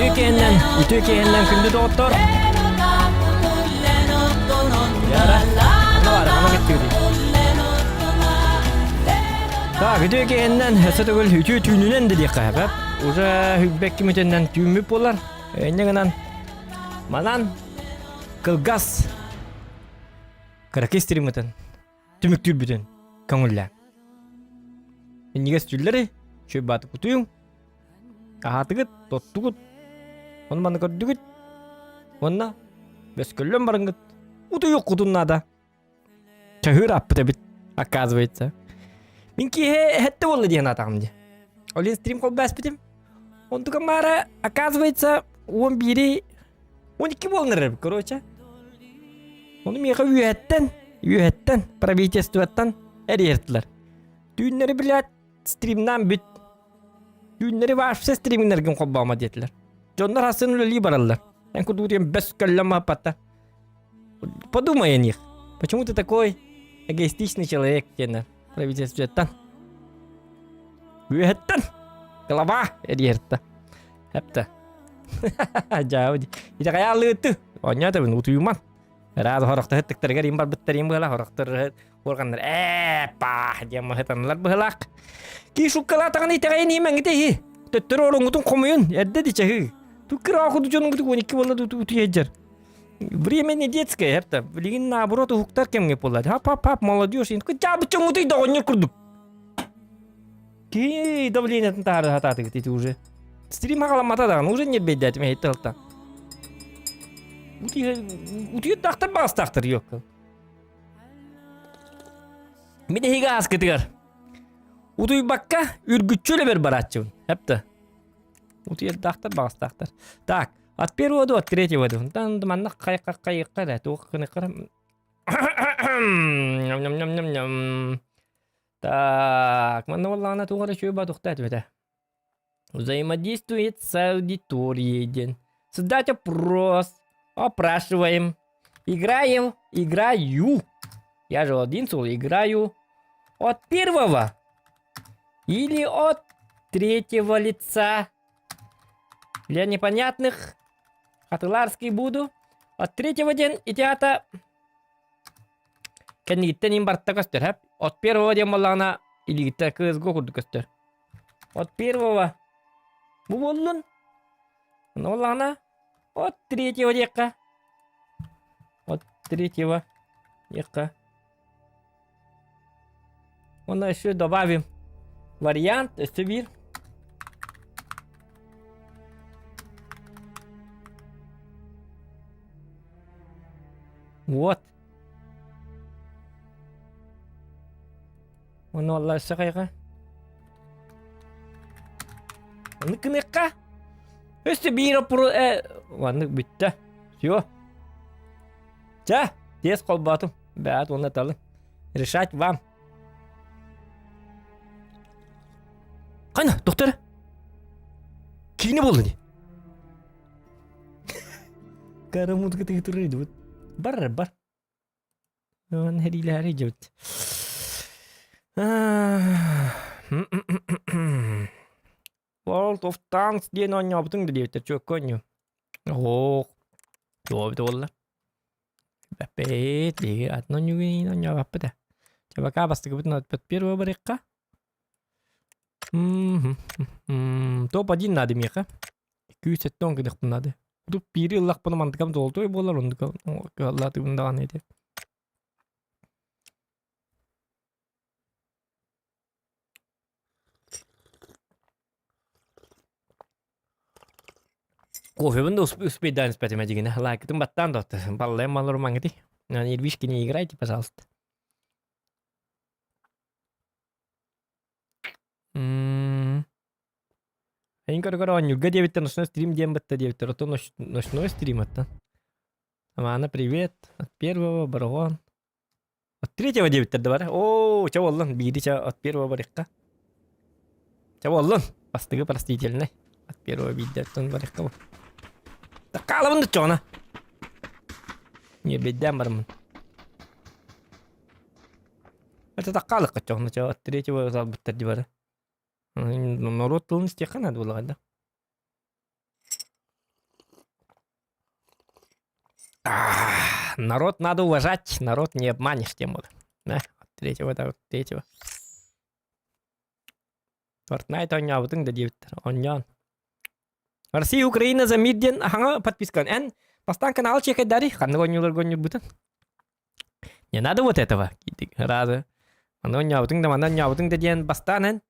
Үтүө киһиннэн, үтүө киһиннэн күндү доҕоттор. Яра, Так, үтүө киһиннэн өссө төгүл үтүө түүнүнэн да диэххэ сөп. Уже хүлбэкки мүтэннэн түүммүт буолар. Инньэ гынан манан кылгас кыракый стриммытын түмүктүүрбүтүн көҥүллээ. Иннигээс түүллэри үчүгэй баатык утуйуҥ, аһаатыгыт, тоттугут, ону маны көрдүгүт уонна бөскөллөн барыҥҥыт утуйуоххутун наада. Чаһыыр аппыт эбит, оказывается. Мин киэһэ эһэтте буолла диэн аатаҕым дии. Ол иһин стрим холбооспутум. Онтукам баара, оказывается, 11 12 буолан эрэр, короче. Ону миэхэ үөһэттэн, үөһэттэн, правительствоттан эрийэртилэр. Түүннэри билээт, стримнаан бүт. Түүннэри вообще стриминнэргин холбоомо диэтилэр. Дьоннор хасын үлэлии бараллар. Эн курдук диэн бэс көллөм аппатта. Подумай о них. Почему ты такой эгоистичный человек диэннэр правительствоттан. Үөһэттэн глава эрийэртэ. Эптэ. Дьаабы ди. Итэҕэйэ Оонньоотубун утуйуман. Ыраас хорохтор ыттыктарыгар им барбыттар им быһалаах хорохтор уорганнар ээ паах диэн маһытаннылар быһалаах. Ки шуккалаатаҕын итэҕэйин иимэҥҥитэ иһи. Төттөрү ороҥҥутун хомуйун эрдэ ди чаһыы. Туккыра куду дьонуҥгутук 12 буолла утуйа Время не детское, это билигин наоборот уһуктар кэмҥэ буолла. Хап хап хап молодежь. Кычаабыт чоҥутуй доҕонньор курдук. Киһи давлениетын таһаары сатаатыгыт ити уже. Стрим хаҕаламмата даҕаны уже ньирбэйдээтим эһиттэ ылта. Утуйардаахтар баҕастаахтар ёкка. Мин эһиги ааскытыгар утуйбакка үргүччү үлэбэр барааччыбын. Эпте. Утуйардаахтар баҕастаахтар. Так, от первого до от третьего до. Тан манна хайка хайка да туох кыныккара. Ням-ням-ням-ням. Так, манна буоллаҕына туох эрэ үчүгэй баатыхта этибитэ. Взаимодействует с аудиторией диэн. Создать опрос. Опрашиваем. Играем. Играю. Я же один сол играю. От первого или от третьего лица. Для непонятных Хатыларский буду. От третьего день ити ата Кэннигиттэн им барта көстөр, хэп. От первого диэн буоллаҕына илиигиттэн кыызго курдук көстөр. От первого бу буоллун. Ону буоллаҕына от третьего диэххэ. От третьего диэххэ. Уонна еще добавим вариант өссө биир. Вот. Ону алла өссө хайга. Ону кыныкка. Өссө биир опуру э маннык бүттэ. Все. Чэ, тиэс холбоотум. Бэт уонна талын. Решать вам. Қана, доктор. Киine болду не? Кара музыка тыгытыры Бар, бар. Хэриилэри дьэбит. World of Tanks диэн оонньообутуҥ да диэбиттэр чүөккэ оонньуу. Оһоох. Туох эбитэ буолла? Бэппит, биһиги атын оонньуугун оонньообаппыт ээ. Чэ пока бастакыбытын от первого барыахха. Топ-1 надо миэхэ. 270 гыныахпын наада. Кудук биири ыллахпына мантыкам золотой буолар, оннука кыһаллаатыбын даҕаны ити. Кофебын да успейдаан испэтим эдьигинэ. Лайкытын баттаан да баллайым маллар маҥыти. Нервишки не играйте, пожалуйста. Эйин көрө-көрө оонньуурга диэбиттэр ночной стрим диэн бытта диэбиттэр, оттон ночной стрим оттон. Амана привет, от первого баргон. От третьего диэбиттэр да бар. Оо, чэ буоллун, биири чэ от первого барыахха. Чэ буоллун, бастыгы простительный. От первого биирдэ оттон барыахха бу. Таккаалабын да чоҕуна. Ньиэрбэйдээн бараммын. Это таккаалыкка чоҕуна чэ от третьего салбыттар ди бары. Норуот тылын истиэххэ наада буоллаҕа да. Народ надо уважать, народ не обманешь тем более. Да, третьего, да, третьего. Fortnite оонньообутуҥ да диэбиттэр. Оонньоон. Россия Украина за мир диэн хаҥа подпискан. Эн бастаан канал чекайдари ханнык оонньууларга оонньуурбутун. Не надо вот этого. Разы. Аны оонньообутуҥ да манна оонньообутуҥ да диэн бастаан эн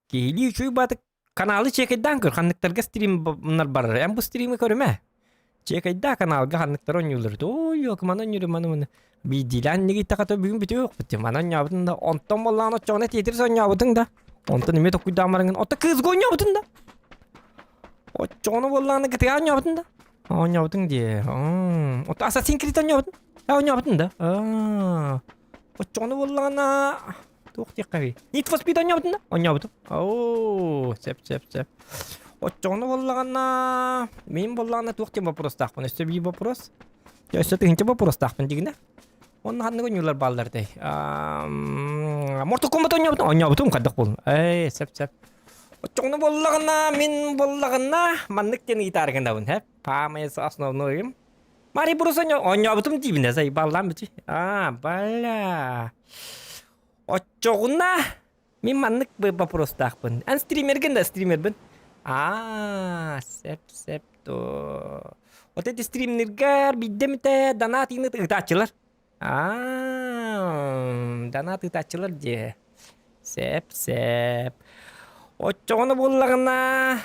киһилии үчүгэй баатык каналы чекайдаан көр ханныктарга стримнар барар. Эн бу стримы көрүмэ. Чекайдаа каналга ханныктар оонньуулар. Ой, маны оонньуур маны маны. Биирдиилээн нигийтахата бүгүн бүтүөх маны оонньообутун да онтон боллаан оччоҕуна Тетрис оонньообутуҥ да онтон эмиэ токуйдаан бараҥын отто кыысга оонньообутун да оччоҕуна буоллаҕына GTA оонньообутун да оонньообутуҥ дии отто Assassin's Creed оонньообутун оонньообутун да оччоҕуна буоллаҕына туох диэххэ Need for Speed оонньообутун да оонньообутум оо сөп сөп сөп оччоҕуна буоллаҕына мин буоллаҕына туох диэн вопростаахпын өссө биир вопрос өссө тыһыынча вопростаахпын дигинэ Онно ханнык оонньуулар бааллар этэй? Mortal Kombat оонньообутум, оонньообутум хайдах буоллун? Ээ, сөп сөп. Оччоҕуна буоллаҕына, мин буоллаҕына маннык диэн ыйытаары гынабын, һэ? Паамай основнойум. Мари Брус оонньообутум диибин, заебаллаан бүтүй. А, бля. Оччоҕуна мин маннык вопростаахпын. Эн стримерген да стримербин. А, сөп сөп то. Вот эти стримнергар биирдэ донат ыытааччылар. Аа, донат ыытааччылар дии. Сөп сөп. Оччоҕуна буоллаҕына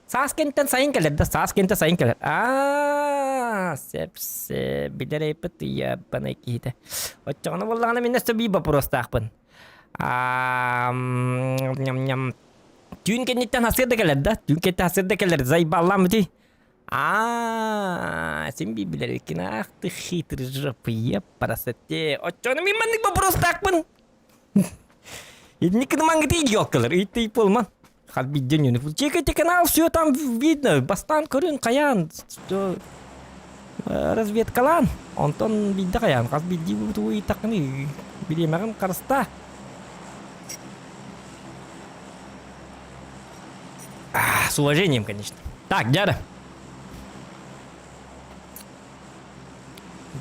саас кэнниттэн сайын кэлэр да саас кэнниттэн сайын кэлэр. Аа, сөп сөп билэр эппит ебаный киһитэ. Оччоҕуна буоллаҕына мин өссө биир вопростаахпын. Ням-ням. Түүн кэнниттэн сарсыарда кэлэр да? Түүн кэнниттэн сарсыарда кэлэр. Заебаллаам ити. Аа, син биир билэр иккин. Ах ты хитрый жопа, епарасоте. Оччону мин маннык вопростаахпын. Итинник мангыты идиоткалар. Ыйты болман. Хал бидден юны. Чекайте канал, все там видно. Бастан көрүн каян. Разведкалаан. Онтон бидде каян. Хас бидди бу ыйтакны. Билемегин карыста. С уважением, конечно. Так, дяда.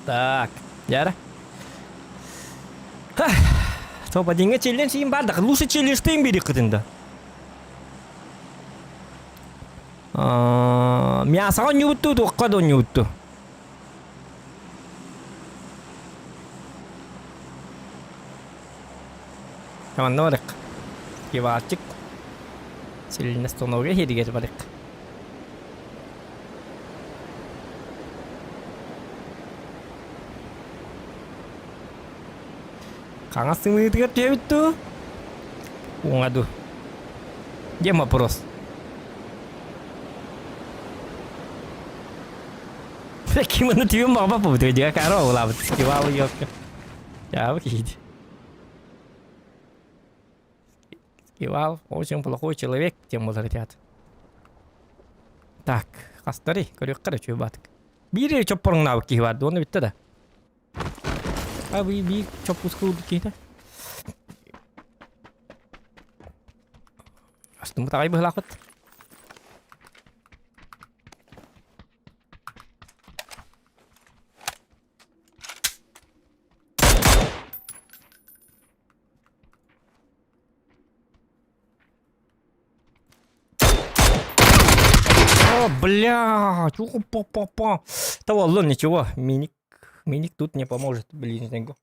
Так, дяда. Топ одинге челлендж им бардах. Лучше челлендж ты им бери кытында. Мясоға оонньуубутту, туохха да оонньуубутту. Манна барык. Кивальчик. Сильностановой иһигэр барык. Хаҥас сымыытыгар түһэбит дуу? Уҥа дуу? Диэн вопрос. Ким аны түйүн баҕа бу дьэ кара улаабыт. Кивалы ёпка. Дьаабы киһиди. Скивал очень плохой человек, тем более ребят. Так, хастары, көрүөххэ эрэ чуйбатык. Биир чоппоруҥнаабыт киһи бар, уонна бүттэ да. А би биир чоппуска ылбыт киһитэ. Астыммыт аҕай быһылаахпыт. О, бля, па-па-па. Да ладно, ничего, миник, миник тут не поможет, блин,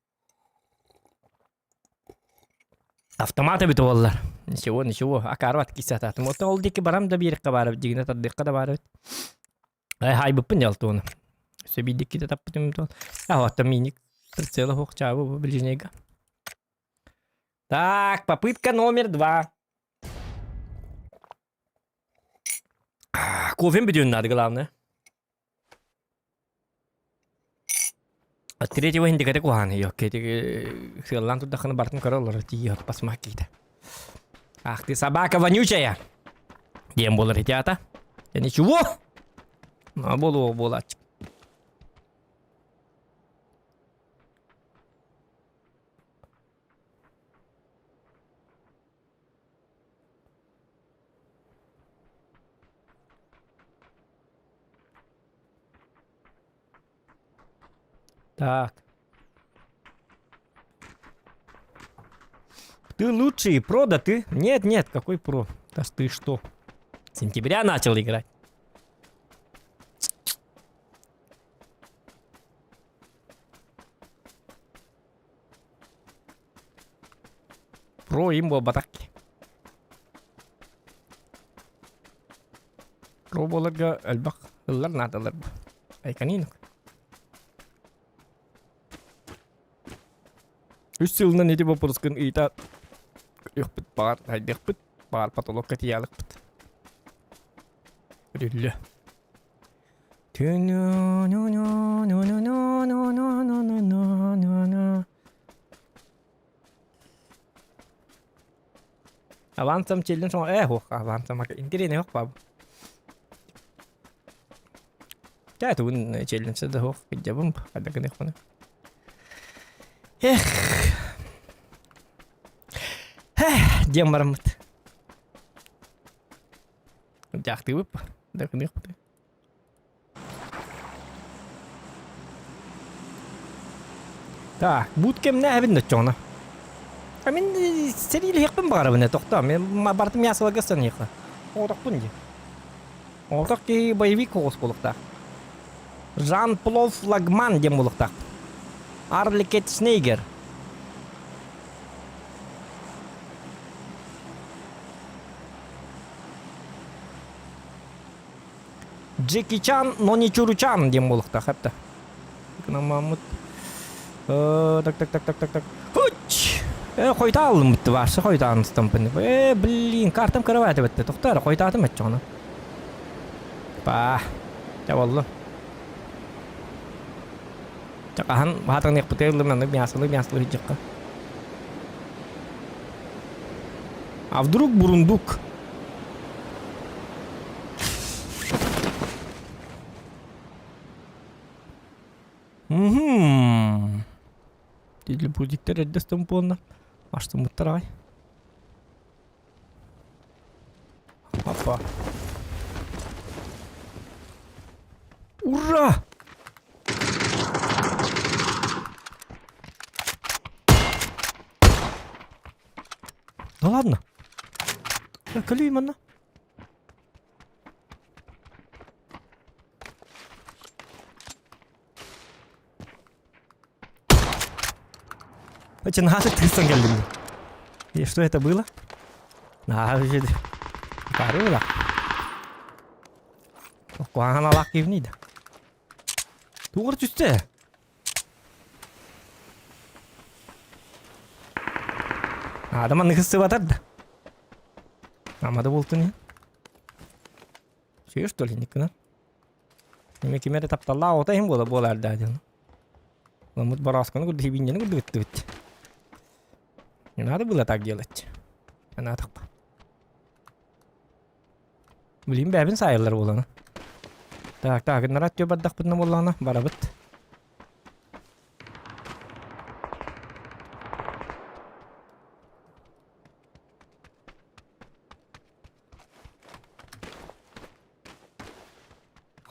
Автомат эбит буоллар. Ничего, ничего, акаарбат киссатаатым. Оттон ол диэки барам да биэриэххэ баар эбит, дьигинэ тардыахха да баар эбит. Хайбыппын дьалтуону. Өссө биирдиккитэ таппытым туон. А, оттон миник прицела суох чаабы бу ближнейга. Так, попытка номер два. Кофем бүтүөн надо, главное. Третьего индикате куһаҕан ёкке сыаллаан турдаххына барытын көрө олорор тиийэ басмах киитэ. Ах ты собака вонючая! Диэн буолар ити аата. Да ничего! Буолуо буолааччы. Так. Ты лучший, про да ты? Нет, нет, какой про? Да ты что? С сентября начал играть. Про им буолбатах Про буоларга элбэх ыллар наадалар Айканинок. Үс сылынан ити боппурускун ыйта көрүөхпүт баҕар хайдыахпыт баҕар потолокка тиийэликпит. Үрүллү. Авансам челлен соң э хуох авансам интириэһинэй хуох баабы. Чэ тугун челленсе да хуох кыдьабым хайда гыныахпына. Эх. Диэн бараммыт. Дьаахтыыбыт да гыныахпыт. Так, буут кэмнээһэбин оччоҕуна. А мин сэриилэһиэхпин баҕарабын ээ, тохтоо. Мин барытым мясоларга саныахха. Оҕотохпун дии. Оҕотох киһи боевик оҕус буолуохтаах. Жан-Плов Лагман диэн буолуохтаах. Арликет Снейгер. Джеки Чан, но не Чуручан диэн буолуохтаах эптэ. Гынаммаммыт. Так, так, так, так, так, так. Хуч! Э, хойутааллым бутты баарсы хойутаан стампын. Э, блин, картам кырабааты бетте. Тохтоо, хойутаатым этчоҕуна. Па. Ча боллу. Ча хаһан баатаныахпытый ыллым маннык мясолы мясолы сылдьахха. А вдруг бурундук? Угу. Телебудиктер эрдэ стомпуонна. Аштыммыттар аҕай. Опа. Ура! Да ладно. Кэлиий манна. Очень наһаа тыыстан кэллим. И что это было? Наһаа Парыла. Куһаҕан алаах киһини да. Тугур түстэ? Адам маннык сыбатар да. Амада буолтун иһин. Сүйүр что ли никына? Эми ким эрэ тапталлаах оҕото иһин буола буолаар даа диэн. Ламмыт борооскону курдук сибиинньэни курдук ыттыбыт. Не надо было так делать. Анаатахпа. Билим бэбин саайыллар буолана. Так, так, гыннара түө бардахпытына буоллаҕына барабыт.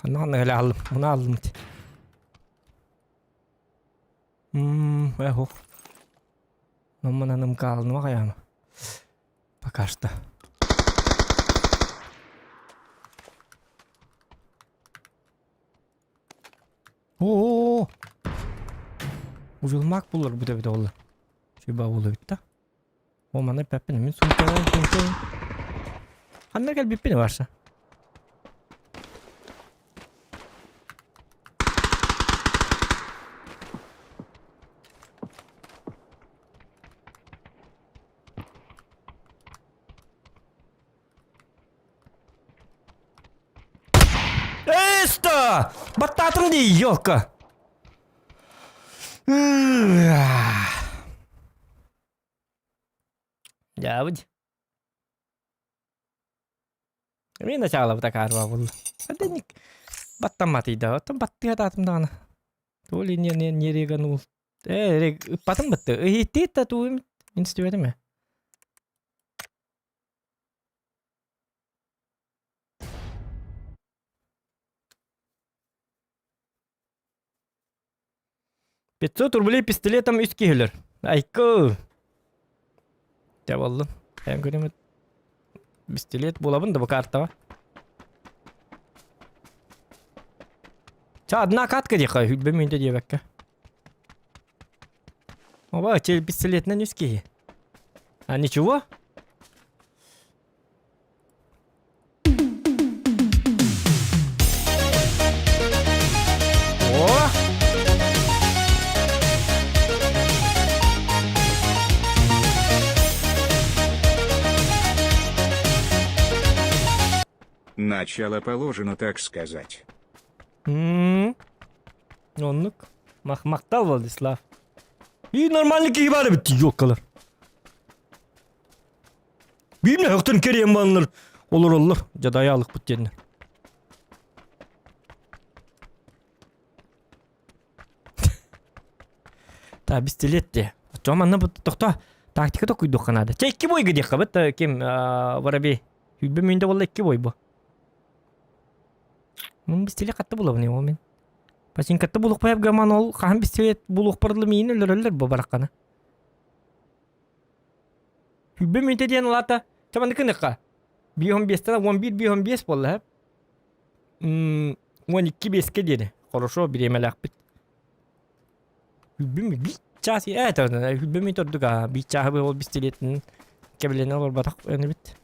Ханна-ханна кэлэ ааллым, муна ааллым ити. Мм, эх, Номмананым каалыныма хайаама. Пока что. О-о-о! Ужулмак булар бүтэ бүтэ болла. Чуйба буола бүтта. О, маны эппэппин, мин суумкалаан суумкалаан. Ханна кэлбиппин барса? Эста! Баттаатым дии, елка! Дьаабыт. Мин да чаҕылабыта каарба булла. Аденник баттамматыйда. Оттон баттыа таатым даҕаны. То ли не не не реганул. Э, ыппатым бытты. Ыһыттыыт да тууым инстибэтим ээ. 500 рублей пистолетом үс киһилэр. Айкы. Дьэ буоллун. Эн көрүмүт пистолет булабын да бу картаҕа. Ча одна катка диэхэ, хүлбэ мүнтэ диэбэккэ. Оба, че пистолетинэн үс киһи. А ничего? О! Начало положено, так сказать. М, Оннук. Мах махтал Владислав. И нормальный киһи баар эбит ёлкалар. Биир өһөхтөн кэриэн баланнар олороллор дьадайаалыкпыт диэннэр. Та пистолет де. Оччоҕо манна бу тохто тактика токуйдуохха наада. Чэ икки бойга диэххэ бит ким воробей. Сүүрбэ мүнүүтэ буолла икки бой бу. Мун пистолет хатта булабын ол мин. Пачинкатта булуохпа гаман ол хаһан пистолет булуохпар дылы миин өлөрөллөр бу бараххана. Сүүрбэ мүнүүтэ диэн улаата чэ маннык гыныахха. Биир биэстэн уон биир биир биэс буолла һэ. 12 биэскэ диэри. Хорошо бириэмэлээхпит. Сүүрбэ биир чаас ээ сүүрбэ мүнүүтэ ордук аа биир чааһы быһа ол пистолетин кэбилэнэ олорботох энибит.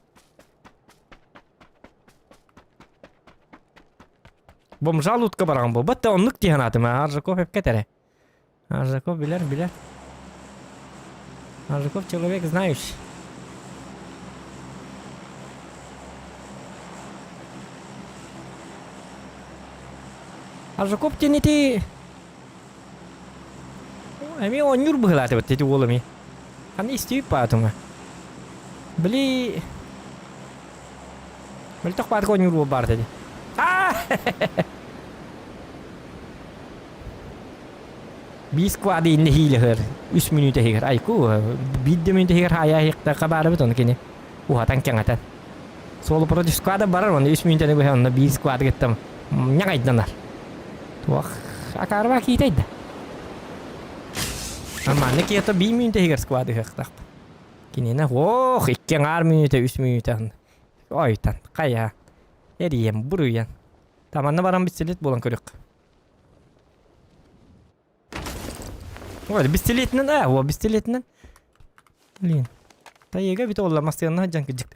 Бомжа лутка бараҕын буолбат да оннук дии санаатым аа Аржаков эпкэ этэрэ. Аржаков билэр, билэр. Аржаков человек знающий. Аржаков диэн ити эмиэ оонньуур быһыылаатыбыт ити уол эмиэ. Ханна истибит баатыма. Били мөлтөх баатык оонньуур уол баар этэ. Аа! Биир сквады иннэ иһиилэһэр үс мүнүүтэ иһигэр айку биир да мүнүүтэ иһигэр хаайа хабаарыбыт ону кини уһатан кэҥэтэн суолу против сквада барар онно үс мүнүүтэни быһа онно биир сквады кытта ньаҕайданар туох акаарба киитэй да манна кието биир мүнүүтэ иһигэр сквады ыһыахтаах кинини ох икки аҥаар мүнүүтэ үс мүнүүтэ ойтан хайа эрийэн буруйан таманна баран пистолет буолан көрүөх Ой, пистолетинэн, аа, о, пистолетинэн. Блин. Таега бит олла массыанна сылдьан кыдьык.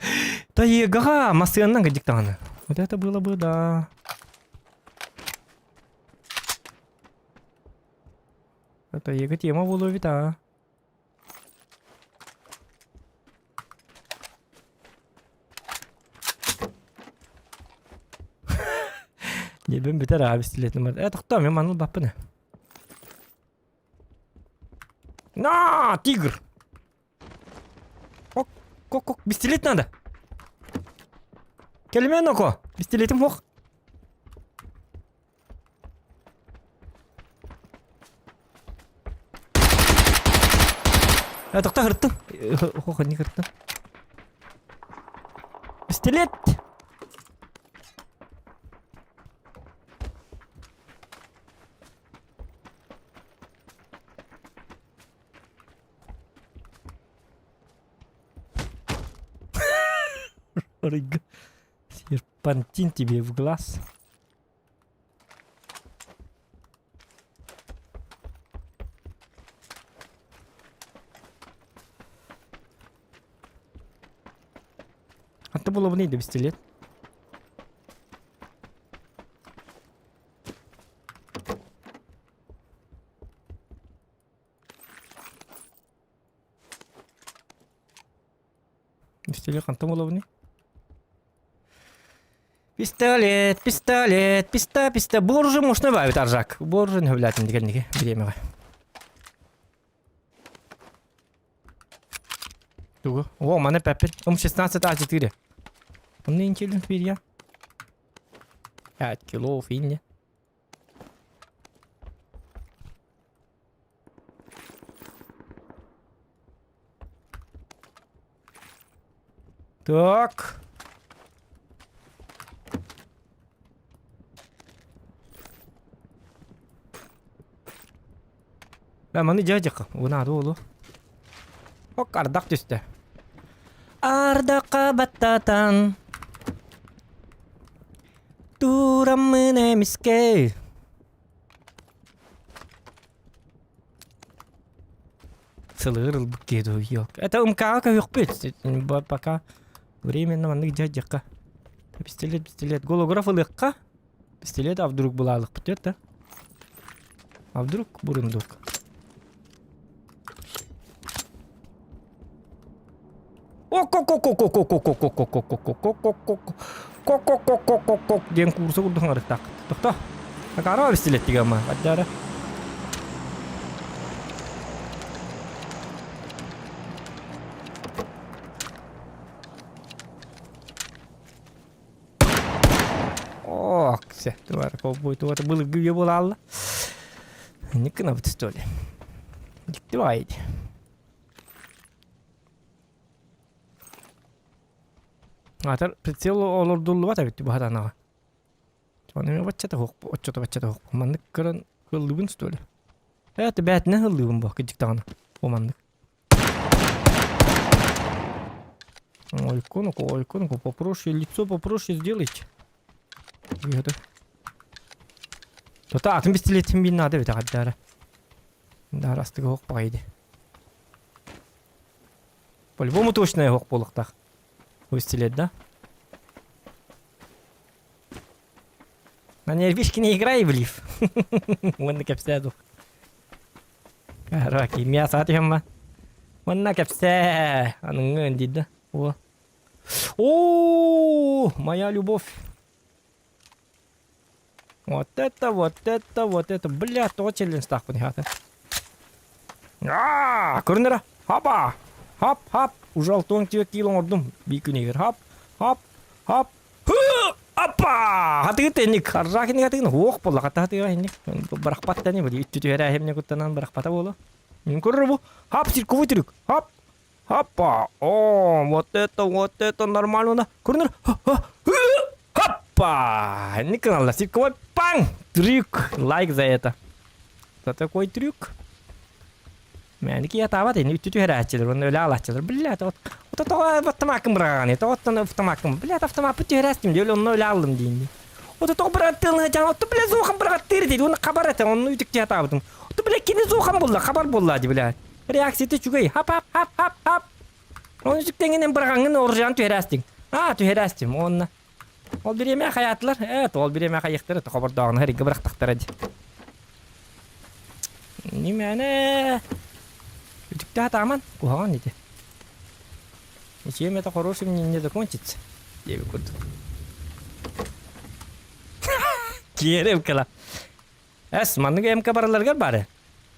Таегаҕа массыаннан кыдьык даҕаны. Вот это было бы, да. Таега тема буолуо эбит, а. Дьиэбин бүтэр аа пистолетым бар. Э, тохтоо, мен маныл баппын. На, тигр! Ок, кок, кок, пистолет надо. Кэлимэн око, пистолетим хох. Э, тоқта хырттым. Хох, не хырттым. Пистолет! Серпантин тебе в глаз. Атты булабын да пистолет. Пистолет хантан булабыный? Пистолет, пистолет, писта, писта. Бу оружие можно баабит аржак. Бу оружие хөбләтин дигәнниге бириэмэҕэ. Тугу? О, маны пәппин. М16 А4. Онны инчилин бирия. 5 кило финне. Так. Маны дьаадьака, унаады олу. Ок ардах түстэ. Ардахха баттатан тураммын эмискэ Сылыыр ылбыт киһи дуо ёк. Это МК-ҕа көһүөхпүт. Пока временно маннык дьаадьака. Пистолет, пистолет. Голограф ылыахха. Пистолет а вдруг булаалыкпыт это? А вдруг бурундук? Ок-ок-ок-ок-ок-ок-ок-ок-ок-ок-ок-ок-ок-ок-ок-ок диэн куурса курдук хаҥарыктаах. Тохто. Акаарова пистолеттигэ ама. Аддара. Ок, все, товар ковбой туата былыргы үйэ буолаалла. Никына что ли. Дикти баайд. Атар прицел олордуллубат эбит бу хатанаҕа. Ону баччата хуох, оччото баччата хуох. Маннык көрөн кыллыбын что ли? Это бээтинэ хыллыбын бу кыдьык даҕаны. Бу маннык. Ой, икону, ой, икону попроще, лицо попроще сделайте. Это. Тота атын пистолетин бин надо бит агаддара. Да, растыга хоқ багайды. По-любому точно хоқ болуқтақ. Пистолет, да? На нервишки не играй, Блиф. Уонна кэпсээ дух. Караки, мясо атыһымма. Уонна кэпсээ. Аныҥҥын дии да. О. О, моя любовь. Вот это, вот это, вот это. Бля, тоҕо челленджтаахпын хата. Аа, көрүнэрэ. Хапа! Хап, хап. Уже алтуон түөрт кило оҥордум. Биир күнүгэр. Хап, хап, хап. Апа! Хатыгы тенник. Аржаакини хатыгын хуох буолла. Хата хатыга инник. Барахпат тани били. Үттү түһэрээһимне куттанан барахпата буолу. Мин көрөр бу. Хап, цирковой трюк. Хап. Хаппа. О, вот это, вот это нормально. Көрүнөр. Хаппа! Инник гыналлар. Цирковой паң! Трюк. Лайк за это. За такой трюк. Мээники ятаабат ини үттү түһэрээччилэр уонна өлө аалааччылар. Блядь, вот вот тоҕо автомаккын быраҕаҕыный, тоҕоттон автомаккын, блядь, автомаппыт түһэрээстим дии, онно өлө ааллым диин. Вот тоҕо быраҕаттыылын дьаҥ, отто блядь, зуохан быраҕаттыыр дии, уонна хабар этэ, онно үтүктүү сатаабытым. Отто блядь, кини зуохан булла, хабар буолла дии, блядь. Реакцията үчүгэй, хап хап хап хап хап. Оны үтүктэҥинэн быраҕаҥҥын оружиан түһэрээстиҥ. Аа, түһэрээстим, уонна. Ол бириэмэ хайаатылар, ээ, ол бириэмэ хайыахтара, хобордооҕуна хэриггэ бырахтахтара дии. Нимээнэ үтүктэ сатааман, куһаҕан ити. Ничем это хорошим не, не закончится, диэбит курдук. Киэрэ мкала. Эс, маннык МК бараларыгар бары.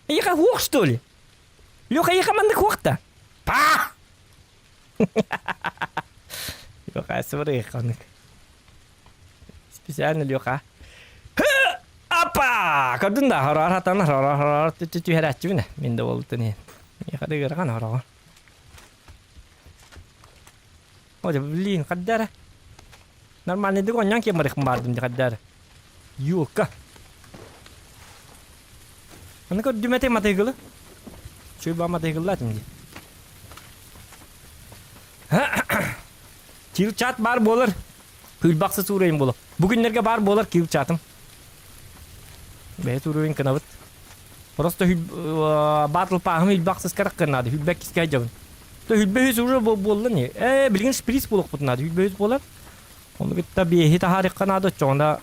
Эйиэхэ хуох, что ли? Леха, эйиэхэ маннык хуох да? Па! Леха, сыбырыах оннук. Специально Леха. Апа! Көрдүн да, хороор хатан, хороор хороор түһэрээччибин мин да буолбутун иһин. Миэхэ да ыарахан хороҕо. О, блин, хаддара. Нормальныйдык оонньоон киэн барыахпын баардым дии хаддара. Юлка. Аны көрдүм этэ матыгылы. Чуй ба матыгыллаатым дии. Кил чат баар буолар. Күлбахсы суурайын буолар. Бу күннэргэ баар буолар кил чатым. Бэйэ суурайын кынабыт. Просто батл пааһым хүлбахсыс карак кынады. Хүлбэк кискэ дьабын. То хүлбэ үс уже буолла не. Э, билигин шприц буолуохпут наада. Хүлбэ үс буолар. Ону кытта биэһи таһаарыахха наада оччоҕуна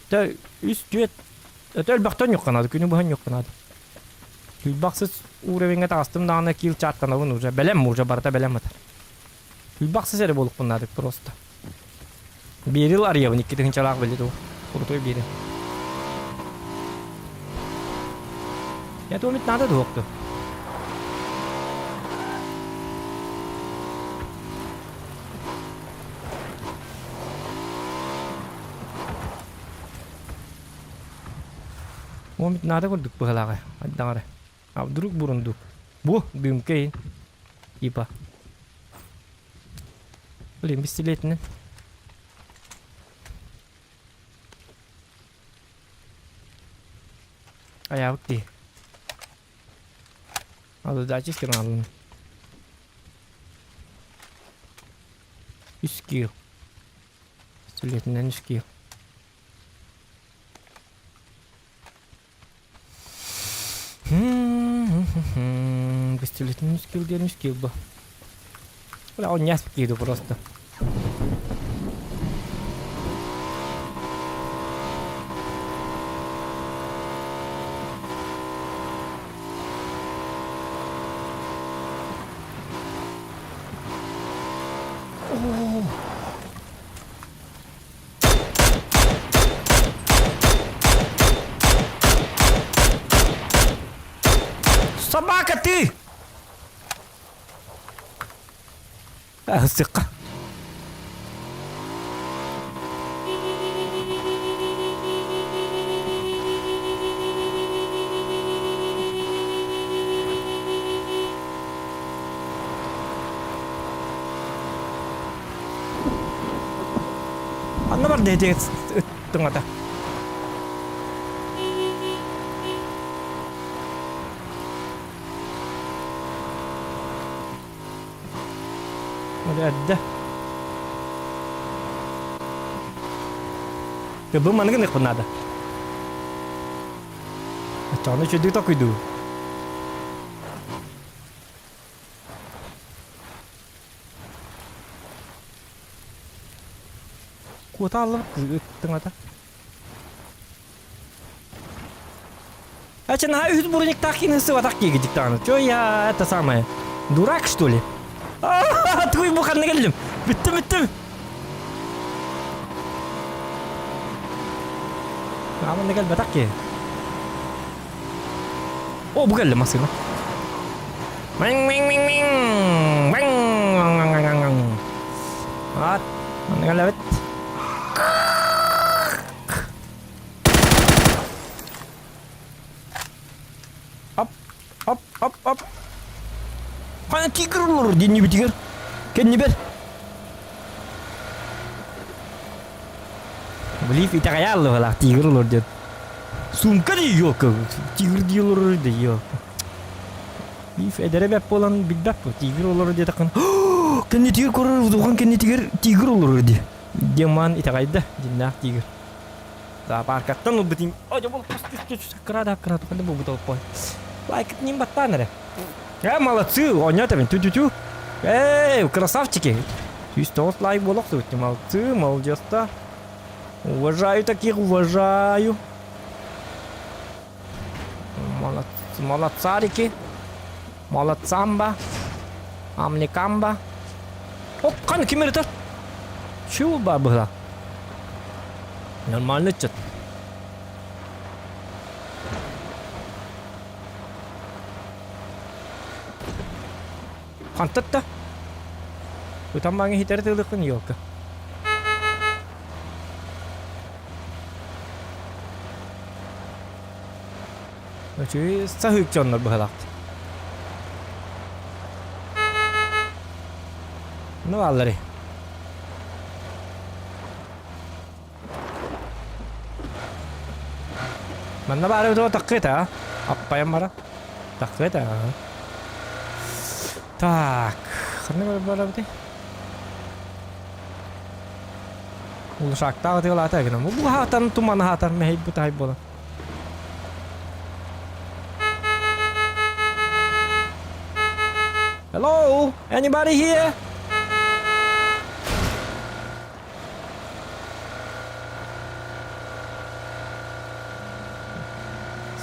тэ үс түөт өтө элбэхтэн ньукка наада. Күнү быһа ньукка наада. Хүлбахсыс уровеньҥа таҕыстым даҕаны кил чаттанабын уже. Бэлэм уже барыта бэлэм атар. Хүлбахсыс эрэ буолукпун наадык просто. Берил арыйабын икки тыһыынчалаах били туу. Крутой берил. Я думаю, надо дуокту. Ол надо курдук быһалааҕы айдаҥары. А вдруг бурундук? Бу дымка иһин. Типа. Блин, пистолетini. Айаабыт дии. Задачи скиналын. Үс киил. Пистолетинэн үс киил. Пистолетинэн үс киил диэн үс киил бу. Бля, он не киирди просто. Собака ты! Аһыстыхха. Анна бар дэтигэ ыттыҥата. Эрдэ. Бу манныгы гыныахпын наада. Оччоҕуна үчүгэйдик токуйдуу. Куота аллыбыт тыҥата. А че наһаа үһүс брониктаах киин сыбатах киигидик даҕаны. Чё я это самое дурак что ли? Туй бу ханна кэллим? Бүттүм бүттүм. Ааманна кэлбэтэх киһи. О, бу кэллэ массыына. Миң миң миң миң. Миң. Ат, манна кэлэбит. Оп, оп, оп, оп. Хана тигр олорор диэннибитигэр. Кэннибэр. Блин, итэҕэйэ аллыбалаах тигр олор диэн. Сумка дии елка. Тигр дии олорор да елка. Биф эдэрэ бэп буолан билбэт бу. Тигр олорор диэтэххин. Кэннитигэр көрөр удухан кэннитигэр тигр олорор дии. Деман итэҕэйдэ, дьиннээх тигр. Зоопаркаттан ылбытым. Ой, бұл түс түс түс аккырады аккырады қандай бұл толпой. Лайк ним баттан эрэ. Э, молодцы, оонньоото тю тю тю. Эй, красавчики. 109 лайк буолуох Молодцы, молодец-то. Уважаю таких, уважаю. Молодцы, молодцарики. Молодцамба. Амникамба. Оп, қаны ким эрэ Чего баар быһыла? Нормально ыччат. Хантат да? Ытан бааҥҥа хитэри тыылыккын елка. Үчүгэй саһыык дьоннор быһалаахтар. Ну бааллары. Манна баары бутуга таккыта, аппайан бара. Таккыта. Так, ханна барабыты? Улушаактаах ытыалаата гынан. Бу хаатан туман хаатар мэһэй бутаай буолан. Hello? Anybody here?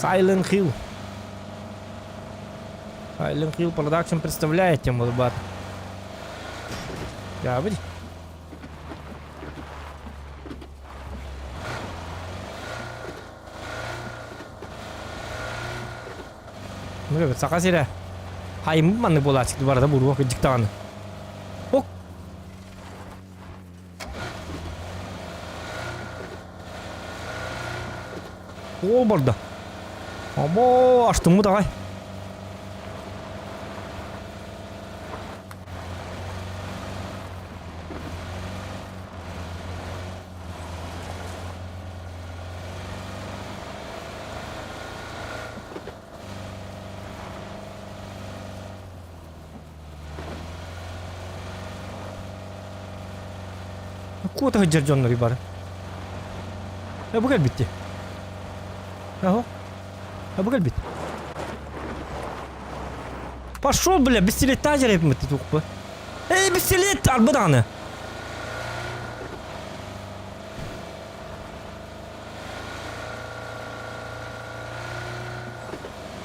Silent Hill. Silent Hill Production представляет тему, ребят. Я выйди. Ну, Саха сирэ. Хайым маннык буолааччы барыта буруо кырдьык даҕаны. Ок. Ол барда. Обо, астыммыт аҕай. Куота сылдьар дьоннор бары. Э, бу кэлбит дии. Аһо. А бу кэлбит. Пошел, бля, пистолеттаах дьарайпмыт туппу. Эй, пистолет арба даҕаны.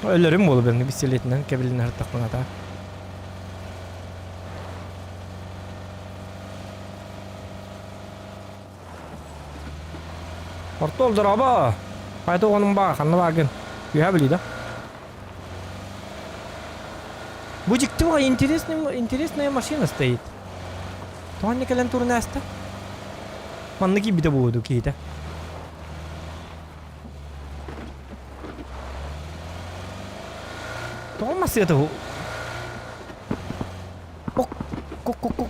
Өлөрүм буолу бэҥҥэ пистолетинэн кэбилин артахпын ата. Ортол дорообо! Хайта оҕонум баа, ханна бааргын? Үһэ билии да? Бу дьикти баҕайы интересный, интересная машина стоит. Тоҕо кэлэн турун ааста? Манна киирбитэ буолуо дуу киһитэ? Тоҕо массыата Ок, кок, кок, кок.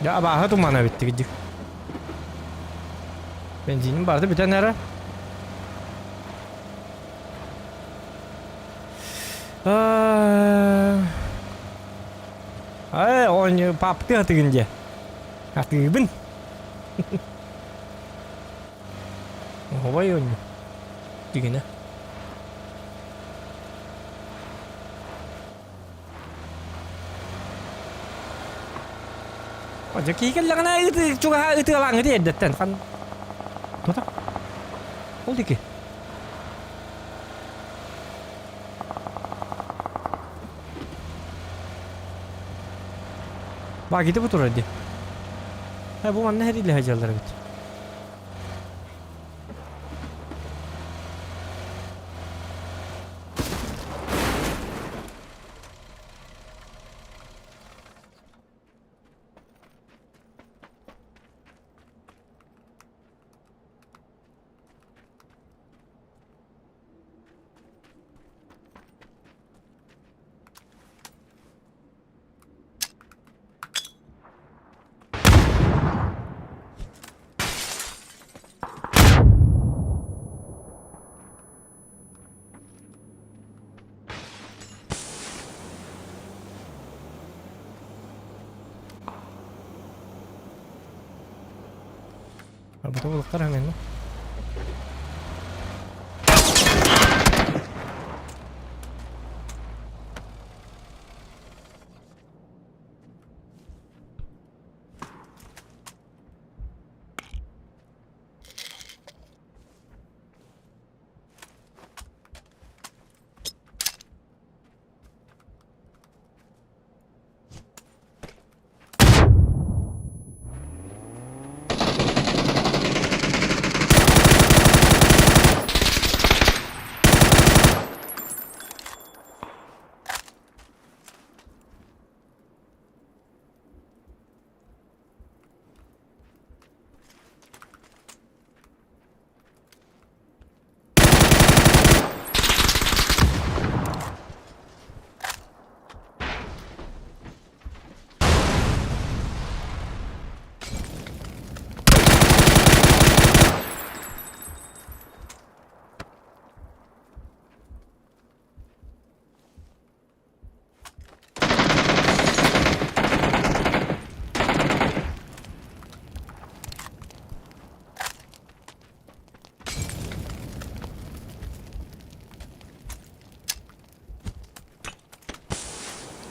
Дьэ абааһы тумана эбит дик. Бензиним барды бүтэн эрэ. Ай, оонньуу папты атыгын дьэ. Атыыбын. Оһобой оонньуу. Дигинэ. Дьэ киһи кэллэҕинэ ыты чугаһа ытыалааҥҥыт эрдэттэн хан тута ол диэки Баа кити бу турар дии. Э бу манна хэриилэһэ дьаллар эбит. Арбата булуктар ханна?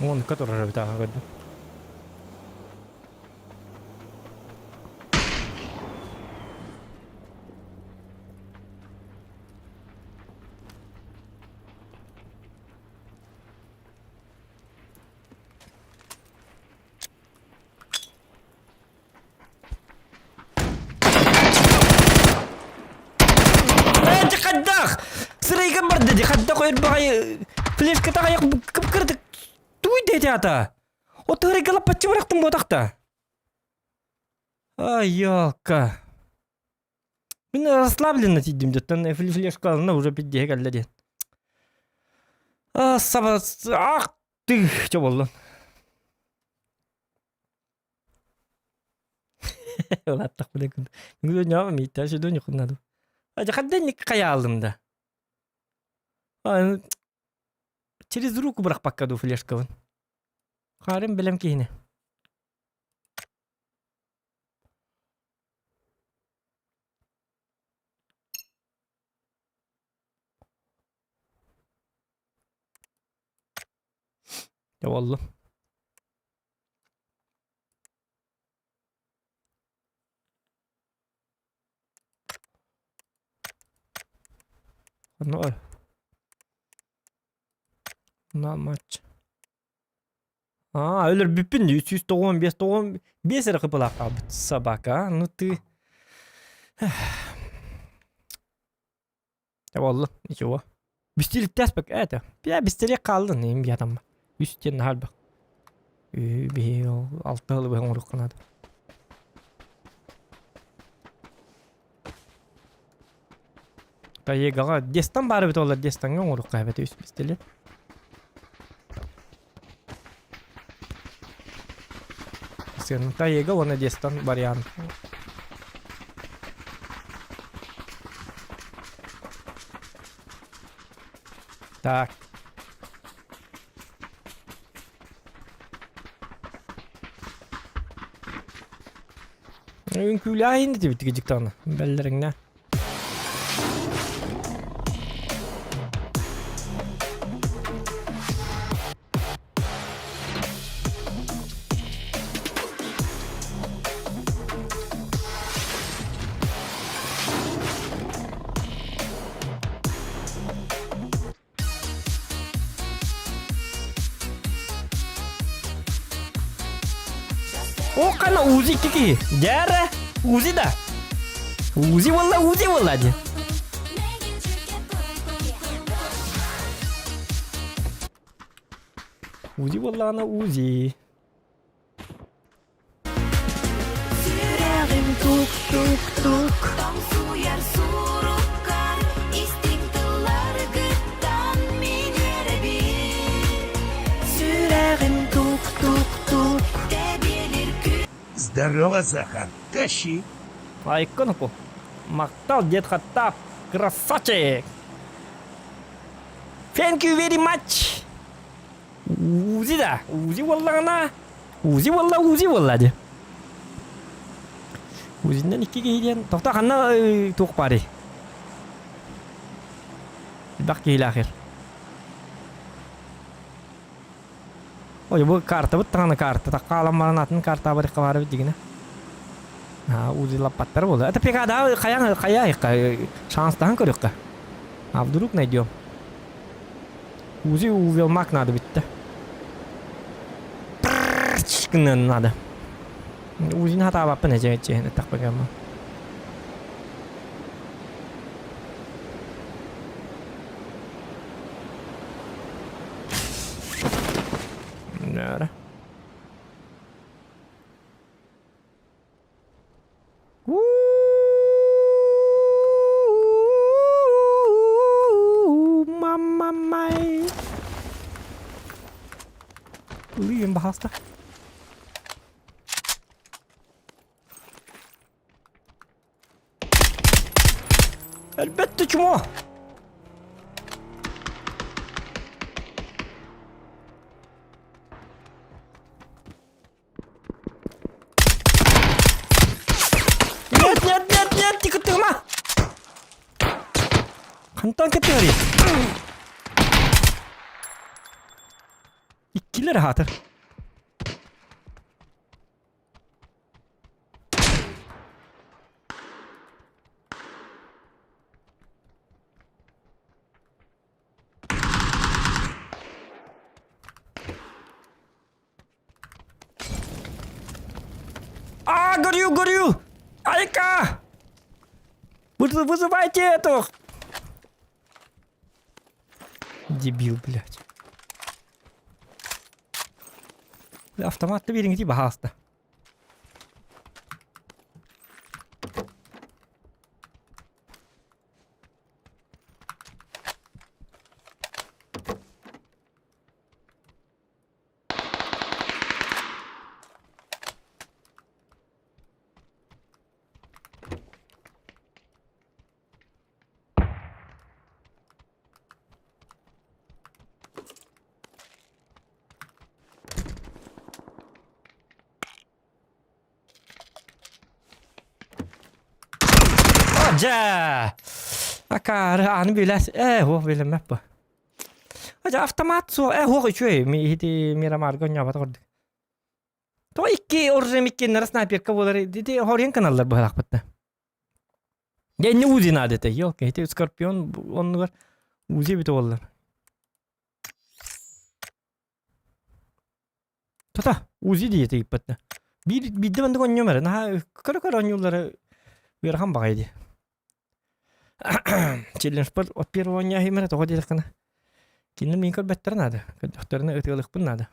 Уонка турар эбит ааҕа көрдүм. Ээ, хайдах? Сырайгын барда ди, хайдах өлбөҕөй флешката аҕайах кып-кыратык туй диэти ата. Отыырайга лаппаччы бырахтым буотахта. Ай, ёлка. Мин расслабленно тиийдим дьоттон флешкаларына уже пиддиһэ кэллэ диэн. Саба ах ты чо боллун. Улааттах биле күн. Мүгү ньоо миитта сүдү ньукуннаду. Ажа хадда ник хаялым да. Через руку бырахпакка ду флешкабын. Харым билем киһини. Боллум. Ноль. На матч. Аа, өлөрбүппүн 395 95 эрэ кыпылаах хаалбыт собака. Ну ты... Болла, ничего. Бистилиттээспек это. Я бистилик хаалдын им ятамма. Үс тен наһарбак. Биһи алта ылы быһан урукканады. Таегаҕа дестан баар эбит олар дестаҥҥа оҥоруохха эбэтэ үс бистили. Таега уонна дестан вариант. Так. Үҥкүүлээһин дибит дьиктаҕына бэллэриҥнэ. О, қана УЗИ кики. Дәрі, УЗИ да. УЗИ болла, УЗИ болла де. УЗИ боллағына УЗИ. Сүрэҕим тук-тук-тук Тоҥсуйар суруккар истиҥ тылларгыттан мин үөрэбин Сүрэҕим тук-тук-тук Тэбиэлир күн Здорово, Захар. Тащи. Айкон по. Махтал, дед Хаттап. Красавчик. Thank you very much. Узи да, Узи буоллаҕына, Узи буолла, Узи буолла дии. Узиннан икки киһи диэн, тохто ханна туох баарый? Элбэх киһилээх ир. Ой, бу картабыт даҕаны карта, такка баран атын карта барыхха баар эбит дигинэ. А, Узи лаппаттар буолла. Это пекада хайа хайа шанстаһан көрүөххэ. А вдруг найдем? Узи увелмак надо битте. Гынан надо. Узин хатаабаппын эдьэ эчэһин эттэхпэ Нөрө. Мамма май. Лыйын баһаста. Әлбәттә чмо. Нет, нет, нет, нет, тикыттыгыма! Хантан кыттыгар Иккилер хаатыр. А, горю, горю! Айка! Вызывайте эту! Дебил, блядь. Автоматты бериңити баһааста. Дьэ! Акаары ааны билэс. Ээ, хуох билэммэт бу. Дьэ, автомат суох. Ээ, хуох үчүгэй. Ити Мирамарга онньообот курдук. Тоҕо икки оружие иккиэннэрэ снайперка буолар. Ити хоруйан каналлар быһалаахпытта. Дьэ, инне УЗИ наада этэ. Ёлка, ити Скорпион оннугар УЗИ бүтэ буоллар. Тута, УЗИ диэти ыйыппатна. Биир биирдэ маннык оонньуом эрэ. Наһаа көрө-көрө оонньууллара ыарахан баҕайы дии. Челленджпар от первого оонньооһуйум эрэ тоҕо диэтэххинэ кинилэр миигин көрбөттөрө наада. Көрдөхтөрүнэ ытыалыахпын наада.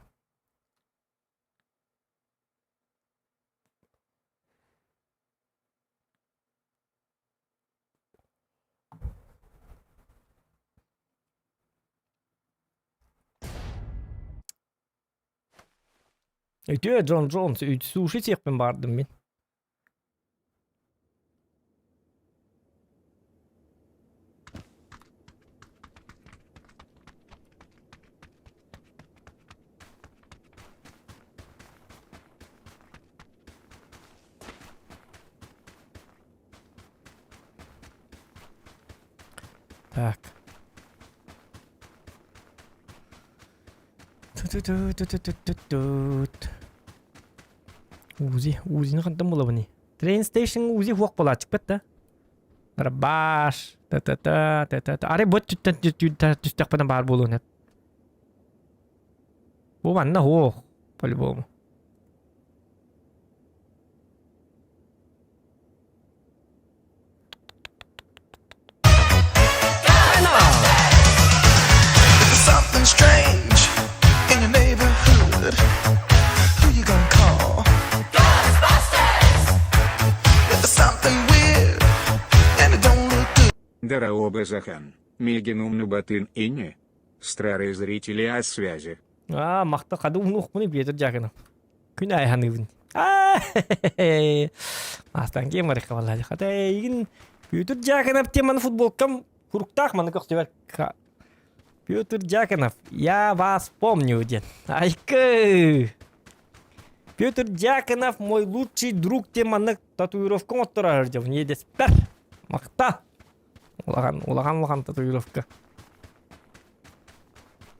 Үтүө Джон Джонс суши сиэхпин баардым мин. Так. Ту-ту-ту-ту-ту-ту-тут. УЗИ, УЗИны хантан булабыный? Train station УЗИ хуох буолааччыкпыт да. Рабаш, та-та-та, та-та-та. Арай бот түттэн түстэхпинэ баар буолуон эп. Бу манна хуох, по-любому. Something strange in your neighborhood. Who you gonna call? Ghostbusters! If there's something weird and it don't look good. Дороба Захан, Мегин умнубатын ини. Старые зрители о связи. Аа, махта хады умнуохпун Петр Дьяконов. Күн аайы саныыбын. Маастан киэм барыхха баллаады. Хата эйигин Петр Дьяконов теманы футболкам куруктаах маны көхтүбэр. Петр Дьяконов, я вас помню диэн. Айкы! Петр Дьяконов мой лучший друг теманы татуировка оҥотторор дьон. Иэдэспэр. Махта. Улахан, улахан улахан татуировка.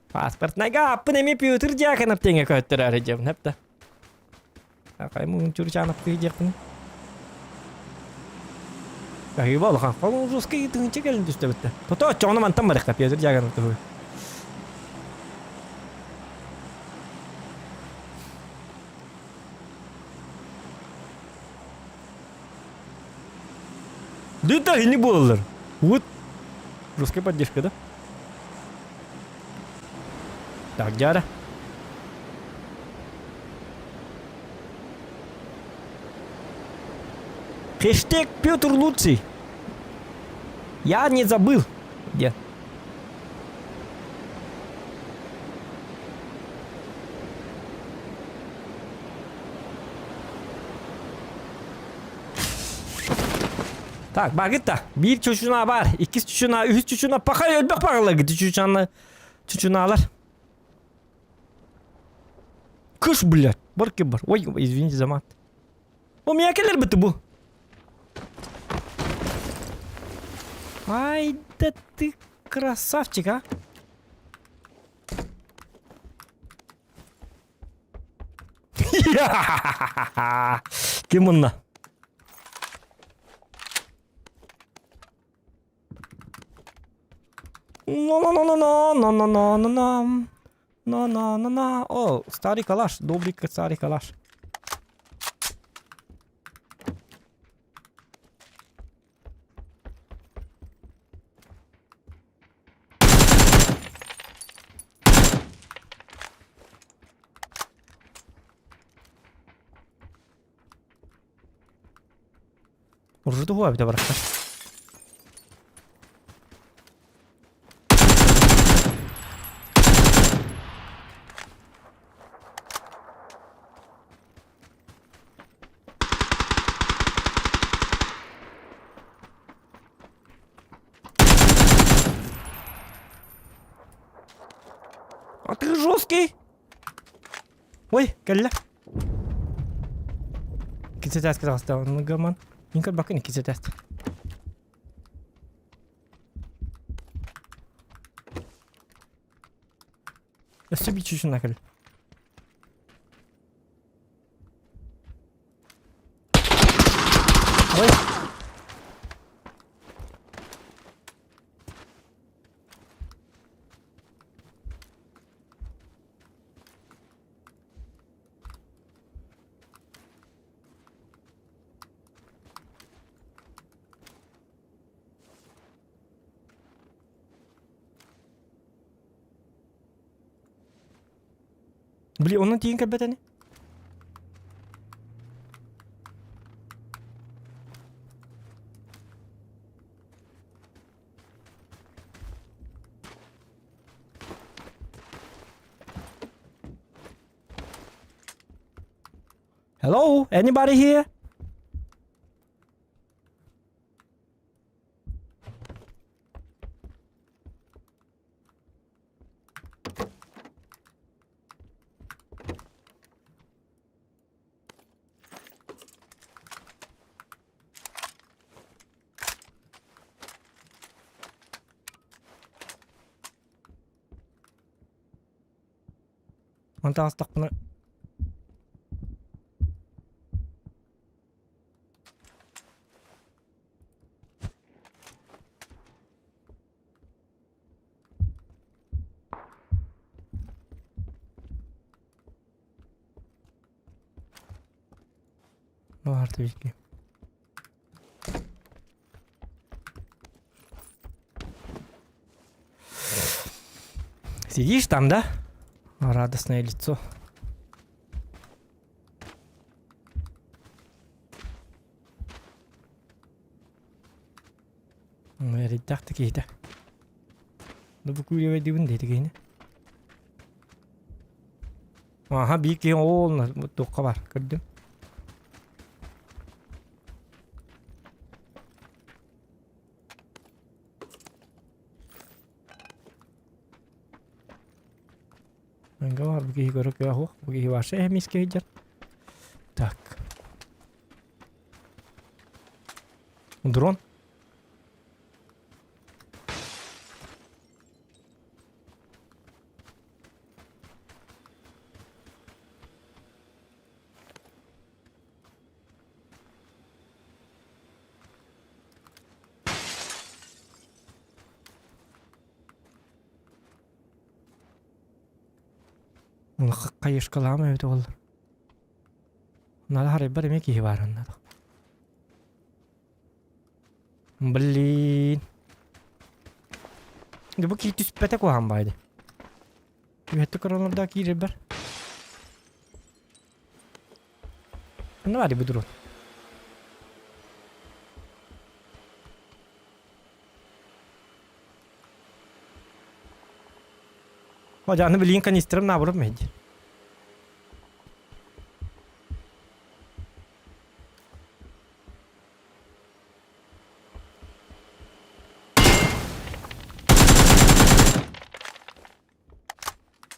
Паспортнайга аппын эмиэ Петр Дьяконов тэҥэ көттөрөөрү дьэбин эптэ. Акай муҥун чурчаанап киһи диэхпин. Каһыыба улахан холун жесткий тыынча кэлин түстэбиттэ. Тото оччоҕуна мантан барыахта Петр Дьяконов туһугар. Да не буолаллар. Вот. Русская поддержка, да? Так, дьара. Хэштег Петр Луций. Я не забыл. Где? Так, багыта. Биир чучуна бар, иккис чучуна, үһүс чучуна, пахай өлбөх багалар чучуна, чучуналар. Кыш, блядь, бар ким бар. Ой, извините за мат. У меня келер быты бу. Ай, да ты красавчик, а. Ким мунна? На-на-на-на-на-на-на-на-на. На-на-на-на. О, старый калаш, добрый старый калаш. Уржутуһуа эбитэ барахсан. А ты жесткий! Ой, кэллэ. Иккис этээскэ таҕыста, оннук гаман. Мин көрбөккүн иккис этээс. Өссө биир чучуна кэл. Ой. Били онон тиийэн кэлбэт ини. Hello, anybody here? Онтон астахпына Баар Сидишь там, да? Радостное лицо. Эрэйдээх да киһитэ. Ну бу күүрүөбэйдибин диэти киһини. Аха биир киһи оол туохха бар көрдүм. Манга бар бу киһи көрө кыа суох. Бу киһи вообще эмискэ сылдьар. Так. Дрон. Хайышкалаама эбит ол. Надо харайбар эмиэ киһи баар онно. Блин. Бу киһи түспэтэ куһаҕан баайды. Үһэтти коронорда киирэрбэр. Ну, бу дрон. Аны билигин канистрым наоборот мэйди.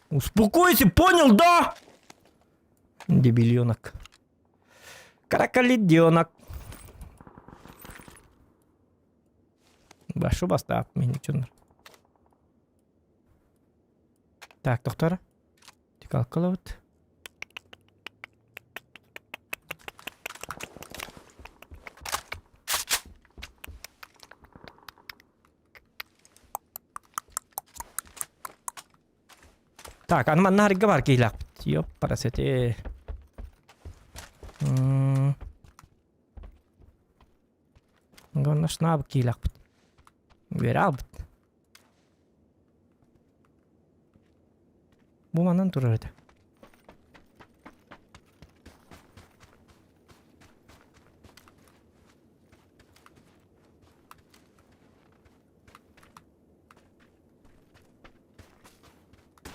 Успокойся, понял, да? Дебильонок. Крокодиленок. Башу бастаап мин чуннар. Так, доктор. Тикалкалабыт. Так, аны манна харга бар киһилээхпит. Ёп, парасети. Онно шнаабыт киһилээхпит. Үөрэ аалбыт. Бу манан турар этэ.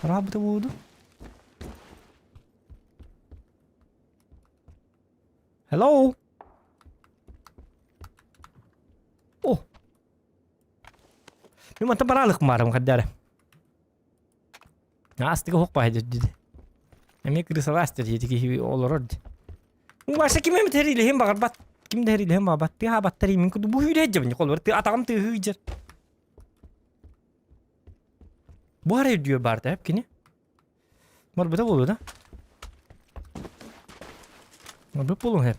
Рабыта буолду. Hello? О! Мин мантан бараалык маарым хаддара. Астыга хоқ баһа деді. Эмиэ крысалаас деді киһи олорор ди. Ваша ким эми тэрилэһин баҕарбат. Ким да тэрилэһин баҕарбат. Тыаһа баттар мин куду бу hүүрэ дьабын холор ты атаҕым тыаһыы дьэр. Бу арай өйдүө баар да кини. Барбыта буолуо да? Барбыт буолуон сөп.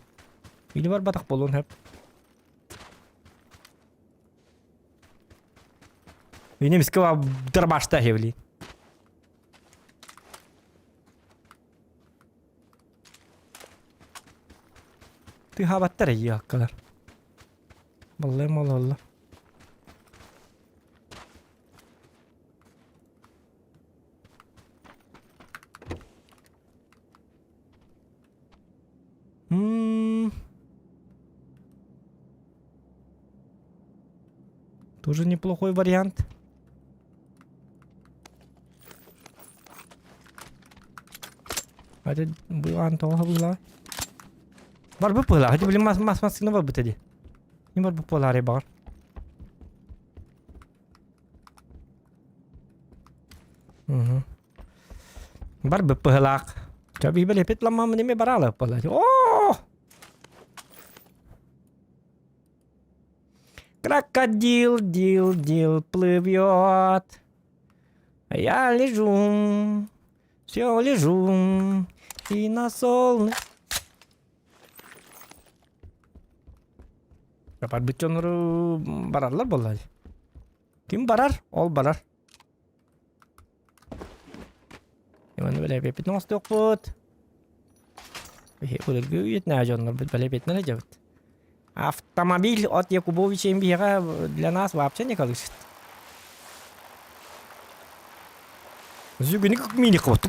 Или барбатах буолуон сөп. Мин эмискэ дырбашта хевли. Тыһаабаттар эйиаккалар. Баллайым ололлор. М. Тоже неплохой вариант. Hadi bu an тоҕо булла. Барбыт быһыылаах. Ити били мас мас массыына барбыт ди. Не барбыт буолаарай баҕар. Мгм. Барбыт быһыылаах. Чэ биһи били ламмамын эмиэ бараалап буолла. Оо! Крокодил, дил, дил плывет. А я лежу, все лежу и на солнце. Барбыт дьоннору бараллар буолла. Ким барар, ол барар. Иван бэлэбиэппитин оҥостуохпут. Биһи былыргы үйэтинээҕи дьоннорбут бэлэбиэтинэн сылдьабыт. Автомобиль от Якубовича биһиэхэ для нас вообще не колышет. Зүгүнү мини қылып.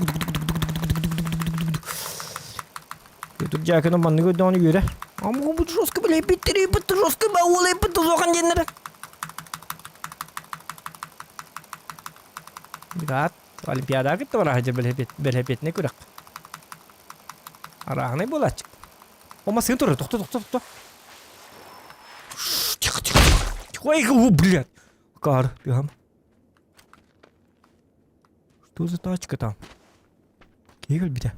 Тут дьаакыны маннык өйдөөн үөрэ. Амгу бу жестко билэйбиттери бит жестко ба уолайбыт тузохан диэннere. Бигат Олимпиадаҕа кытта бараһа дьэ бэлэпиэтинэй күрэх. Арааһынай буолааччы. О, массыына турар, тохто, тохто, тохто. Тихо, тихо, тихо. Ой, о, блядь. Кар, бегам. Что за тачка там? Киһи кэлбитэ.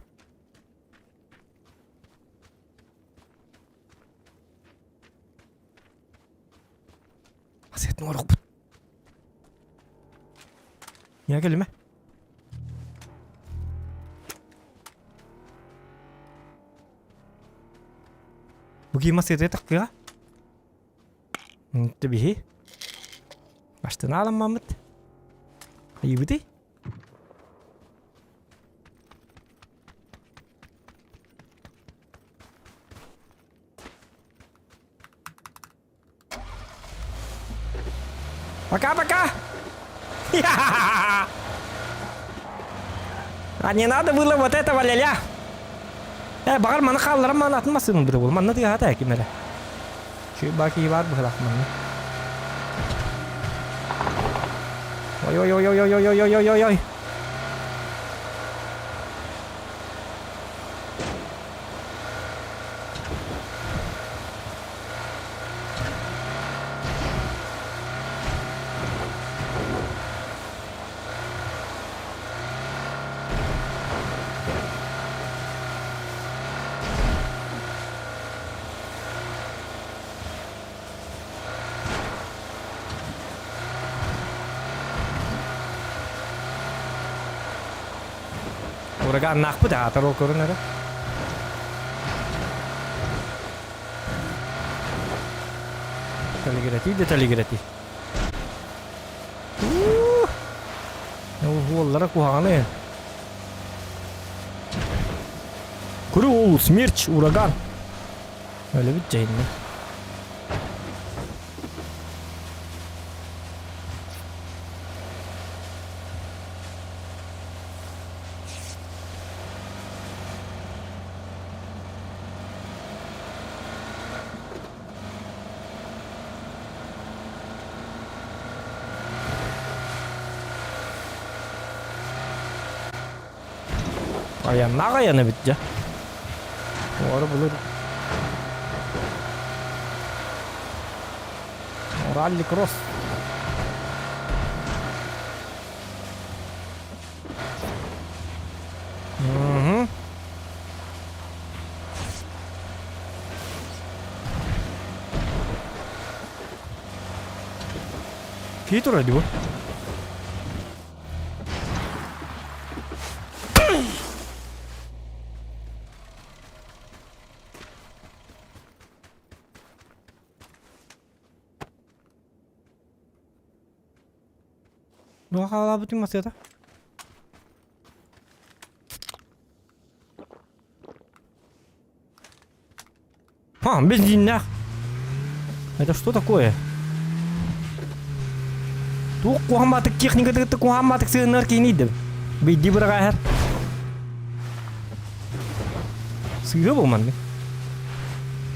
Асыатын оҥоруохпут. Ийэ кэлимэ. Бу киһи массыытыгар тахтыаҕа. Биһи. Астына аламмаммыт. Айыбытый. Пока-пока! А не надо было вот этого ля-ля! Э, баҕар маны хаалларан маны атын массыынын быда бол. Манна тыаһата ким эрэ. Чү баки бар быһылах манна. Ой-ой-ой-ой-ой-ой-ой-ой-ой-ой. Ураганнаахпыт аатар ол көрөн эрэ. Тэлигирэтий да тэлигирэтий. Уоллара куһаҕаны. Көрү ол смерч, ураган. Өлөбүт дьэһиннэ. Айаннаах айан эбит дьэ. Оҕоро былыр Ралли-кросс. Угу. Киһи турар дии бу. Туох хаалаабытыҥ масыата? А, бензиннээх. Это что такое? Туох куһаҕан баатык техникаты кытта куһаҕан баатык сыһыннар киһини Бийди быраҕаһар. Сыыһа бу маннык.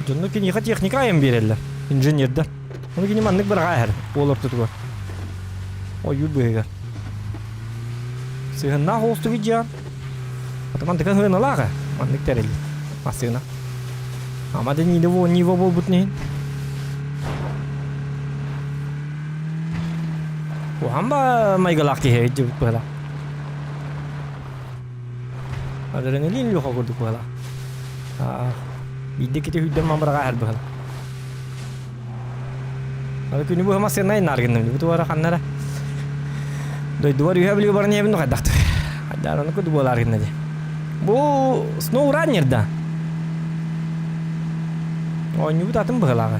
Дьонно киниэхэ техника айан биэрэллэр. Инженердэр. Ону кини маннык быраҕаһар уол ортотугар. Ойуур быыһыгар. Сыһыннаах оҕустугу дьиэҕин. Атаман тыка сыаналаах маннык тэрил. Массыына. Ама да Нива, Нива буолбутун иһин. Куһаҕан ба майгылаах киһи дьыбыт быһалаах. Адреналин Леха курдук быһалаах. Биирдэ кити хүддэн мамыраҕа аһар быһалаах. Аны күнү быһа массыына айнаар гынным. Бу туора ханна эрэ. Дойдубар үһэ билиги баран иһэбин хайдахтыр. Хайдаар ону куду буолаар гынна дии. Бу SnowRunner да. Оонньуубут атын быһылааҕа.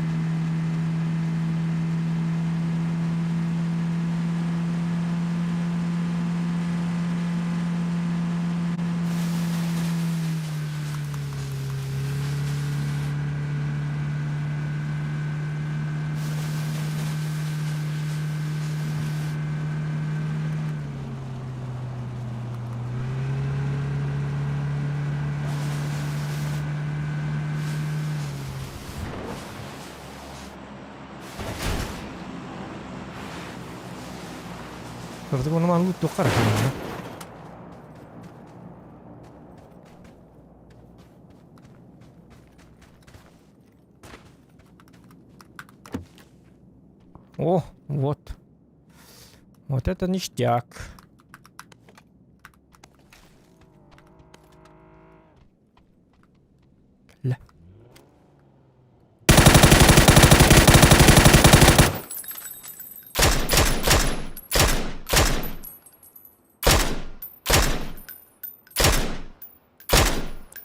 Кырдык ону маннык туохха эрэ О, вот. Вот это ништяк. Кэллэ.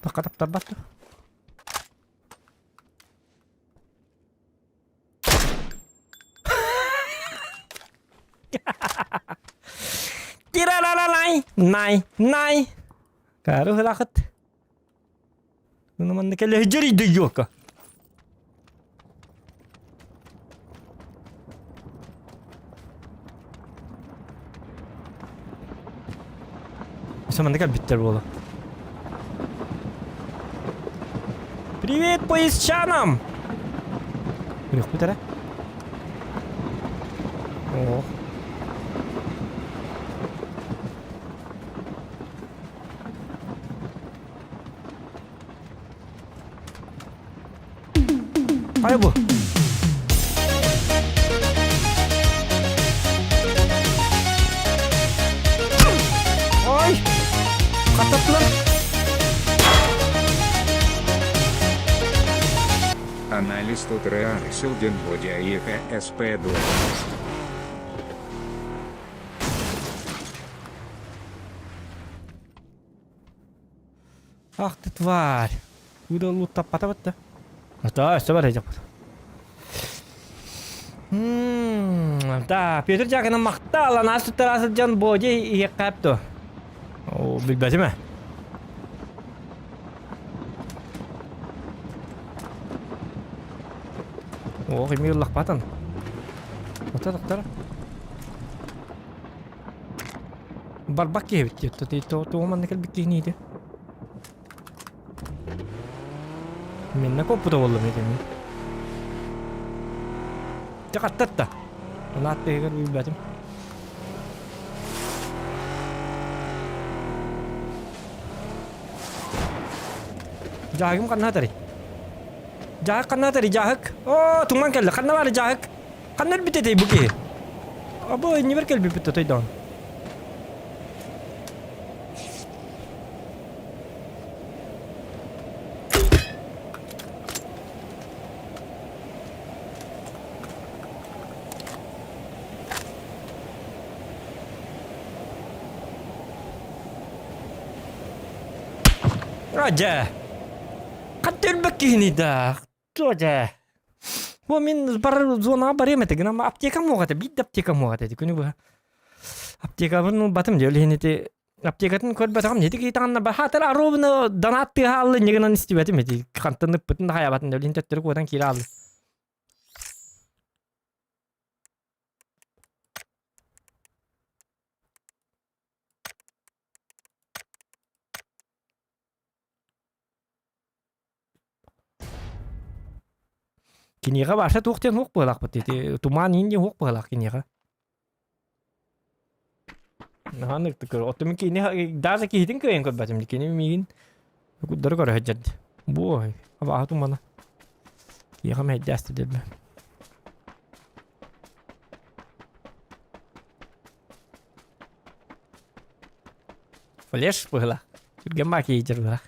Пока таптарбат дуо? Тиралалалай, най, най. Кары хылахыт. Ну манна кэлэ дьэрийдэ ёка. Манна кэлбиттэр буола. Привет, поездчанам! Үрүхпүт эрэ. Ох. Хайа бу? Ой! Хаттаттылар. Анализ тут Реарисилден ВДИХ СП2. Ах ты тварь. Куда луттаппата батта. Ата, өссө бар дьаппыт. Да, Петр Дьяконов махтал, анаас туттара сылдьан боди иһиэххэ то. О, билбэтим ээ. Ох, эмиэ ыллахпатан. Ота тахтара. Барбак киһи эбит диэт. Тоҕо манна кэлбит киһини ити? Минна коппута буоллум итини. Дьэ хаттатта. Улаат тыһыгар билбэтим. Дьааһыгым ханна атарый? Дьааһык ханна атарый, дьааһык? Оо, туман кэллэ. Ханна баар дьааһык? Ханна өлбүт этэй бу киһи? Абы, иннибэр кэлбиппит тотойдоон. Дьэ! Ханна өлбөт киһиний да? Туо дьэ? Бу мин бар зонаҕа барыам этэ гынан аптекам суох этэ, биир да аптекам суох этэ күнү быһа. Аптекабын ылбатым дьэ, ол иһин ити аптекатын көрбөтөҕүм ити киһи таҥанна баһаатар аруобуна донат тыаһааллы инньэ истибэтим ити хантан ыппытын да хайаабатын да ол иһин төттөрү куотан киирэ хааллым. Киниэхэ вообще туох диэн уох быһалаахпыт ити туман иин диэн уох быһалаах киниэхэ. Наһаа ынырыктык көрөр. Оттон мин кини даже киһитин кыайан көрбөтүм. Кини миигин курдары көрө сылдьар. Бу абааһы тумана. Киһиэхэ мэһэйдээстэ диэбэ. Флеш быһыла. Түргэн баа киһи быһа.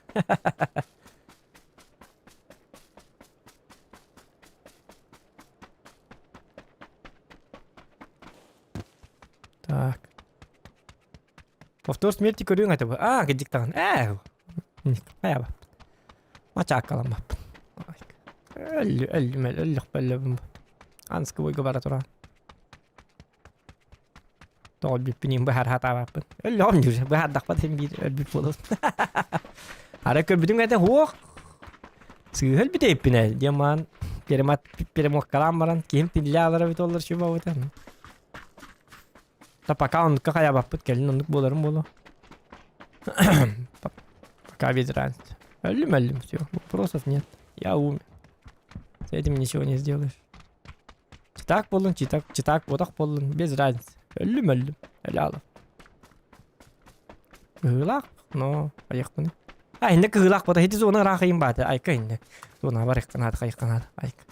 Так. Повтор смерти көрүөҥ этэ бу. Аа, кырдьык даҕаны. Ээ. Хайаба. Мачааккаламмаппын. Өллү, өллүм, өллөхпө өллөбүн. Анскы бойга бара туран. Тоҕо өлбүппүн иһин быһаара сатаабаппын. Өллөҕүм дьүрэ, быһаардахпа син биир өлбүт буолуом. Арай көрбүтүм этэ суох. Сыыһа өлбүт эбиппин ээ диэн маан перемат перемоккалаан баран киһим тиллэ алара эбит оллар чубабыта. Та пока оннукка хайаабаппыт кэлин оннук буоларым буолуо. Пока без разницы. Өллүм өллүм все, вопросов нет. Я умер. С этим ничего не сделаешь. Читак буоллун, читак, читак буотах буоллун, без разницы. Өллүм өллүм, өлө алып. Кыһыылаах, но айахпын. А, инде кыһыылаах буота, ити зона ыраах ыйым баата, айка инде. Зона бар ыкканаат, хайыкканаат, айка.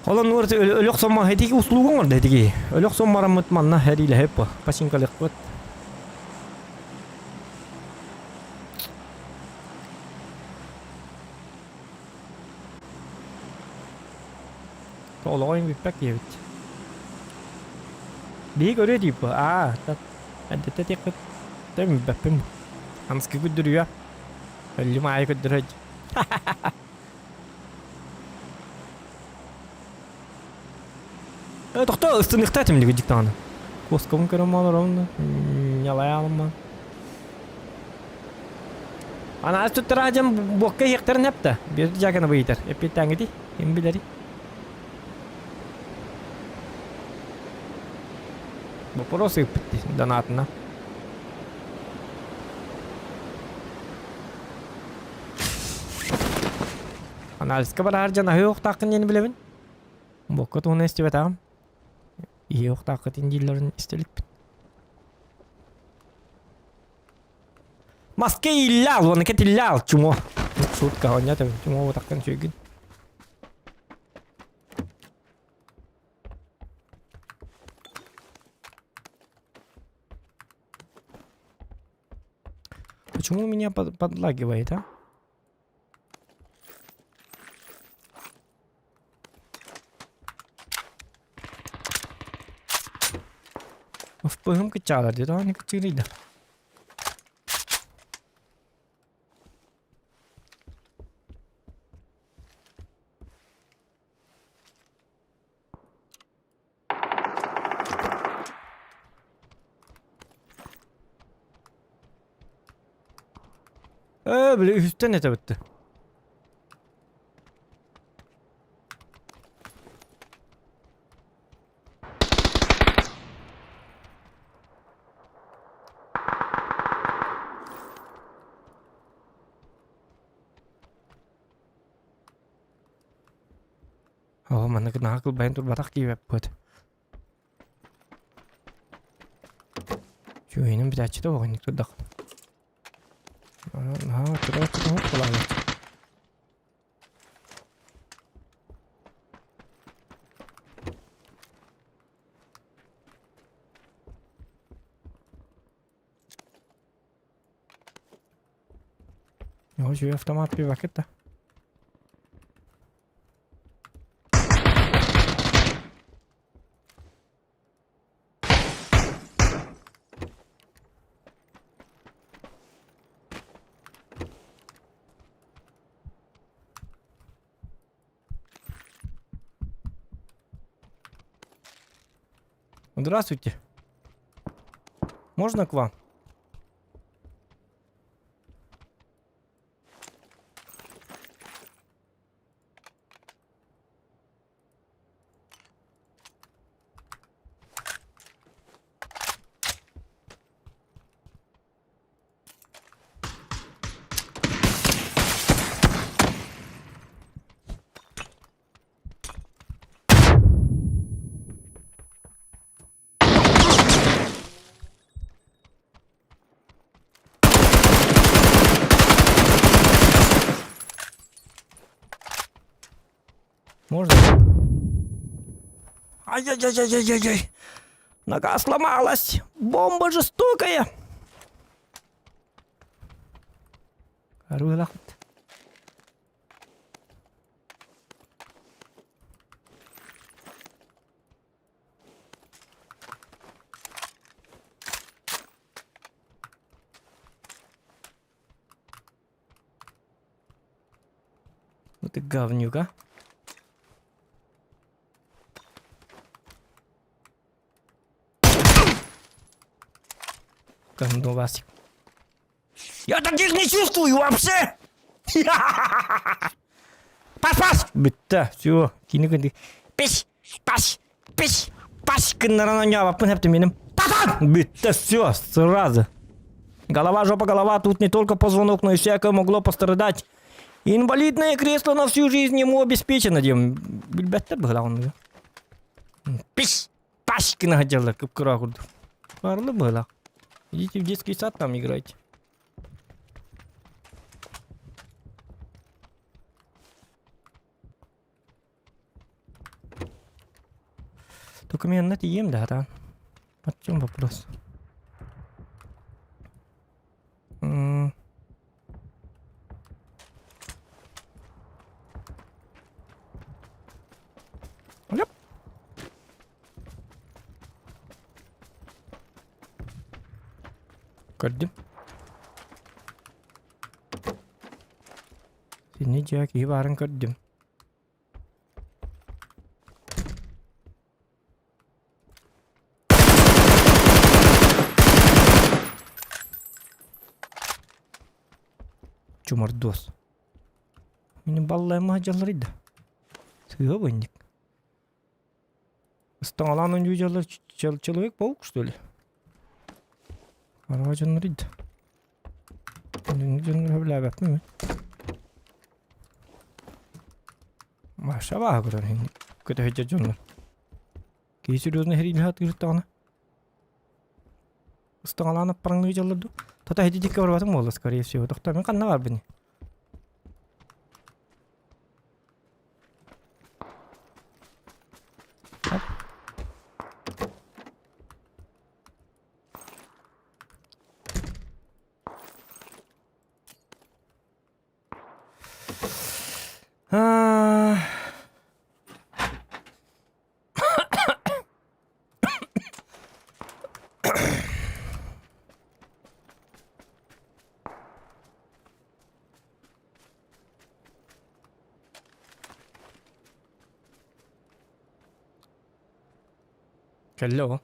Олон нуор өлөх сомма хетики услугун орда хетики. Өлөх соммараммыт манна хэриилэһеп бу. Пасинкалыхпыт. Олоҕойун бүппэт диэбит. Биһиги көрүө дииб аа эрдэттэ этиэххит тем билбэппин Амскы көрдөрүө өллүм аайы көрдөрө Э тохтоо ыстыныахта этим дигидик даҕаны Куоскабын көрөн олоробун ньалайаалымман Анааз туттара дьон буокка иһиэхтэрин эптэ. Биир дьаакана быйытар. Эппиэттээҥҥитий? Ким билэрий? Вопрос ыыппыт дии донатына. Анализка бараар дьон аһыы охтааххын диэн билэбин. Буокка туһунан истибэтэҕим. Иһии охтааххытын дииллэрин истэ иликпин. Маска иллаал уонна кэтиллаал чумо. Сутка оонньоотум чумо утахтан сүйгүн. Почему меня под подлагивает, а? Впыгым кыччаалар дии, тоҕо кыччыырый да. Ээ, били үһүстэн этэ бытты. Оо, маннык наһаа кылбайан турбатах диэбэппит. Чүөйүнэн бүтээччитэ оҕонньук турдах. Наһаа тура тура Үчүгэй автомат пивакет да. Здравствуйте. Можно к вам? Можно? Ай-яй-яй-яй-яй-яй! Нога сломалась! Бомба жестокая! Арыылахпыт. Ну ты говнюк, а? Гандовасик. Я таких не чувствую вообще! Пас, пас! Бүтте, все, кини күндү. Пиш, пас, пиш, пас гыннаран оонньообаппын хэптим миним. Пасан! Бүтте, все, сразу. Голова, жопа, голова, тут не только позвонок, но и всякое могло пострадать. Инвалидное кресло на всю жизнь ему обеспечено, диэн билбэттэр быһылаах Пиш, паш гына сылдьаллар кып-кыра курдук. Барлы быһылаах. Идите в детский сад там играйте. Только мен онно тиийиэм да сатаан. Вот в чем вопрос. М. Оп. Көрдүм. Синни дьиэ киһи баарын көрдүм. Чумордуос. Мин баллайма дьалларый да. Сыыһа бынньык. Ыстаҥалаан оонньуу дьаллар Человек-паук, что ли? Араа дьоннор да. Дьоннор сөбүлээбэппин мин. Маша бааһа көрөр көтө сылдьар дьоннор. Киһи серьезно сэриилэһэ сатыырдаҕына ыстаҥалаан аппараҥныы дьаллар дуу? Тата ити диэки барбатым буолла, скорее всего. Тохтоо, мин ханна барбыный? Аа. Кэллэ ол.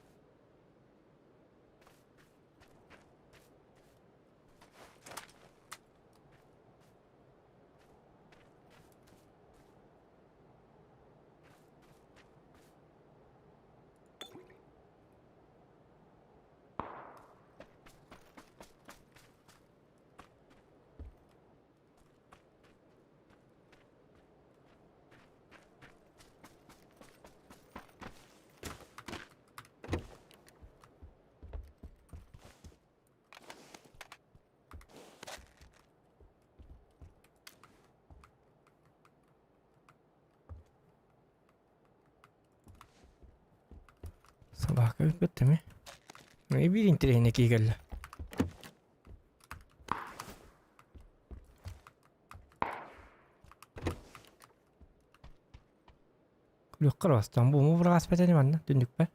Собака бүппэт ими. Биир интэриэһинэй киһи кэллэ. Күлүөххэ бастаан бу быраҕаспат ини манна түннүкпэр.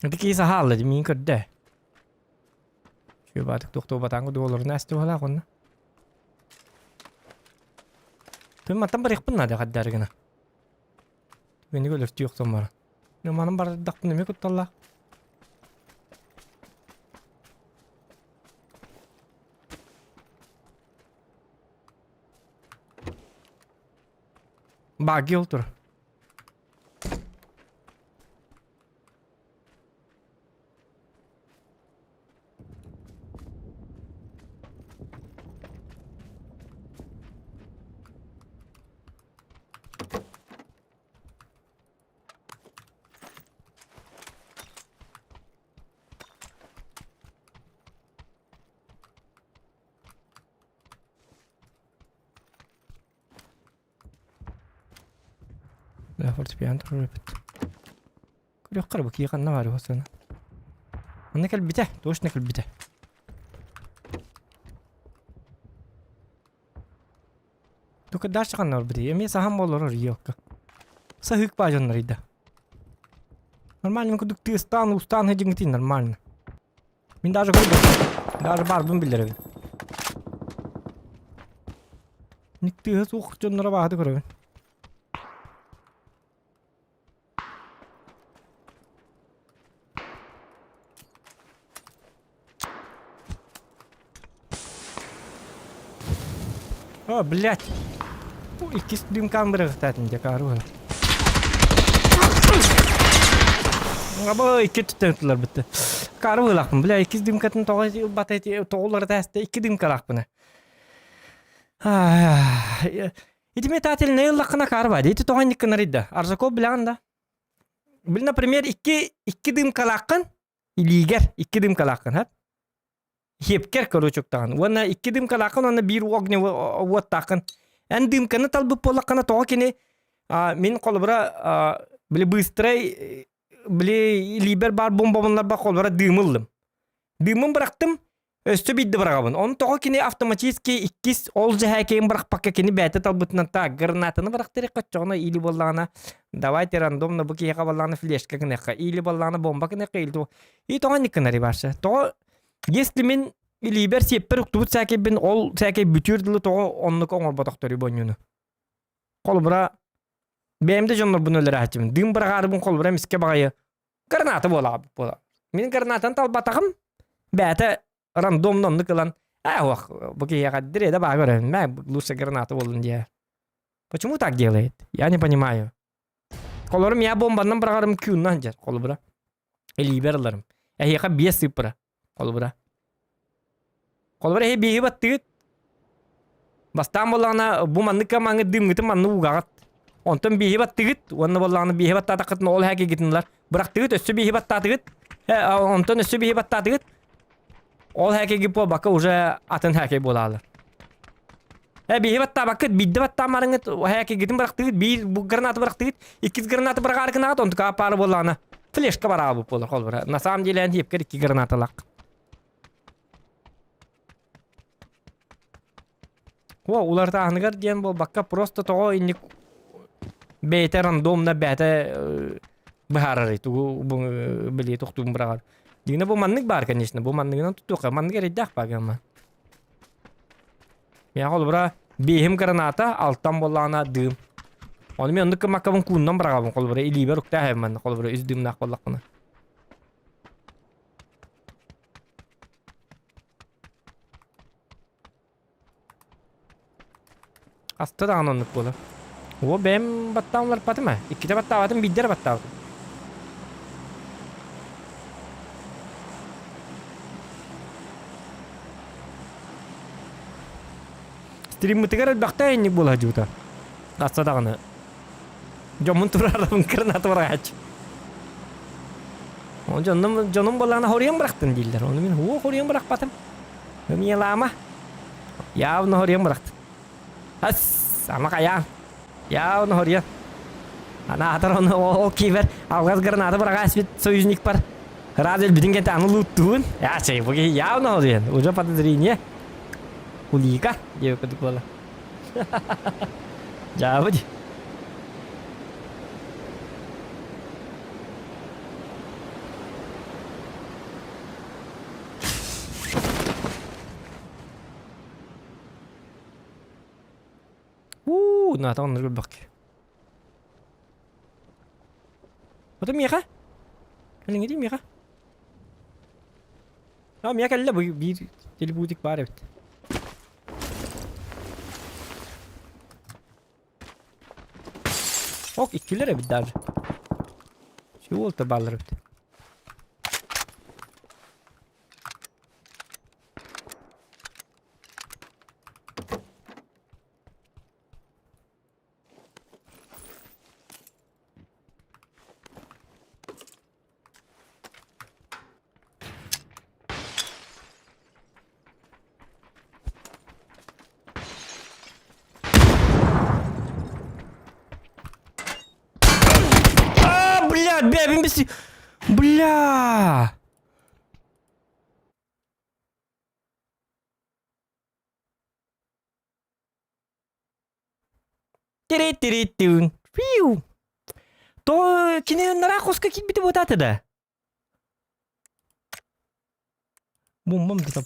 Ити киһи саһаалла дии миигин көрдө. Баатык туохтуу батаан курдук олорун ааста быһалаах онно. Түн мантан барыахпын наада хаддаары гына. Түгэни өлөртүү охсон баран. Манан бардахпын эмиэ кутталлаах. Баги ол тур. Бля, фортепиано турар эбит. Көрүөххэ эрэ бу киһи ханна баар сана. Манна кэлбитэ, точно кэлбитэ. Только дальше ханна барбыт Эмиэ саһан буолар ёлка. Саһык баа дьоннор ыйда. Нормально курдук тыастаан устаан сылдьыҥытый нормально. Мин даже көрбөтүм. Даже баарбын биллэрэбин. Ник тыаһа суох дьонноро баһады көрөбүн. О, блядь. Иккис дымкаан бырахтаатын дьэ каару Аба икки түттэн тылар бытты. Каару ылахпын, бля, иккис дымкатын тоҕо бата тоҕулары тээстэ икки дымкалаахпына. Ити метательнай ыллаххына каарба, ити тоҕо инник гынарый да. Аржаков билэҕин да? Бил, например, икки икки дымкалааххын илиигэр икки дымкалааххын, ха? Хиэпкэр корочуктаҕын. Уонна икки дымкалааххын уонна биир огневой уоттааххын. Эн дымканы талбыт буоллаххына тоҕо кини мин холобура били быстрай били илиибэр баар бомбабыннарба холобура дыымы ыллым. Дыымын бырахтым, Өссө биирдэ быраҕабын. Ону тоҕо кини автоматически иккис ол дьэһээкэйин бырахпакка кини бэйэтэ талбытынан так гранатаны бырахтырыахха оччоҕуна или буоллаҕына давайте рандомно бу киһиэхэ буоллаҕына флешка гыныахха или буоллаҕына бомба гыныахха или и тоҕо инник гынарый барша тоҕо если мин илиибэр сиэппэр уктубут сээкэйбин ол сээкэй бүтүөр дылы тоҕо оннук оҥорботохторуй бонньуну холобура бэйэм да дьоннорбун өлөрөөччүбүн дыым быраҕаарыбын холобура эмискэ баҕайы граната буолаҕа буола. Мин гранатаны талбатаҕым. Бэйэтэ рандомно оннук ылан, ээ ох, бу киһиэхэ дириэдэ баа көрөбүн, мэ лучше граната буоллун диэ. Почему так делает? Я не понимаю. Холорум я бомбаннан быраҕарым күүннан дьэр, холобура. Илиибэр ыларым. Эһиэхэ биэс сыыппара, холобура. Холобура эһи биэһи баттыгыт. Бастаан буоллаҕына бу маннык маҥы дыымҥытын манны угаҕыт. Онтон биэһи баттыгыт уонна буоллаҕына биэһи баттаатаххытына ол эһэкигитин ылар. Бырахтыгыт өссө биэһи баттаатыгыт. Онтон өссө биэһи баттаатыгыт. Ол эһэкиги буолбакка уже атын эһэкэй буолаалар. Э биэһи баттаабаккыт биирдэ баттаамарыҥыт эһэкигитин бырахтыгыт биир бу граната бырахтыгыт иккис граната быраҕаары гынаҕыт онтука паара буоллаҕына флешка бараабыт буолар холобура. На самом деле эн хиэпкэр икки гранаталаах. О, уларытааһыныгар диэн буолбакка, просто тоҕо инник бэйэтэ рандомно бэйэтэ быһаарарый тугу били тохтуун быраҕар. Дьиҥэ бу маннык баар, конечно, бу манныгынан тутуохха, маннык эрэйдээх баар гамма. Миэхэ холобура биэһим граната, алтан буоллаҕына дыым. Ону мен оннук гыммаккабын кууннан быраҕабын холобура илиибэр уктаах эбин манна холобура үс дыымнаах буоллахпына. Хаста даҕаны оннук буолар. Уо бэйэм баттаан уларпатым ээ. Иккитэ баттаабатым, биирдэ эрэ баттаабытым. Стриммытыгар элбэхтэ инник буола сылдьыбыта. Хаста даҕаны. Дьоммун тураарабын кырнааты барааччы. Ол дьонум, дьонум буоллаҕына хоруйан бырахтын дииллэр. Ону мин һуох хоруйан бырахпатым. Ымыйалаама. Явно хоруйан бырахтын. Ас, ама хайаан. Явно хоруйан. Анаатар ону ол киибэр алгас граната быраҕа испит союзникпар. Раз өлбүтүн кэнтэ аны лууттуун. Я чай, бу киһи явно хоруйан. Уже подозрение. Улика диэбит курдук буолла. Дьаабы дии. Уу, наата оннук көрбөхкө. Ото миэхэ? Кэлиҥҥитий миэхэ? А, миэхэ кэллэ бу биир телебутик баар эбит. Ок, иккилэр эбит даже. Чего-то бааллар эбит. А, бля, бля, бля! Тири-тири-түүн. Фиу. То кини нараах хоско киирбити буотаата да? Бум-бум да там.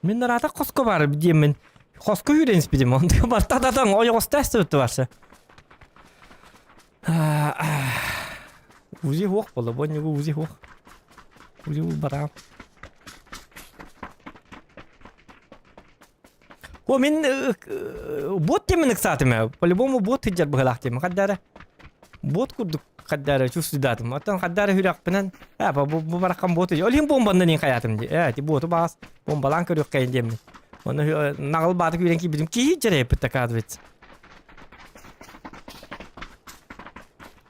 Мин нараата хоско бар диэммин хоско үүрэн испитим онтуга бартататан ойоҕосто эстибит барса узи хуох буолла бу узи хуох узи бараам О, мин бот диэммин ыксаатым ээ. По-любому бот сылдьар быһыылаах диэммин. Хаддаара бот курдук хаддаара чувствуйдаатым. Оттон хаддаара сүрэхпинэн ээ бу бу бараххан бот ол иһин бомбаннан иһин хайаатым дии. Ээ ити боту баас бомбалаан көрүөххэйин диэммин. Оны наҕыл бааты күүрэн киирбитим киһи дьэрэйэппит оказывается.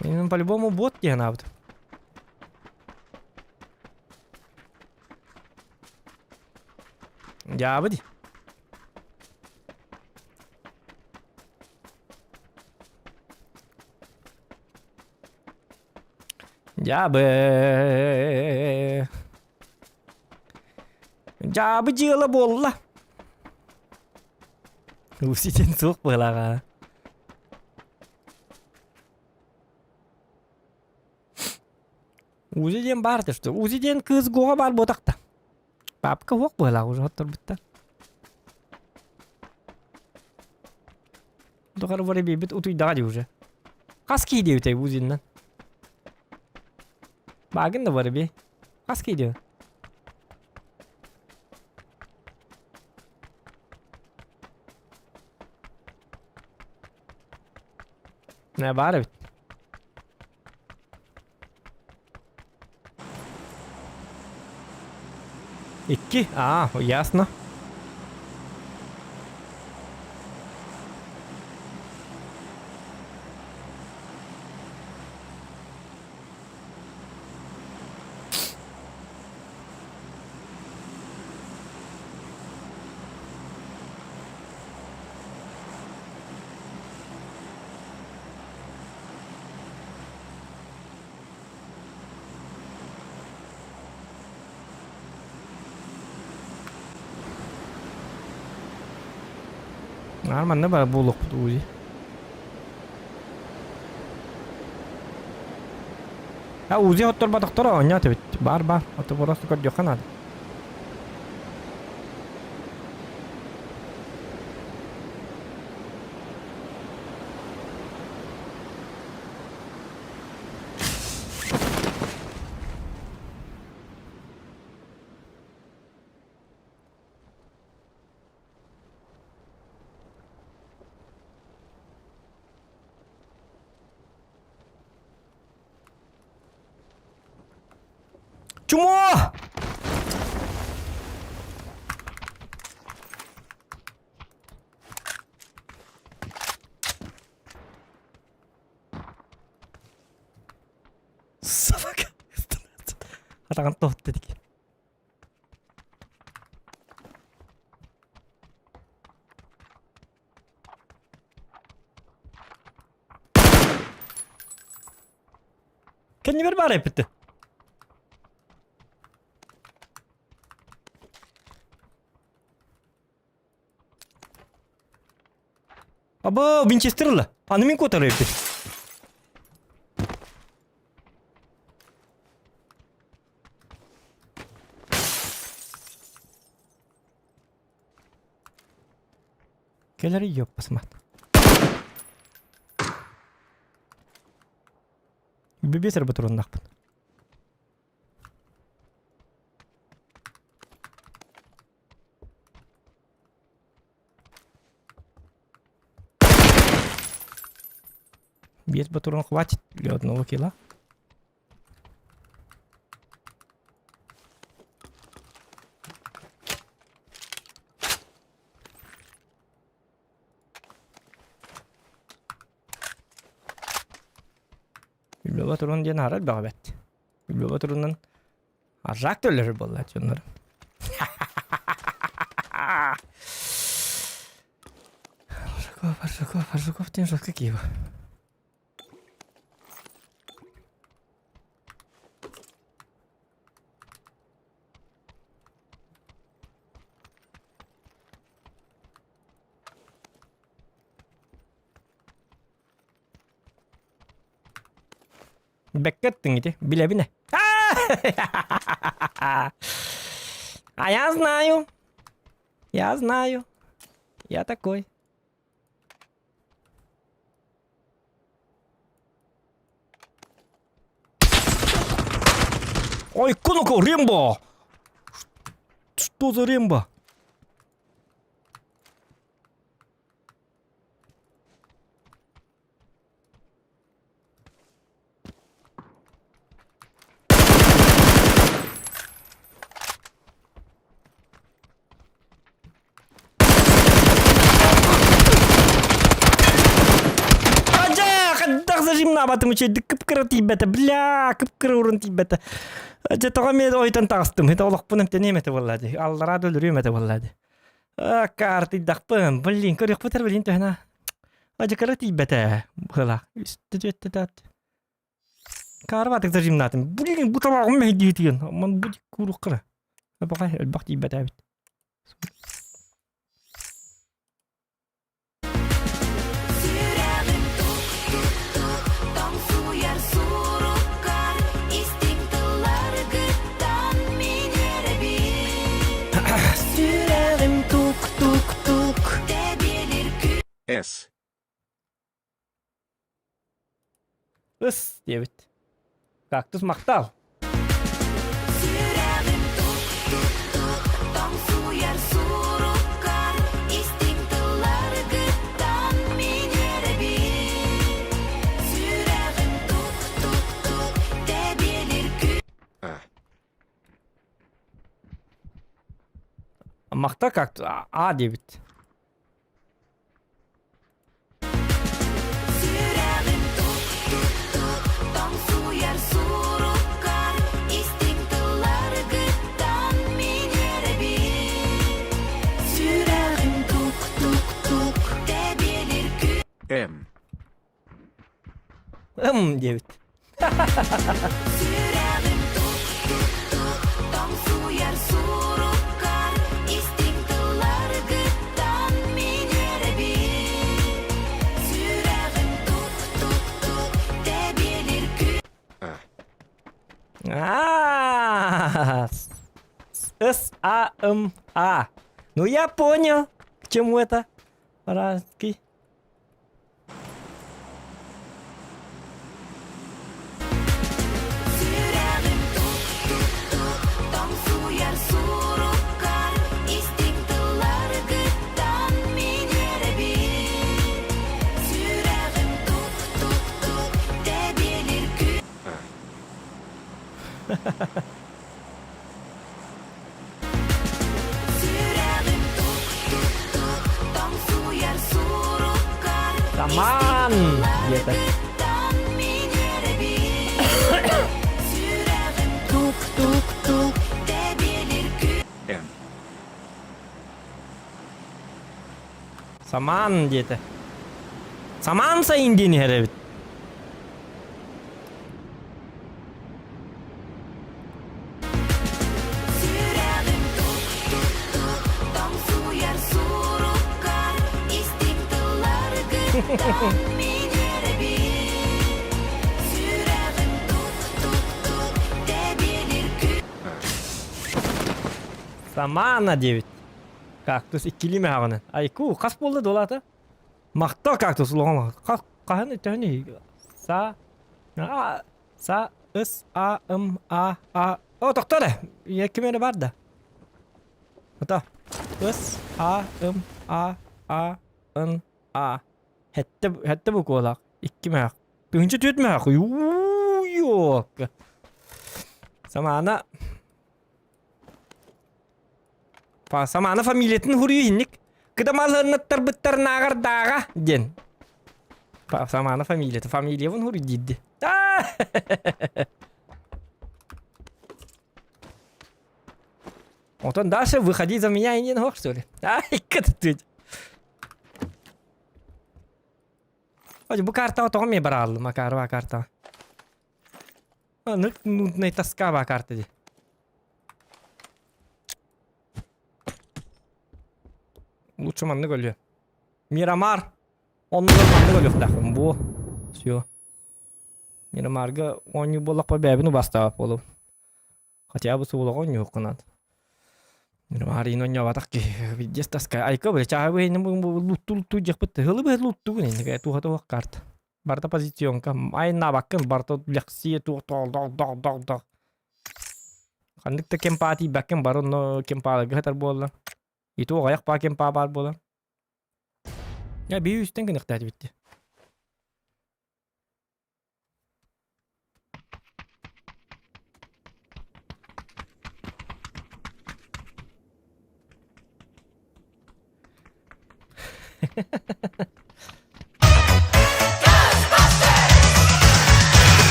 Мен по-любому бот диэн аабытым. Дьаабы дии. Дьаабы. Дьаабы дьыала буолла. Уситин суох быһалааҕа. Узи диэн баар что? Узи диэн кыыс гуоҕа баар буотахта. Папка уох быһалаах уже хотторбуттар. Тухары бары биэрбит утуйдаҕа дии уже. Хас киһи диэбитэй Узиннан? Баагын да бары би. Хас киһи диэ? Не баар эбит. Икки? А, ясно. Наар манна бара буолуохпут уузи. А уузи отторботохторо оонньоот эбит. Бар бар. Ото просто көрдүөххэ наада. Чмо! Собака. Атаҕын тоһутта дики. Кэннибэр баар эппитти. Або, Винчестер ылла. Аны мин куотар эбиппин. Кэлэр ёппасмат. Бибиэс эрэ туруннахпын. Биэс батурун хватит для одного килла. Үллэбэ турун диэн аһара элбэҕи бэт. Үллэбэ турунан аржаак төллөрөр буолла дьоннор. Аржаков, Аржаков, Аржаков диэн жестко киһи Бэккэ ыттыҥ ити, билэбин ээ. А я знаю. Я знаю. Я такой. Ой, кунако, Рембо! Что за Рембо? Адьа, хайдах зажимнаабатым үчэйдик кып-кыра тиийбэтэ, бля, кып-кыра урун тиийбэтэ. Дьэ, тоҕо эмиэ ойтон таҕыстым, это олохпун эмтэниэм этэ буолла дии, аллараа да өлөрүөм этэ буолла дии. А, каартыйдахпын, блин, көрүөхпүт эрэ, блин, төһөнө. Адьа кыра тиийбэтэ, быһыылаах. Үстэ түөттэ таат. Каарбатык зажимнаатым. Блин, бу табаҕым мэһэйдиитигин. Ман бу кууруккара. Баҕай, элбэх тиийбэтэ эбит. Сүрэҕим тук-тук-тук тоҥсуйар суруккар истиҥ тылларгыттан мин эрэбин. Сүрэҕим тук-тук-тук Тэбиэлир күү С. Ыс диэбит. Кактус махтал. Сүрэҕим тук-тук-тук тоҥсуйар суруккар истиҥ тылларгыттан мин эрэбин. Сүрэҕим тук-тук-тук тэбиэлир күү А. Махтал кактус А диэбит. Сүрэҕим тук-тук-тук тоҥсуйар суруккар истиҥ тылларгыттан мин эрэбин. Сүрэҕим тук-тук-тук Тэбиэлир күү М. Ым диэбит. Сүрэҕим тук-тук-тук тоҥсуйар суруккар истиҥ тылларгыттан мин эрэбин. Сүрэҕим тук-тук-тук тэбиэлир күү А. А, С А М А. Ну я понял, к чему это. Парадский. Сүрэҕим тук-тук-тук тоҥсуйар суруккар истиҥ тылларгыттан мин эрэбин. Сүрэҕим тук-тук-тук тэбиэлир күү А. Сүрэҕим тук-тук-тук тоҥсуйар суруккар Таман диэтэ. истиҥ мин эрэбин. Сүрэҕим тук-тук-тук тэбиэлир күү М. Самаан диэтэ. Самаан сайын диэн иһэр эбит. Сүрэҕим тук-тук-тук тоҥсуйар суруккар истиҥ тылларгы. Мин эрэбин Сүрэҕим тук-тук-тук тэбиэлир күн Самана диэбит. Кактус иккилии мөһөҕүнэн. Айку, хас буолла дуолаата? Махтал кактус улахан хас хаһан төһөнүй? Са а са с а м а а О, тохтоо эрэ. Ийэ ким эрэ бар да. Ата. С А М А А Н А. Хэттэ хэттэ буквалаах. Икки мөһөх. 1004 мөһөх. Юу-ёк. Самаана Самаана фамилиятын хуруйу иһинник. Кыдамалыаннаттарбыттар нааҕар дааҕа диэн. Самаана фамилията. Фамилиябын хуруй диирди. Отон дальше выходи за меня и не ног, что ли? Ай, кытыт. Бу картаҕа тоҕо эмиэ барааллым, Макарова картаҕа. Анык нудная тоска ба карта дии. Лучше маннык өлүө. Мирамар! Оннугар маннык өлүөхтээхпин буо. Все. Мирамарга оонньуу буоллахпа бэйэбин убастаабат буолуом. Хотя бы суулаҕа оонньуоххун наада. Мирамар иин оонньообатах киһи пиздец тоска. Айка бля чааһы быһыйны лутту лутту дьахпыт. Хылы быһы луттугун инники туха туох карта. Барыта позиционка. Айаннаабаккын, барыта лэхсиэ туох дох дох дох дох дох. Ханнык да кемпаа тиийбэккин, бары онно кемпааларга сытар буолла. И то аҕыйах баа кемпаа баар буолар. Я бии үстэн гыныахтаат битти.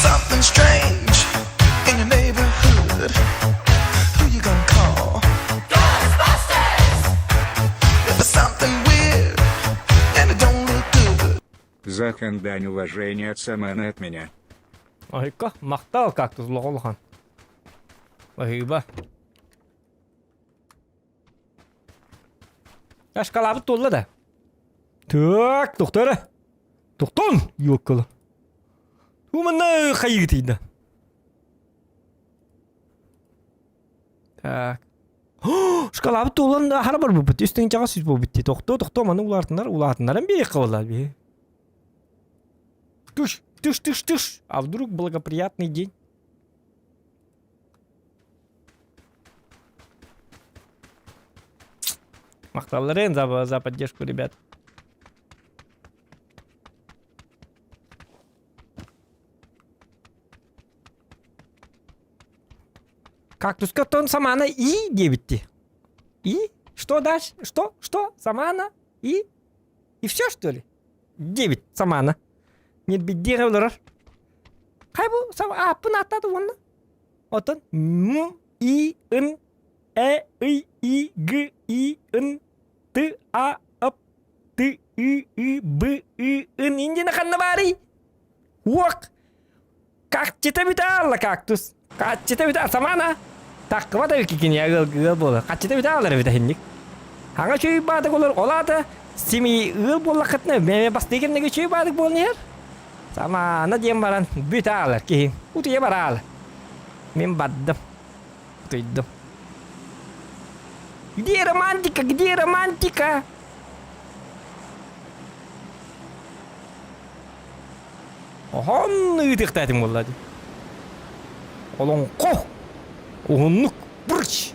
Something strange in your neighborhood. Who you gonna call? Ghostbusters! If it's something weird and it don't look good. Захан дань уважения от Саманы от меня. Айка, махтал кактус улахан. Спасибо. Шкалабыт туолла да. Так, тохто эрэ. Тохтон, ёккала. Уманна хайыгы тиийдэ. Так. Шкалабыт туолан хара барбыппыт. Үс тыһыынчаҕа сүүс буолбут дии. Тохтоо, тохтоо, маны улаатыннар, улаатыннаран биэриэххэ буолла биһи. Туш, туш, туш, туш. А вдруг благоприятный день? Махталларын за, за поддержку, ребят. Кактуска тон самана и диэбитти. И? Что дальше? Что? Что? Самана? И? И все, что ли? Диэбит самана. Нирбиддиэҕэ олорор. Хай бу ааппын ааттааты уонна. Оттон М И Н Э Ы И Г И Н Т А П Т И И Б И Н индина ханна баарый? Уок! Кактита бүтэ кактус. Каччыта бүтэ самана. Таккыба да кикини ыал ыал буолар. Каччыта бүтэ алар эбит иһинник. Хаҥа чүй баадык олор олаата сими ыал буоллаххытына мэ бастыы кэмнэги чүй баадык буолан иһэр. Самаана диэн баран бүтэ аалар киһи. Утуйа бараал. Мин бардым. Утуйдум. Где романтика? Где романтика? Оһон ыытыахтаатым буолла дии. Олоҥхо! Уһуннук бырч!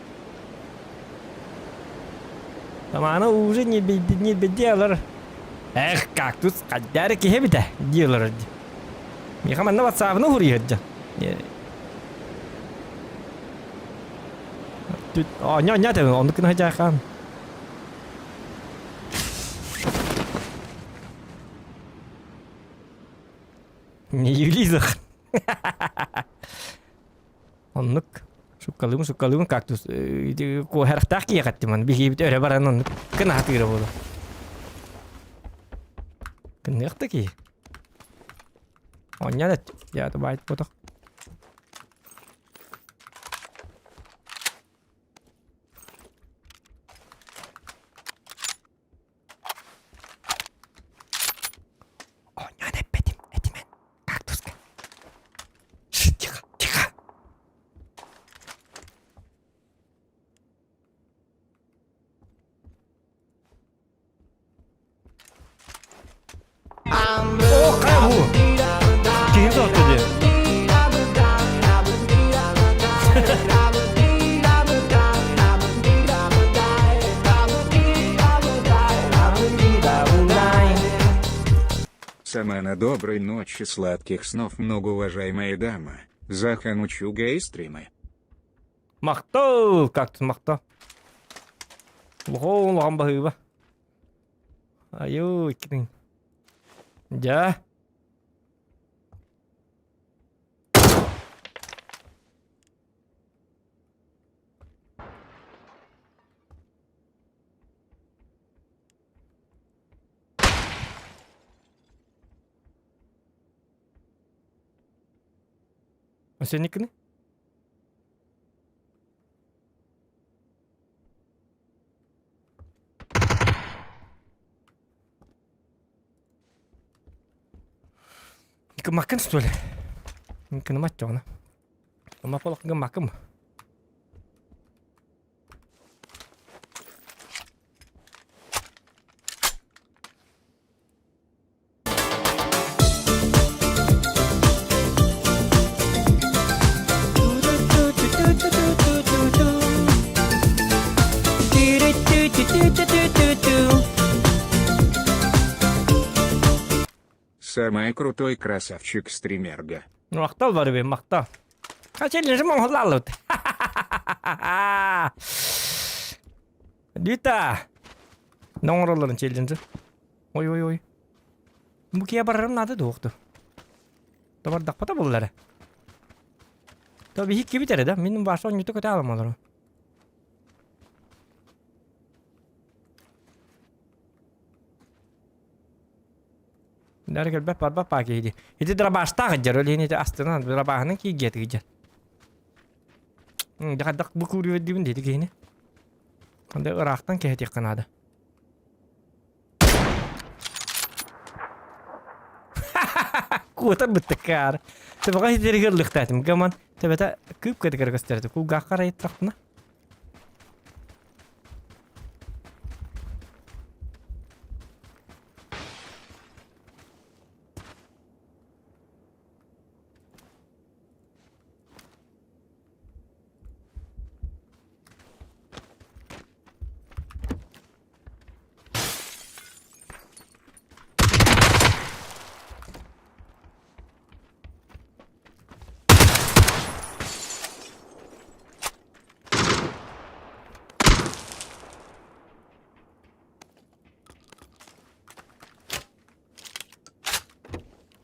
Самаана уже не не беделар. Эх, кактус хайдары киһи эбитэ диэлэр дии. Миэхэ манна ватсабына хуруйар дьон. Оонньоо оонньоо тэбин оннук гына садьаахаан. Не юлизах. Оннук. Шуккалыыбын, шуккалыыбын кактус. Куоһарахтаах киһиэхэттим биһиэбит өрө баран оннук кынаатыыра буолуо. Кынныах да киһи. Оонньоон эт. Я баайт ботох. О, хайа бу? Киһи соһутта дии. Самана доброй ночи, сладких снов, многоуважаемая дама. Захан учуга и стримы. Махтал, кактус махтал. Улахан улахан баһыыба. Айуу, иккитин. Дьэ. Сеникини? Гыммаккын что ли? Гынымат дьоҕуна. Гыммак олох гыммаккын. Самый крутой красавчик стримерга. Махтал бар бе, махтал. Хачелин же моңлалыт. Дита. Ноңролорун челленджи. Ой ой ой. Бу киһи барарым наада дуохту. Табардахпата буллара. То биһи кибит эрэ да, мин баша онньута көтө алам олору. Дары кэлбэт барбат паа киһи Ити дробаштаах дьэр, ол иһин ити астынан дробаһынан кииргиэтик дьэр. Дьахардах бу куурүөр диибин диэти киһини. Анда ыраахтан кэһэтиэххэ наада. Куотар быттыккаар. Төбөҕө ситэригэр ыллыктаатым. Гаман төбөтө кыып кытыгар көстөрөтө. Кулгаахха арайыттахпына.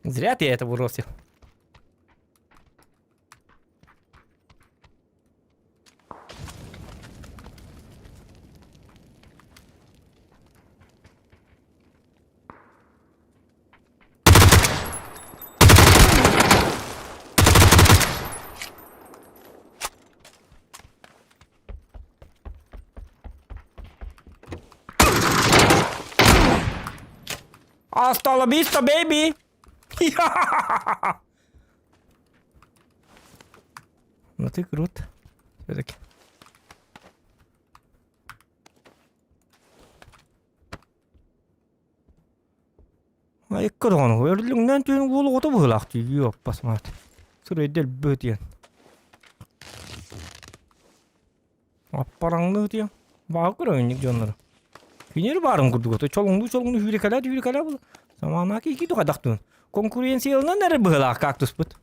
Зря ты это бросил. Hasta la vista, baby! Ну ты крут. Все-таки. Айыкка даҕаны өрүлүҥнээн түүн уол оҕото быһыылаах дии үөппас маат. Сырайда элбэ диэн. Аппараҥныы диэн. Баҕа көрөҥнүк дьоннору. Кинилэр баарын курдук ото чолоҥнуу чолоҥнуу сүүрэкэлээ сүүрэкэлээ була. Самаана киики тухадахтыын. Конкуренцияланан эрэ быһыылаах кактуспут.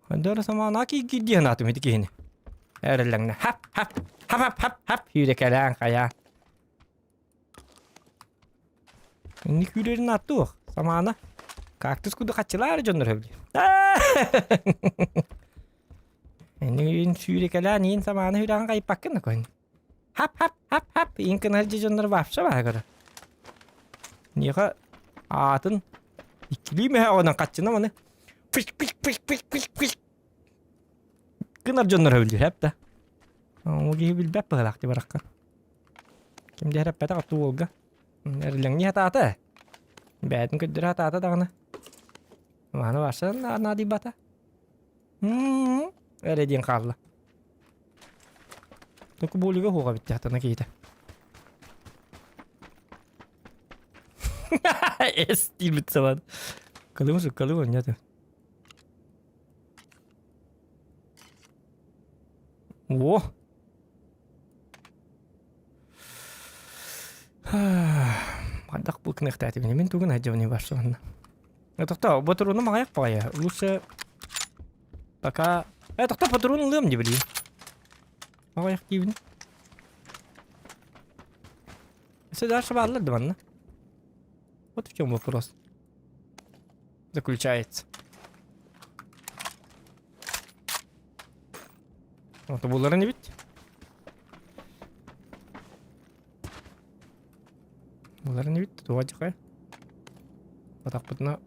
Хандара самаана киики диэн аатым ити киһини. Эрэллэҥнэ хап хап хап хап хап хап сүүрэкэлээн хайаа. Инник күүрэрин ааттуох. Самаана. Кактус курдук хаччылаары дьоннор хөбүлүүр. Эниин сүүрэкэлээн иин самааны хүрэҕин хайпаккын да көн. Хап хап хап хап иин кынаржы дьоннор вообще баһа көрө. Ниха аатын иккилии мөһө онон хаччына маны пыш пыш пыш пыш пыш пыш гынар дьоннор хөбүлүүр хэп да. Ол киһи билбэт быһылаах дии барахха. Ким да эрэппэтэх отту уолга. Эрилэҥнии сатаата. Бэйэтин көрдөрө сатаата даҕаны. Мааны барсан наадыйбата. Эрэ диэн хаалла. Току буолуга хуоҕа битте хатана киһитэ. Эс диирбит сабан. Калым суккалым онньата. О! Хайдах бу кынахтаатыбын мин тугун айдьабыный барсыбанна. Тохто, ботуруну маҕайах баҕайа. Лучше пока... Э, тохто, патрон ылыам дии билигин. Маҕайах диибин. Өссө дальше бааллар да манна. Вот в чем вопрос заключается. Вот буларын бит. Буларын бит, туға дьахай. Батақпытына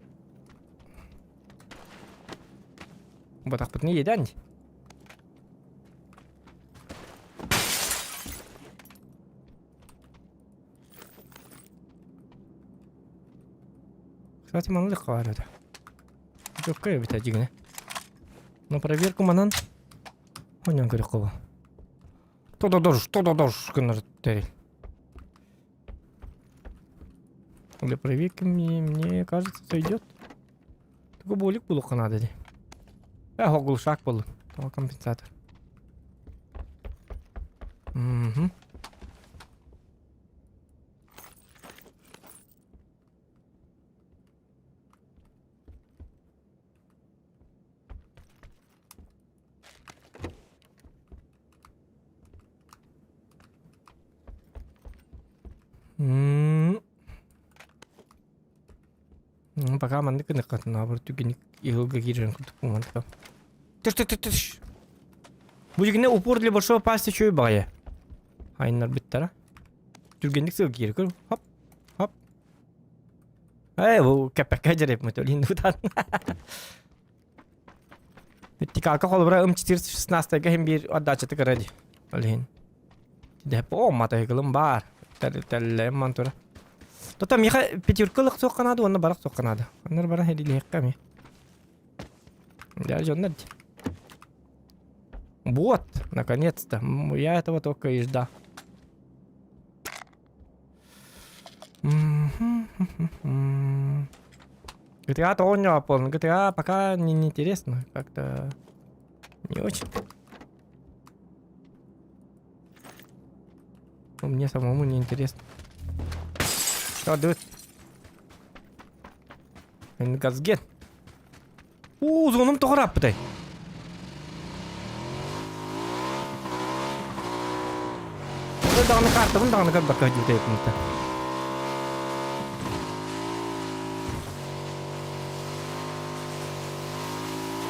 Батақпытына еден. Кстати, маннык баар этэ. Жокко эбитэ дьигинэ. Но проверку манан онньон көрүөххэ бу. Тододош, тододош гыннар тэрил. Для проверки мне, мне кажется, сойдет. Только болик булуохха наада дии. Э, глушак буоллун. Тоҕо компенсатор. Мгм. М. Ну, пока маннык гыныккатына бір түгенік иылга киирэн курдук мантыка. Түш түш түш түш. Бу дьигинэ упор для большого пальца үчүгэй баҕайы. Айыннар бүттара. Түргэнник сыл киир көр. Хоп, хоп. Эй, бу кэппэккэ дьэрэп мөтөлин тутан. Вертикалка холобура М416 иһин биир отдачата кыра дии. Ол иһин. Дэп о матайгылым баар. Тэллэйим ман тура. Тота миэхэ пятерка ылык суохха наада уонна барах суохха наада. Оннор баран хэдилиэххэ эмиэ. Дьэ дьоннор дии. Вот, наконец-то. Я этого только и ждал. GTA оонньооппун. GTA пока не неинтересно. Как-то не очень. Ну, мне самому не интересно. Что, Газген. Уу, зонум тоҕо ырааппытай? Ол даҕаны картабын даҕаны көрбөккө сылдьыбыт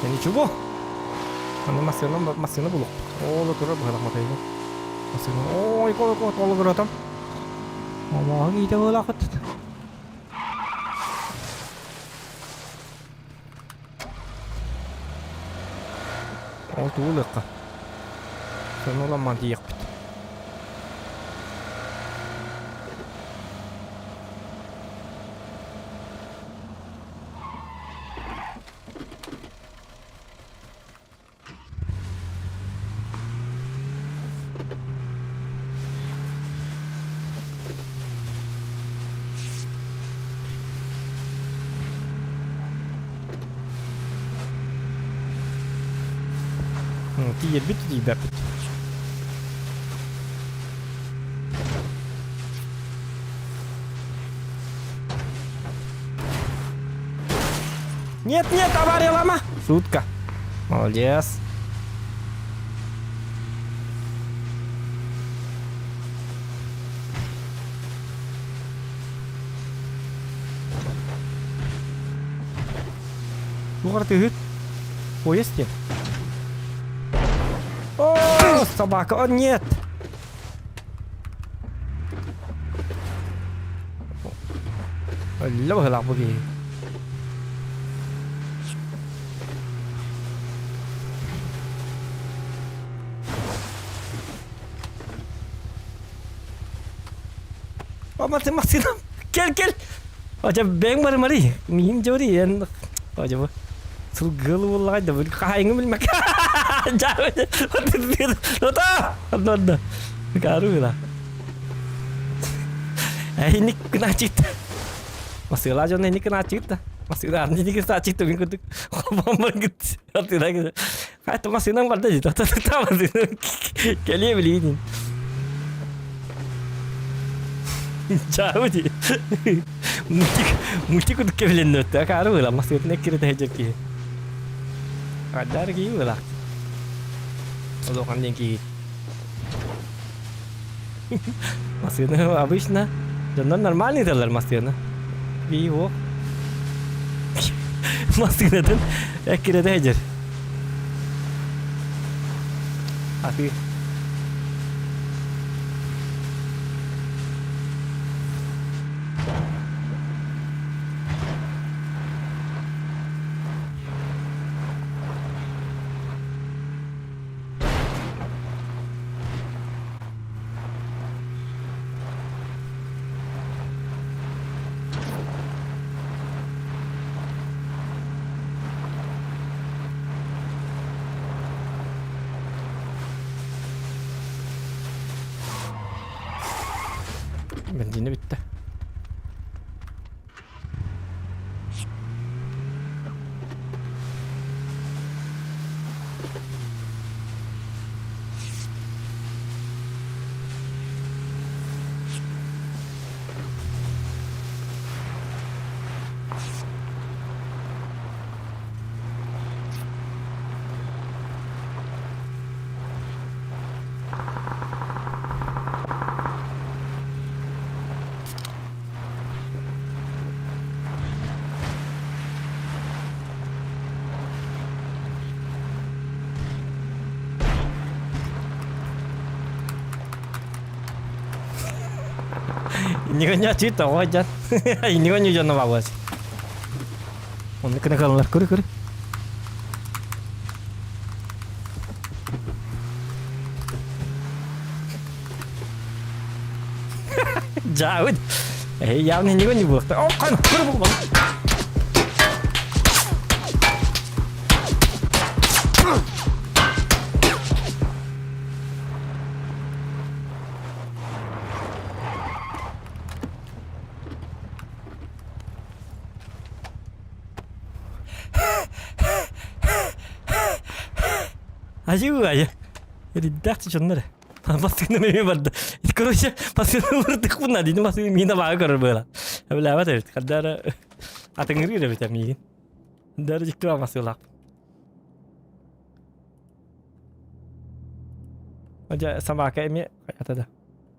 Да ничего. Аны массыына массыына булуохпут. Ооло турар быһалах матайга. Массыына. Ой, кой кой толу көрөтөм. Омоҕун иитэ буолаахыт. Ол тугу ылыахха? Сону ыламман тиийиэхпит. Тиийэрбит тиийбэппит. Нет, нет, авария лама! Шутка. Молодец. Туох артыһыт? Поезд диэн. О, собака! О, нет! Өллө быһыылаах бу киһи. О, массыына, кэл, кэл! Ача бэйэҥ барымарый, миигин дьуорий, эн Ача сылгылы буоллаҕай да, хаһайыҥы билмэккэ. Ота! Онно, онно. Кару била. Эйник гыначит. Масыылаа дьоно инник гынааччыгыт да. Масыылаа инник гынааччыгыт да мин курдук хобоммор гыт. Атыыра Хайта масыынан барда дии. Кэлиэ билигин. Чаабы дии. Мультик, мультик курдук кэбилэннэ өттө. Акаары быыла масыытын эккирэтэ сылдьар киһи. Хаддаар киһи быылаах. Олохан диэн киһи. Массыына обычно дьоннор нормальный ыыталлар массыына. Киһи суох. Массыынатын эккирэтэ сылдьар. Атыы. Бензини бүттэ. Иннигэн чит тоҕо дьан. Иннигэн дьонно бабас. Онны кына калалар көрү көрү. Дьаабыт. Эһи явно иннигэн не буолуохта. О, кан, көрү бу. Ажуу ажа. Риддах чоннор. Массыына эмиэ барда. Короче, массыына бырдык бuna дии массыына миина баҕа көрөр быала. Билээбэт эбит. Хардара атыҥырыыр эбит миигин. Дары дьикти массыылаах. Одя собака эмиэ хайата да.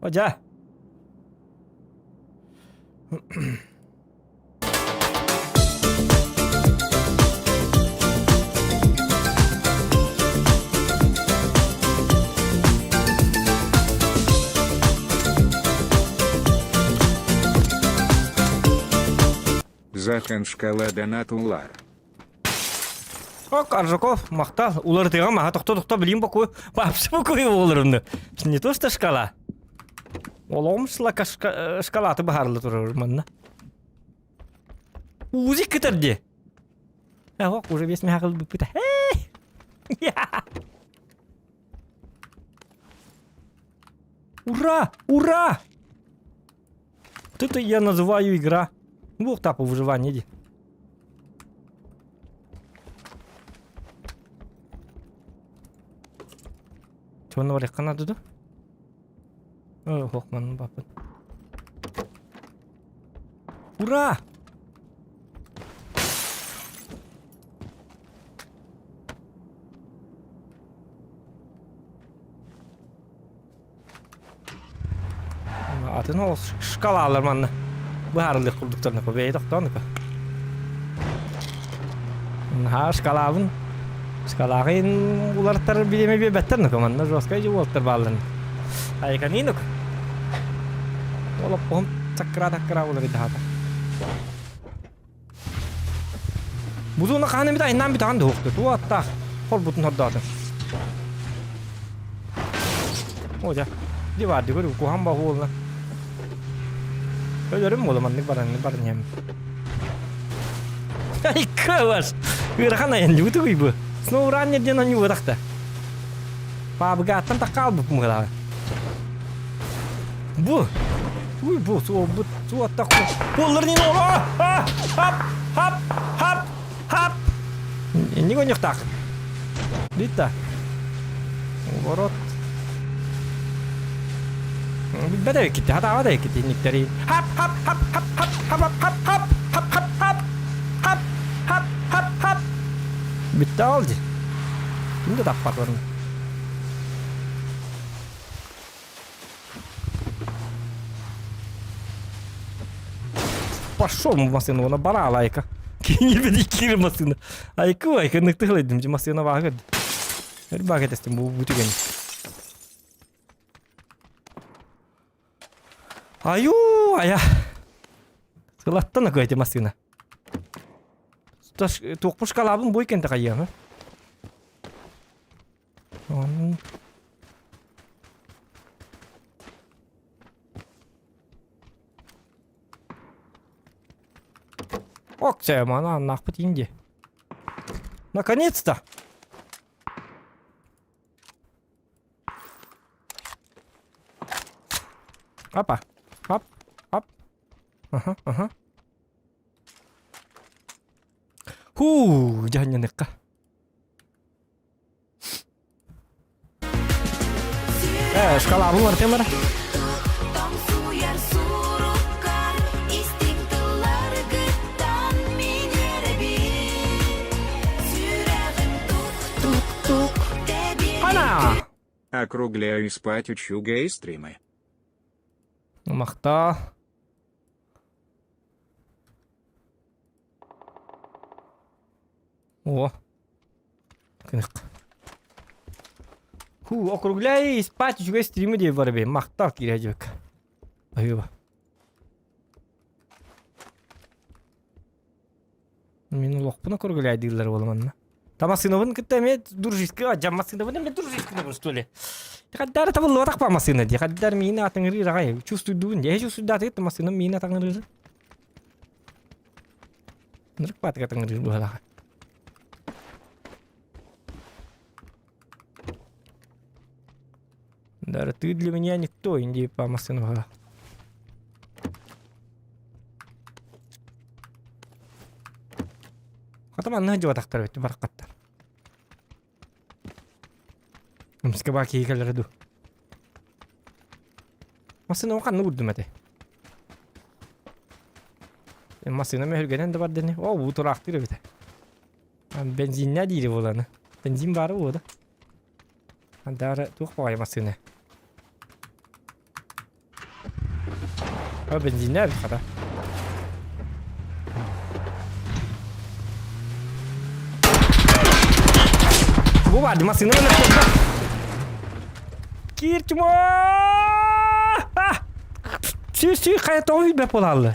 Одя. Захан шкала донат улар. Ок, Аржаков, махтал, уларытыга маха тохто-тохто билим бокуй, вообще бокуй олорунну. Не то что шкала. Олоҕум шкалаты баһарылы турар манна. Узи кытар ди. Ох, уже весь мягал быпыта. Ура! Ура! Вот это я называю игра. Бог тапа выживание, иди. Чего барыахха наада да? Ох, манна баппын. Ура! Атын ол шкалалар манна быһаарылыах курдуктарына бэйэ тохтоон Наһаа шкалаабын шкалааҕын уларыттар бириэмэ биэрбэттэр нука манна жесткай же уолаттар баалларын айканинук олоппоһум таккыра таккыра уларыйдаһаата Бузуна хаһан эмит айнаан бүтаҕын дуһукту туу аттаах холбутун хордоотун О дьэ ди баар ди көрү куһаҕан баҕа буолла Өлөрүм буола маннык баран баран иһэм Айка ыарахан айан дьыбытыгый бу Сноураннер диэн онньуурахта Паабыгааттан тахха албыппын быһалаҕа Бу! Уй бу суолбут суоттах буоллар нин оро хап хап хап хап Инник ойнохтаах. Битта. Ворот. Билбэт эбиккит, хатаабат эбиккит инниктери. Хап хап хап хап хап хап хап хап хап хап хап хап хап хап хап. Бүтті ол ди. Ким да таппат орын. Пошел в машину, она барала айка. Кинебеди кир машина. Айку айка ныктыглайдым, машина багы. Бер багы тестим бу бүтүген. Аю, ая. Сылаттан акы эти машина. Таш туохпушкалаабын бу экен такайыам. Onun Ок, мана нахпыт инди. Наконец-то! Опа. Оп. Оп. Ага, ага. Хуу, дьаһанньаныхха. Э, шкалабын барытын бара. Тоҥсуйар суруккар истиҥ тылларгыттан мин эрэбин Сүрэҕим тук-тук-тук тэбиэлиир Ана! Округляю спать учу гейстримы. Махтаа. О. Кынык. Ху, округляй спать үчүгэй стримы диye бар эбит. Махтал киирээдьибик. Айыба. Мин олохпун округляй дииллэр буола манна. Тамасынабын кытта эмиэ дружеский а массыынабын эмиэ дружеский что ли? Хаддары табыллыбатах па массыына дии. Хаддар миин атыҥырыыр аҕай. Чувствуйдуун. Я чувствуйдаатыгыт массыынам миин атыҥырыыр. Нырык баатык атыҥырыыр быһалаах. Да, ты для меня никто, инди по массыына Хата манна дьуотахтар эбит бараххаттар. Эмискэ баа киһи кэлэрэ дуу. Массыына ханна уурдум этэ? Массыына мөһүргэнэн да бар дени. О, уу тураахтыыр эбит. Бензиннэ диири буоланы. Бензин баара буо да. Андары туох баҕайы массыына. А бензиннэ эбит хата. Бу баар массыына Киир чмо! Сүй сүй хайа тоҕо үйбэт буолааллы.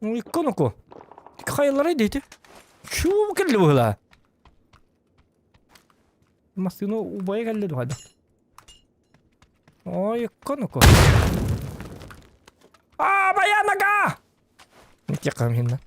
Икконоку. Хайалара диэти. Чуу кэлли быһыла. Массыына убайа кэллэ дуһада. Ой, икконоку. А, моя нога! Тихо, хинна.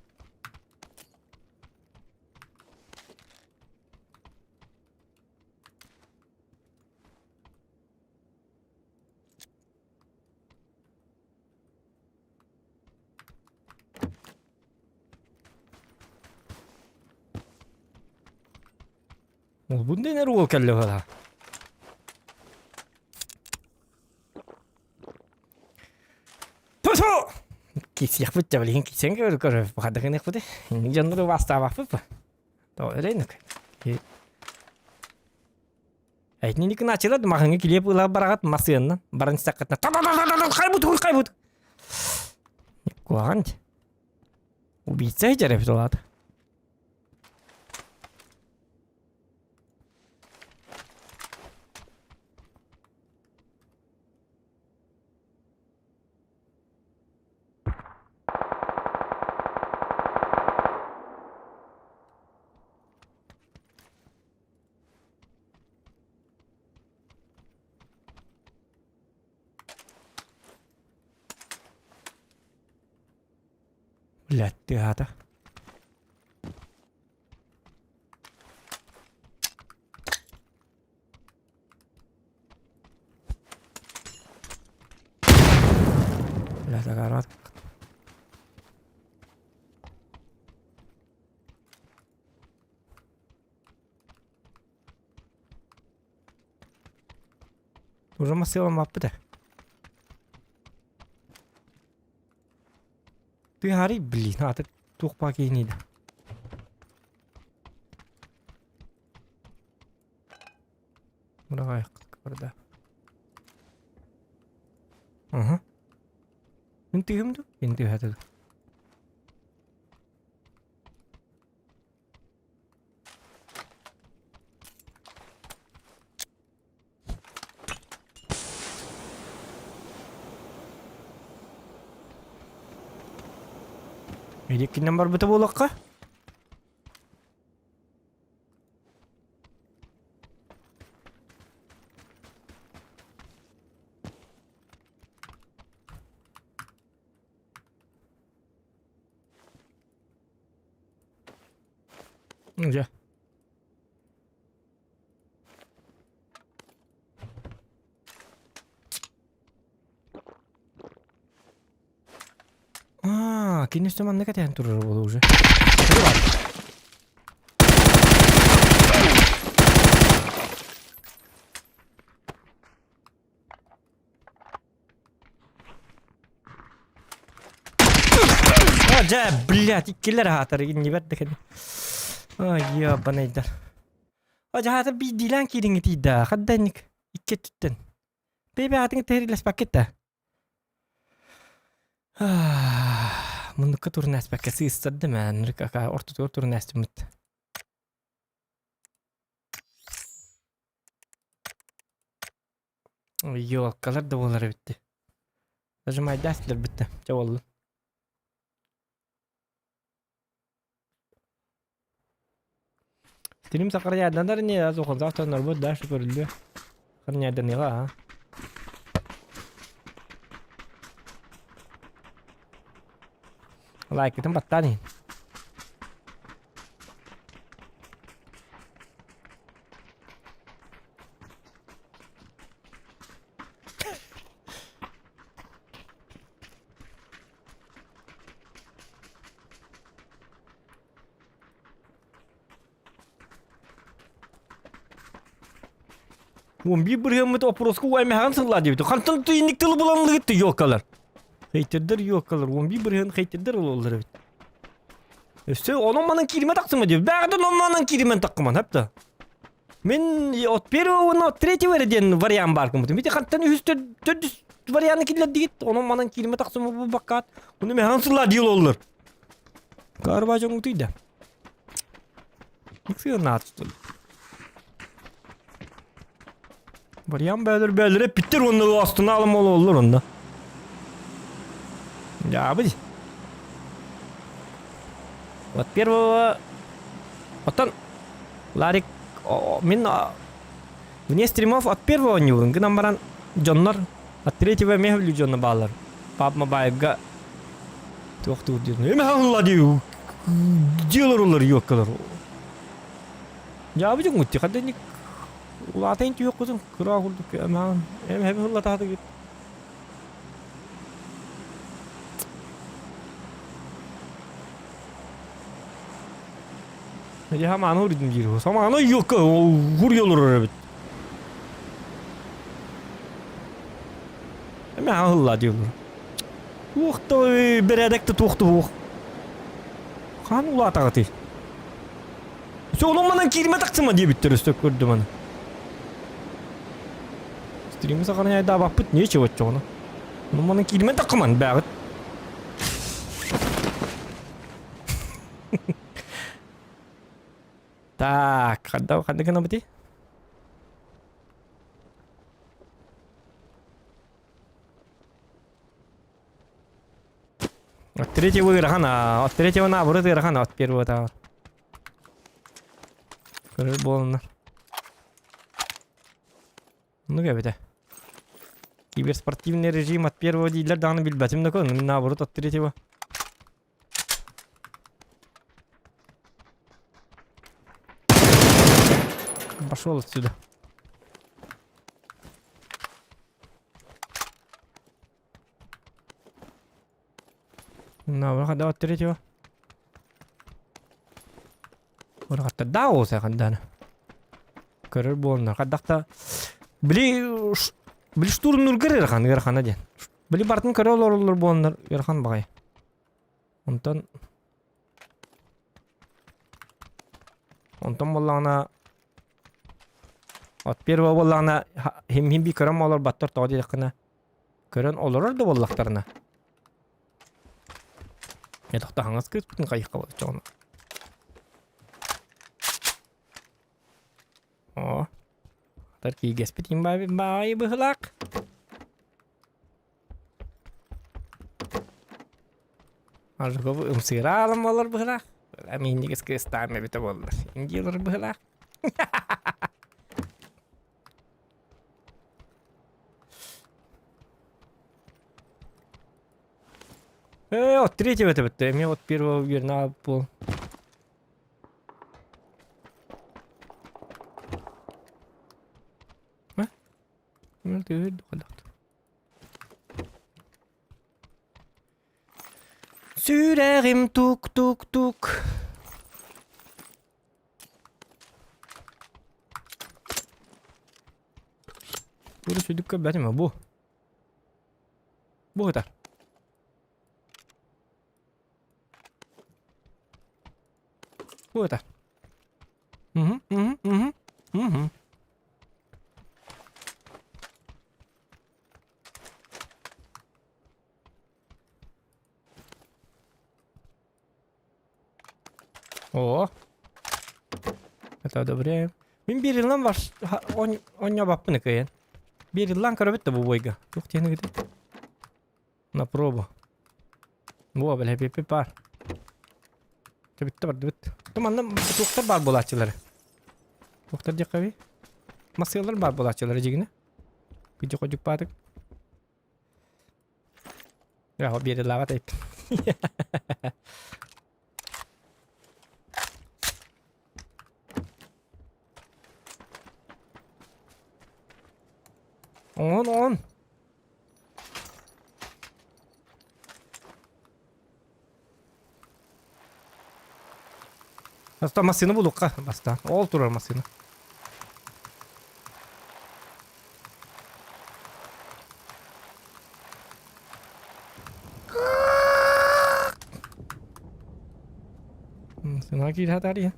Ол дэнэр уол кэллэ быһалаа. Тосу! Кисиэхпит дьэ билигин кисиэн көрөр көрөр бахадыгыныахпыт инник дьоннору бастаабаппыт ба. Тоҕо эрейнук. Этинник начала маҕаҥҥа килиэп ыла бараҕат массыыннан баран истэххитинэ хайбут хайбут куһаҕан убийца сылдьар эбит ол аата Блядь, тыаһаата. Бля, загород. Уже массыылам баппыта. Ты блин, а ты туох баа киһиний да. Мураҕайыкка Аха. Мин тыһым ду? Мин тыһатыгы. Иликкинэн барбыта буолуохха. Дьэ. Аа, кини өссө манна кэтээн турар буолуо уже. А, дьэ, блядь, иккилэр аһаатар иннибэр да кэлин. Ай, ебаныйдар. Дьаһаата биирдиилээн киириҥҥэ тиийдэ. Хадда инник икки өттүттэн. Бэйбэ аатыҥ тэһирилэспэккит да. Муннукка турун ааспакка сыыстардым ээ. Нырык ортотугар турун аастыммыт. Ёлкалар да буолар эбитти. Нажимайдаах бүттэ. Чэ буоллун. Стрим сахарыйааданар ини суохунсаах тоннорбут да көрүллүө. Харньайданыаҕа аа. Лайкытын баттаан иһин. Уон биир бырыһыаммыт оппуруоска уаймаһаҕын сыллаа диэбит. Хантан инник тылы булан ылыгыт ёлкалар. Хейтердер ёлкалар. 11 бырыһыан хейтердер ололлар эбит. Өссө онон манан кииримэ тахсыма диэбит. Бэҕэдэн онон манан кииримэн таххыман хапта. Мин от первого уонна от третьего эрэ диэн вариант баар гыммытым. Ити хантан үһүс төрдүс варианы киллэрдигит. Онон манан кииримэ тахсыма бу баккаат. Уну механ сыллаа диил оллар. Карба дьоҥ утуйда. Сыанаат Вариант бээлер бээлер эппиттер уонна астына алым ололлор онно. Дьаабы. Вот первого Оттон Ларик мин вне стримов от первого оонньуубун гынан баран дьоннор от третьего эмиэ сөбүлүүр дьонно бааллар. Пап Мабаевга туохтуур диэн эмэ хаһылла дии дьиэлэр олор юоккалар. Дьаабы дьоҥҥут хадда улаатайын түһүөххүтүн кыра курдук эмэҕин эм хэби хыллатаатыгыт. Я хамааны урдум диир. Самааны юкка хурья олорор эбит. Эме аһылла дииллэр. Туох да бэрээдэк да туох да суох. Хаан улаатаҕытый? Все онон манан киирмэ тахсыма диэбиттэр өстө көрдүм аны. Стримы саханыйдаабаппыт нечего оччоҕуна. Онон манан киирмэ таххыман бээҕит. Так, ханна ханна гынабытый? От третьего ыарахан, от третьего наоборот ыарахан, от первого тааҕар. Көрөр буоланнар. Ну эбитэ. Киберспортивный режим от первого дииллэр даҕаны билбэтим да көр, наоборот от третьего. Пошел отсюда. На, от третьего. Урахаттардаах уолса хандаана. Көрөр буолна. Хаддахта били били штурмнургар ыарахан ыарахана диэн. Били бартын көрө олороллор буоланнар ыарахан баҕайы. Онтон Онтон буоллаҕына от первого буоллаҕына хим би көрөн олорбаттар тоҕо диэтэххинэ көрөн олорор да буоллахтарына Этохто хаҥас кыыспытын хайыхха болчоҕуна. Оо. Атар киигэспит баайы быһылаах. Ажгов ымсыыра аалан буолар быһылаах. Аминнигис кыыстаан эбитэ буоллар. Индиялар быһылаах. Э, от третьего это бітті. Мен от первого верно был. А? Сүрэҕим тук-тук-тук. Бу сүдүк көрбөтүм бу. Бу ытар. Бу ытар. Угу, угу, угу, угу. О, это одобряем. Мин биир ылан бар онньообаппын кыайан. Биир ыллаан көрөбүт да бу бойга. Туох диэни гыты? На пробу. Буо бэлэпипи бар. Бүттэ бардыбыт. Манна туохтар баар буолааччылар. Туохтар диэххэ Масыалар баар буолааччылар дьигинэ. Күдьү ходьук баатык. Я биэрилээҕэ тэйпин. Он, он. Баста массыына булукка баста. Ол турар массыына. Массыына киирэ сатаар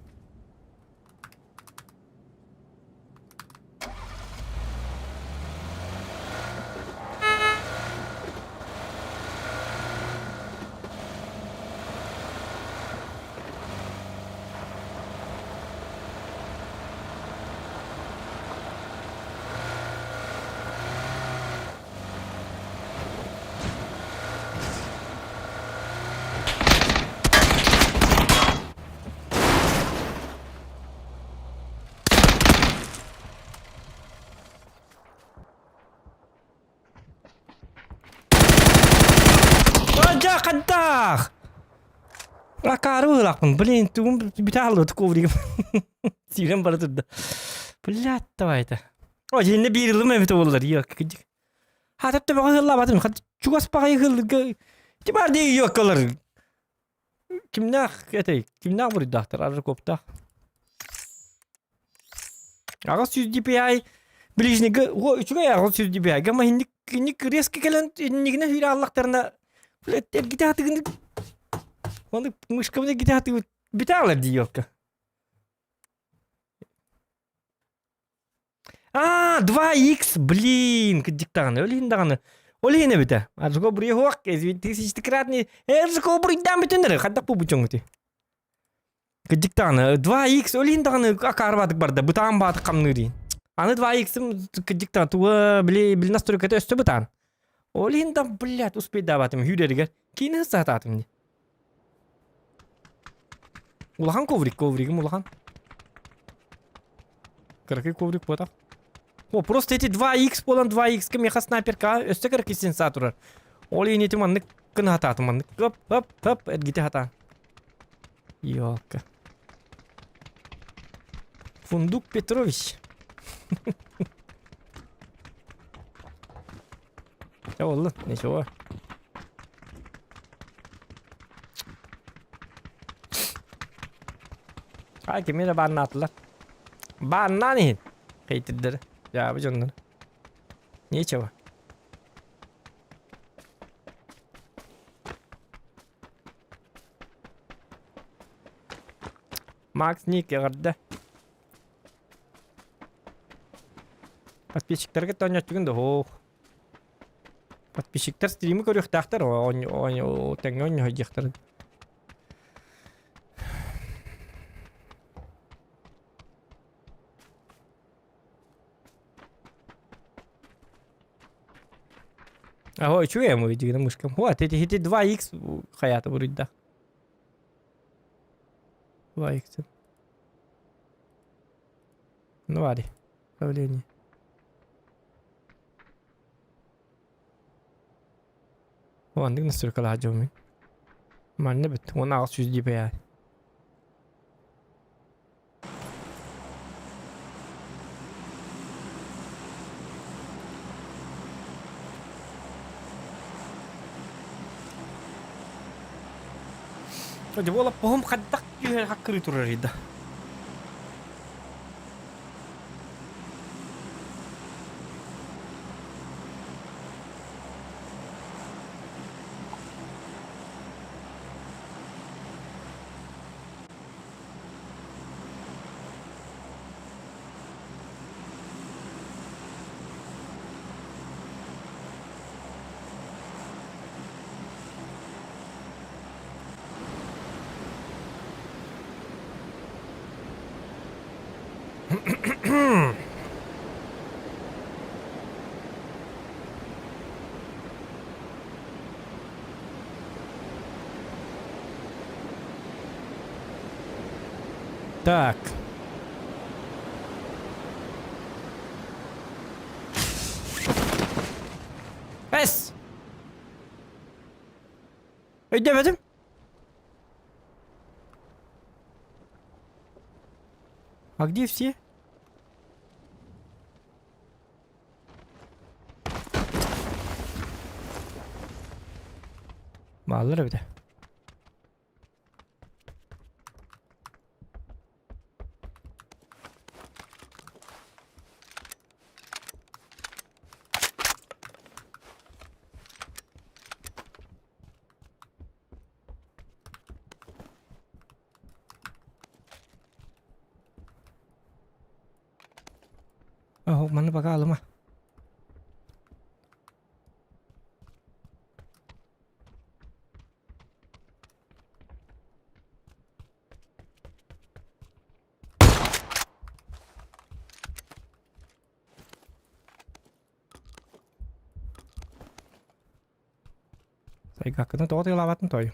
Дьэ, хайдах? Акаары быһыылаахпын. Блин, тугум бүтэ хааллыбыт ковригым. Сиирэн бара турда. Блядь, давай это. О, дьиэннэ биир ылым эбитэ буоллар. Йок, Хатып төбөҕө ыһыллаабатым. Чугас баҕайы ыһыллырга Тибар дии йоккалар. Кимнээх этэй? Кимнээх буруйдаахтар? Аржаковтаах. 800 DPI ближнига о үчүгэй 800 DPI гама инник инник резко кэлэн иннигинэ сүүрэ аллахтарына блядь эргитэ хатыгын оны мышкабын эргитэ хатыгын бүтэ алар диёкка А, 2х, блин, кырдьык даҕаны, ол иһин даҕаны. Ол иһин эбитэ. Аржыко буруйуох, тысячекратный, Эржико буруйдаан бүтүннэр, хайдах бу бучоҥути. Кырдьык даҕаны, 2х, ол иһин даҕаны акаарбатык барда, бытаан баатык хамныыр диин. Аны 2х-ым кырдьык даҕаны, туга, били, били настройката өстө бытаан. Ол иһин да, блядь, успейдаабатым хүүрэригэр. Киини сатаатым дии. Улахан коврик, ковригым улахан. Кыракый коврик буотах. О, просто эти 2х буолан 2х-ка меха снайперка өссө кыракый сенса турар. Ол иһин ити маннык гына хатаатым маннык. Хоп, хоп, хоп, эргите хатаан. Ёлка. Фундук Петрович. Чэ буолла, ничего. А кими да бааннаатылар. Бааннаан иһин. Хейтирдэр. Дьаабы дьоннор. Нечего. Макс Ник эҕэрдэ. Подписчиктарга тоонньоччугун да ох. Подписчиктар стримы көрүөхтээхтэр тэҥҥэ оонньоһойдьахтарын. Аһо үчүгэй ему дигинэ мышкам. Вот эти эти 2x хаята буруйда. 2x. Ну вари. Давление. Оннук настройкалаах дьоммун. Манна бүт. 1800 DPI. Дьэ буола поһум хайдах түһэр хаккырыы турар да. Так. Эс! Өйдөөбөтүм. А где все? Бааллар эбитэ. Оһох маны пока алыма. Сайгаккытын тоҕо тыалаабатын тоойу.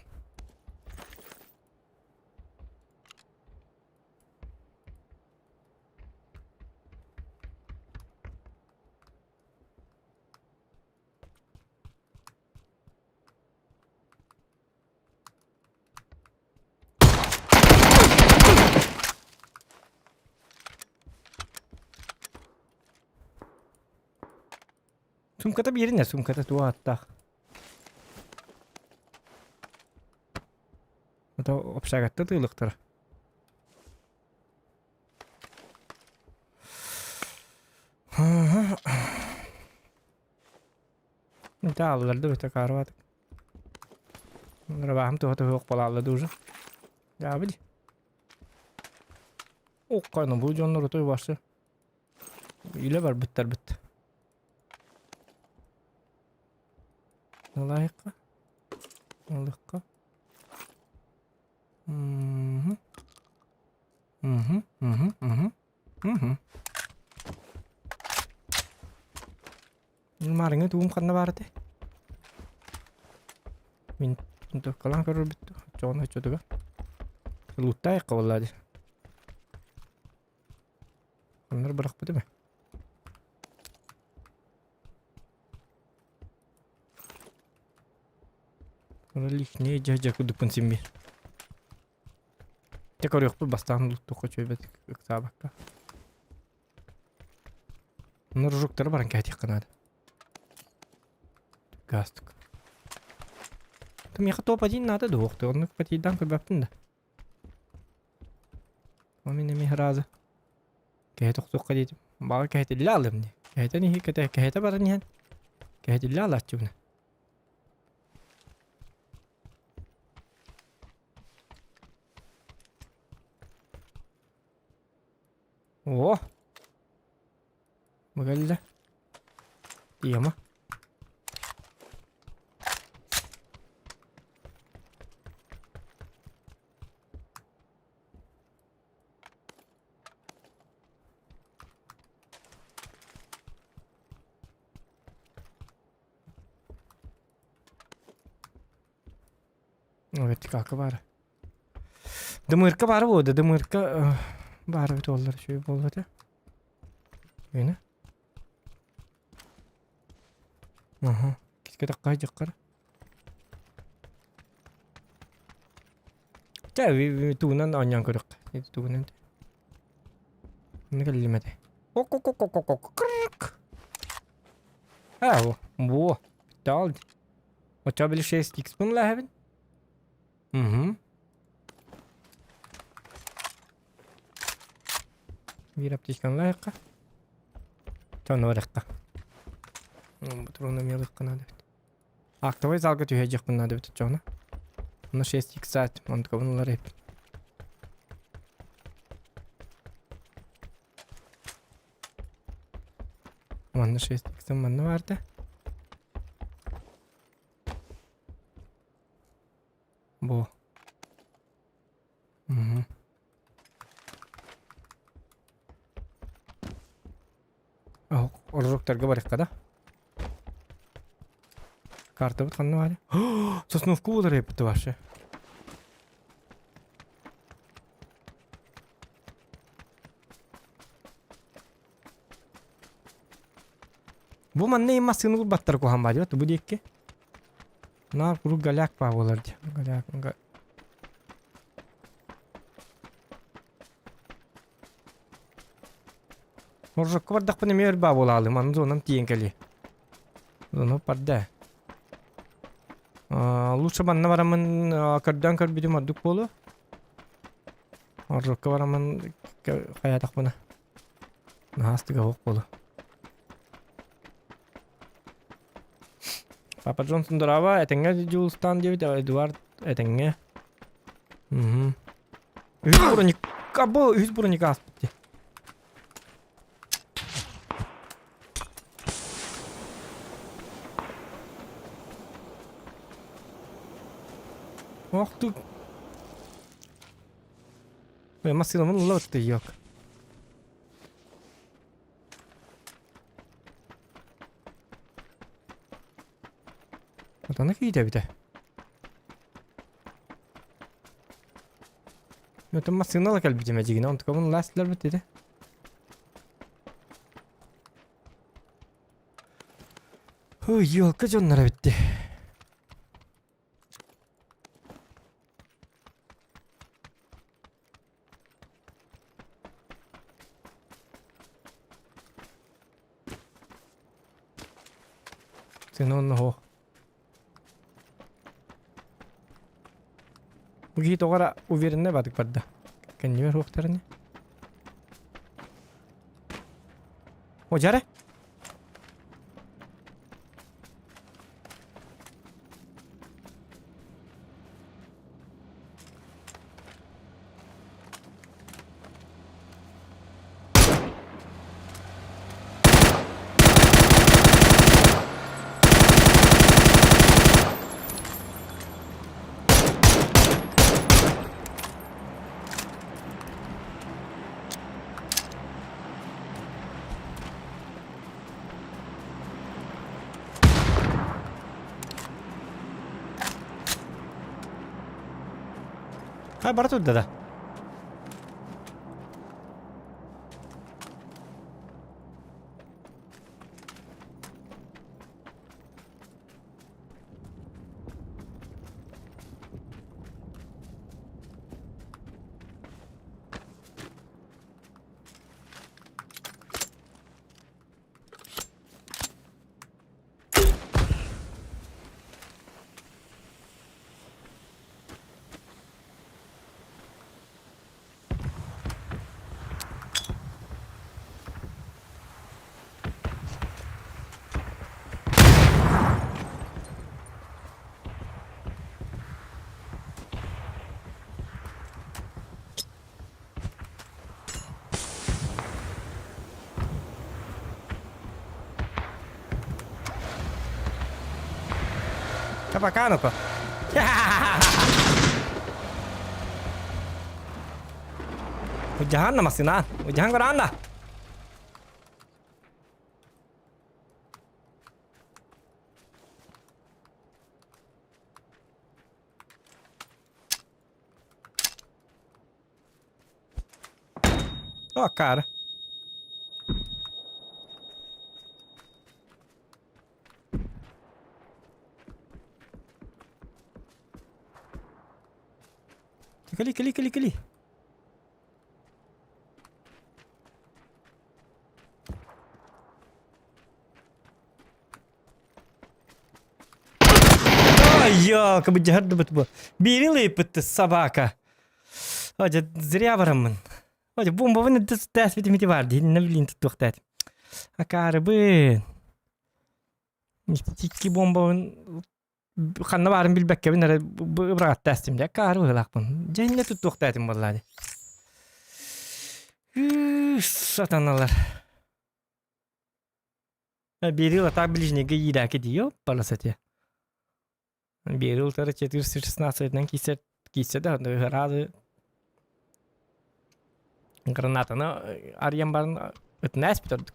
Сумката биэринэ, сумката туох ааттаах. Это общагатта тыылыктара. Таалларды бөтө каарбатык. Рабахым туха туһуох балааллады уже. Дьаабы Окканы бу дьоннор отой барсы. Илэ барбыттар бит. Ылайыққа. Ылыққа. Мгм. Мгм, мгм, мгм. Мгм. Маарыҥҥа тугум ханна баар этэй? Мин винтовкалаан көрөрбүт дуу, оччоҕуна оччотугар. Лууттаайыкка буоллаа дии. Оннор бырахпытым ээ. Лишнее дьэ-дьэ курдукпун син биир. Дьэ көрүөхпүт бастаан лууттуохха үчүгэйбит ыксаабакка. Нуржуктары баран кэһэтиэххэ наада. Гастык. Миэхэ топ-1 наада да уохту. Оннук патийдаан көрбөппүн да. Эмиэ сразу. Кэһэ тохтуохха диэтим. Баҕа кэһэтиллэ алым дии. Кэһэтэн иһи кэтэ кэһэтэ баран иһэн кэһэтиллэ алааччыбына. О! Бу кэллэ. Тема. Вертикалка баара. Дымырка баара буолуо да, дымырка баара эбит буоллар үчүгэй буолуо этэ. Үөнэ. Аха. Кискэ дьаххар. Чэ, тугунан оонньоон көрүөххэ. Ити тугунан. Онно кэллим этэ. Ок-ок-ок-ок-ок. А, во. Таал. Оччо били 6 икспын лаһабын. Угу. Биир аптечканы лаһыахха. Тону барыахха. Патроны мелыхха надо бит. Актовый залга түһэдьиэхпин наада эбит оччоҕуна. Ону 6 иксаат, онтукабын ылар эбит. Манна 6 иксым манна баарда. Бу. Угу. Оржоктарга барыахха да. Картабыт ханна баар? Сосновку буолар эбит вообще. Бу манна им массыыны булбаттар куһаҕан баа диэбит бу диэки. Наар куруук голяк баа буолар дии. Голяк Моржокко бардахпына эмиэ өр баа буолаалым, аны зонам тиийэн кэлиэ. Зона барда. Лучше манна бараммын көрдөөн көрбүтүм ордук буолуо. Моржокко бараммын хайаатахпына. Наһаа астыга суох буолуо. Папа Джонсон дорообо, этэҥҥэ Дьулустаан диэбит, Эдуард этэҥҥэ. Угу. Үһүс броник, або үһүс броник ааспыт дии. Ох ты. Ой, массыынабын ылла бытты, yok. Отону киитэбитэ. Өтөн массыына да кэлбитим эдьигинэ, онтукабын ылаастыларбыт дии. Ой, елка дьонноро эбит Сен онно суох. Бу киһи тоҕо эрэ увереннай баатык барда. Кэннибэр суохтар ини. О, дьэ эрэ. Хай бара турда да. Пока, ну-ка. Уджахан массыына. Уджахан көрөөн да. Ó, cara. Кэли, кэли, кэли, кэли. Ай, ёлка, быдьаһардыбыт бу. Биири лыйпытты собака. Одя зря бараммын. Одя бомбабын тәс битимити бар дии, блин туттуохтаат. Акаарыбын. Икки бомбабын ханна баарын билбэккэбин эрэ бырааттаастым дьэ акаары быһыылаахпын. Дьэ иннэ туттуохтаатым буоллаа дии. Сатаналар. Берил атак ближнего иирээки дии ёппаласати. Берил тары 416 киисэр киисэ да ыраады гранатаны арыйан баран ытына эспит ордук.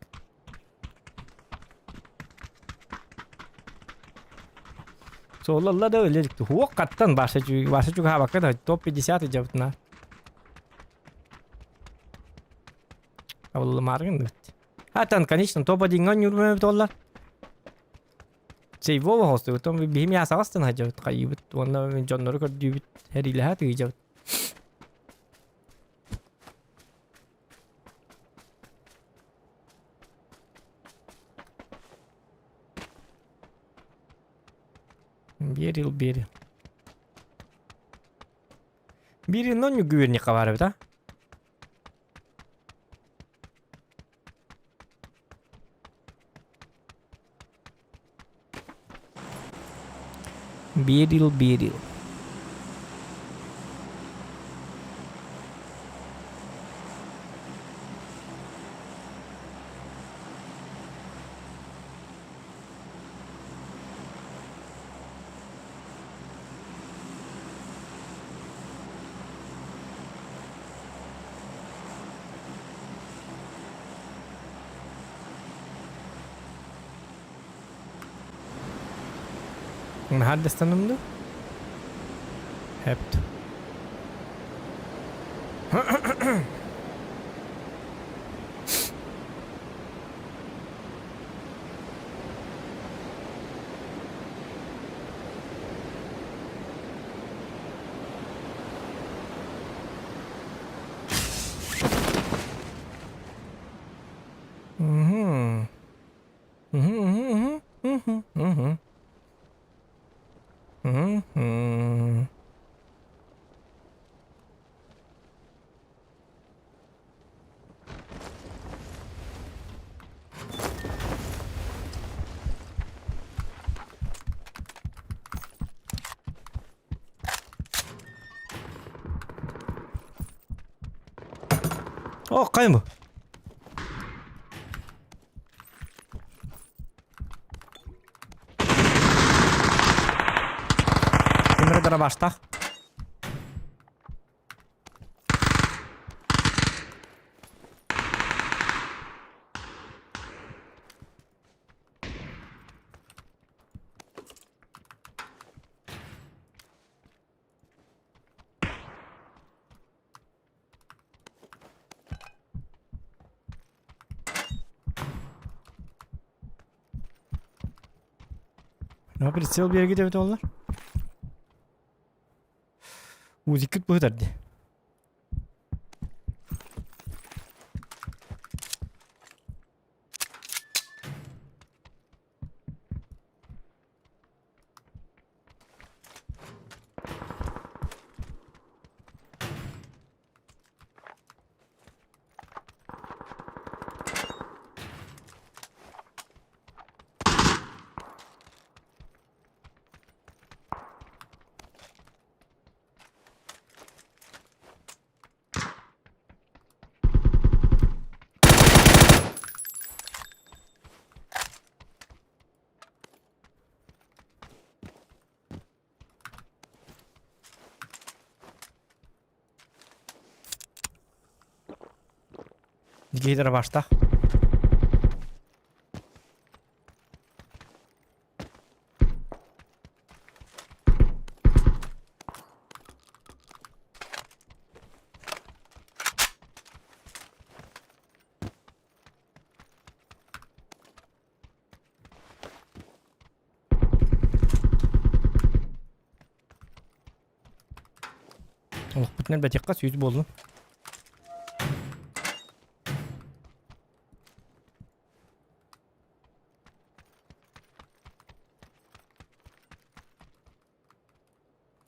Суоллалла да өлө хуок хаттан баша баша чугаабакка да топ 50 дьабытына. Абыллымааргын дыбыт. Хатан, конечно, топ 1-ҥа ньурбам буоллар. Сейвова хостубут, биһим ясаҕастан сылдьабыт, хайыыбыт уонна дьоннору көрдүүбүт, эриилэһэ тыыдьабыт. Берил, берил. Берил, но не гүверник бар эбит, а? Берил, берил. Наһаа дэстанным дуу? Хэпт. Мгм. Мгм, мгм, мгм, мгм. Мгм. О, хайа бу? Ким эрэ Не прицел биэргит эбит оллар. Узиккит быһытар дии. Киһилэрэ баштах. Олохпутунан бэтиэххэ сүүс буоллун.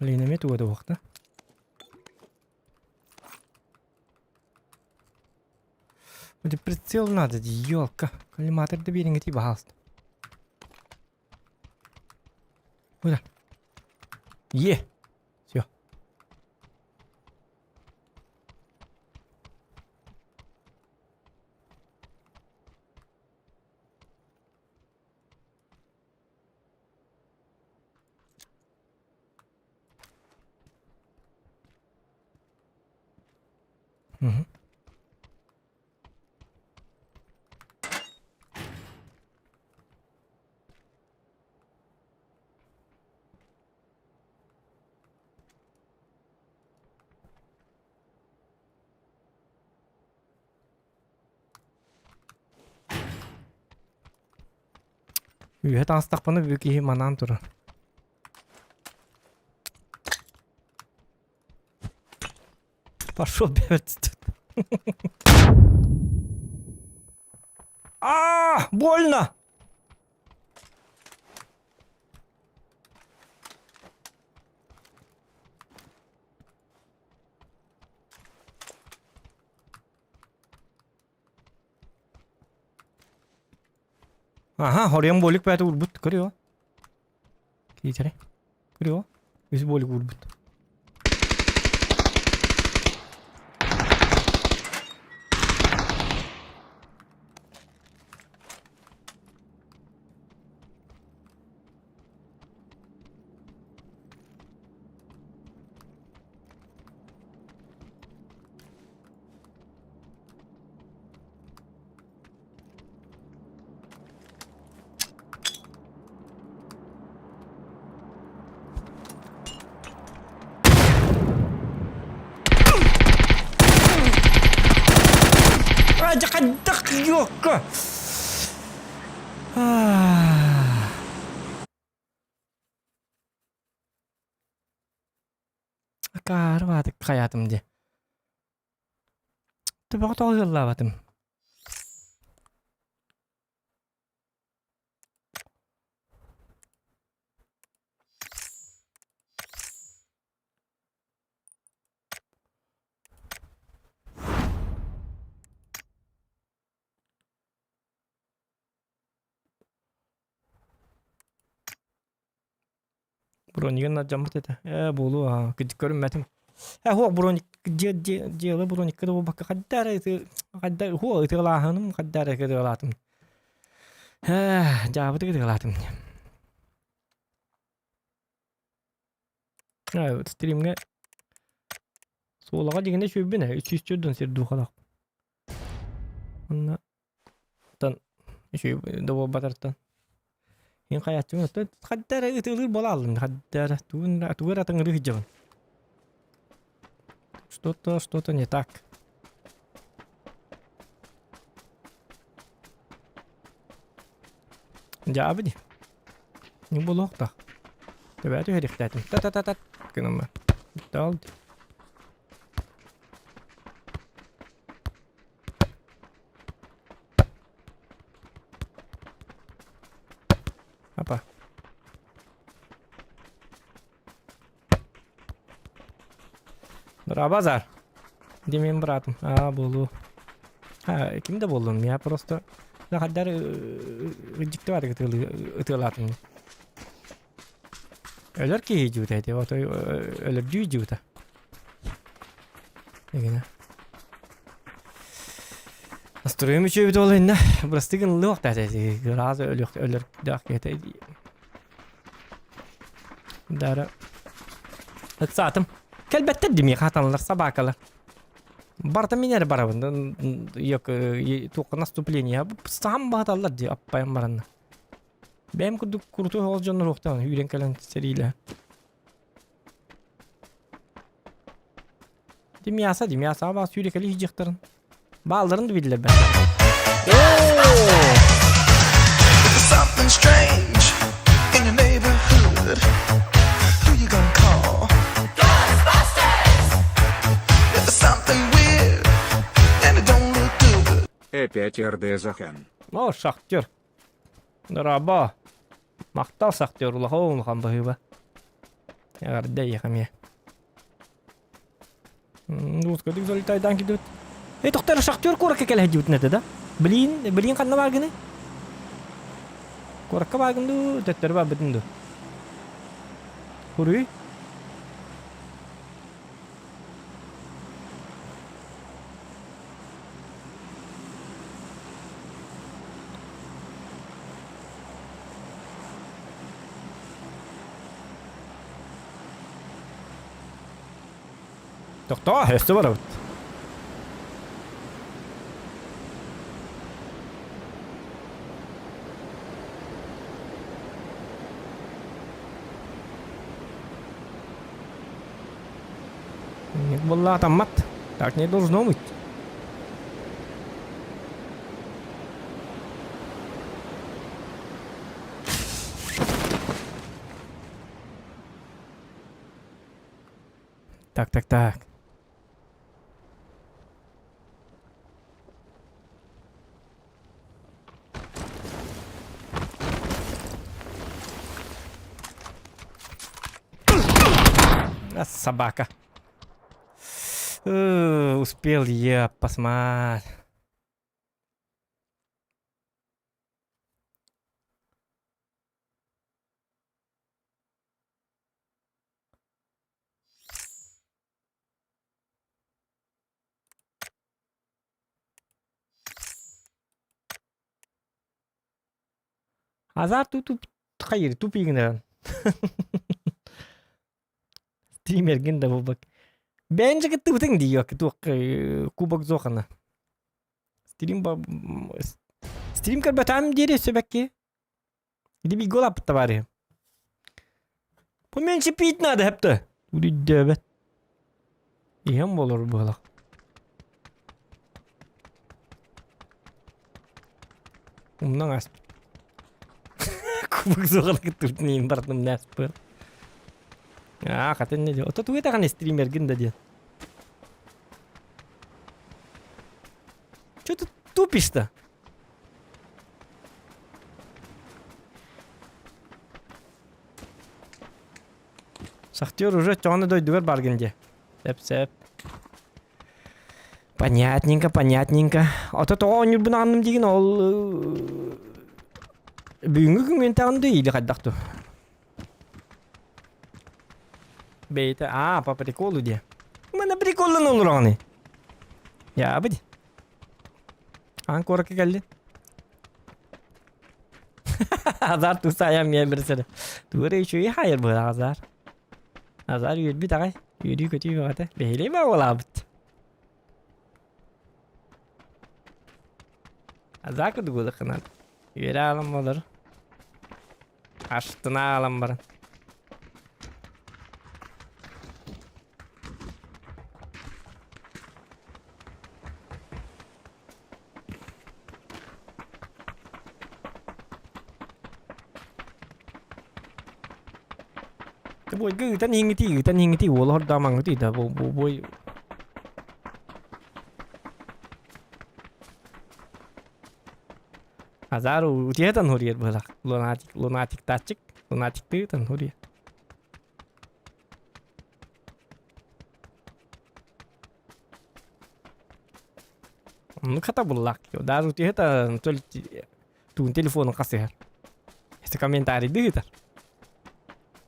Блин, эмиэ туга да уохта. Прицел надо, елка. Коллиматор да биэриҥ пожалуйста. Куда? Е! Все. Угу. Үөһэ таҥастахпына бү киһи манаан турар. Пошел бегать тут. А, больно! Ага, хорьон болик бэйэтэ уурбут, көрүө. Киитэрэ. Көрүө. Үс болик уурбут. Хайдах ёкка! Акаары баатык хайаатым дии. Төбөҕө тоҕо ыаллаабатым? Бронигын алдьаммыт этэ. Ээ, буолуо аа, кырдьык көрүммэтим. Ээ, һуох броник дьиэ дьиэ дьыала броникка да буолбакка хайда эрэ ытыы хайда һуох ытыалааһыным хайда эрэ ытыалаатым. Ээ, дьаабытык ытыалаатым. Ээ, стримҥэ суолаҕа дьиҥинэ үчүгэйбин ээ, 304 сир духалаах. Онно Оттон үчүгэй да буолбатартан мин хайааччыбын оттон хайда эрэ ытыалыыр буола хааллым хайда эрэ тугун эрэ тугу эрэ атыҥырыы сылдьабын что-то что-то не так дьаабы дии не буолуохтаах төбөө түһэриэхтээтим та-та-та-та гынан баран Опа. Базар. Где менин братым? А, буолуо. А, ким да буоллун, я просто хайдар дьикти баар ытыалаатым. Өлөр киһи дьүүтэ ити, отой өлөрдүү дьүүтэ. Эгинэ. Настроем үчүгэйбит ол иннэ. Бырастыы гыныллыах да этэ. Ыраас өлүөх өлөрдөөх киһитэ. Дара. Ыксаатым. Кэлбэттэр дии миэхэ хатаналлар собакалар. Барыта мин эрэ барабын. Туохха наступление. Саам баһаталлар дии аппайан баранна. Бэйэм курдук курутуй оҕус дьоннор уохтаан үүрэн кэлэн сэриилэ. Ди мясо, ди мясо баа сүүрэ кэлии дьахтарын. Баалларын да биллэр бэ. Something strange in your neighborhood. Who you gonna call? Ghostbusters! If there's something weird and it don't look good. Опять РД Захан. О, шахтер. Дорообо. Махтал шахтер улахан улахан баһыыба. Эҕэрдэ эйиэхэ эмиэ. Русскадык залетайдаан киирдибит. Эй, тохтор шахтер куоракка кэлэ сылдьыбытын этэ да? Блин, блин ханна бааргыный? Куоракка бааргын дуу, төттөрү барбытын дуу? Хуруй? Тохтоо, өссө барабыт. Буолла атаммат. Так не должно быть. Так, так, так. А, собака. Успел я посмотреть. Азар тутуп хайыр тупигынан. Стримерген да буолбак. Бэйэн же кыттыбытыҥ дии туох кубок зохана. Стрим стрим көрбөтөм диэри сөбөкки. Иди гол товарищ. Поменьше пить надо, хепте. Үрүйдөөбөт. Иһэн болор буолах. Умнан ас. Кубок зоҕал кыттыбытын иин бардым нээспыр. Аа, хатын не Ото тугу таҕан стримергин да диэн. Чё ты тупишь-то? Шахтер уже чоҕону дойдугар баргын дии. Сөп-сөп. Понятненько, понятненько. Ото тоҕо оонньуурбун аҕынным диигин ол бүгүҥҥү күҥҥүн таҕын дуу или хайдах дуу? Бэйэтэ аа по приколу диэ. Мана приколлан олороҕуный? Яабыт. Аан куоракка кэллин. Азар тусаайан миэн бирсэр. Тугу үчүгэй хайыр быһа Азар. Азар үөрбүт аҕай. Үөрүү көтүү бөҕөтө. Бэһилэй баҕалаабыт. Азар курдук Үөрэ аалан болор. Астына аалан баран. Бойга ыытан иһиҥҥитий, ыытан иһиҥҥитий, уола хордоомаҥҥытый да бу бу бу Азар утуйатан хуруйар быһалаах. Лунатик, лунатиктааччык, лунатиктыытан хуруйар. Оннук хатабыллаах. Даже утуйата туун телефонун хасыһар. Если комментарийды ыытар.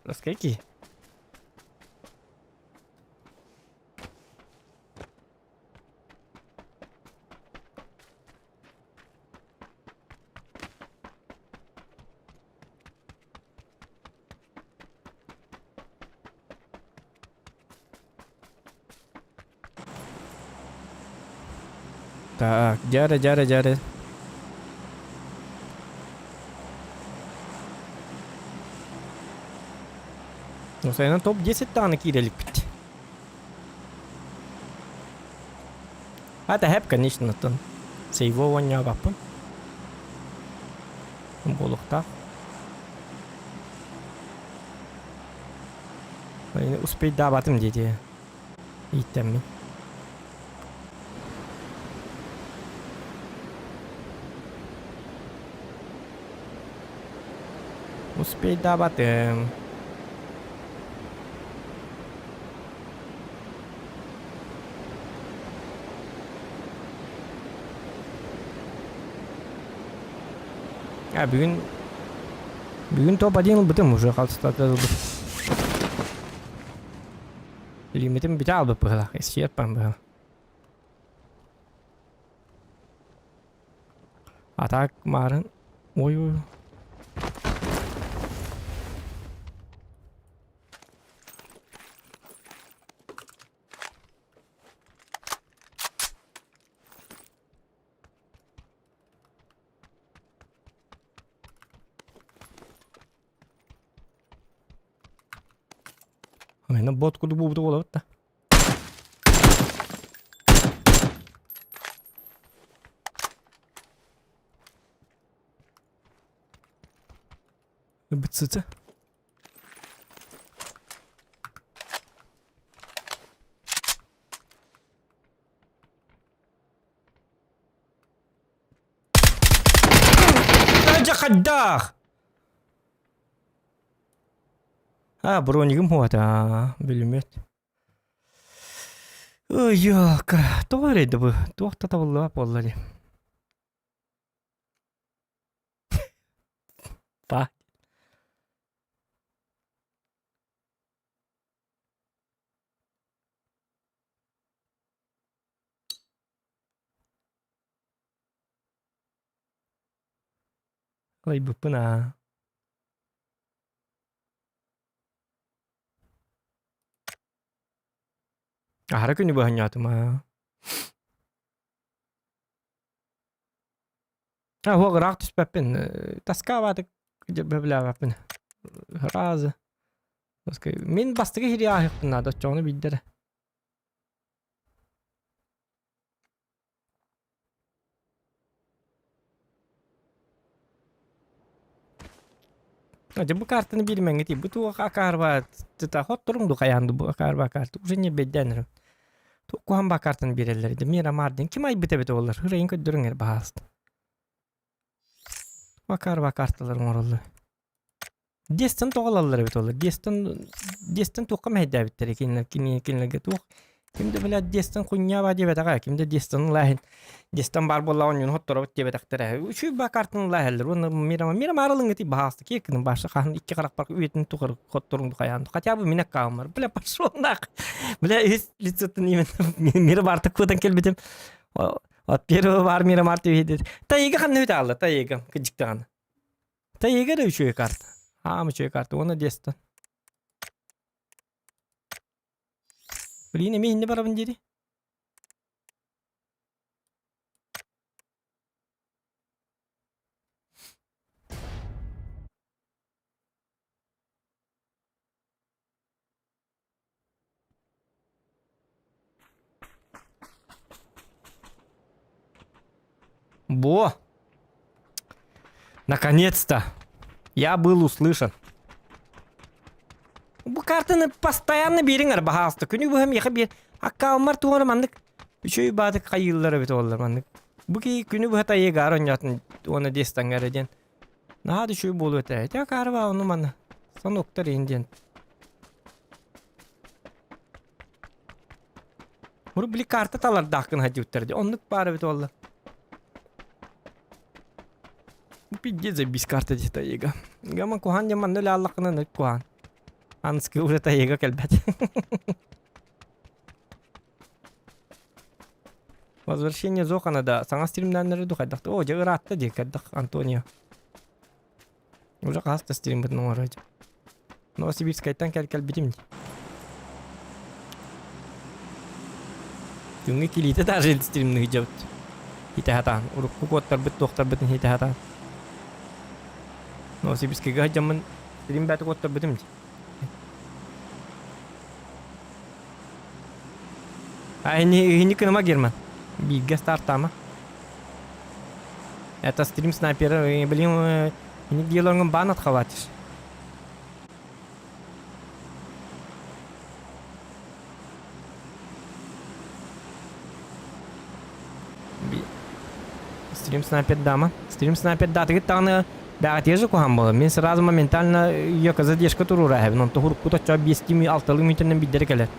Раскайки. Так, дьэ дьэ дьэ Осайынан топ-10 даҕаны киирэ иликпит. А это хэп, конечно, оттон сейво оонньообаппын. Буолуохтаах. Успейдаабатым диэти ииттэммин. Успейдаабатым. А бүгүн бүгүн топ-1 ылбытым уже халтыстата ылбыт. Лимитим бүтэ албыт быһылаах, исчиэт бан быһылаах. А так марын ой ой. Аны бот курдук буолбута буолабыт да. Бытсыта. Дьэ хайдах? А, бронигым хуата, бүлүмүөт. Ой, ёлка, тоҕо эрэйдэ бу? Туох да табыллыбат буолла дии. Па. Ылайбыппын аа. Аһара күнү быһанньаатым аа. А, уох ыраах түспэппин. Таскаабаатык бөбүлээбэппин. Разы. Мин бастакы иһири ааһыахпын наада, оччоҕуна биирдэ эрэ. Дьэ бу картаны биэримэҥҥитий, бу туох акаарба хотторуҥ ду хайаан ду бу акаарба карта уже не бэйдээн эрэ. Туох куһаҕан баа картаны биэрэллэр дии Мирамар диэн ким айбыт эбит олор ырайын көрдөрүҥ эр баһаалыста. Акаарба карталар оҥороллор. Дестон тоҕо ылаллар эбит олор? Дестон Дестон туохха мэһэйдээбиттэрий кинилэр кини кинилэргэ туох ким да блядь Дестон хуйняба диэбэтэҕэ ким да Дестон ылааһын Дестон баар буоллаҕа онньуну хотторобут диэбэтэхтэрэ үчүгэй баа картаны ылааһаллар уонна Мирама Мирама арылыҥҥытый баһаалыста киэр гынан баша хаһан икки харахпар үйэтин тухары хотторуҥ хайаан хотя бы мин аккаунмар бля пошел нах бля из лицоттан именно Мира барта куотан кэлбитим от первого бар Мира Марта Тайга ханна үтэ аалла Тайга кыдьыктаҕана Тайга эрэ үчүгэй карта. Аам үчүгэй карта уонна Дестон. Блин, эмиэ иннэ барабын диэри. Во! Наконец-то! Я был услышан. Бу картаны постоянно биэриҥ баһаалыста. Күнү быһа миэхэ биэр. Аккаунмар туһана маннык үчүгэй баатык хайыыллар эбит оллар маннык. Бу киһи күнү быһа тайыгаар оонньоотун уонна дестаҥҥа эрэ диэн. Наһаа да үчүгэй буолуо этэ. Ити акаарыбаа ону манна. Сонуктар иһин диэн. Урут били карта талардаахкын сылдьыбыттар дии. Оннук баар эбит буолла. Пиздец забись карта дии тайыга. Гама куһаан дьэ манна үлэ аллаххына нык куһаан. Анскы уже тайыга кэлбэт. Возвращение Зохана да саҥа стримнээннэри ду хайдах о дьэ ыраатта дии хайдах Антонио. Уже хас да стримбытын оҥоро Новосибирскайтан кэл кэлбитим дии. Күҥҥэ килиитэ даже стримныыр дьабыт. Хитэ сатаан. Урукку куоттарбыт туохтарбытын хитэ сатаан. Новосибирскайга сылдьаммын сирим бэйэтэ куоттарбытым дии. А ини кыныма Герман. Бииргэ стартаама. Это стрим снайпера, блин, ини делоҥҥун баан отхватишь. Стрим снайпер дама. Стрим снайпер датыгыт даҕаны бэҕэтиэ же куһаан буолар. Мин сразу моментально ее задержка туруора эһэбин. Онто урукку оччо биэстии алталыы мүнүүтэнэн биирдэрэ кэлэр.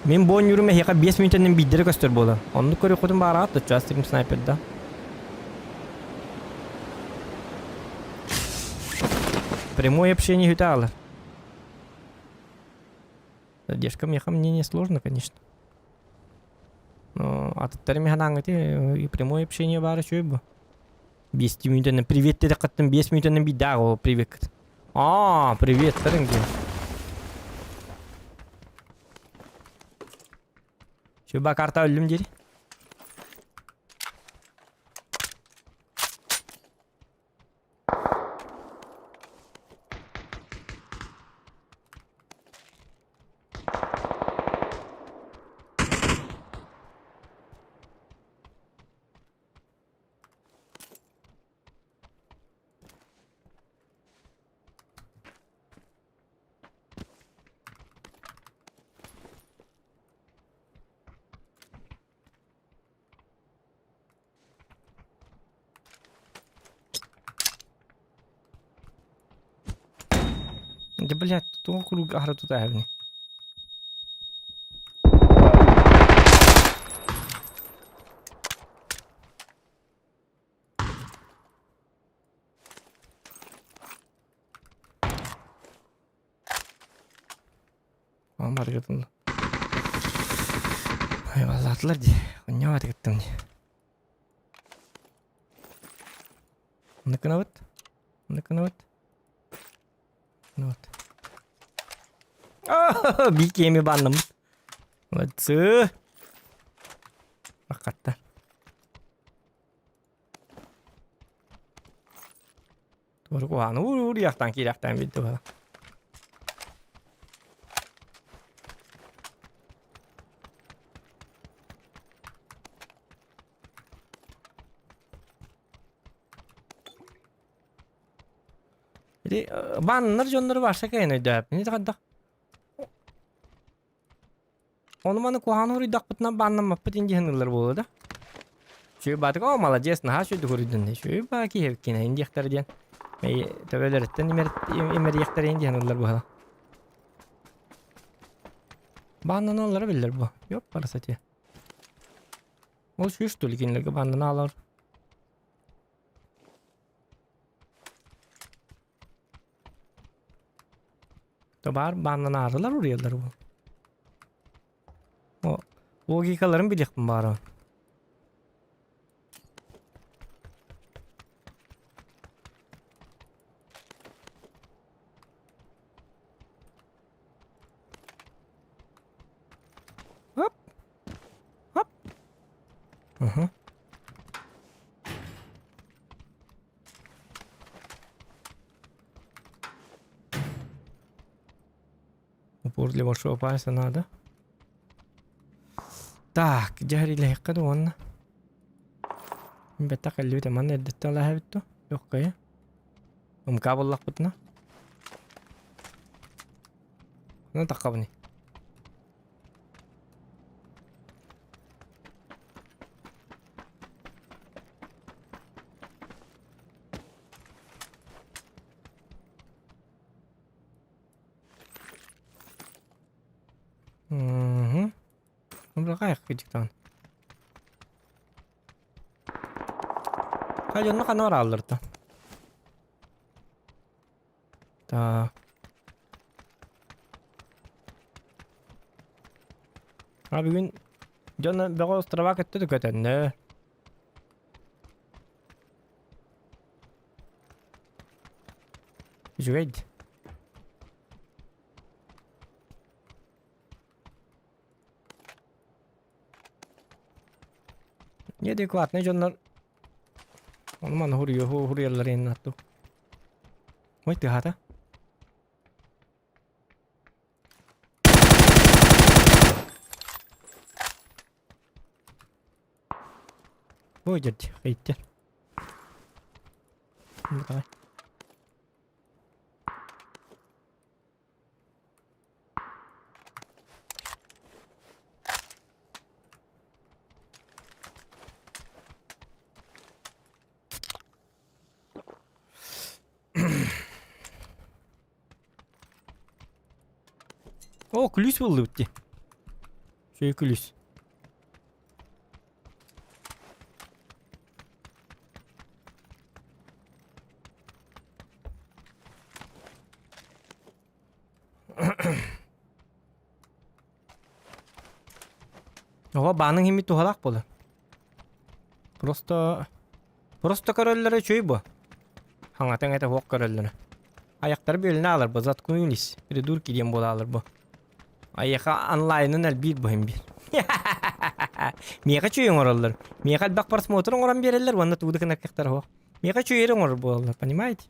Мин бу оонньуурум эһиэхэ 5 мүнүүтэнэн биирдэрэ көстөр буолар. Оннук көрүөххүтүн баҕараҕыт оччо стрим снайпер да. Прямое общение үтэ аалар. Задержка меха мне не сложно, конечно. Но атыттары механаҥыты и прямое общение баара үчүгэй бу. 5 мүнүүтэнэн привет диэтэххиттэн 5 мүнүүтэнэн биирдээх ол привет. Аа, привет тарыҥ диэн. Сүба карта өллүм дири. Да блядь, туох куруук аһара тутаһабыный? Оон барыгытын Айваллаатылар дии. Онньоҕо кыттым дии. Оннукунабыт. Оннукунабыт. Вот. Биир киэми баннаммыт. Молодцы. Баккатта. Туорукуһааны уур-ууруйахтаан киирэхтээн билдэ бала. Ити бааннар дьоннору барса кэйэн өйдөөппүн. Ити хайдах Ону маны куһаҕан хоруйдахпытына бааннаммаппыт ин диэн ыллар буолуо да. Үчүгэй баатык, оо молодец, наһаа үчүгэйдик хоруйдун. Үчүгэй баа киһи эбиккин ин диэхтэрэ диэн. Төбөлөрүттэн имэрийэхтэрэ ин диэн ыллар буолла. Бааннаналлара биллэр бу. Ёп, парасати. Ол сүүс что ли кинилэргэ бааннанаалар. Табаар бааннанаарылар уруйаллар бу. О, логикаларын билиэхпин баара. Хоп. Хоп. Угу. Упор для большого пальца надо. Так, дьэ да уонна. Бэтэх эллибит манна эрдэттэн алаһабит ту. Легкая. Умка буллахпытына. Ну таххабыный. Угу. Бырахайах кыдьыктаан. Хай дьонно ханна барааллар Так. А бүгүн дьон бөҕө острова көттө да көтөннө. Үчүгэй дии. Неадекватный дьоннор ону маны хуруйаллар иһин Ой, тыаһаата. Ой, дьэрдь, иттер. Давай. О, күлүүс буллубут дии. Үчүгэй күлүүс. Оҕо бааныҥ иһиммит туһалаах буолар. Просто просто көрөллөрө үчүгэй буо. Хаҥатыҥ этэ суох көрөллөрө. Айахтары бүөлүнэ аалар бу, заткнулись, придурки диэн буолаалар бу. Айыха онлайнын элбиир бу иһин биир. Миэхэ үчүгэй оҥороллор. Миэхэ элбэх просмотр оҥорон биэрэллэр уонна тугу да гынар кыахтара суох. Миэхэ үчүгэй эрэ оҥорор буолаллар, понимаете?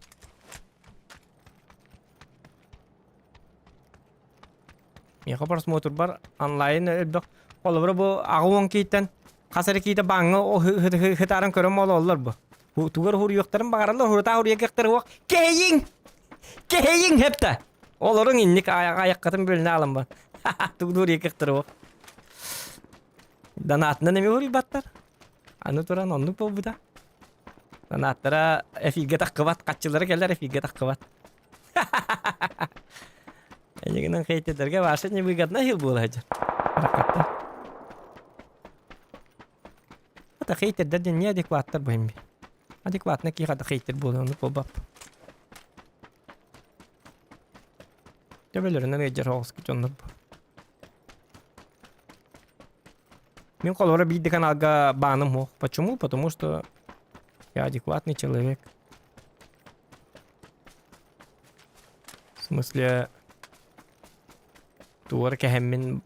Миэхэ просмотрбар онлайн элбэх. Холобура бу аҕа уон кииттэн хас эрэ киитэ бааҥҥа хытааран көрөн олороллор бу. Тугар уһуруйуохтарын баҕараллар, уһурутаа уһуруйа уох кэһэйиҥ! Кэһэйиҥ хэптэ! Олоруҥ инник айаххытын бөлүнэ аалан бар. Тугу уһуруйа кыахтара уох. Донатынан эмиэ уһуруйбаттар. Аны туран оннук буолбута. Донаттара эфиргэ таххыбат, хаччылара кэлэр эфиргэ таххыбат. Эйигинэн хейтедерге ваше невыгодно хил буола сылдьар. Ракатта. Это хейтердер диэн неадекваттар бу химби. Адекватно киһи хата хейтер буолар ону буолбап. Төбөлөрүнэн ыалдьар оҕус дьоннор бу. Мин холобура биир да каналга бааным суох. Почему? Потому что я адекватный человек. В смысле, туора кэһэммин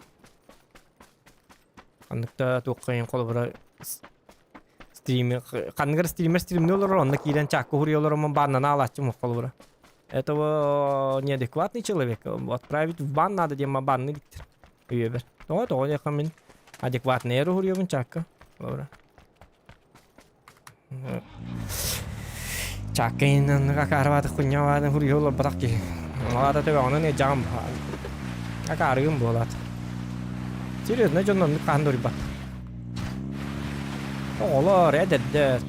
ханнык да туоххайын холобура стример ханныгар стример стримни олорор онно киирэн чаакка уһуруйа олороммун бааннана алааччым холобура этого неадекватный человек отправить в бан надо диэн банны диттер өйөбөр тоҕо тоҕо диэххэ мин адекватный эрэ уһуруйабын чаакка холобура Чааккайынан акаарыбаатых кунньаҕаатын хуруйа олорботох киһи. Аата төбөҕүнэн ыдьаҕым акаарыгым буолаат. Серьезно дьон оннук хаһан да уруйбат. Оҕолор, эдэрдэр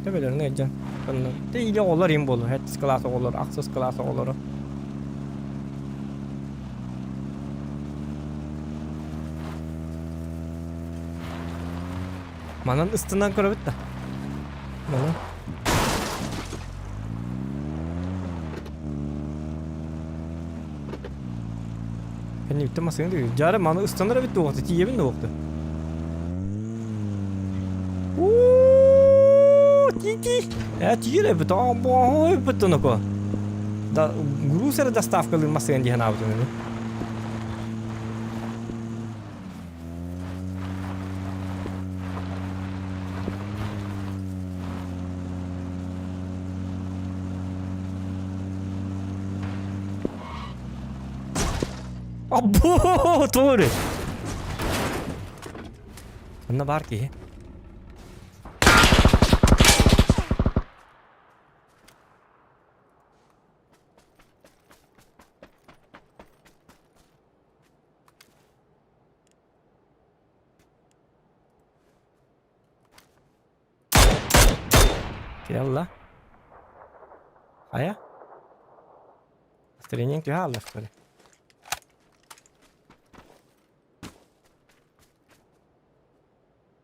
төбөлөрүн ыдьан. Онно или оҕолор им буолуо, сэттис кылаас оҕолор, ахсыс кылаас оҕолоро. Манан ыстынан көрөбүт да. Манан. Кэнниттэн масыын дии. Дьара маны ыстанар эбит дуоҕа, тиийэбин дуоҕа. Уу, тии-тии. Э, тиийэр эбит, аа, боо, эбит тоноко. Да, груз эрэ доставкалыыр масыын дии санаабытым ини. Аббоо, тугу Онно баар киһи. Кэлла. Хайа? Настроениеҥ түһэ хаалла что ли?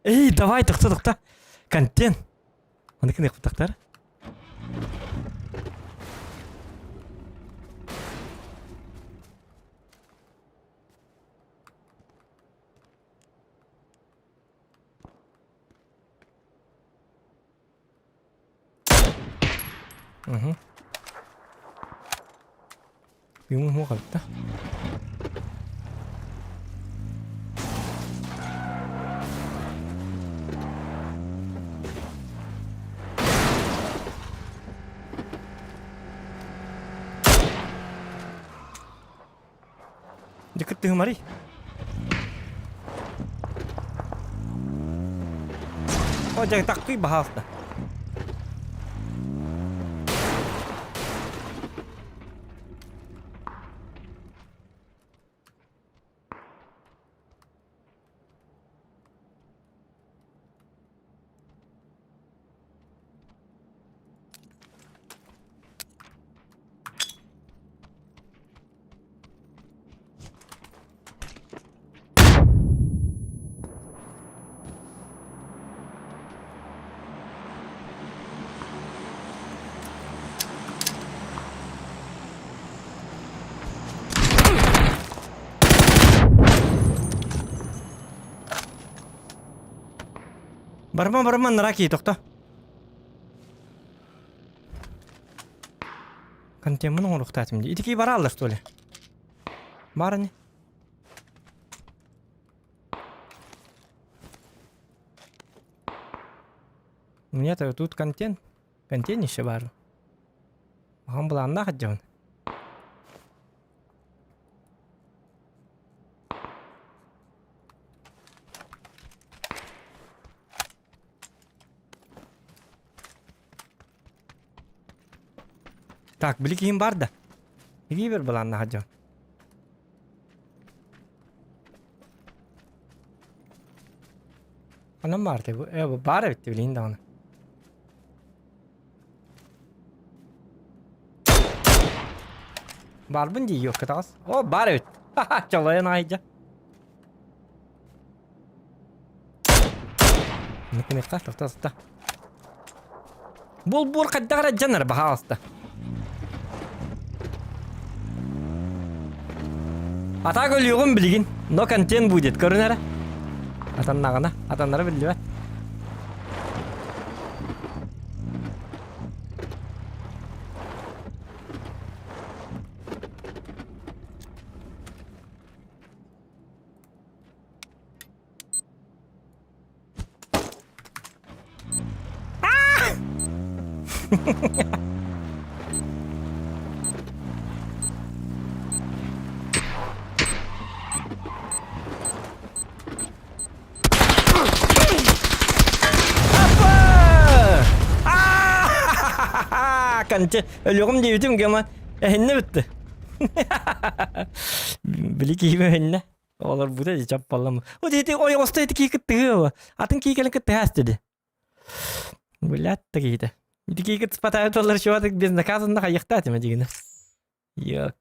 Эй, давай, тохто, тохто. Контент. Оны кини тахтар. Угу. Юм уу да. Дьэ кыттыһымарый. О, дьэ таккый баһаалта. Барма барма нараки тохто. Контеммын оҥоруохтаатым дии. Ити барааллар что ли? Баар ини. Нет, тут контент. Контент еще бар. Аҕам былааннаах дьон. Так, били киһим бар да. Ривер былааннаах дьон. Анам баар бу э баар эбит билин даҕаны. Барбын дии ёкка таҕыс. О, баар эбит. Чолойон аайдьа. Никимихха тоқта сыта. Бул бур хайдах эрэ дьанар баһаалыста. Атаак өлүөҕүм билигин. Но контент будет көрүн эрэ. Атаннаҕына, атаннара биллибэт. Конте өлүөҕүм диэбитим гема эһиннэ бүтты. Били киһим эһиннэ. Олорбута дии чаппаллам. Вот ити ойоҕосто ити кии кыттыһыа Атын кии кэлэн кыттыһаас диди. Блядь такие-то. Ити кии кыттыспатаабыт олар чувак безнаказанно хайыхтаатыма дигина. Йок.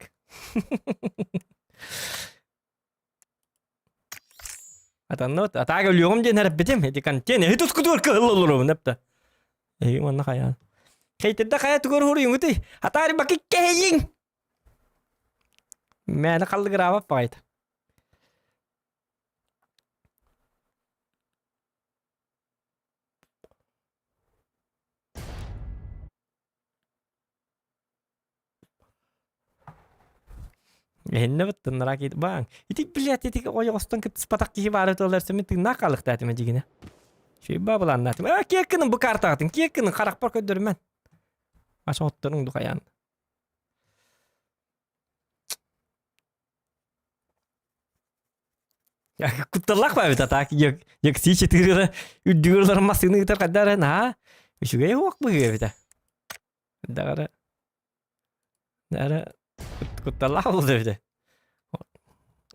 Атаннот, атаага өлүөҕүм диэн эрэппитим. Ити контент эһи тускутугар кыһыл олоробун эпта. Эһи манна хайаан. Хейтерде хайа тугар хуруйуҥутуй. Атаары бакы кэһэйиҥ. Мээнэ халлыгыраабат баҕайыта. Эһиннэ быттыннара киит баан. Ити блядь, ити ойоҕостон кыттыспатах киһи баары туолар сэмин тыыннаах хаалыктаатым дьигинэ. Шүйба былааннаатым. А киэккинин бу картаҕытын, киэккинин харахпар көрдөрүмэн. Аш отторуҥ духайаан. Кутталлаах баабит атаак Якси четырыра үрдүгэр олорон массыына ыытар хайда эрэ наһаа үчүгэй уох быһыы эбитэ. Даҕара эрэ кутталлаах буолда эбитэ.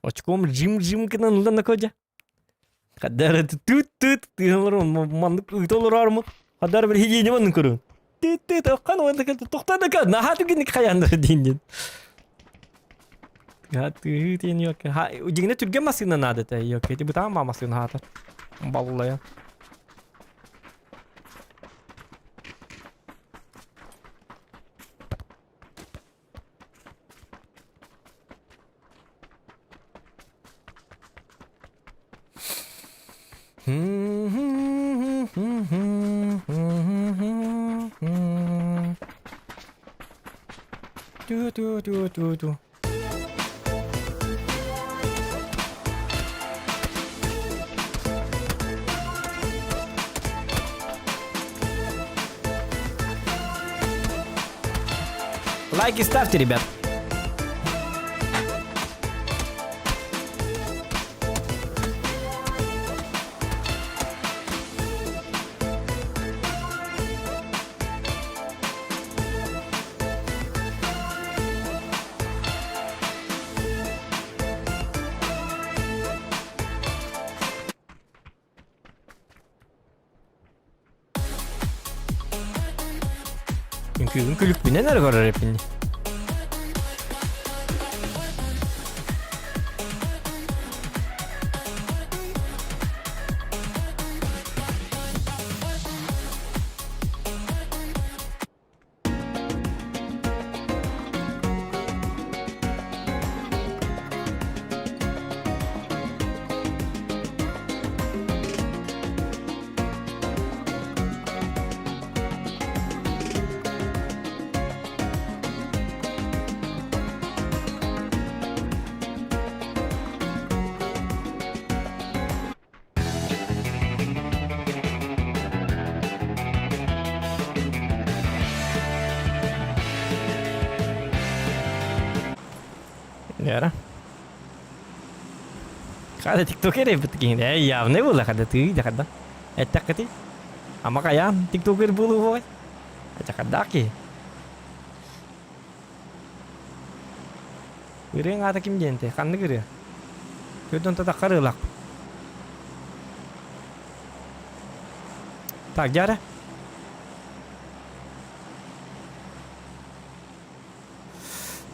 Очком жим-жим гынан ылан кодя. Хайда эрэ түт-түт тыылар маннык ыыта олорормут. Хайда эрэ бір хигиене маннык көрүн. Түт-түт оккан уонна тохтоо да наһаа түгэнник хайааннар диин диэн. Тыһыы диэн ёке. Ха, дьиҥинэ түргэн массыына наада этэ ёке. Ити бытаан баа массыына хаатар. Баллайа. Ту-ту-ту-ту-ту. Лайки ставьте, ребят. Үҥкүүгүн күлүкпүнэн эрэ көрөр эппин. Вера. Хада тиктокер эбит киһи ээ явный буолла хада тыы да хада. Эттэххити ама хайаан тиктокер буолуо Ачакардаах киһи. Ырыаҥ аата ким диэн этэй? Ханнык ырыа? Көрдөн татахха ырыалаах. Так, дьара.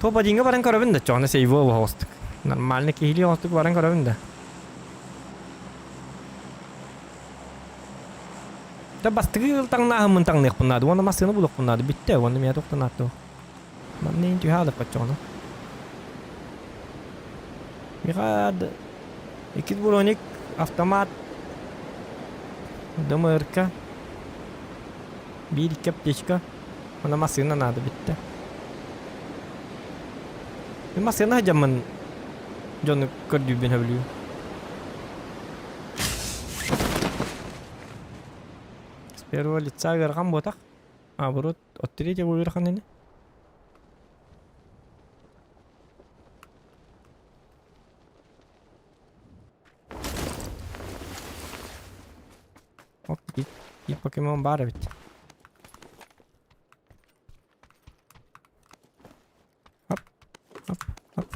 Топ одинга баран көрөбүн да, чоҕуна сейво оҕостук. Нормально киһилии оҕостук баран көрөбүн да. Да бастакы ыал таҥнааһыммын таҥныахпын наада уонна массыына булуохпун наада бүттэ уонна миэхэ туохтан ааттыах. Манна иһин түһэ аалыппат чоҕуна. Миэхэ иккис броник, автомат, ДМРК, биир икки аптечка, уонна массыына наада бүттэ. Мин массыына сылдьаммын дьону көрдүүрбүн сөбүлүүбүн. С первого лица ыарахан буотах. Наоборот, от третьего ыарахан ини. Оп, биир покемон баар эбит. Хоп, хоп, хоп.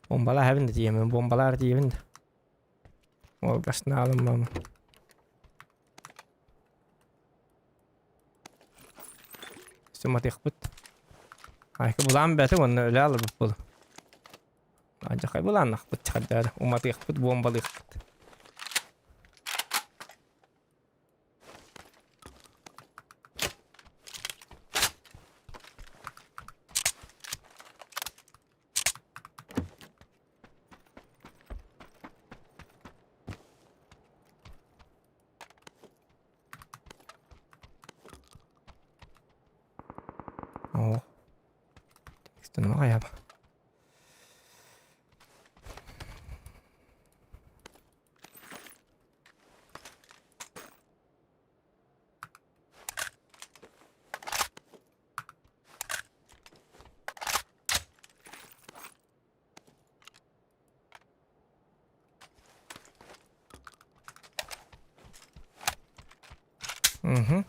Бомбалаа эһэбин да тиийэммин, бомбалаар тиийэбин да. Ол гаснаалым мама. Сыматыахпыт. Айка булаан бэти уонна өлө алыбыт был. Адьахай булааннахпыт чахардаары уматыахпыт, бомбалыахпыт. Оо. Текстен хайаба. Мгм.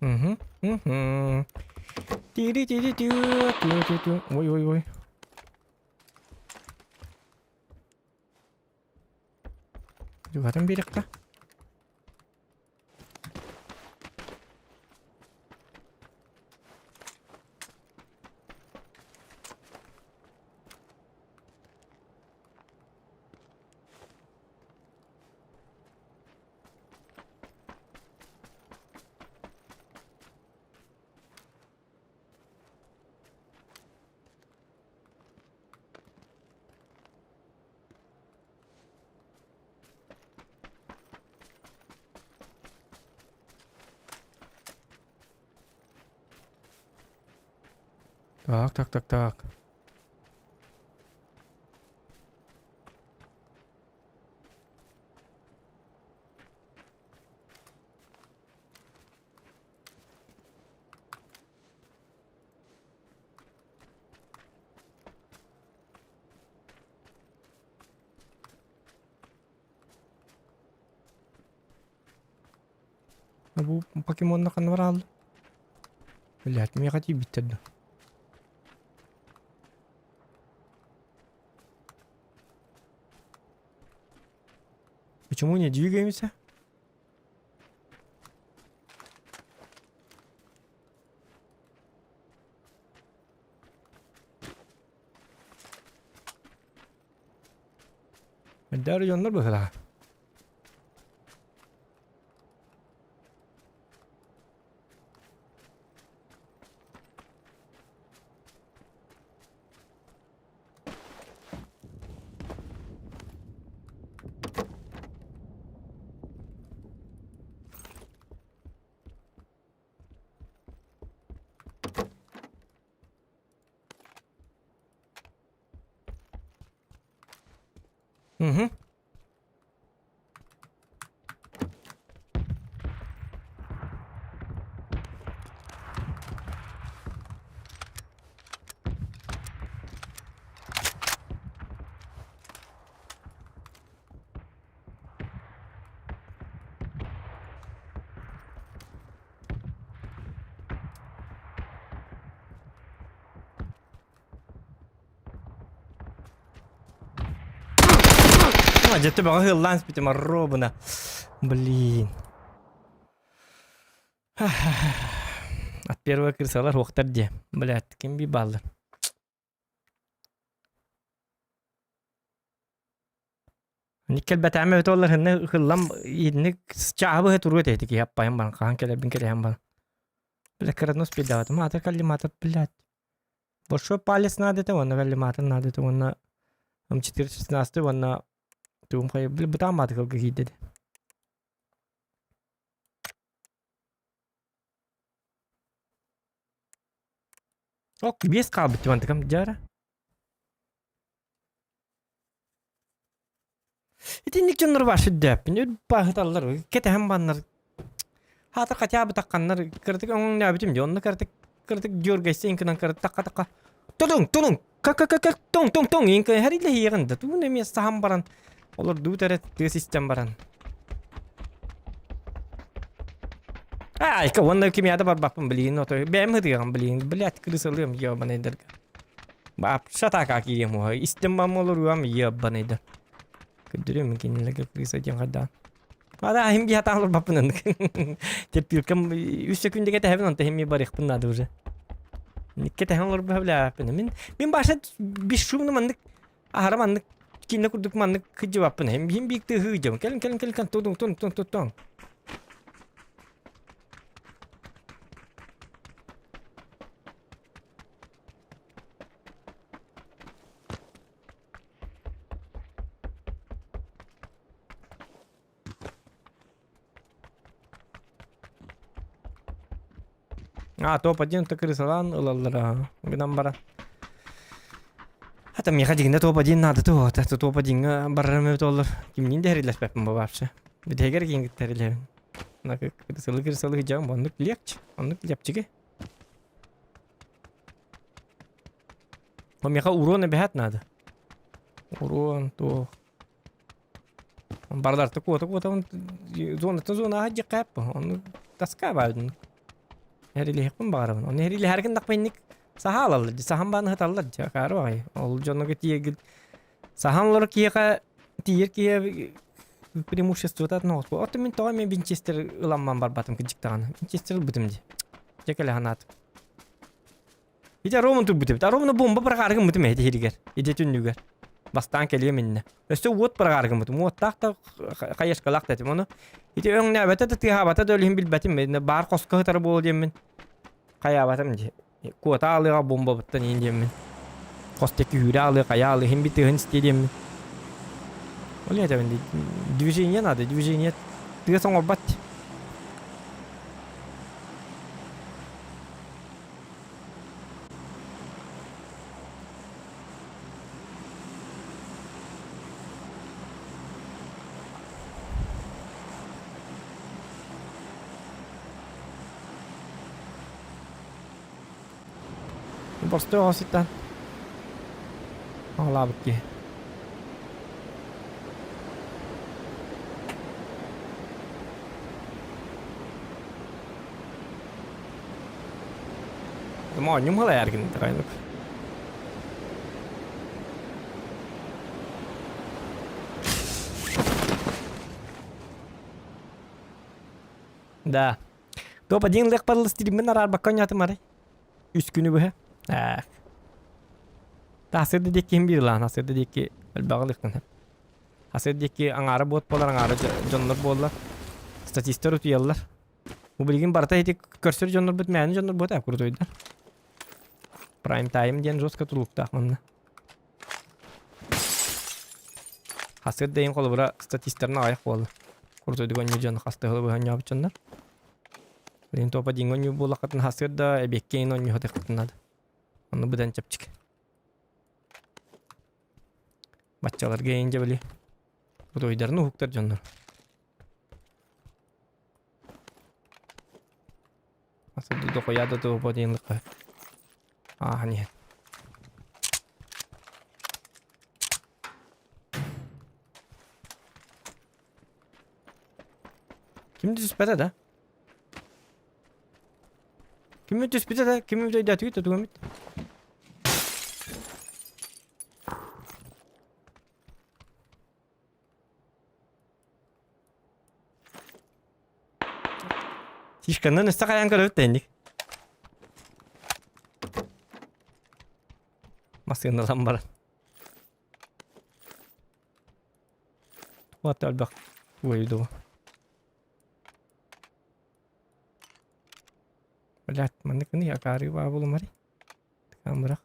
Мгм. Мгм. Тири-тири-тю, тю-тю-тю. Ой-ой-ой. Дьугатын биэриэххэ. Так, так, так, так. Бу покемонна ханна бараалла? Блядь, миэхэ тиийбиттэр да. Почему не двигаемся? Мэлдээр дьоннор быһылаах. Угу. Дьэ бөҕө ыһыллаан испитим оруобуна. Блин. От первого крысалар уохтар диэ. Блядь, ким би бааллар. Никкэлбэтээме өтө олар хынна ыһыллан инник чааһы быһа туруо этэ киһи аппайан баран хаһан кэлэрбин кэтэһэн баран. Бля, кыратын успейдаабатым. Аата коллиматор, блядь. Большой палец надо это, уонна коллиматор надо это, уонна М416 уонна тугум хайа, бля, бытаан маатыкалга киирдэ Ок, биэс хаалбыт дьыбантыкам дьара. Итинник дьоннор баар сүрдээппин. Үрбааһыталлар, кэтэһэн баннар. Хаата хотя бы тахханнар, кыратык өҥөҥнөөбүтүм дии. Онно кыратык кыратык дёргайся инкынан кыратык тахха-тахха. Тутуҥ, тунуҥ, ка-ка-ка-ка, тоҥ-тоҥ-тоҥ инкы хэрилэһиэҕин да тугун эмиэ саһан баран олордубут эрэ тыас истэн баран. Айка, уонна кимиэхэ да барбаппын билигин ото бэйэм ытыаҕым билигин, блядь, крысалыам ебаныйдарга. Вообще атака киириэм уһа. Истим бам олоруам ебаныйдар. Көрдөрүөм кинилэргэ крыса диэн хайдаан. Ада хим киһи атаан олорбаппын ыннык. Терпилкам үс секундеге тэһэбин онто химми барыахпын наада уже. Никке тэһэн олорбуһа билээппин. Мин мин баша бесшумно маннык аһара маннык кинне курдук маннык кыдьыбаппын. Хим хим биик тыһыы дьом. Кэлин кэлин кэлин кэлин тун тун тун тун тун. А, топ-1 то крысалаан ылаллара гынан баран. Хата миэхэ дьиҥинэ топ-1 наада туо, это топ-1-ҥа барарым эбит оллар. Кимниин да хэрилэспэппин бу вообще. Бүтэһигэр киин кытта хэрилэһэбин. Крысалы крысалы дьон оннук легче, оннук лепчиги. Миэхэ урон эбэһээт наада. Урон туох. Бардарты куота куота зонаттан зона аһа дьиэххэ Ону таска баабын. Эрилиһикпин баҕарабын. Ону эрилиһэргин дакпайник саха алаллар. Сахан бааны хаталлар. Дьэ баҕай. Ол дьонуга тиийэргин сахан олорор киһиэхэ тиийэр киһи преимуществота ноҕос. Оттон мин тоҕо мен винчестер ыламман барбатым кыдьыктаҕына. Винчестер ылбытым дии. Дьэ кэлэ санаатым. Ити Роман турбут эбит. Романа бомба быраҕаары гыммытым эһити иһиригэр. Ити түннүгэр. Бастаан кэлиэм иннэ. Өссө уот быраҕаары гыммытым. Уоттаах да хайышкалаах да этим. Ону ити өҥнөөбөтө да тыаһаабата да өлүһүн билбэтим. Баар хоско сытара буолуо диэммин. Хайаабатым дии. Куота аалыаҕа бомбабыттан иин диэммин. Хос диэки үүрэ аалыа, хайа аалыа, иһин би тыаһын истиэ диэммин. Ол этэбин дии. Движение надо, движение тыас оҥорбот. Боростуой оҕо сыттан аҕалаабыт киһи. Моонньум халайар гынтарайнык. Да. Топ один лех падлыстирмин араарбакка оонньоотум арай. Үс күнү быһа. Ээх. Тахсырда диэки ким биир лаан, тахсырда диэки элбэҕи лыхтан. Хасыр диэки аҥаара буот буолар, аҥаара дьоннор буоллар. Статистар утуйаллар. Бу билигин барыта ити көрсөр дьоннорбут мээнэ дьоннор буота курутуйдар. Прайм тайм диэн жестко тулуктаах манна. Хасыр дейин холобура статистарын аҕыйах буолла. Курутуйдук онньуу дьон хастыһылы быһа онньообут дьоннор. Билигин топа диҥ онньуу буоллаххытын хасыр да эбиэккэ ин онньуу хатыаххытын наада. Онну быдан чэпчик. Баччаларга эйин дьэ били утуйдарын уһуктар дьоннор. Асылды дохуя да туопа диэн лыкка. Ааһан иһэн. Ким түспэтэ да? Ким түспүтэ да, ким өйдөөтүгүт да тугуммут? Фишканнан өссө хайаан көрөбүт да инник. Массыыналан баран. Вот элбэх уойду. Блядь, маннык кыны акаары баа булумари. Камера.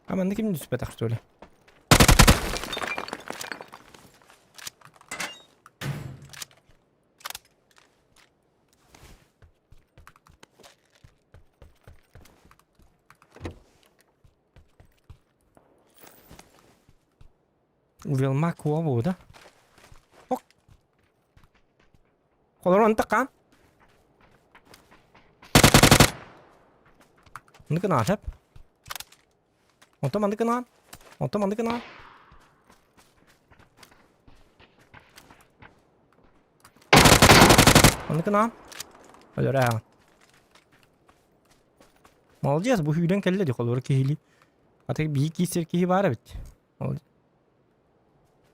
А манна ким түспэтэх что ли? Увелма куобу да? Ок. Холорон такан. Маннык наасап. Онто маннык наан. Онто маннык наан. Маннык наан. Өлөрөө. Молодец, бу сүүрэн кэллэ дии холобура киһилии. Аты биир киирсэр киһи баар эбит. Молодец.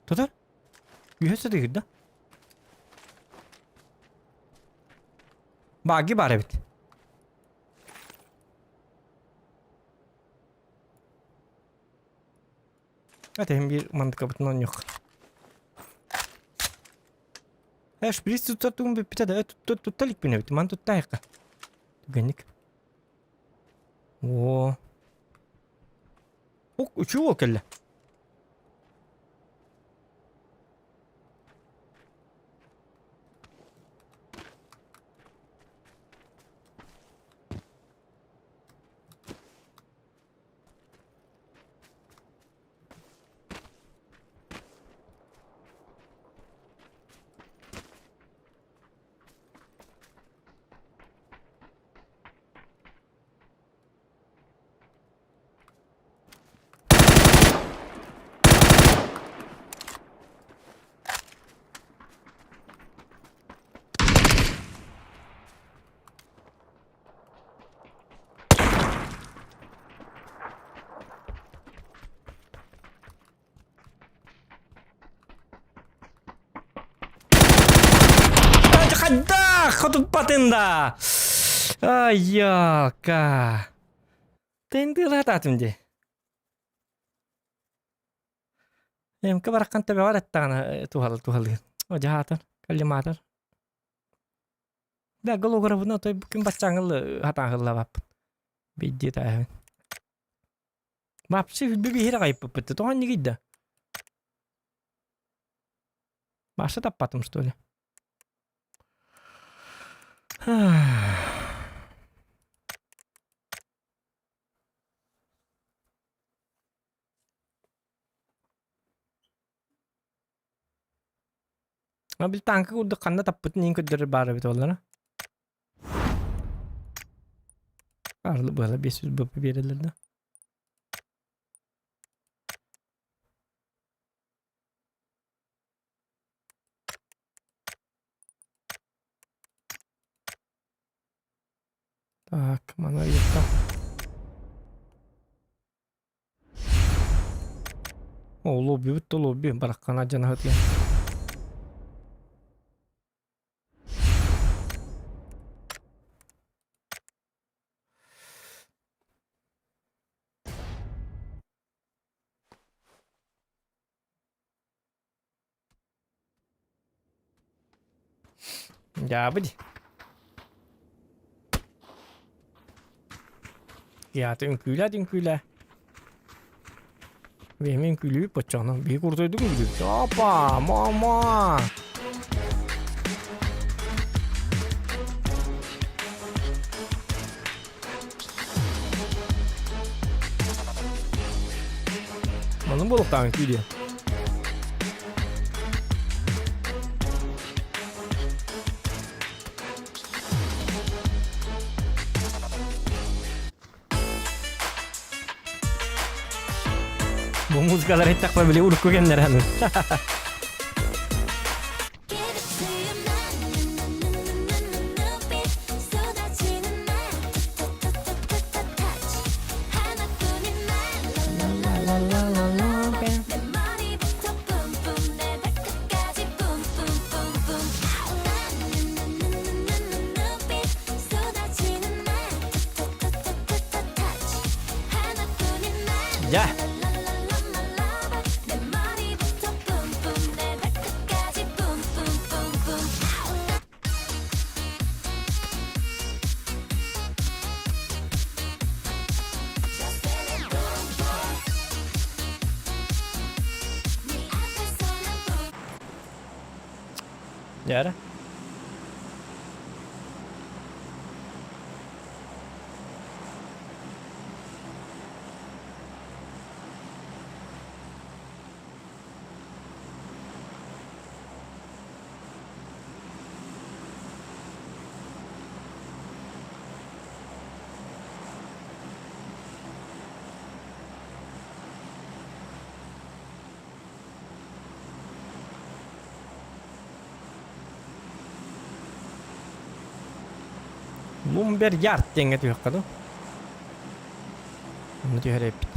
Тутар. Үһэ сытыгыр да. Баги баар эбит. Этим биир мандыкабытын оонньуох. Э, шприц туттар тугум бүппүтэ да, тутта иликпин эбит. Ман туттаайыкка. Түгэнник. Оо. Ок, үчүгэй уол кэллэ. Хайдах хотуппатын да? Айяка. Тендилататым ди. Эмке бараккан төбөҕөр эттэҕинэ туһалыр туһалыыр. Одьаатар, коллиматор. Да, голографына той күн баччааҥыл хатааһыллабаппын. Бидди тааһын. Вообще хүлбү биһири хайыппыппыт. Тоҕо иннигий да? Баша таппатым что ли? А бил танка курдук ханна таппытын иин көрдөрөр баар эбит оллара. Арлы быала 500 бп биэрэллэр да. Так, мана ыйытта. О, лобби бутта лобби бараххана дьанаһытыйан. Дьаабы дии. Яата үҥкүүлээт үҥкүүлээ. Биһиги үҥкүүлүүбүт боччоҕуна биһиги курутуйдук үҥкүүлүүбүт. Опа, мама! Маннык буолуохтаах үҥкүү диэн. Бу музыкалар эттэхпэ били урукку кэмнэр аны. Дьэ. Дьэ Lumber-Yard диэҥҥэ түһүөххэ дуу? Онно түһэр эбиппит.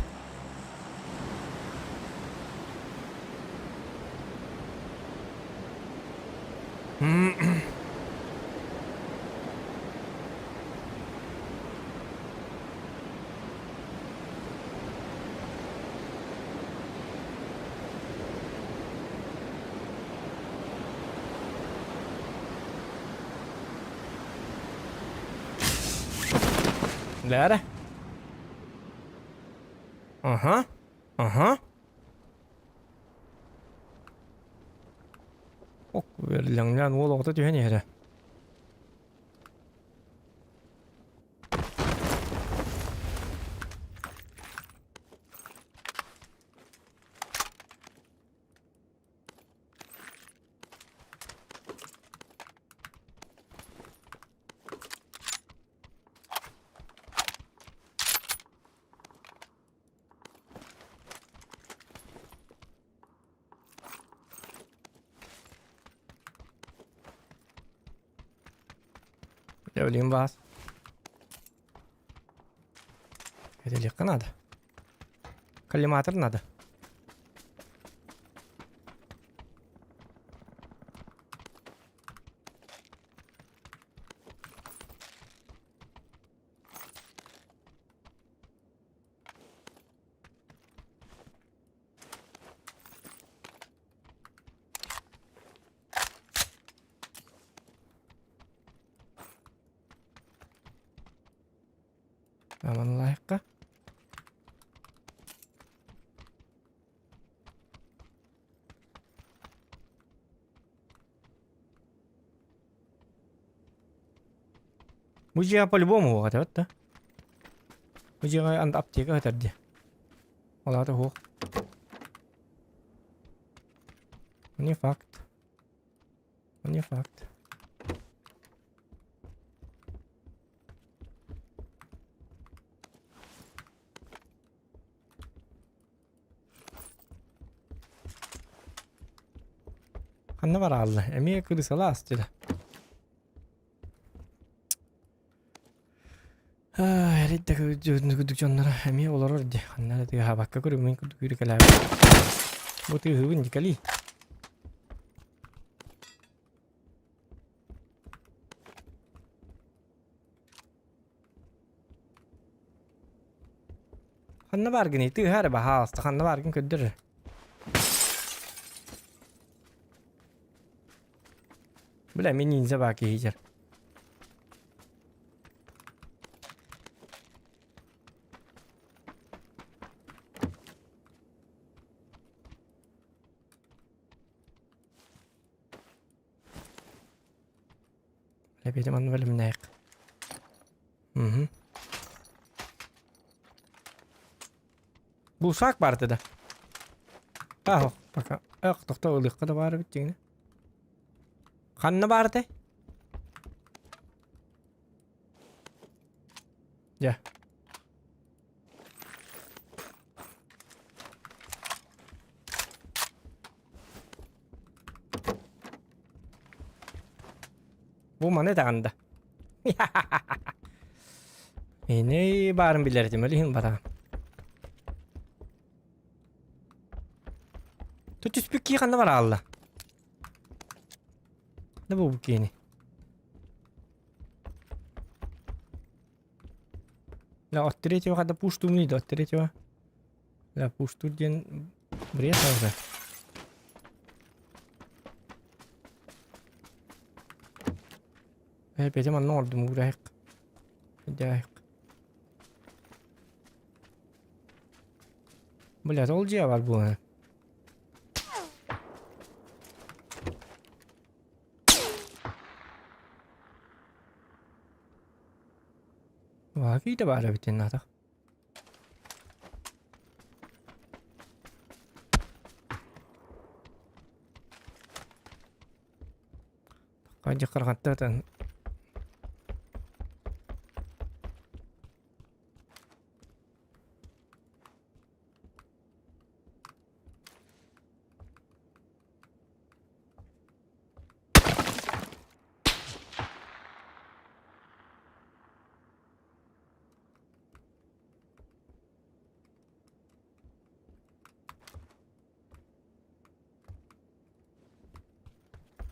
Лера? Ага. Ага. Ок, берлиҥнээн уол оҕото түһэн иһэрэ. Өлүүм баас. Этилиэххэ наада. Коллиматор надо. Аманлаахха. Бу дьиэҕэ по-любому уох этэ да? Бу дьиэҕэ аптека сытар дии. Ол аата уох. Не факт. Не факт. Ханна бараалла? Эмиэ кырысала астыра. Эридде курдук дьонноро эмиэ олорор дии. Ханна эрэ тыаһаабакка көрүҥмүн курдук үүрүкэлээбит. Бу тыаһыыбын дии кэлиий. Ханна бааргыный? Тыаһа эрэ баһаалыста. Ханна бааргын көрдөр эрэ. Бля, мин ниндзя баа киһи дьэр. Эбиэтим анны бэлэмнээх. Мгм. Булсаак баар да. Аах, пока. Эх, тохтоо ылыахха да баар эбит дьиҥинэ. Ханна баар этэй? Дьэ. Бу маны даҕаны да. Ини баарын билэр этим, ол иһин бараҕын. Тут түспүт кии ханна бараалла? Да бу киини. Да, от третьего хада пуштумный, да, от третьего. Да, пуштур диэн бред уже. Э, бэтим онно оҥордум уураһык. Дьаһык. Блядь, ол дьиэ бар буолан. Ваки да баар эбит атах. Дьахарҕаттан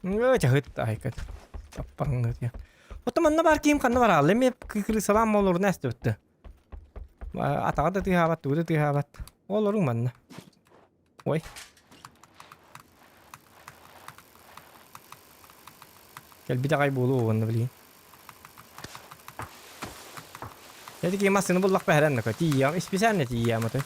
Чаһыт айкат. Аппаҥҥытыйа. Оттон манна баар киһим ханна бараалла эмиэ кырыысалаан олорун эстибитте. Атаҕа да тыаһаабат, тугу да тыаһаабат. Олоруҥ манна. Ой. Кэлбит аҕай буолуо уонна билигин. Эти киһи массыына буллахпа хэрэн нако тиийиэм, исписээннэ тиийиэм аты.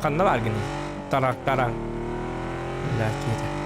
Ханна бааргыный? Тарак-тараҥ. Бля, киһитэ.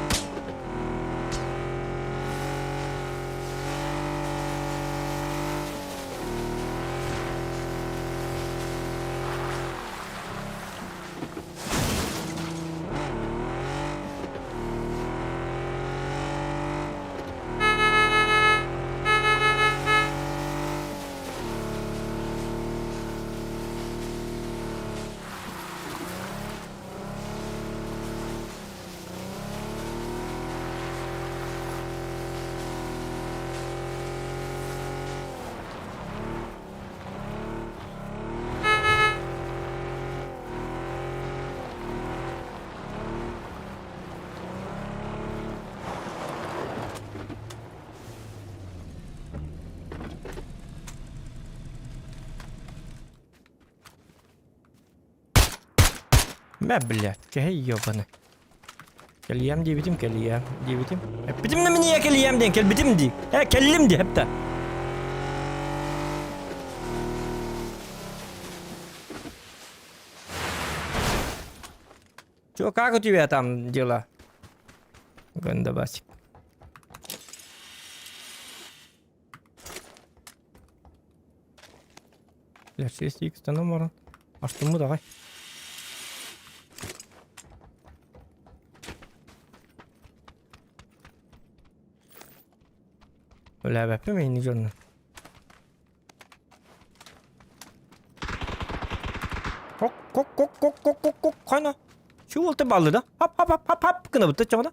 Мэ, блядь, кэһэй ёбаны. Кэлиэм диэбитим, кэлиэм диэбитим. Эппитим да минийэ кэлиэм диэн кэлбитим дии. Э, кэллим дии, эптэ. Чё, как у тебя там дела? Гандабасик. Бля, 6х номерын. Аштымы давай. Үлээбэппин миини дьонно. Кок кок кок кок кок кок кок хана. Чуолта баллы да. Хап хап хап хап хап гынабыт чоҕуна.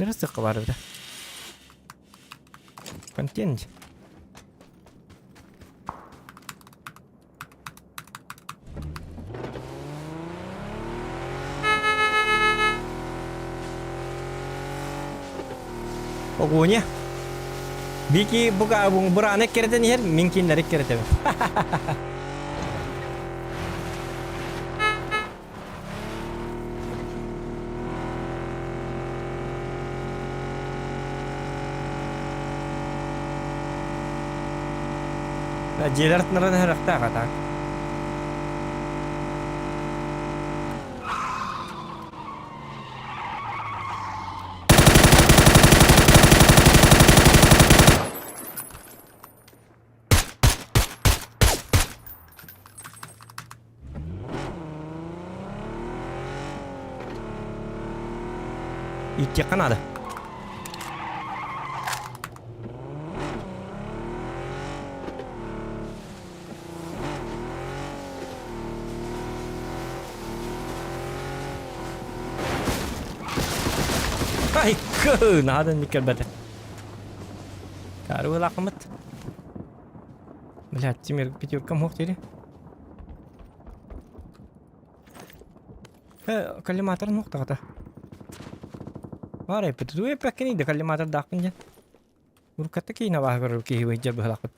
Таҥнары сыахха баар эбитэ. Контент. Огуня. Бики бука бураны кэрэтэн иһэр, мин кинилэри кэрэтэбин. Дьиэлэр аттыларынан эһэрэхтээх а так. Ииттиэххэ наада. Ай, наһаа да инник кэлбэтэ. Карылаахымыт. Блядь, Тимир, пятерка мог теперь? Э, коллиматор нуохтаҕата. Баар эппит. Тугу эппэккиний да коллиматордаахпын диэн. Уруккатта киинэ бааһы көрөр киһи быйдьар быһалаахпыт.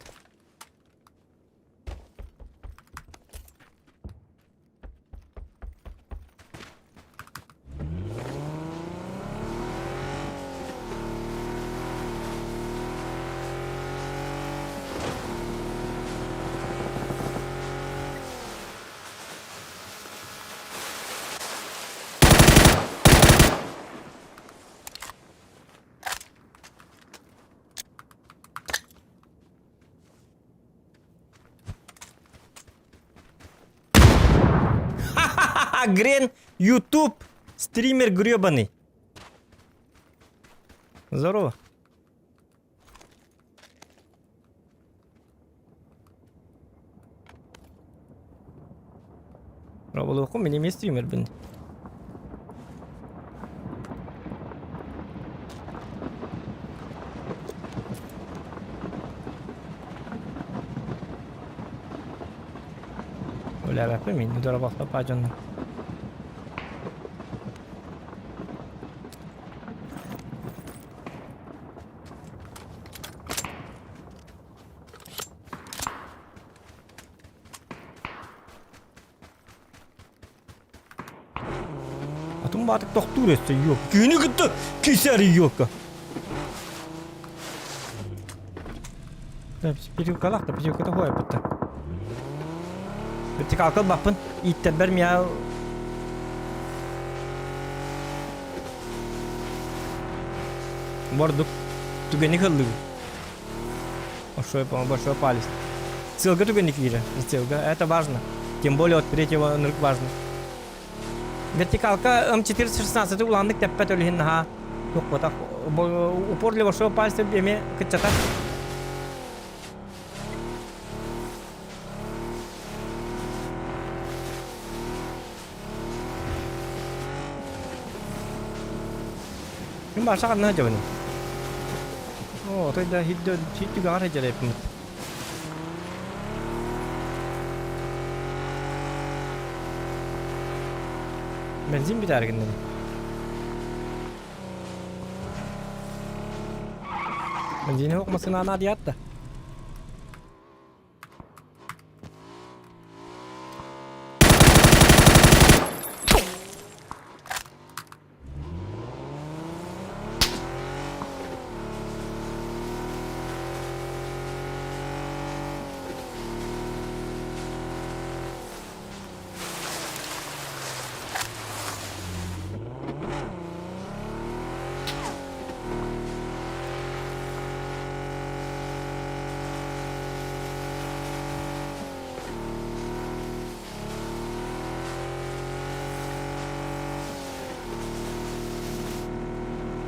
Ха-ха-ха! Грен YouTube стример гребаный. Здорово. Роболуоххун мин эмиэ стримербин. Үлээбэппин мин дорабалпапа дьонно. Атын баатык тохтуур өссө юок. Күнү кытта кисэр юокка. Пятюкалах да пятюката хуайбытта. Вертикалка баппын. Ииттэрбэр миа Бордук түгэни кыллыгы. Большой, большой палец. Сылга түгэнник киирэ. Сылга. Это важно. Тем более от третьего ынырык важно. Вертикалка М416 улааннык тэппэт өлүһүн наһаа тукпатах. Упор для большого пальца эми кыччата. Мин баша ханна дьабын. О, той да хиддө хиттү гар хеджерепмит. Бензин битэр гиннен. Бензини окмасын ана диятта.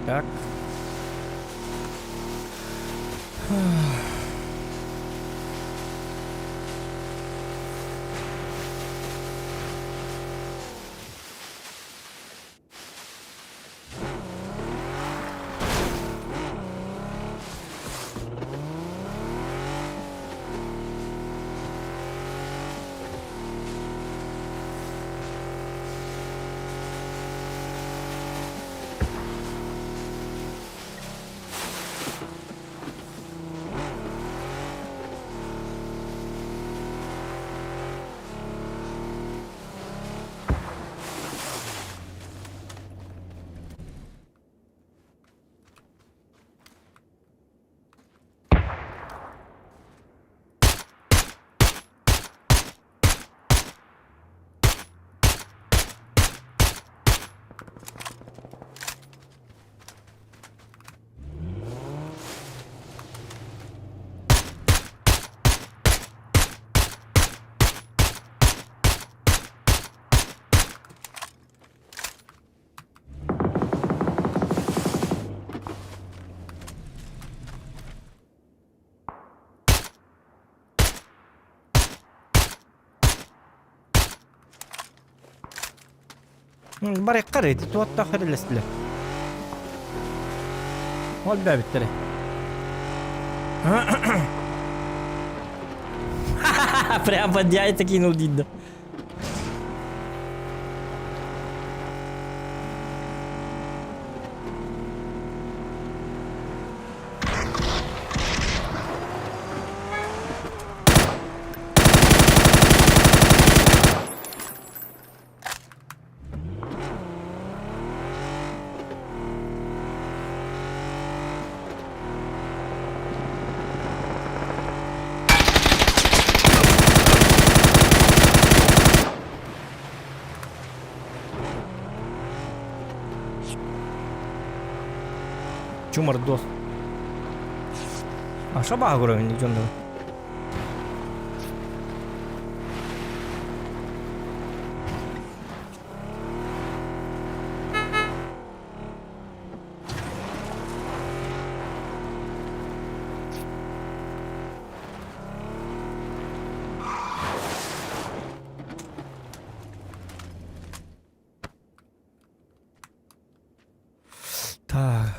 Так. Барыахха эрэ, туоттаах эрэлэстилэр. Ол бэбиттэрэ. Прям под яйца кинул дидда. Чумардос. А шабаа көрөбүн дьоннору. Так.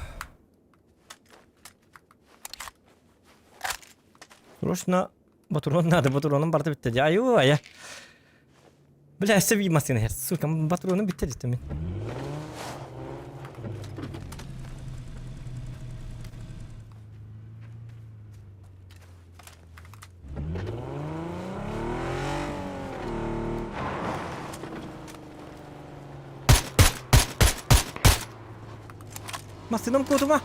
Срочно Ботуруон надо, ботуруонум барыта бүттэ дии. Айуу, айа. Бля, өссө биир массыына иһэр. Сука, ботуруонум бүттэ дии мин. Массыынам куотума.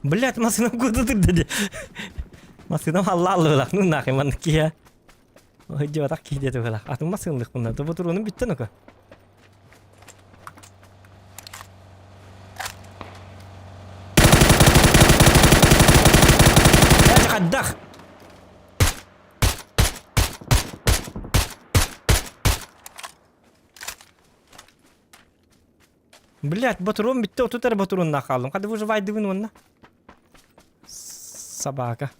Блять, массыынам куотутур дии. Массыынам алла-аллыылах, ну нахуй маннык киһи. Дьыбатах киһи диэтэ быһыылаах. Атын массыынлыхпын да, ботуруонум бүттэ ну-ка. Хайдах? Блять, ботуруон бүттэ, отут эрэ ботуруоннаах хааллым. Хады выживайдыбын уонна. Собака.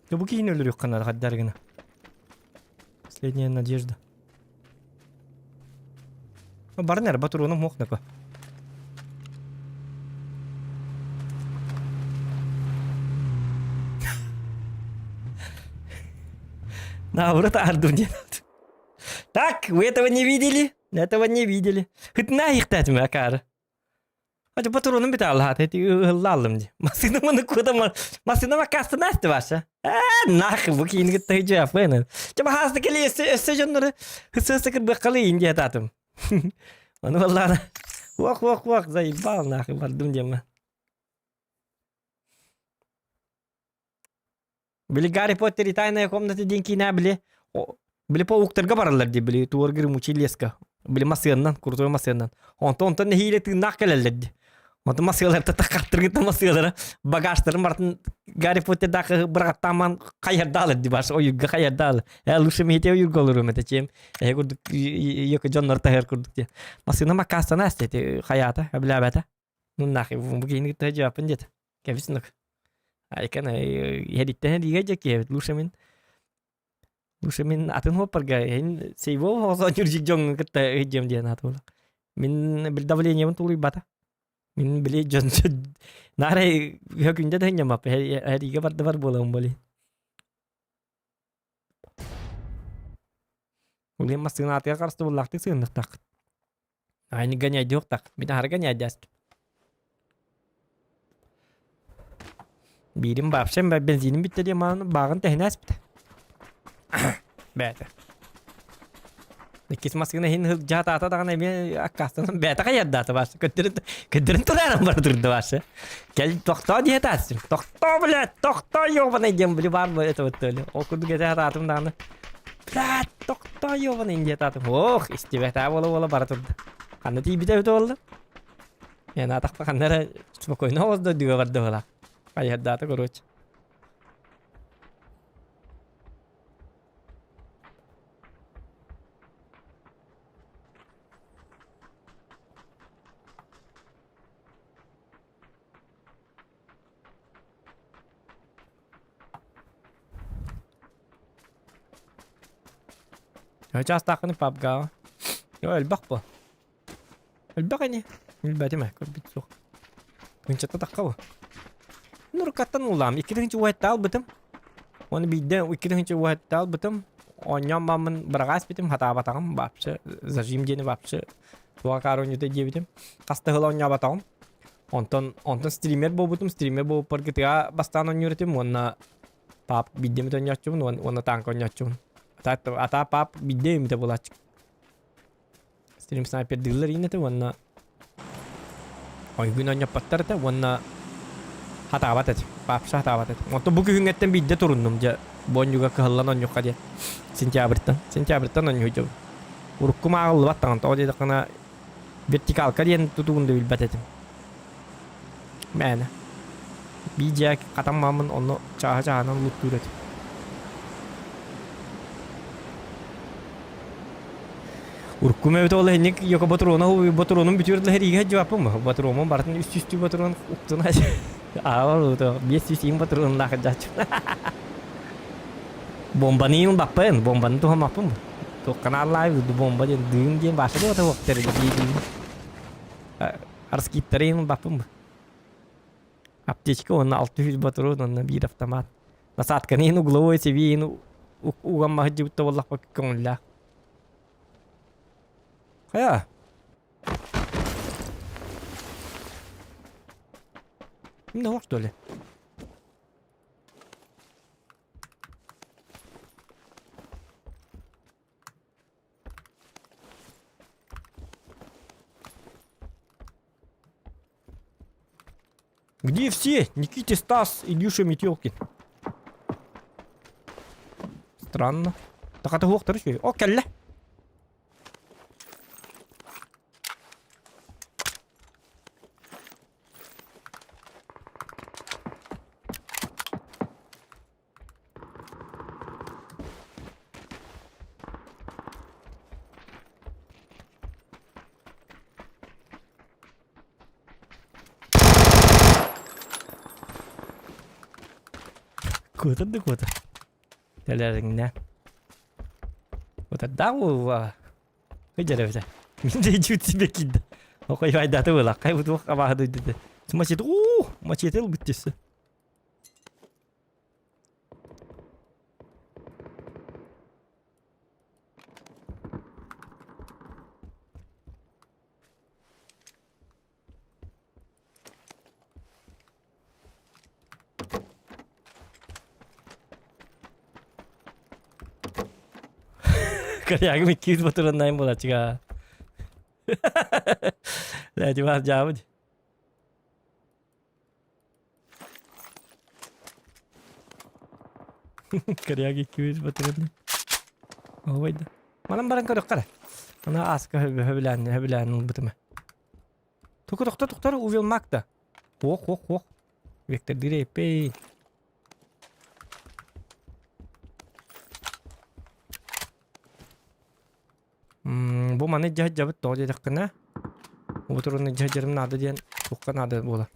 Да бу киһини өлөрүөххэ наада хаддар гына. Последняя надежда. Барын эрэ ботуруонум суох нако. Наоборот, ардым диэн. Так, вы этого не видели? Этого не видели. Хытна ихтатым акары. Ача патронум бит аллаат, эти ыллаалым ди. Массыына маны куда массыына маккастына асты баша. Э, нах, бу кийин кытта жафын. Чаба хаасты кели өссө өссө дьоннору хыссы кырбыккалы инди ататым. Ону валлаана. Уох, уох, уох, заебал нахуй бардым диэмэ. Били Гарри Поттер и тайная комната диэн киинэ били били пауктарга бараллар дии били туор гремучий леска били массыаннан крутой массыаннан онтон онтон нэһиилэ тыыннаах кэлэллэр дии онтон массыаларта тахаттыргыта массыалара багажтарын бартын Гарри Поттердаах бырахаттааман хайардаалар дии баш ойуурга хайардаалар э лучше михите ойуурга олоруом этэ чем эһэ курдук йөкө дьоннор таһар курдук диэн массыына маккаастана эти хайаата эбилээбэтэ ну нахуй бу киһини кытта дьааппын диэтэ кэбис нук Айкан иһэриттэн иһэриигэ дьэ киһэбит лучше мин лучше мин атын хуоппарга иһин сейвол хоосоонньур дьоҥҥо кытта ыйдьыам диэн аатыбылах. Мин бил давлениебын тулуйбата. Мин били дьон наарай күндэ да хынньамап иһэриигэ барда бар буолам боли. Улиен массыынаатыгар харыстыбыллаахтык сыһынныхтааххыт. Айны гоняйдыахтаах. Мин аһары гоняйдааст. Биирим вообще бензиним бүттэ диэн мааны бааҕын тэһинэ ааспыта. Бээтэ. Иккис массыына иһин сылдьаатаата даҕаны эмиэ аккаастанан бээтэ хайардаата баасы. Көттөрүн көттөрүн турааран бара турда баасы. Кэл тохтоо диэ таастым. Тохтоо, блядь, тохтоо ёбаный диэн били баар это вот Ол курдук этэ сатаатым даҕаны. Блядь, тохтоо ёбаный диэ таатым. Ох, истибэтээ буола-буола бара турда. Ханна тиийбитэ эбитэ буолла? Мен атахпа ханна эрэ спокойно оҕус дойдуга барда буолаах. Хайыһардаата короче. Чаастааххыный пабгаҕа? Элбэх буо. Элбэх ини. Билбэтим ээ, көрбүт суох. Кынчата тахха бу. Нуркаттан улаам. 2000 уһатта албытым. Оны биирдэ 2000 уһатта албытым. Оонньоон бааммын быраҕаас битим, хатаабатаҕым. Вообще зажим диэни вообще туга кааронньута диэбитим. Хас да сыл оонньообатаҕым. Онтон онтон стример буолбутум. Стример буолбуппар GTA бастаан оонньуур этим уонна пап биирдэ эмит оонньооччубун уонна танк оонньооччубун. Ата ата пап биирдэ эмитэ буолааччы. Стрим снайпердыыллар иин этэ уонна ойгун оонньоппоттор этэ уонна хатаабат этим. Вообще хатаабат этим. Онтон бу күһүҥҥэттэн биирдэ туруннум дьэ бу оонньууга кыһаллан оонньуохха диэн. Сентябрьтан. Сентябрьтан оонньуу дьобун. Урукку мааҕыллыбат даҕаны тоҕо диэтэххинэ вертикалка диэн тутугун да билбэт этим. Мээнэ. Биир дьиэ хатаммаммын онно чааһы чааһынан луттуур этим. Урукку эбит ол иһинник йоко ботуруона ботуруонум бүтүөр да сэриигэ сылдьыбаппын ботуруомум барытын үс сүүстүү ботуруон уктун аава 500 иин ботуруоннаах сылдьааччыбын бомбаны иин баппын бомбаны туһаммаппын туохханааллаай бомба диэн дыым диэн баша да туохтар дии арскиттары иин баппын аптечка уонна 600 ботуруон уонна биир автомат насадканы иин угловой себе иин уган маһыдьыбыт да буоллахпа көҥүллээх Хайа? Ну, что ли? Где все? Никите Стас, Илюша Метелкин. Странно. Так это уохтар үчүгэй. О, кэллэ. Куотар да куотар. Тэлэриҥнэ. Куотардаах буолла. Кыдьар эбитэ. Мин да иччибит себе киирдэ. Охой айдааты буолла. Хай бу туох абааһы дойдута. Мачете уу, мачете ылбыт түссе. Корягым иккис батыраннайым буолаччыга. Ләдибар жаабыт. Коряги иккибит батырын. Ой да. Манан баран көрөххө эрэ. Аны ааска хөбүлээн хөбүлээн ылбытым. Туку тохто тохтор увел мак да. Ох ох ох. Вектор дирепей. Бу маны дьаһдьабыт тоҕо диэтэххинэ, уутуруну дьаһдьарым наада диэн туохха наада буолар.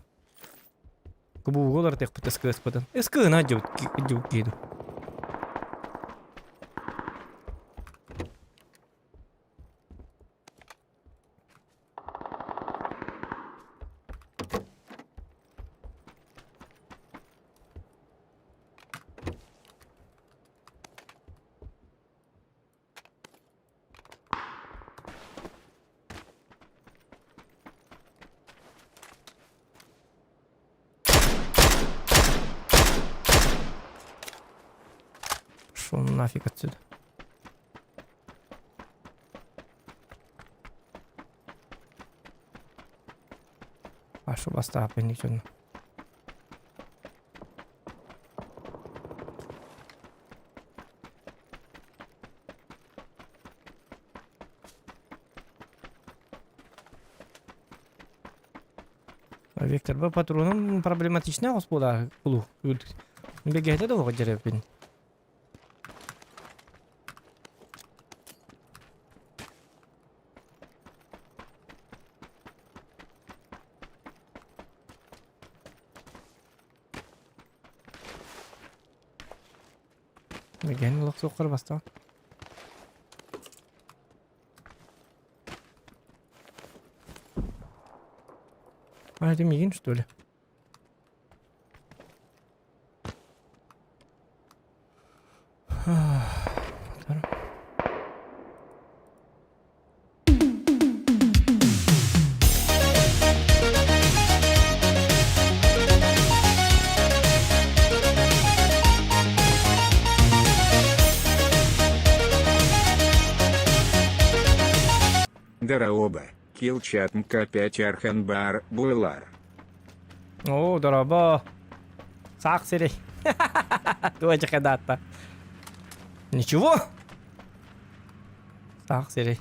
Кубууга уларытыахпыт СКС-пытын. СК-на дьыбыт дьыбыт киһи Пошел нафиг отсюда. А что бастаапын дьону. Виктор, бу патроном проблематичный господа кулу. Бегете да оҕо дьэрепин. Мегэн олох суоххар бастаан. А, это мигин, что ли? Дорообо, Килчат МК5 Арханбар Буйлар. Оо, дорообо. Саах сирэй. Туочка дата. Ничего. Саах сирэй.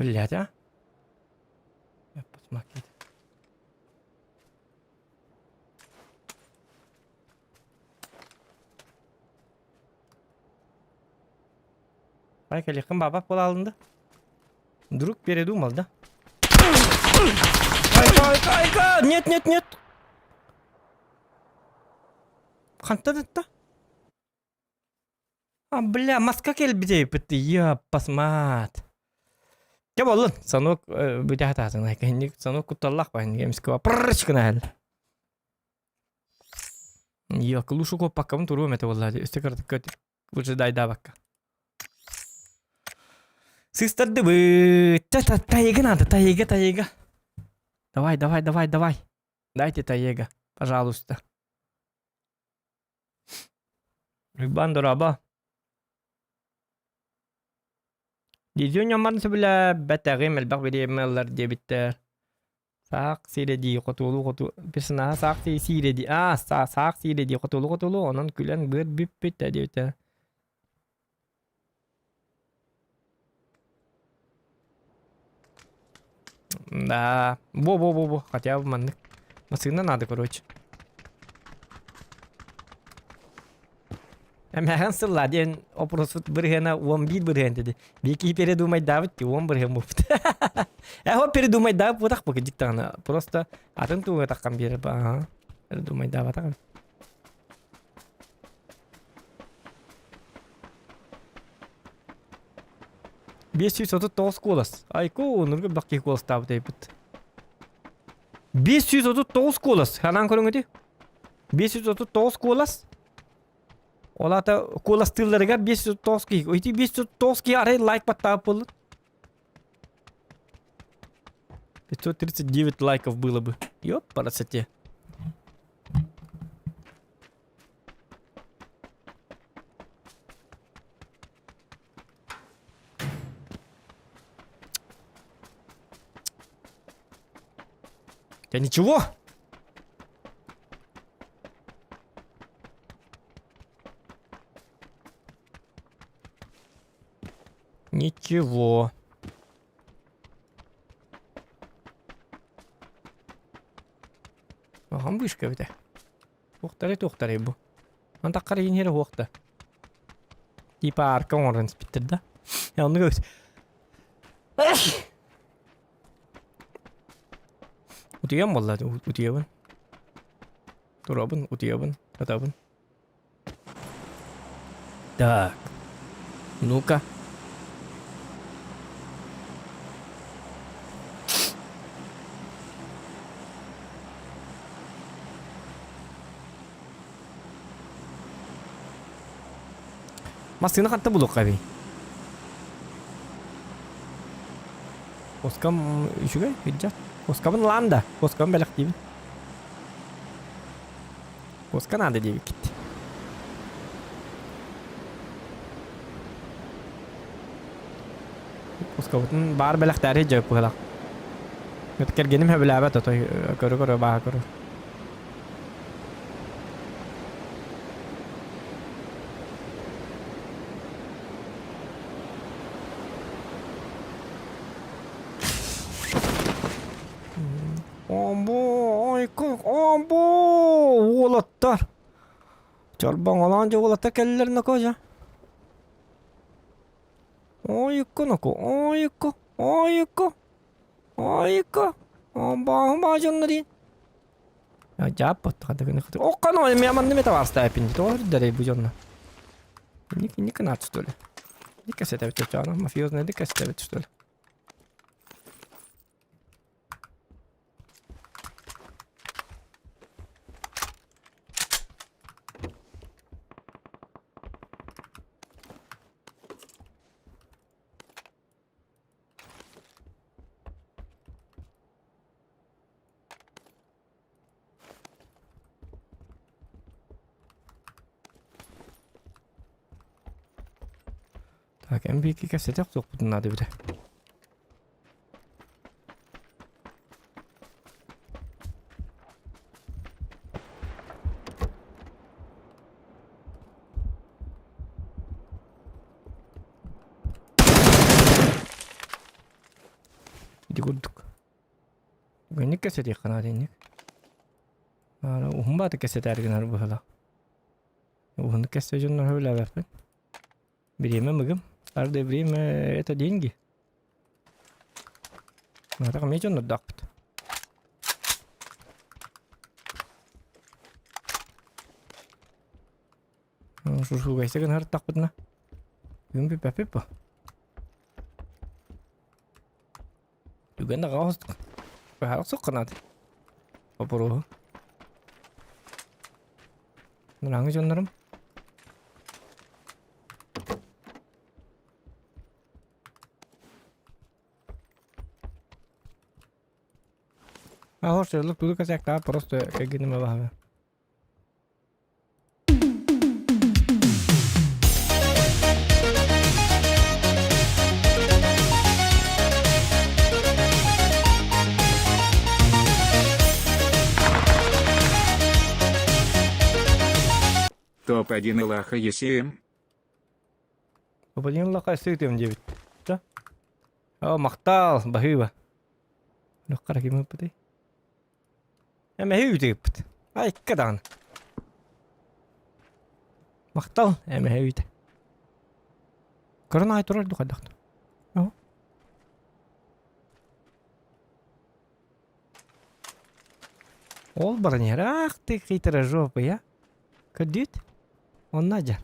Блять, а? Я посмотрю. Бай кэлиэххин баабах буола алынды. Вдруг передумал, да? Айка, айка, айка! Нет, нет, нет! Хантан ытта? А, бля, маска кэлбит эбит, ёппасмаат. Дьэ буоллун, санок бүтэ хатаатын, кэнник санок кутталлах ба, эмискэ прррч гына Йо, клушу куоппаккабын туруом этэ буолла дии, өссө кыратык выжидайдаабакка. Сыыстардыбыт. Тайга надо, тайга, тайга. Давай, давай, давай, давай. Дайте тайга, пожалуйста. Уйбаан дорообо. Дизю ньоммарын сөбүлээбэтэҕим элбэх бириэмэ ылар диэбиттэр. Саах сиирэ дии хотуолуу хоту персонаһа саах сиирэ дии аа саах сиирэ дии хотуолуу хотуолуу онон күлэн быар бүппүт да диэбитэ. Да, во-во-во-во, хотя бы маннык. Массыына надо, короче. Эмээхин сылла диэн опросут бырыһыана 11 бырыһыан диди. Биики передумайдаабыт ти 10 бырыһыан буолбут. Э, хо передумайдаабыт буотах бу кырдьык даҕаны. Просто атын тууга таххан биэрэр ба. Аха. Передумайдаабатах. 539 куолас. Айку, нурга бак киһи куоластаабыт эбит. 539 куолас. Ханаан көрүҥ ити. 539 куолас. Ол аата куоластыылларыгар 539 киһи. Ити 539 киһи арай лайк баттаабыт буоллун. 539 лайков было бы. Ёпарасоте. Я ничего. Ничего. Аҕам вышка эбитэ. Туохтарай туохтарай бу. Антаххар иһин иһэрэ уохта. Типа арка оҥорон испиттэр да. Оннук эбит. Утуйан буолла утуйабын. Турабын, утуйабын, атабын. Так. Ну-ка. Массыына ханта булуохха эбий? Куоскам үчүгэй, кырдьар. Куоскабын ылаан да, куоскабын бэлэхтиибин. Куоска наада диэбиккит. Куоскабытын баар бэлэхтээри дьэ быһалах. Кэргэним сөбүлээбэт отой көрө-көрө бааһа көрөр. Омбо, омбо, уолаттар. Чорбоҥолоон дьэ уолаттар кэллилэр ноко дьэ. Ойукку ноко, ойукку, ойукку, ойукку. Омбооһун баа дьоннор Дьааппат Оккано эмиэ манна эмиэ табаарыстаайпын дии тоҕо үрдэрэй бу дьонно Ник ник гынаат что ли Ник кэсэтэбит чочоно мафиозный ник кэсэтэбит что ли Так, MB2 кэпсэтэ охсуохпутун наада эбитэ. Ити курдук. Гынник кэсэтиэххэ наада инник. Аара уһун бааты кэсэтээр гынар быһыла. Уһуннук кэссе дьоннор сөбүлээбэппин. Бириэмэ мыгым. Каждое время это деньги. Матах эмиэ дьоннордоохпут. Шушугайса гынар тахпытына. Күн бүппэппит бу. Түгэн даҕа быһаарсык гынат. Боппуруоһу. Нураҥы дьоннорум. А хош, туду косяк просто кэгиним баһа. Топ-1 Илаха ЕСМ. Топ-1 Илаха СТМ диэбит. Да? О, махтал, баһыыба. Ноххара ким ыппытый? Эмэһи үүтү ыыппыт. Айка даҕаны. Махтал, эмэһи үүтэ. Көрөн аай турар дуу хайдах дуу. Ол баран иһэр. Ах ты хитрожопый, а. Көрдүүт? Онно дьэ.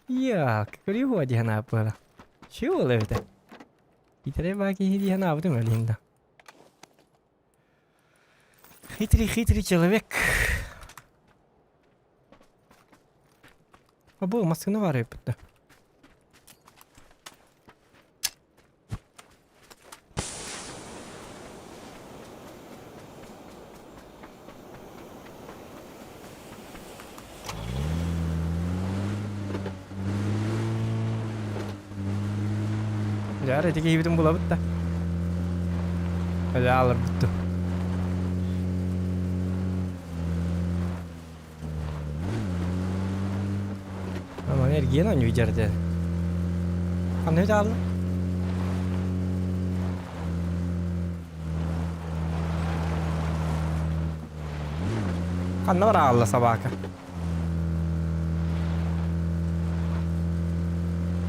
Як, криво диэн ааппыара. Чего ол эбитэ? Хитрэй баа киһи диэн аабытым өлүн да. Хитрый-хитрый человек. А бу массыына баар эбит да. Дьэ, ити киһибитин булабыт да. Өлө ааларбыт дуу. Аман эргиэн оонньуу дьэрдэ. Ханна үтаалла? Ханна бараалла собака?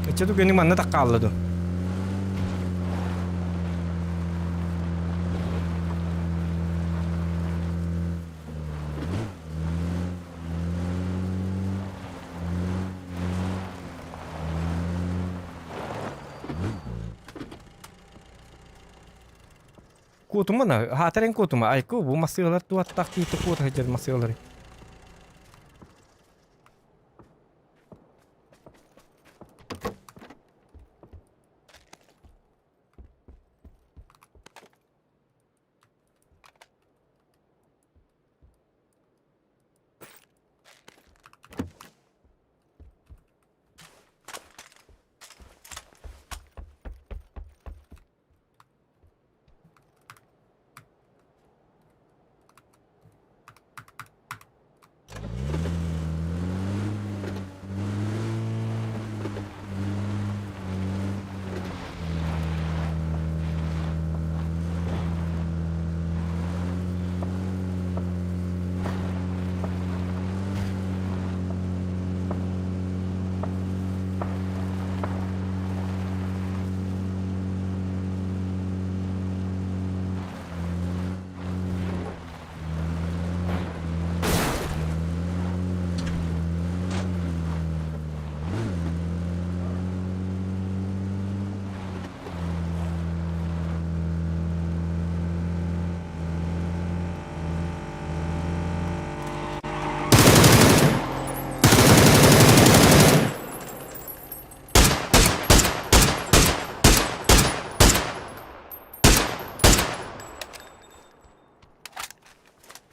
Иччэ түгэни манна таккаалла ду. Куотумана, хаатарен куотума, айку бу массыылар туаттах киити куота сылдьар массыылары.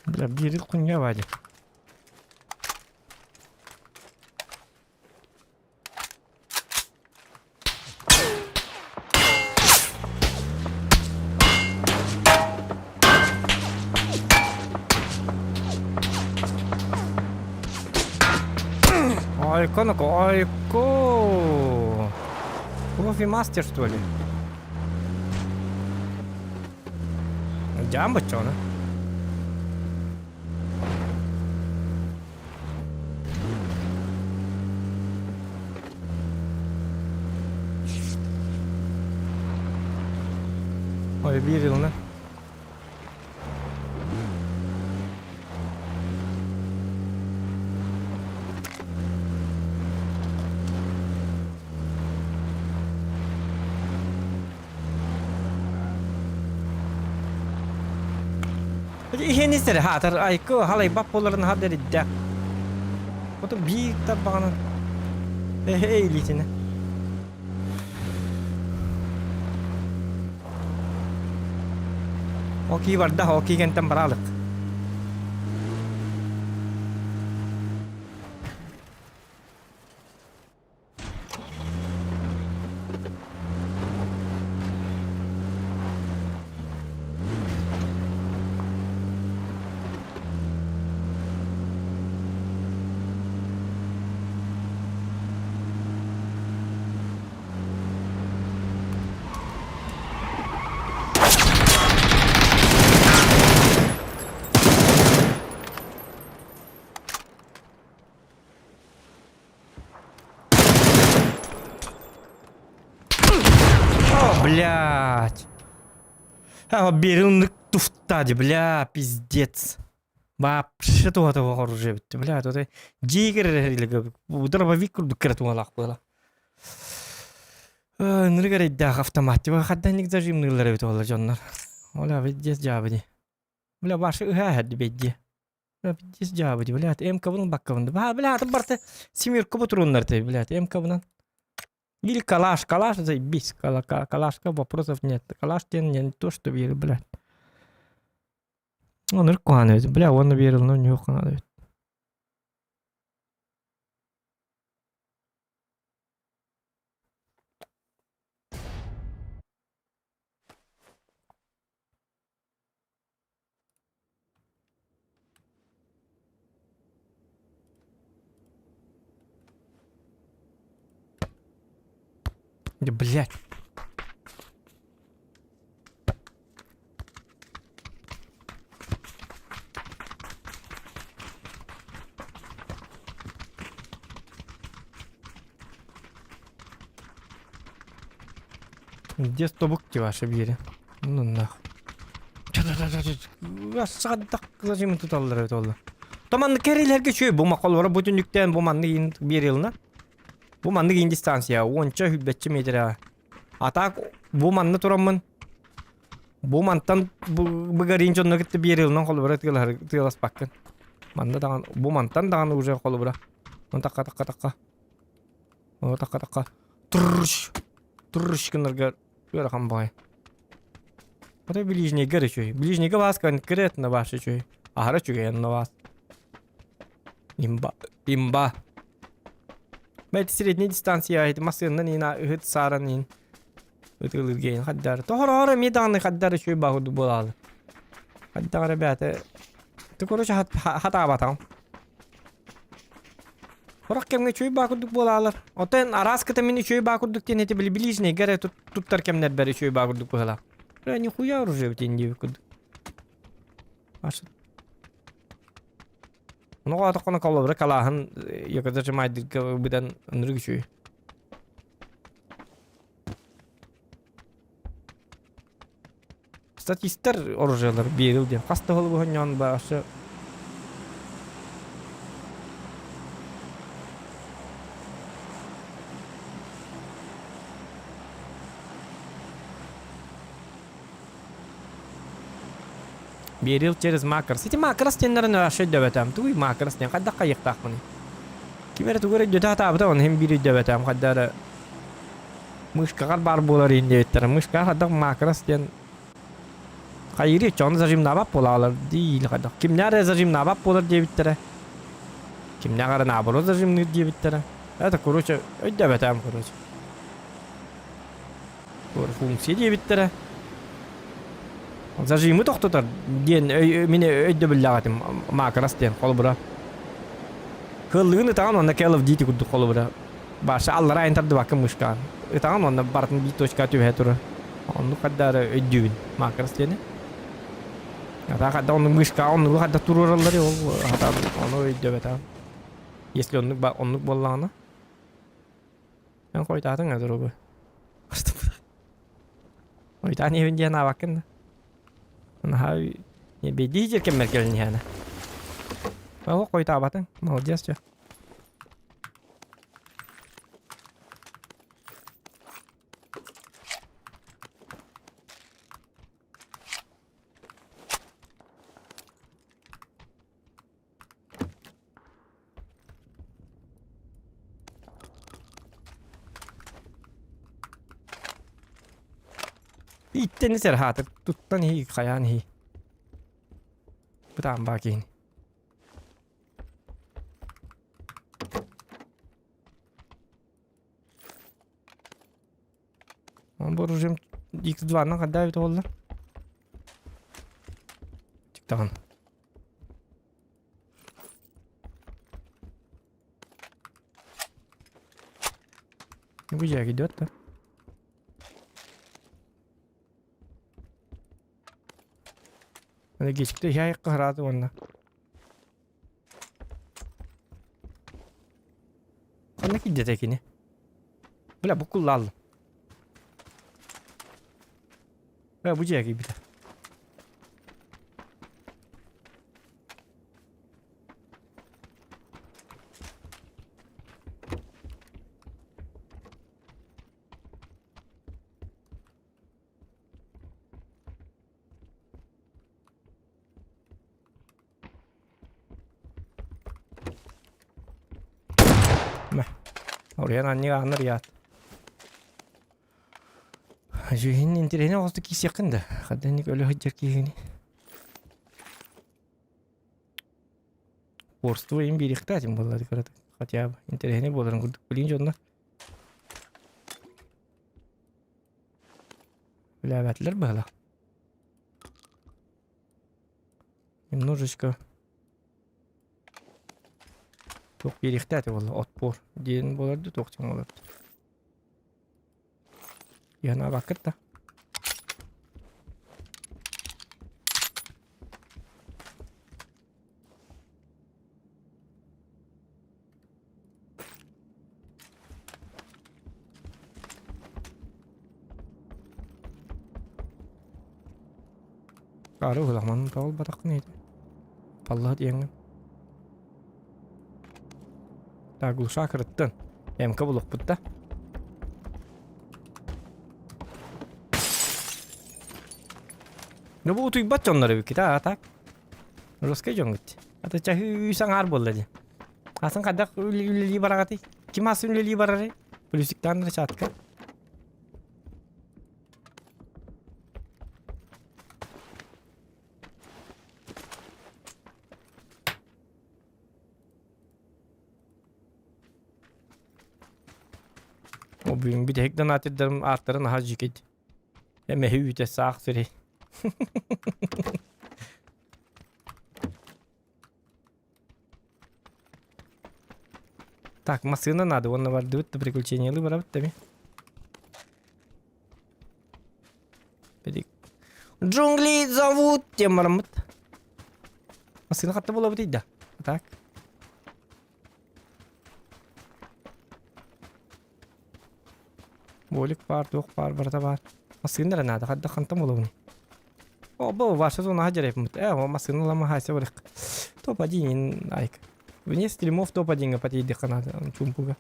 Бля, биир хуйня Вадик. Айко, ну айко. Профи мастер, что ли? Дьаам баччаҕына. Ой, биир ылына. Иһиэнистэр хаатар айкы халайбат буоларын хадэриддэ. Ото биир тарбаҕынан эһэ илиитинэ. Окей барда, окей кентен баралык. Блять. А, берилник туфтади, бля, пиздец. Вообще туһата оружие битти, бля, тут дьиигэр дробовик курдук кыра туһалаах буола. Ынырык эрэйдээх автомат типа хадданник зажимныылар эбит олар дьоннор. Оля, пиздец дьаабыди. Бля, башы ыһаа бэдди. Пиздец дьаабыди, блядь, МК-бын баккабын. Ба, бля, аты барты семерка бутуруннар ты, блядь, МК-бынан. Или калаш, калаш, заебись, кала, калашка вопросов нет. Калаш диэн не то, что верю, блядь. Оннук куһаҕан эбит. Бля, уонна биэрэлнэ ньуох наада эбит. Да, блядь. Где тобук ваши биэри? Ну нах. Зачем туталлар эбит олла. То маннык кэрилэргэ үчүгэй бу маколлара бу түннүктээн бу маннык иин биэрилна. Бу маннык иин дистанция уонча хүлбэччи метрэ. А так бу манна тураммын бу мантан быгарин дьонно кытта биэрилнан холобура тыалаһар тыаласпаккын. Манна даҕан бу мантан даҕаны уже холобура. Он такка такка такка. О такка такка. Турш. Турш гынарга ыарахан баҕайы. Отой ближнийгэ эрэ үчүгэй. Ближнийгэ баас конкретно баас үчүгэй. Аһара үчүгэй онно баас. Имба. Имба. Бэйти средней дистанция ити массыыннан иин ыһыт сааран иин ытыылыыргейин хаддар. Тоһороор эмиэ даҕаны хаддар үчүгэй баҕырдык буолаалы. Хаддар ребята. Ты короче хатаабатаҕым. Сорох кэмҥэ үчүгэй баа курдук буолаалар. Оттон араас кыта мин үчүгэй баа курдук диэн этэ били ближнийгэ эрэ туттар кэмнэрбэр үчүгэй баа курдук быһыылаах. Бля, нихуя оружие диэн диэбит курдук. Ону отоххуна колобура калааһын якозажимайдырга быдан ынырык үчүгэй. Статистар оружиелар биэрил диэн хас да холобуһунньоон баасы Биэрил через макрос. Ити макрос диэннэрин вообще өйдөөбөтөм. Тугуй макрос диэн хайдах хайыахтаахпыный? Ким эрэ тугу эрэ өйдөтө сатаабыта, оны иһин биир өйдөөбөтөм. Хайда эрэ мышкаҕар баар буолар иһин диэбиттэрэ. Мышкаҕа хайдах макрос диэн. Хайыырый, чону зажимнаабат буолаалар дии хайдах. Кимнээх эрэ зажимнаабат буолар диэбиттэрэ. Кимнээх эрэ наоборот зажимныыр диэбиттэрэ. Это короче, өйдөөбөтөм короче. Функция диэбиттэрэ. Зажимы тохтотор диэн өй, мин өйдөбүллээх этим макрос диэн холобура. Кыллыгын ытаҕын уонна Call of Duty курдук холобура. Баша аллараа ин тардыбакка мышкаан. Ытаҕын уонна барытын биир точка түбэһэ турар. Оннук хайдары өйдүүбүн макрос диэни. Ата хадда оннук мышка оннугу хадда туруораллар ол хата ону өйдөбөтөм. Если оннук ба оннук буоллаҕына Эн хойутаатыҥ а дорогой. Хойутаан иһэбин диэн аабаккын да. Наһаа бэйдии дьэр кэммэр кэлэн иһээнэ. Ол хойутаабатыҥ. Молодец чё. Иттэн исэр хаатыр туттан иһи хайаан иһи. Бытаан баа киһини. Он бу режим X2-нан хадаа эбит буолла. Тиктаҕын. Бу дьиэгэ идет да? Энергетикте иһэ кыһарааты уонна. Ханна киирдэ кини? Бля, буккуллааллым. Бля, бу дьиэгэ киирбитэ. Мэ. Оруйан анньыга аннар яат. Дьүһүн интэриэһинэй оҕустук киирсиэххин да. Хадданник өлө сылдьар киһини. Упорство им биэриэхтээх буолла хотя бы интэриэһинэй буоларын курдук билин дьоннор. Үлээбэтилэр быһыла. Немножечко туох биэриэхтээх буолла отпор диэн буолар да туох диэн буолар. Янаабаккыт да. Ары уһулахман тоҕолботоххун ити. Паллаһыт диэҥҥин. Так, глушак ырыттын. МК булукпут да. Ну бу утуйбат дьоннор эбиккит а так. Жесткай дьоҥҥут. Ата чаһыы саҥаар буолла дии. Атын хайдах үлэлии бараҕатый? Ким асы үлэлии барарый? Плюсиктаан чатка. О бүгүн бүтэһик донатердарым ааттарын аһа дьикит. Эмэһи үүтэ саах сирэй. Так, массыына надо, уонна бардыбыт да приключениялыы барабыт да ми. Джунгли зовут диэн бараммыт. Массыына хатта буолабыт да. Так. Болик баар, туох баар, барыта баар. Массыына эрэ наада, хайдах хантан буолабыный? О, бу ваша зона дьэрепмит. Э, о, массыына ылама хайса барык. Топ-1 айк. Вне стримов топ-1 потейдихха надо, чумпуга.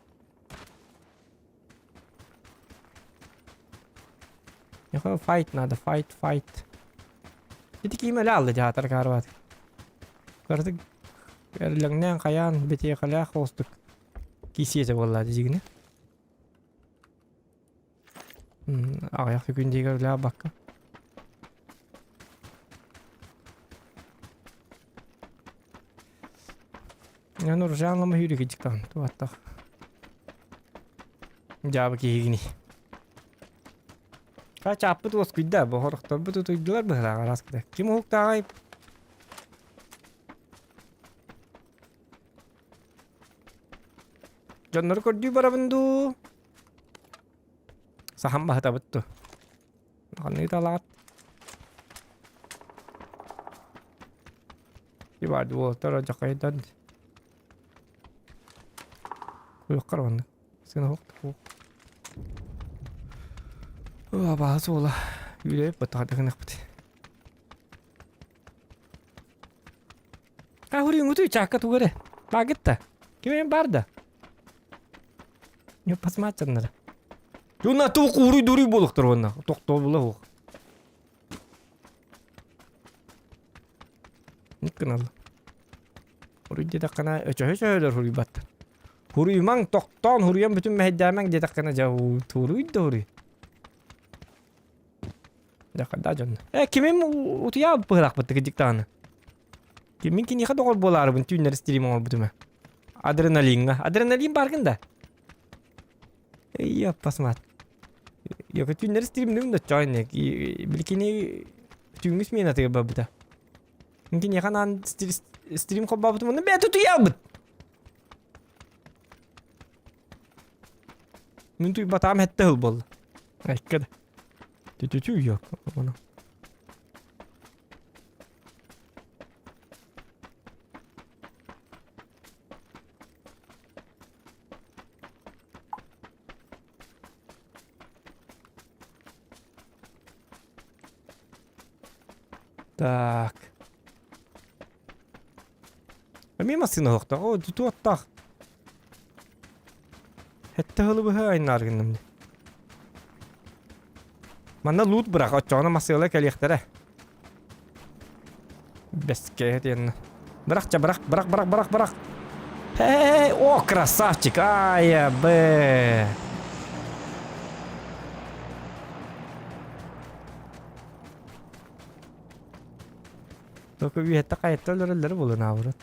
Файт надо, файт, файт. Ити киим эле алды театр карват. Кырдык эрлеңнен каян бетиэхэлээх холостук кисиэтэ буолла дигини. Аҕыйах күн диигэр үлэҕэ бакка. Эн уржаанлама сүүрүкүдьиктаҕын туһаттах. Дьаабы киһигиний. Ха чааппыт уоскуйда, бохорохторбут утуйдулар быһылаах араас кыта. Ким уһуктааҕай? Дьоннору көрдүү барабын дуу? Саһан баһытабыт дуу? Ханныгы талаат? Иван уолаттар дьахайдан Куйаххар маннык. Сына хук. Абааһы суола. Үлэбит баттаҕардыгыныахпыт. А хуриҥутуй чаакка тугу эрэ. Баагытта. Ким эм бар да? Не посмотрим. Юна туох уруй дуруй буолуктар уонна. Тохтобула хух. Гыналла. Хуруй диэтэххинэ өчөһө чөһөлөр хуруйбаттар. Хуруйумаҥ, тохтоон, хуруйан бүтүн мэһэйдээмэҥ диэтэххинэ дьэ хуруй да хуруй. Дьэ хадаа дьонно. Э кимим утуйа быһыраахпыт кыдьык даҕаны. Кимин киниэхэ доҕор буолаарыбын түүннэри стрим оҥорбутум ээ. Адреналиҥҥа. Адреналин бааргын да? Ия посмотри. Я түүннэри стримнүүм да чойник. Биликини түүҥҥү сменатыгар барбыта. Киниэхэ анаан стрим холбообутум онно бэйэтэ утуйаабыт. Мин туйбатаам хэттэ сыл буолла. Айка да. Түтүтү yok. Оны. Так. Эмиэ массыына оһохтоох. О, тутуоттаах. Хэтте сылы быһа айнаар гынным дии. Манна лут бырах, оччоҕуна массыала кэлиэхтэрэ. Бэскэ диэн. Бырах ча, бырах, бырах, бырах, бырах, бырах. Эй, о, красавчик! Ай, б. Только үөһэтте хайатта өлөрөллөрө буолуо наоборот.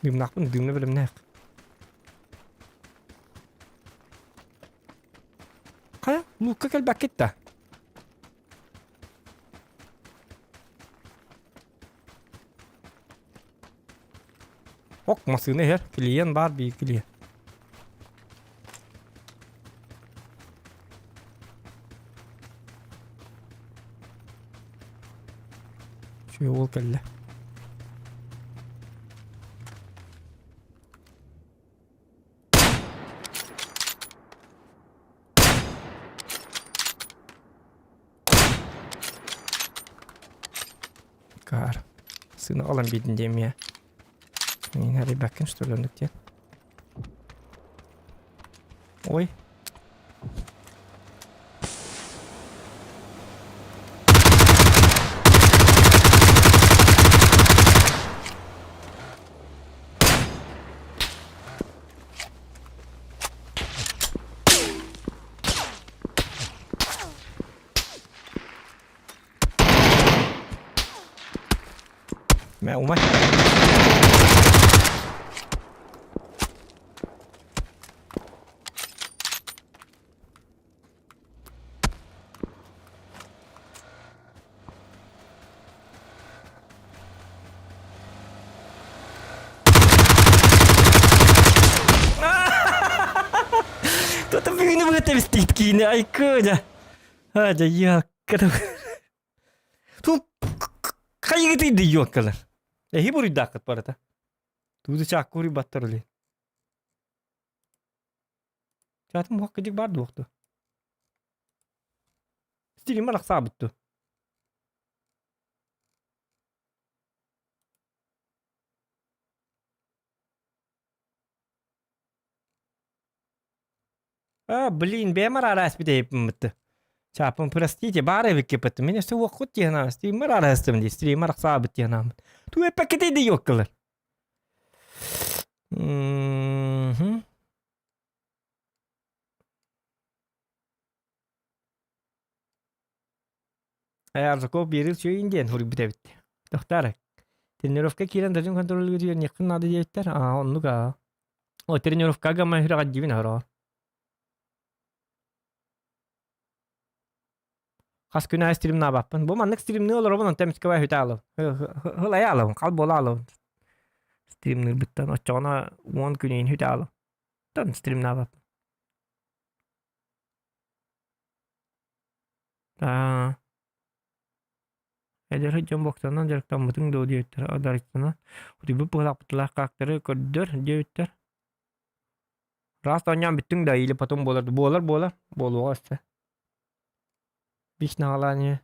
Дымнаахпын дымна бэлэмнээх. Хайа, луукка кэлбэккит да? Ок, массыына иһэр. Клиент баар биир клиент. Үчүгэй уол кэллэ. Каар. Сына ылан биэрдин диэмиэ. Мин арыйбаккын что ли оннук диэн. Ой. Mẹ умай. Кто-то бүгүнү быһыта бистигит киини айкы дьэ. А дьэ якка. Тут хайыгытый ёккалар. Эһи буруйдааххыт барыта. Тууда чаакка уруйбаттар үлэ. Чаатым уһах кыдьык бар дуохту. Стилим арахсаабытту. А, блин, бэйэм араара ааспыт эйиппиммытты. Чаапын простите, баар эбиккиппит. Мин өссө уоккут диэн стриммер арастым дии, стриммер ахсаабыт диэн ааммыт. Туу эппэккитий дии уоккылар. Мм. Аржаков биэрил үчүгэйин диэн суруйбут эбит. Тохтоор. Тренировка киирэн дожим контролга үөрниэххин наада диэбиттэр. Аа, оннук аа. О, тренировкага ма үрэҕэддибин оһороо. Хас күн аайы стримнаабаппын. Бу маннык стримныы олоробун, онтон эмискэ бай хүтэ аалабын. Хылайа аалабын, хал буола аалабын. Стримныырбыттан оччоҕуна уон күн иһин хүтэ аалабын. Тон стримнаабаппын. Аа. Эдэр дьон боксанан дьарыктаммытыҥ дуо диэбиттэр. Дьарыктана утуйбут быһалаахпытылаах хаактары көрдөр диэбиттэр. Раз оонньоон бүттүҥ да или потом буолар буолар буолар буолуоҕа өссө. Бич наҕалаание.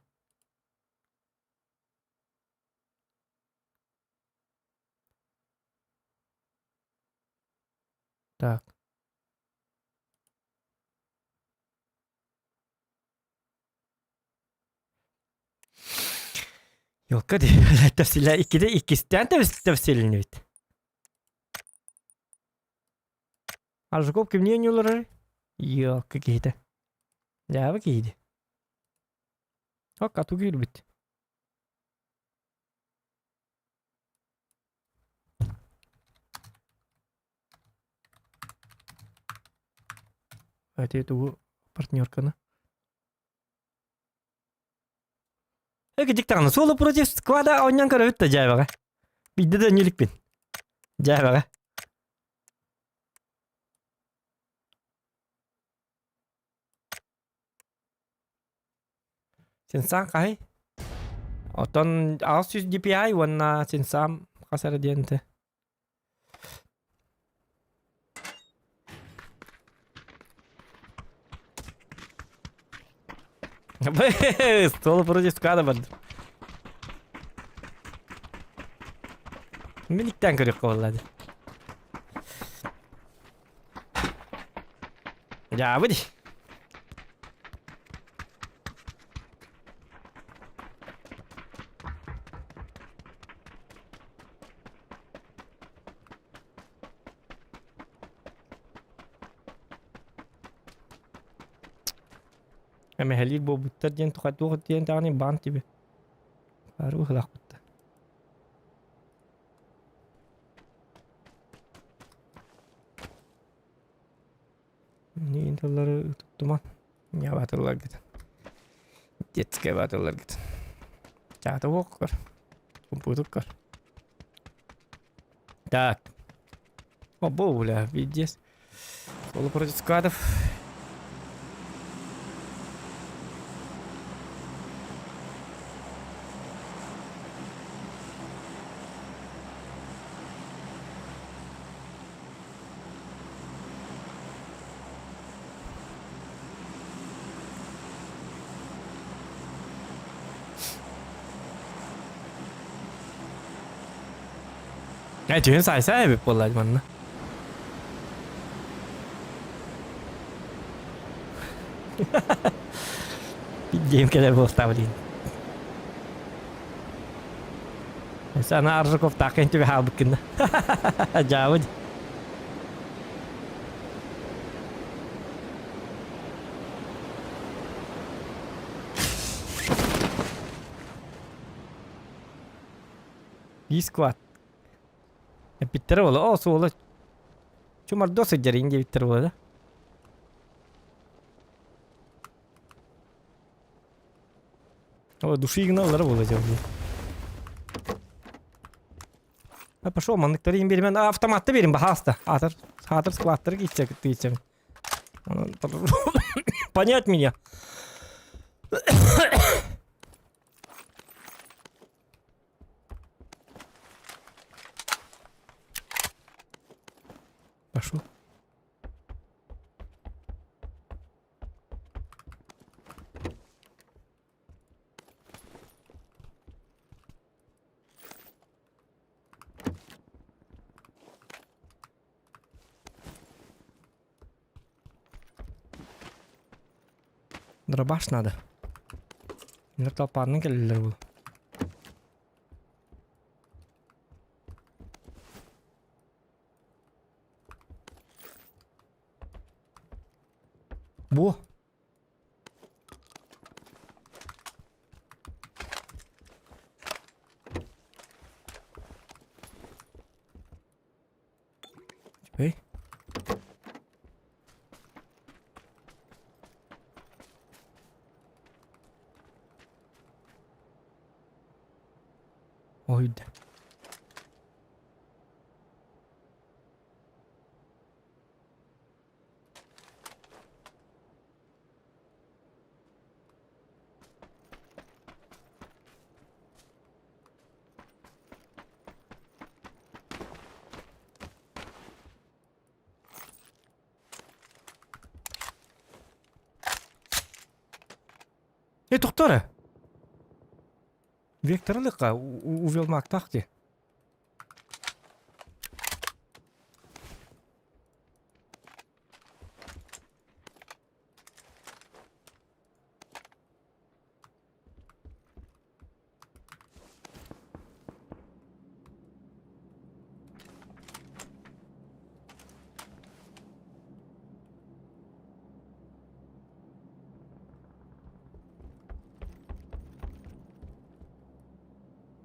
Так. Ёлка тэпсилэ иккитэ иккистээн тэпсилиннибит. Аржаков кимниин оонньууларый? Ёлка киһитэ. Дьаабы киһиди. Хокка тугу киирбит. Эти тугу партнерканы. Эки даҕаны соло против склада оонньоон көрөбүт да дьээбэҕэ. Биирдэ да өнньүлүкпүн. Дьээбэҕэ. Сенсан хаһый? Оттон 800 DPI уонна Сенсам хас эрэ диэн этэ. Стол против склада бардым. Мин иккиэн көрүөххэ буолла дии. Дьаабы дии. Эмэһэлиир буолбуттар диэн туох диэн даҕаны баан тиби. Бары быһылаахпыттар. Мин тыллары туттуман. Не батылларгытын. Детская батылларгытын. Чаата буоккар. Компьютер Так. О, бля, пиздец. Соло против складов. Ээ, түһүн сайса эбит буолла манна. Диэм кэлэр буолтаабы диин. Сана Аржаков таакын түбэ хаалбыккын да. Дьаабы. Искват. Эппиттэрэ буола, оо суола чумардо сылдьар иин диэбиттэр буола да. О, души гыналлара буола дьэ А пошел, манныктары им беремен. А, автоматты берем, бахаста. Атыр, атыр складтары китсе, китсе. Понять меня. Пошел. Дробаш надо. Мин толпааннан кэллилэр бу. Бу. Эй. Ойда. Э, тохтоо Векторлыкка увелмактах ти.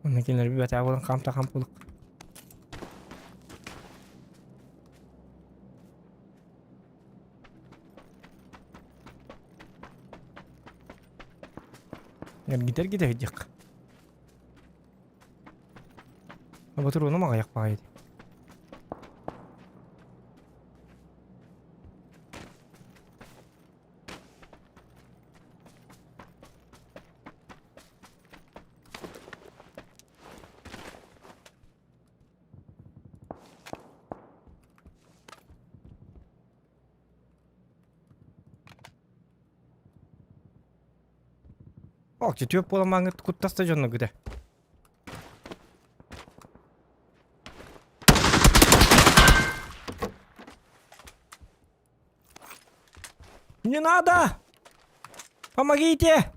Онно кинилэр бэтээ буолан хаамта хаампылык. Эргитэр гитэһидьик. Ботуруону маҕайах баҕайы. Ок, түөп буоламаҥҥыт куттас да дьонно гыта. Не надо! Помогите!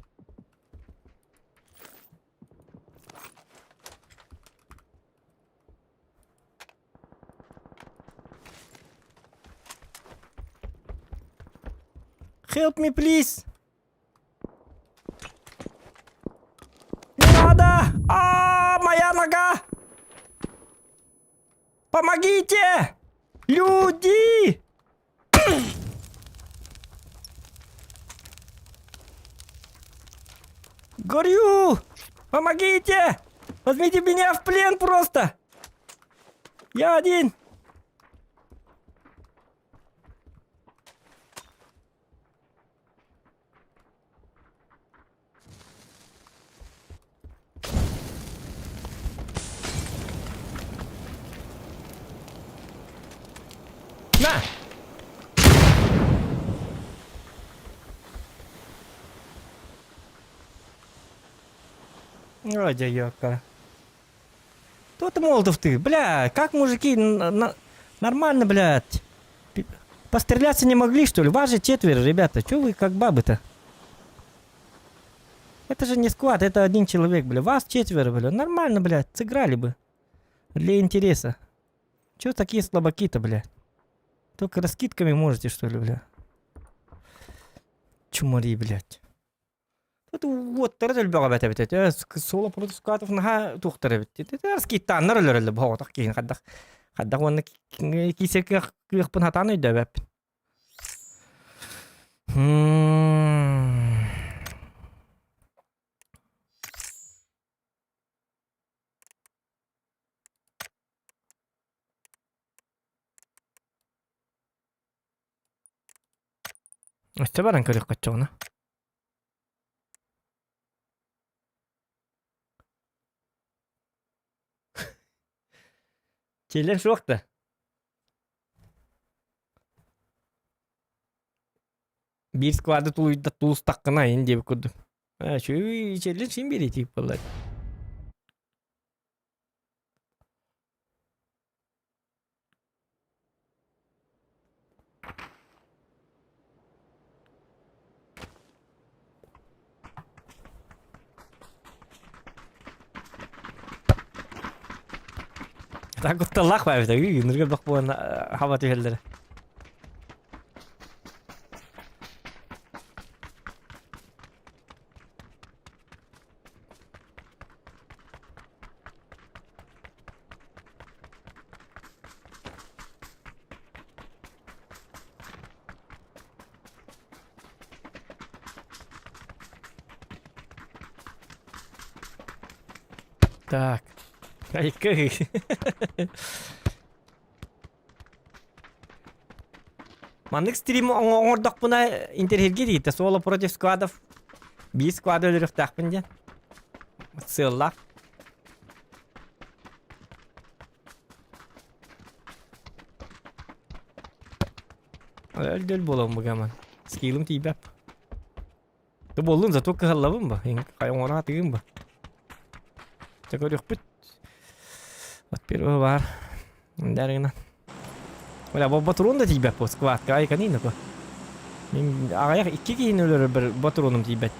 Help me, please! Не надо! А, моя нога! Помогите! Люди! Горю! Помогите! Возьмите меня в плен просто! Я один! На! Ой, дядёка. Кто ты молотов ты? Бля, как мужики нормально, блядь. Постреляться не могли, что ли? Вас же четверо, ребята. Чё вы как бабы-то? Это же не склад, это один человек, бля. Вас четверо, бля. Нормально, блядь, сыграли бы. Для интереса. Чё такие слабаки-то, бля? Только раскидками можете, что ли, бля? Чумари, блядь. Тут уоттара өлбөҕө эбит эбит этэ. Соло против скатов наһаа туохтар эбит. Раскидтааннар өлөрөллөр боҕотох киһини хайдах хайдах уонна киисэ кыахпын хатаан өйдөөбөппүн. Өстө баран көрүөххэ оччоҕуна. Челлен суох да? Биир склады тулуйда тулустаххына ин диэбит курдук. Ээ, үчүгэй челлен син биэриитик буолла. Так кутталлаах баайбыта. Ынырга бах буолан хаба түһэллэрэ. Так. Айка. Маннык стрим оҥордохпуна интэриэһиргиир иһиттэ. Соло против сквадов. Биир сквады өлөрүөхтээхпин диэн. Сыаллаах. Өлдөл буолуом быгаман. Скиллым тиийбэп. Ты буоллун зато кыһаллабын ба. Оҥоро атыгын ба. Чэ көрүөхпүт. От первого бар. Дәрігінен. Бля, бу батурун да тиийбэт бу складка айканин по. Мин аҕыйах икки киһини өлөрөр бір батурунум тиийбэт.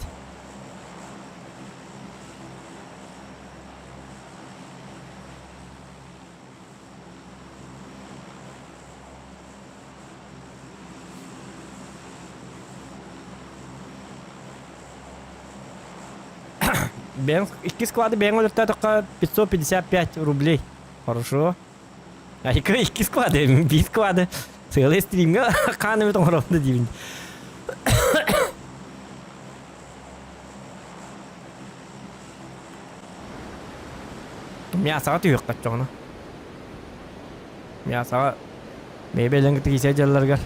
Бэйэҥ икки склады бэйэҥ өлөртөөтөххө 555 рублей. Хорошо. А икки, икки склады, биир склады. Целый стримҥа хаан эбит оҥоробун да диибин. Мясоҕа түһүөххэ оччоҕуна. Мясоҕа мебелин кытта киирсэ дьалларыгар.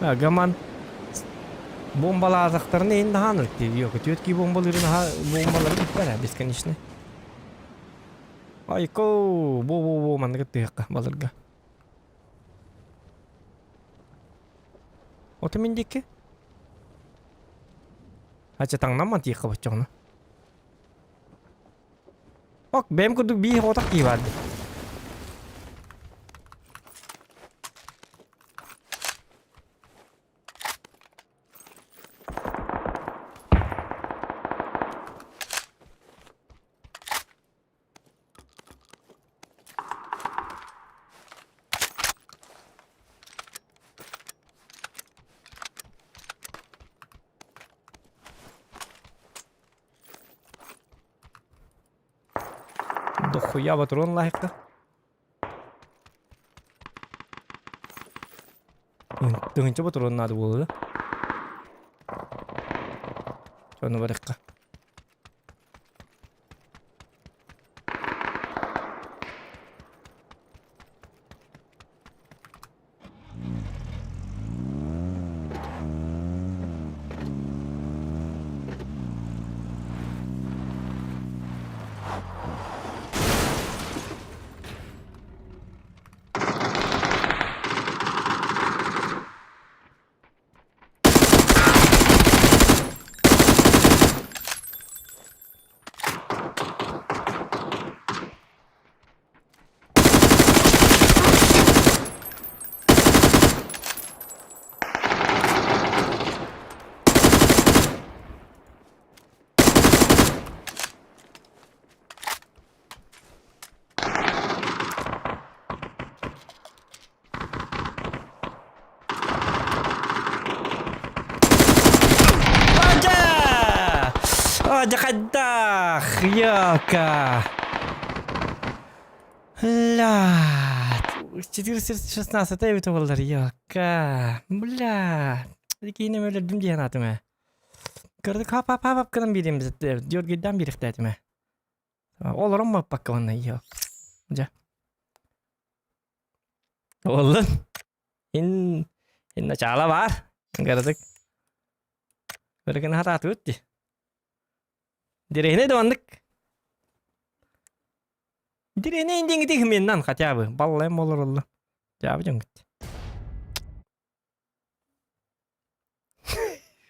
Гаман бомбалаатахтарына иһин наһаан ырыттыы. Yok, түөрт кии бомбалыырын аха бомбалары бүппэр бесконечный. Айко, бу-бу-бу маннык ыттыахха балырга. Ото мин диэки. Ача таҥнамман тииххэ боччоҕуна. Ок, бэйэм курдук биир отах кии баар дии. Дохуя патрон лайықта. Тыһыынча патрон надо было, да? Соны барыққа. Адя! Адя хайдах! Йока! Бля! 416 эбит буоллар, йока! Бля! Киинем өлөрдүм диэн аатым ээ. Көрдүк хап-хап-хап гынан биэриэм Дьөргүйдээн биэриэхтээтим ээ. Олорон баппакка уонна йок. Дьэ. Оллун. Ин ин начало баар. Городок. Көргөн хатаатыбыт дии. Дириһинэй да маннык. Дириһинэй диэҥити хменнан хотя бы. Баллайым олоролло. Дьаабы дьоҥгут.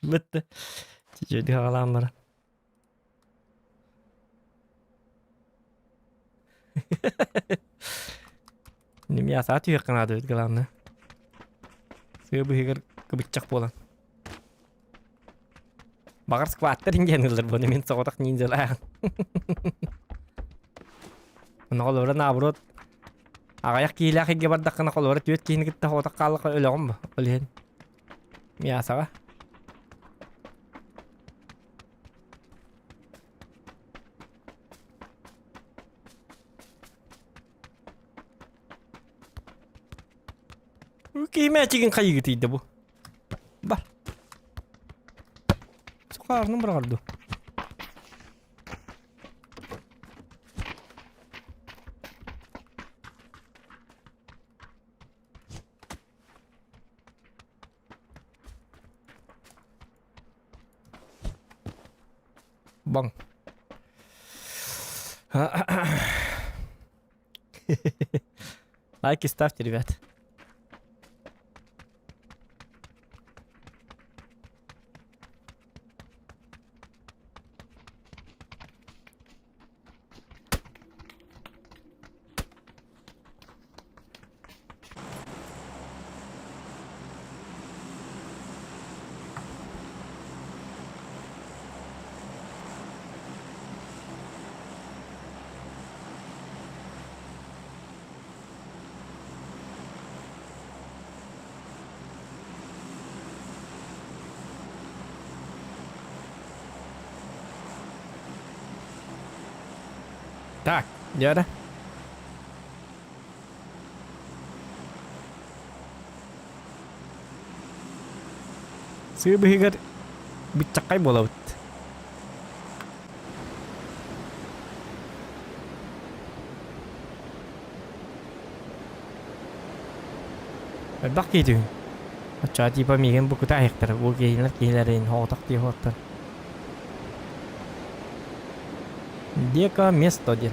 Бытты. Чүчүдү хагалаан баран. Немья саа түһүөххэ наада эбит главное. Сыа быһыгар. Кыбыччах буолан. Баҕар скваттар диэн ыллар буону мин соҕотох ниндзялаах. Онно холобура наоборот аҕыйах киһилээх илгэ бардаххына холобура түөрт киһини кытта соҕотох хааллахха өлөҕүн бу ол иһин мясоҕа. Киһи мээчигин хайыгытыйда бу? Бар. Сухаарынан быраҕар дуу? Баҥ. Лайки ставьте, ребят. Так, дьэ Сыы быһыгар быччаккай буолабыт. Элбэх киһи түһүн. Оччоҕо типа миигин бу кута аһыктар, бу киһилэр киһилэрин соҕотох дии оттон. Дека место диэн.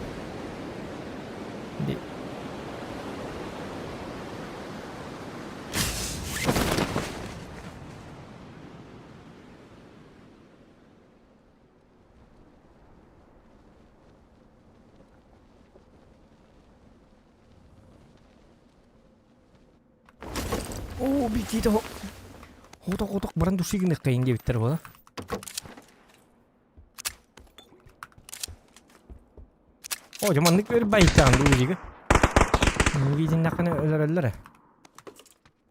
Оо, битиитэ хотох-хотох баран души гыныаххайын диэбиттэр буола. О, дьэ маннык өр байытаан дуу дигэ. Виденнэххинэ өлөрөллөр ээ.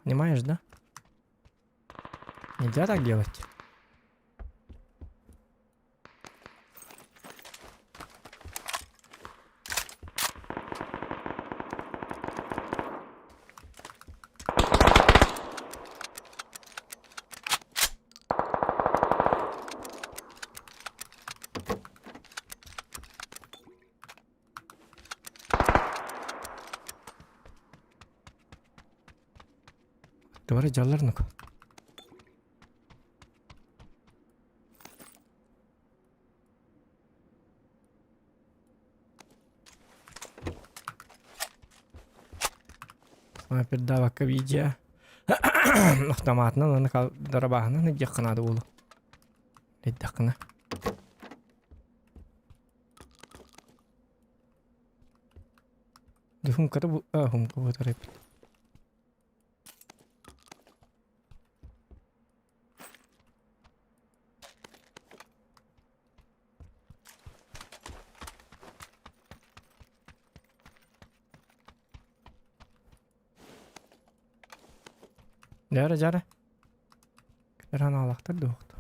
Понимаешь, да? Нельзя так делать. Туора дьаллар ну-ка. Снайпердаабакка видео автоматынан уонна дарабааһынан илдьиэххэ наада буолуо. Илдэххинэ. Дьэ хумката бу а хумка буотар эбит. Дьара дьара. Кытаран аалахтар дуохту.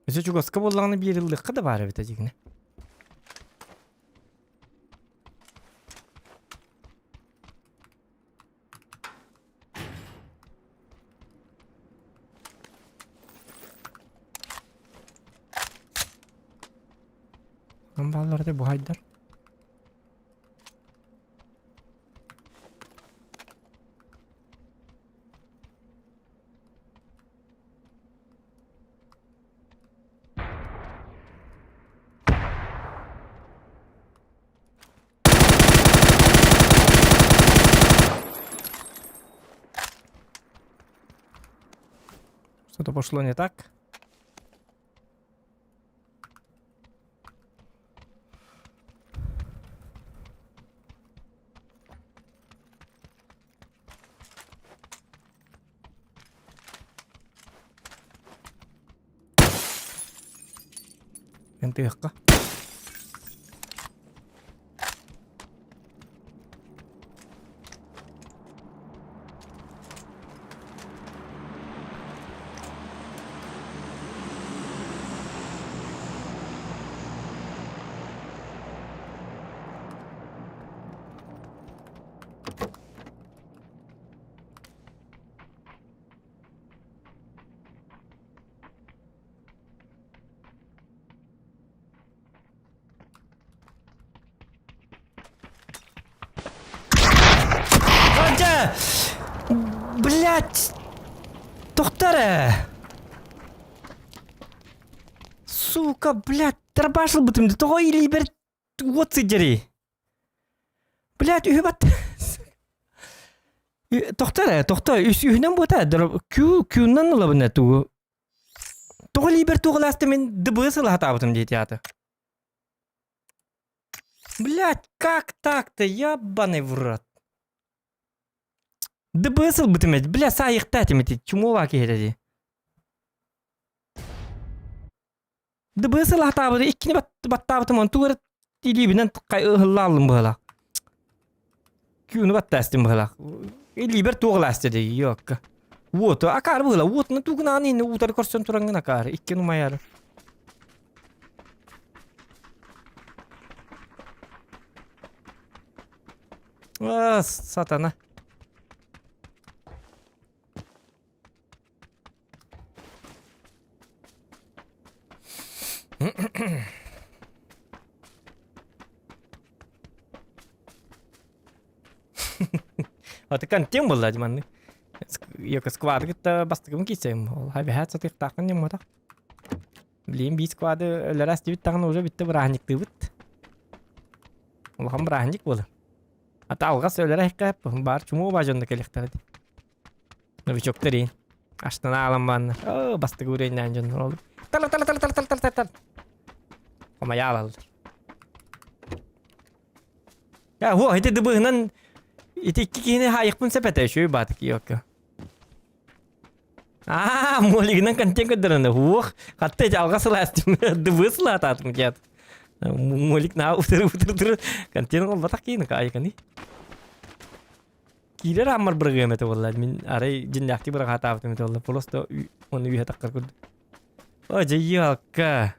Өссө чугаска буоллаҕына биэриллиэххэ да баар эбит дьигинэ. Амбааллар буһайдар. Что-то пошло не так. Ынтыахха. Дьэ! Блять! Тохтор ээ! Сука, блядь, дробаш ылбытым дии. Тоҕо илиибэр уот сылдьарый? Блядь, үһү бат... Тохтор ээ, тохтоо, үс үһүнэн буота, Q, Q-нан ылабын ээ тугу. Тоҕо илиибэр туох ылааста мин ДБС ыла сатаабытым дии театр. Блядь, как так-то, ебаный в рот. ДБС ылбытым эт, бля, саайыхта этим ити, чумова киһи дии. ДБС ыла сатаабыты, иккини баттаабытым, онтугар эрэ илиибинэн ыһыллааллым быһалаах. Күүнү баттаастым быһалаах. Илиибэр туох ылаастя дии, ёкка. Уоту акаар быһыла, уотуна тугунаан инни уутары көрсөн тураҥҥын акаар, иккин умайар. А, сатана. Аты контент буолла дии маннык. Йока сквады кытта бастакыбын киирсэм. Ол хабиһаат сатыахтааххын ньымматах. Билигин биир сквады өлөрөөс диэбит даҕаны уже бүттэ бырааһынньыктыыбыт. Улахан бырааһынньык буолар. Ата алҕас өлөрө иһиккэ баар чумуу баа дьонно кэлиэхтэрэ дии. Новичоктар иин. Аштана аалан бааннар. Оо, бастакы уровеннээн дьоннор ол. Тал тал тал тал тал тал тал тал. Хомойа аалаллар. Я, хо, ити дыбыһынан ити икки киһини хаайыхпын сөп этэ, үчүгэй баатык иокка. Аа, молигынан контент көрдөрөнө. Уох, хатта ити алға сылаастым. Дыбы сылаатаатым дият. Молик на утыры утыры утыры контент олбатах киһини каайыканы. Киирэр ааммар бырыгыам этэ буолла. Мин арай дьиннээхтик быраҕаатаабытым этэ буолла. Просто оны үөһэ таххар курдук. О, дьайыалка.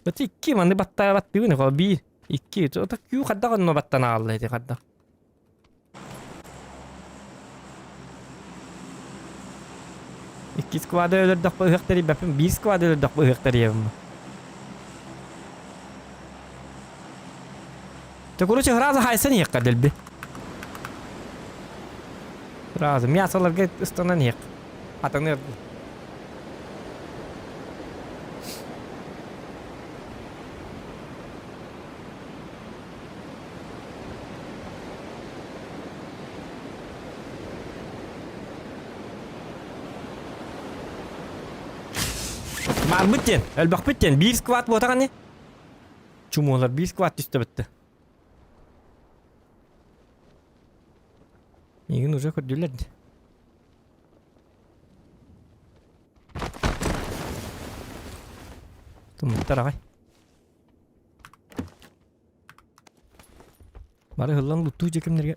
Бати икки маны баттаа баттыыбын хо биир икки ото күү хаддах онно баттан аалла ити хаддах. Икки сквады өлөрдөхпө ыһыах тэрийбэппин, биир сквады өлөрдөхпө ыһыах тэрийэбин. Ты, короче, сразу хайсан иһиэххэ дэлби. Сразу мясоларга ыстанан иһиэх. Атаныар. Барбыт диэн, өлбөхпүт диэн, биир сквад буотаҕа Чумуолар биир сквад түстэ бытты. Миигин уже көрдүлэр дии. Тумуттар аҕай. Бары ыһыллан луттуу дьэ кимнэргэ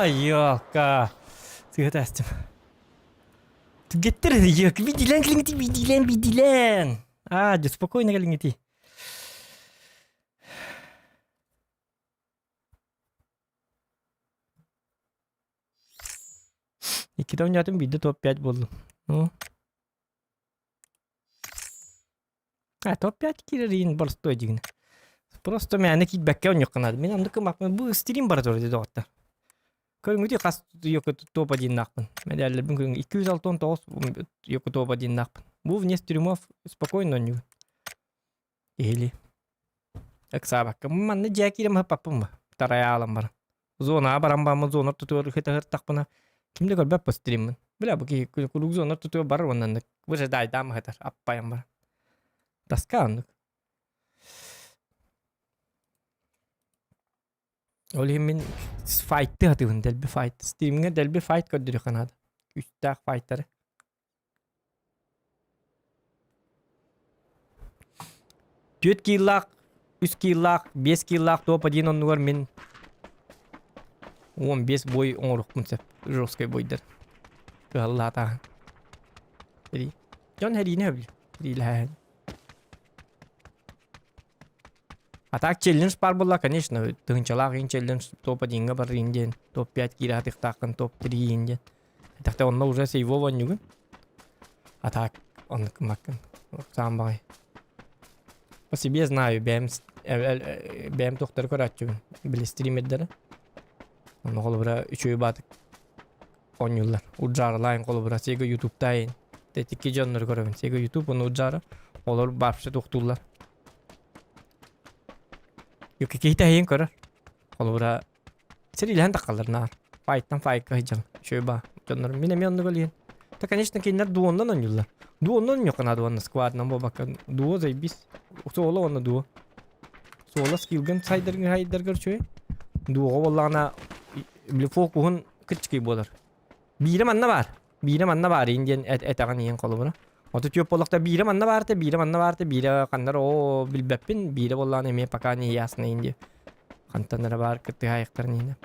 Айыалка. Сыһа тастым. Түгэттер йык бидилен кэлиҥити бидилен бидилен. А, дьэ спокойно кэлиҥити. Иккитэ оонньоотум биирдэ топ-5 буоллум. Ну. А, топ-5 киирэр иин боростуой дьигинэ. Просто мээнэ киирбэккэ оонньуохха наада. Мин оннук гыммаппын. Бу стрим бара турар дии доҕоттор. Көрүҥүтүй хас топ одиннаахпын. Мэдээллэрбин көрүҥ 269 йоку топ одиннаахпын. Бу вне стримов спокойно оонньуубун. Киһили. Ыксаабакка. Манна дьиэ киирэн баппаппын ба. Тарайаалан баран. Зонаҕа баран бааммын зона ортотугар хытаһыртахпына ким да көрбөт по стриммын. Бля бу киһи куруук зона ортотугар барар уонна выжидайдаам ыһытар аппайан баран. Тоска оннук. Ол иһин мин файтты сатыыбын дэлби файт. Стримҥэ дэлби файт көрдөрүөххэ наада. Күүстээх файтары. Түөрт кииллаах, үс кииллаах, биэс кииллаах топ один оннугар мин 15 бой оҥоруохпун сөп. Жесткай бойдар. Кыһаллаатааһын. Дьон хэриини сөбүлүүр. Хэриилэһээһин. А так челлендж баар буолла, конечно, тыһыынчалаах иин челлендж топ одиҥҥа барыын диэн, топ 5 киирэ сатыахтааххын, топ 3 иин диэн. Этахте онно уже сейво оонньугун. А так оннук гыммаккын. Саам баҕай. По себе знаю, бэйэм бэйэм туохтары көрөөччүбүн, били стримердэрэ. Онно холобура үчүгэй баатык оонньууллар. Уджаралаан холобура Sega Ютубтаайын. Тетикки дьоннору көрөбүн. Sega Ютуб уонна Уджара. Олор вообще тохтууллар. Юки киһи тэһийин көрөр. Холобура сирилэһэн таххаллар наар. Файттан файка сылдьан. Үчүгэй баа. Дьоннор мин эмиэ оннук олиһин. Та конечно кинилэр дуоннан оонньууллар. Дуоннан оонньуохха наада уонна сквадынан буолбакка дуо заебись. Суола уонна дуо. Суола скиллгын сайдаргын хайдаргар үчүгэй. Дуоҕа буоллаҕына били фокуһун кыччыкый буолар. Биирэ манна баар. Биирэ манна баар иин диэн этэҕин иһин холобура. Оту түөп буоллахта биирэ манна баарта, биирэ манна баарта, биирэ ханнар оо билбэппин, биирэ буоллаҕына эмиэ пока не ясно иин диye. Хантан эрэ баар кыттыһаайыктарын иһинэ.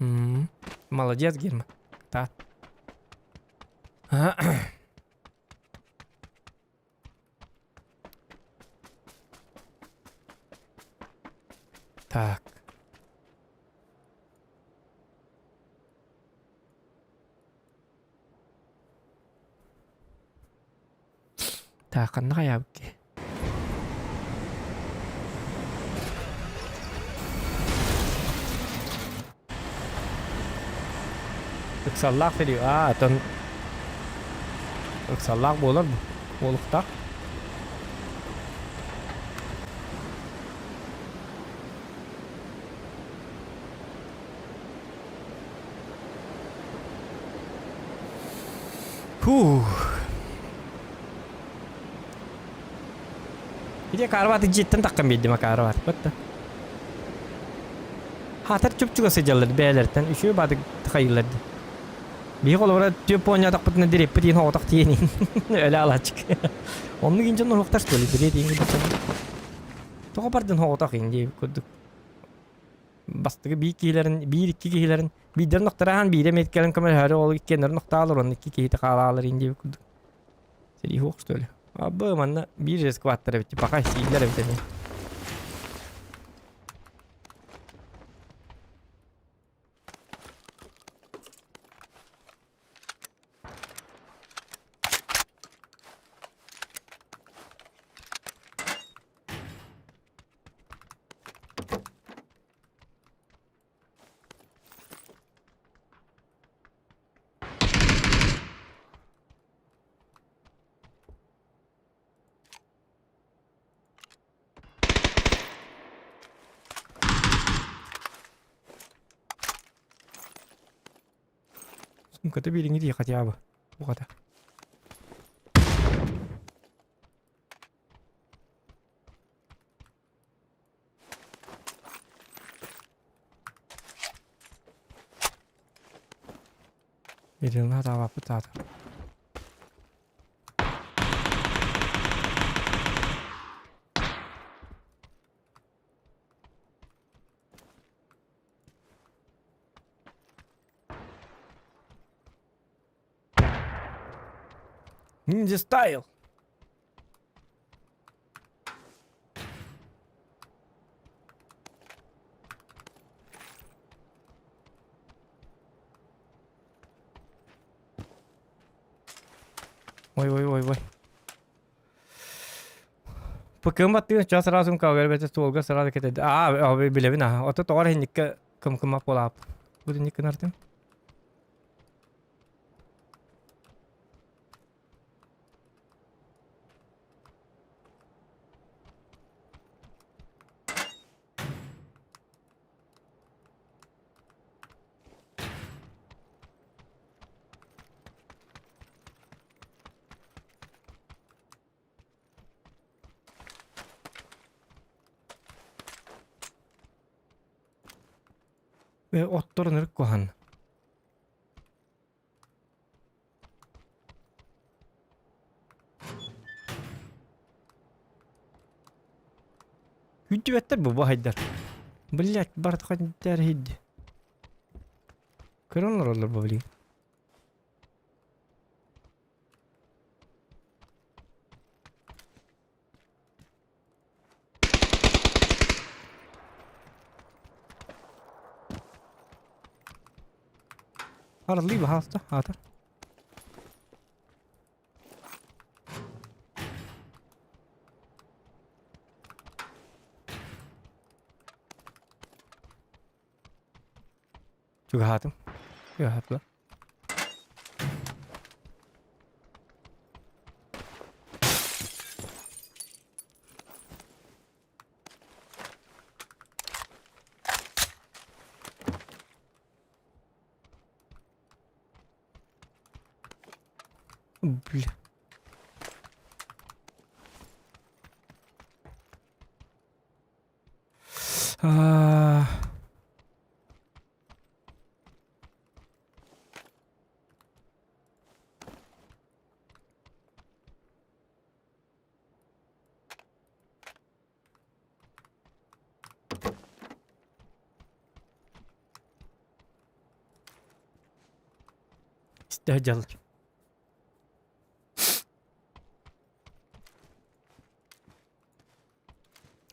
М-м. Молодец, Герман. Так. Так. Так, ханна хайаабыт киһи? Ыксаллаах сэрии. Аа, оттон ыксаллаах буолар бу. Буолуохтаах. Фух. Ити акаарбааты дьиэттэн таххан биэрдим акаарбааты. Батта. Хаатар чуп-чугас сылдьаллар бэйэлэриттэн үчүгэй баатык хайыылар дии. Биһи холобура түөп оонньоотохпутуна дириэппит иһин оҕотох тиийэн өлө алааччык. Оннук иин дьон оһохтор что ли дириэт иин Тоҕо бардын оҕотох иин дии курдук. Бастакы биир киһилэрин, биир-икки киһилэрин биирдэрин охтораан биирэ эмиэ кэлэн көмөлөһөөрү ол иккиэннэрин охтоолор уонна икки киһитэ хаалаалар иин диэбит курдук. Сэрии суох что ли? Абы манна биир же скваттар эбит пока сииллэр эбит эмиэ. Сумката бириҥи дии хотя бы. Ухата. Ирина таабаппыт аата. Ниндзя стайл! Ой ой ой ой. ПК-м баттыгын час сразу кавер суолга сразу кетеди. Аа, билэбин аха. Ото тоҕор хинникке кым-кыма буолаап. Бу динник гынартым. Отторун ырык куһан. Күддүбэттэр бу баһайдар. Блять, барыт хантар хидди. Көрөн олороллор бу билигин. Арыллыы баһаалыста, аата. Чугаһаатым. Чугаһаатылар. Бля. А... Истэ дьаллар.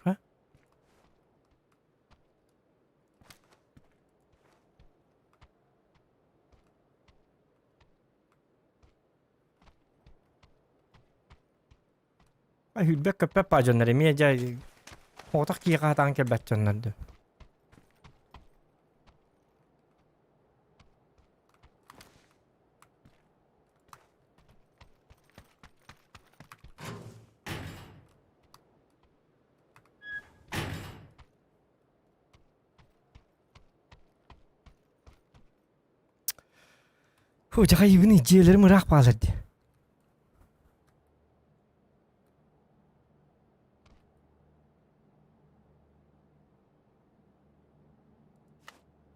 А? Үрбэк көппөт баа дьоннор эмиэ дьэ оҕотох киһиэхэ сатаан кэлбэт дьоннор дуу. Фу, дьахайыбын дьиэлэрим ыраах баалар дии.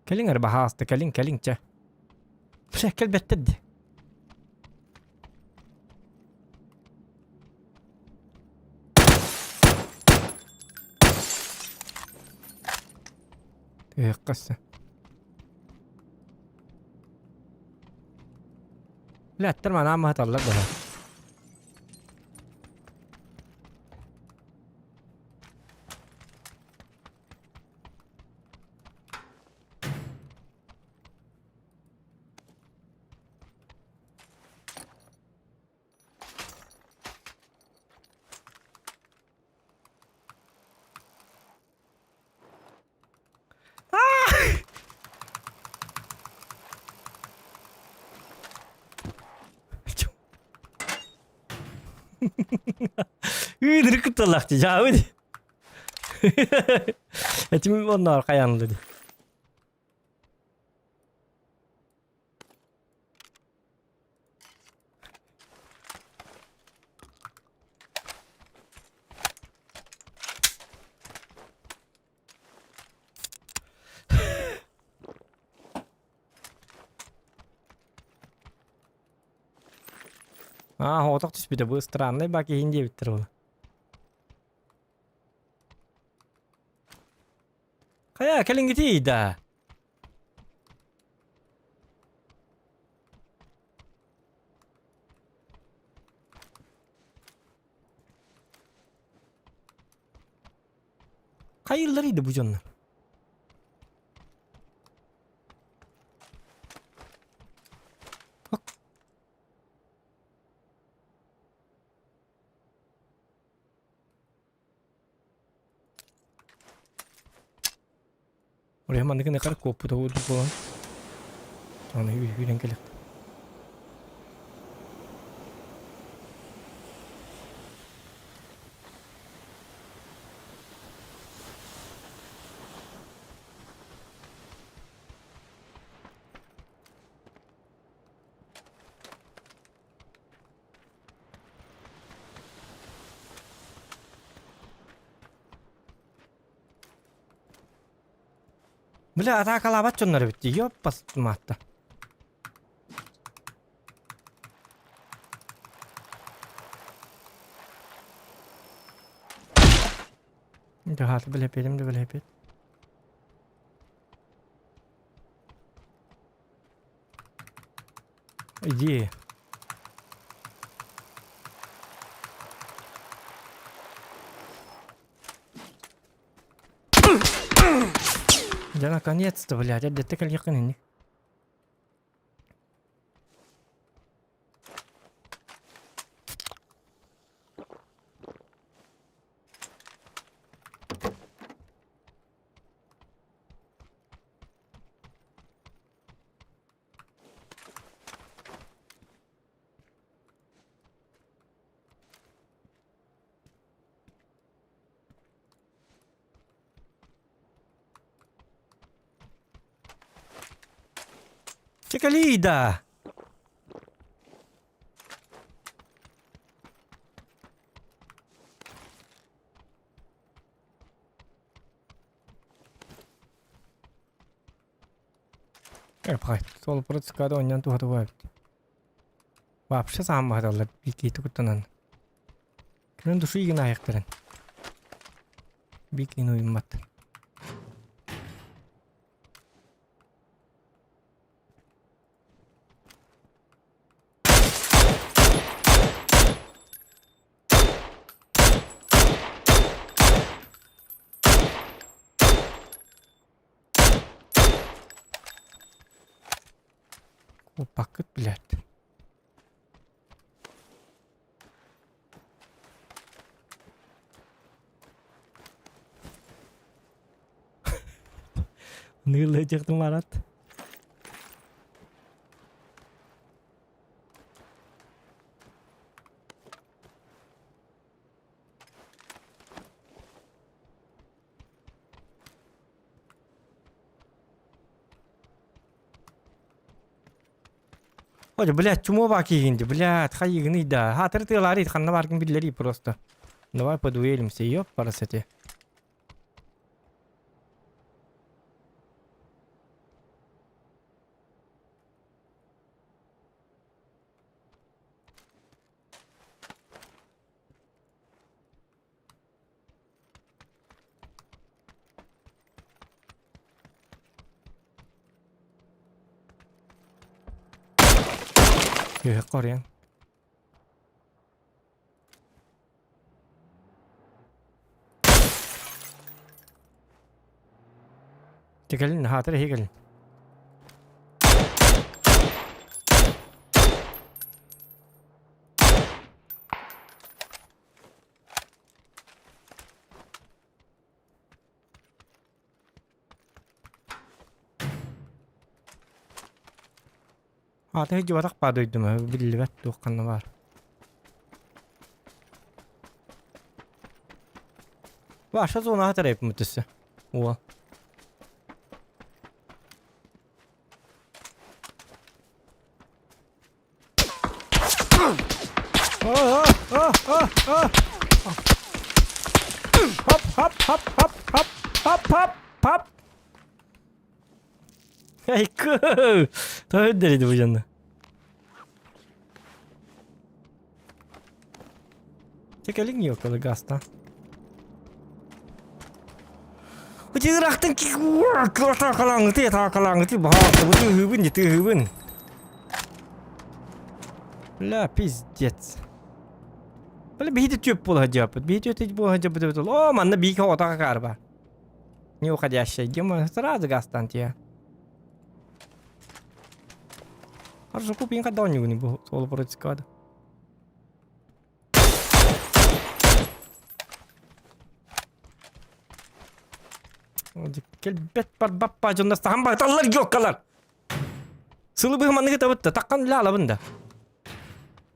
Кэлиҥ эрэ баһаалыста, кэлиҥ, кэлиҥ чэ. Бля, кэлбэттэр дии. Түһүөххэ Лэттэр манаан маһаталлар быһа. Ыыдыры кытталлах дии, дьаабы дии. Этим онноор хайаанылы дии. Аа, оҕотох түспүтэ бу странный бак иһин диэбиттэр ол. Хайа, кэлиҥҥитий да. Хайыылларый да бу дьоннор? Оройо манныгын ыкар куоппута курдук буолан. Аны үүрэн кэлэх. Бля, атаакалаабат дьоннор эбит дии, ёппас маатта. Дьаһааты билэпиэтим да билэпиэт. Иди. Да наконец-то, блядь, эрдэттэ кэлиэххин инник. Чэ кэлиий да! Эпхай, сол процкада онньон туһатыга эбит. Вообще сааммаһаталлар бикиити куттанан. Күн души игин айыктарын. Бикин уйуммат. Куоппаккыт блядь. Ныыллыачахтым арат. Ой, блядь, чмо баки блядь, хайыгыный да. Хатыр тыалари, ханна баргын биллери просто. Давай подуэлимся, ёп, парасете. Үһэ корен. Кэлин, хаатыр иһи кэлин. Аата сылдьыбатах баа дойдума биллибэт туох ханна баар. Ваша зона аһатар өссө. Уол. Хоп, хоп, хоп, хоп, хоп, хоп, хоп, хоп. Айку! Тоҕо үрдэрidi бу дьонно? Чэ кэлиҥ ёлкалы гаста. Утигырахтан таакалааңыты таакалааҥыты баһаалта бу тыаһыыбын дии тыаһыыбын. Бля, пиздец. Бля, биһиги түөп буола сылдьыбаппыт. Биһиги түөт буола сылдьыбыт О, манна биики отаға каар Не уходящая. Дима сразу гастан тебе. Хорошо, купим когда не был соло против Кэлбэт барбаппа дьоннор сахан бааталлар ёккалар. Сылы быһы манныгы табытта таккан үлэ алабын да.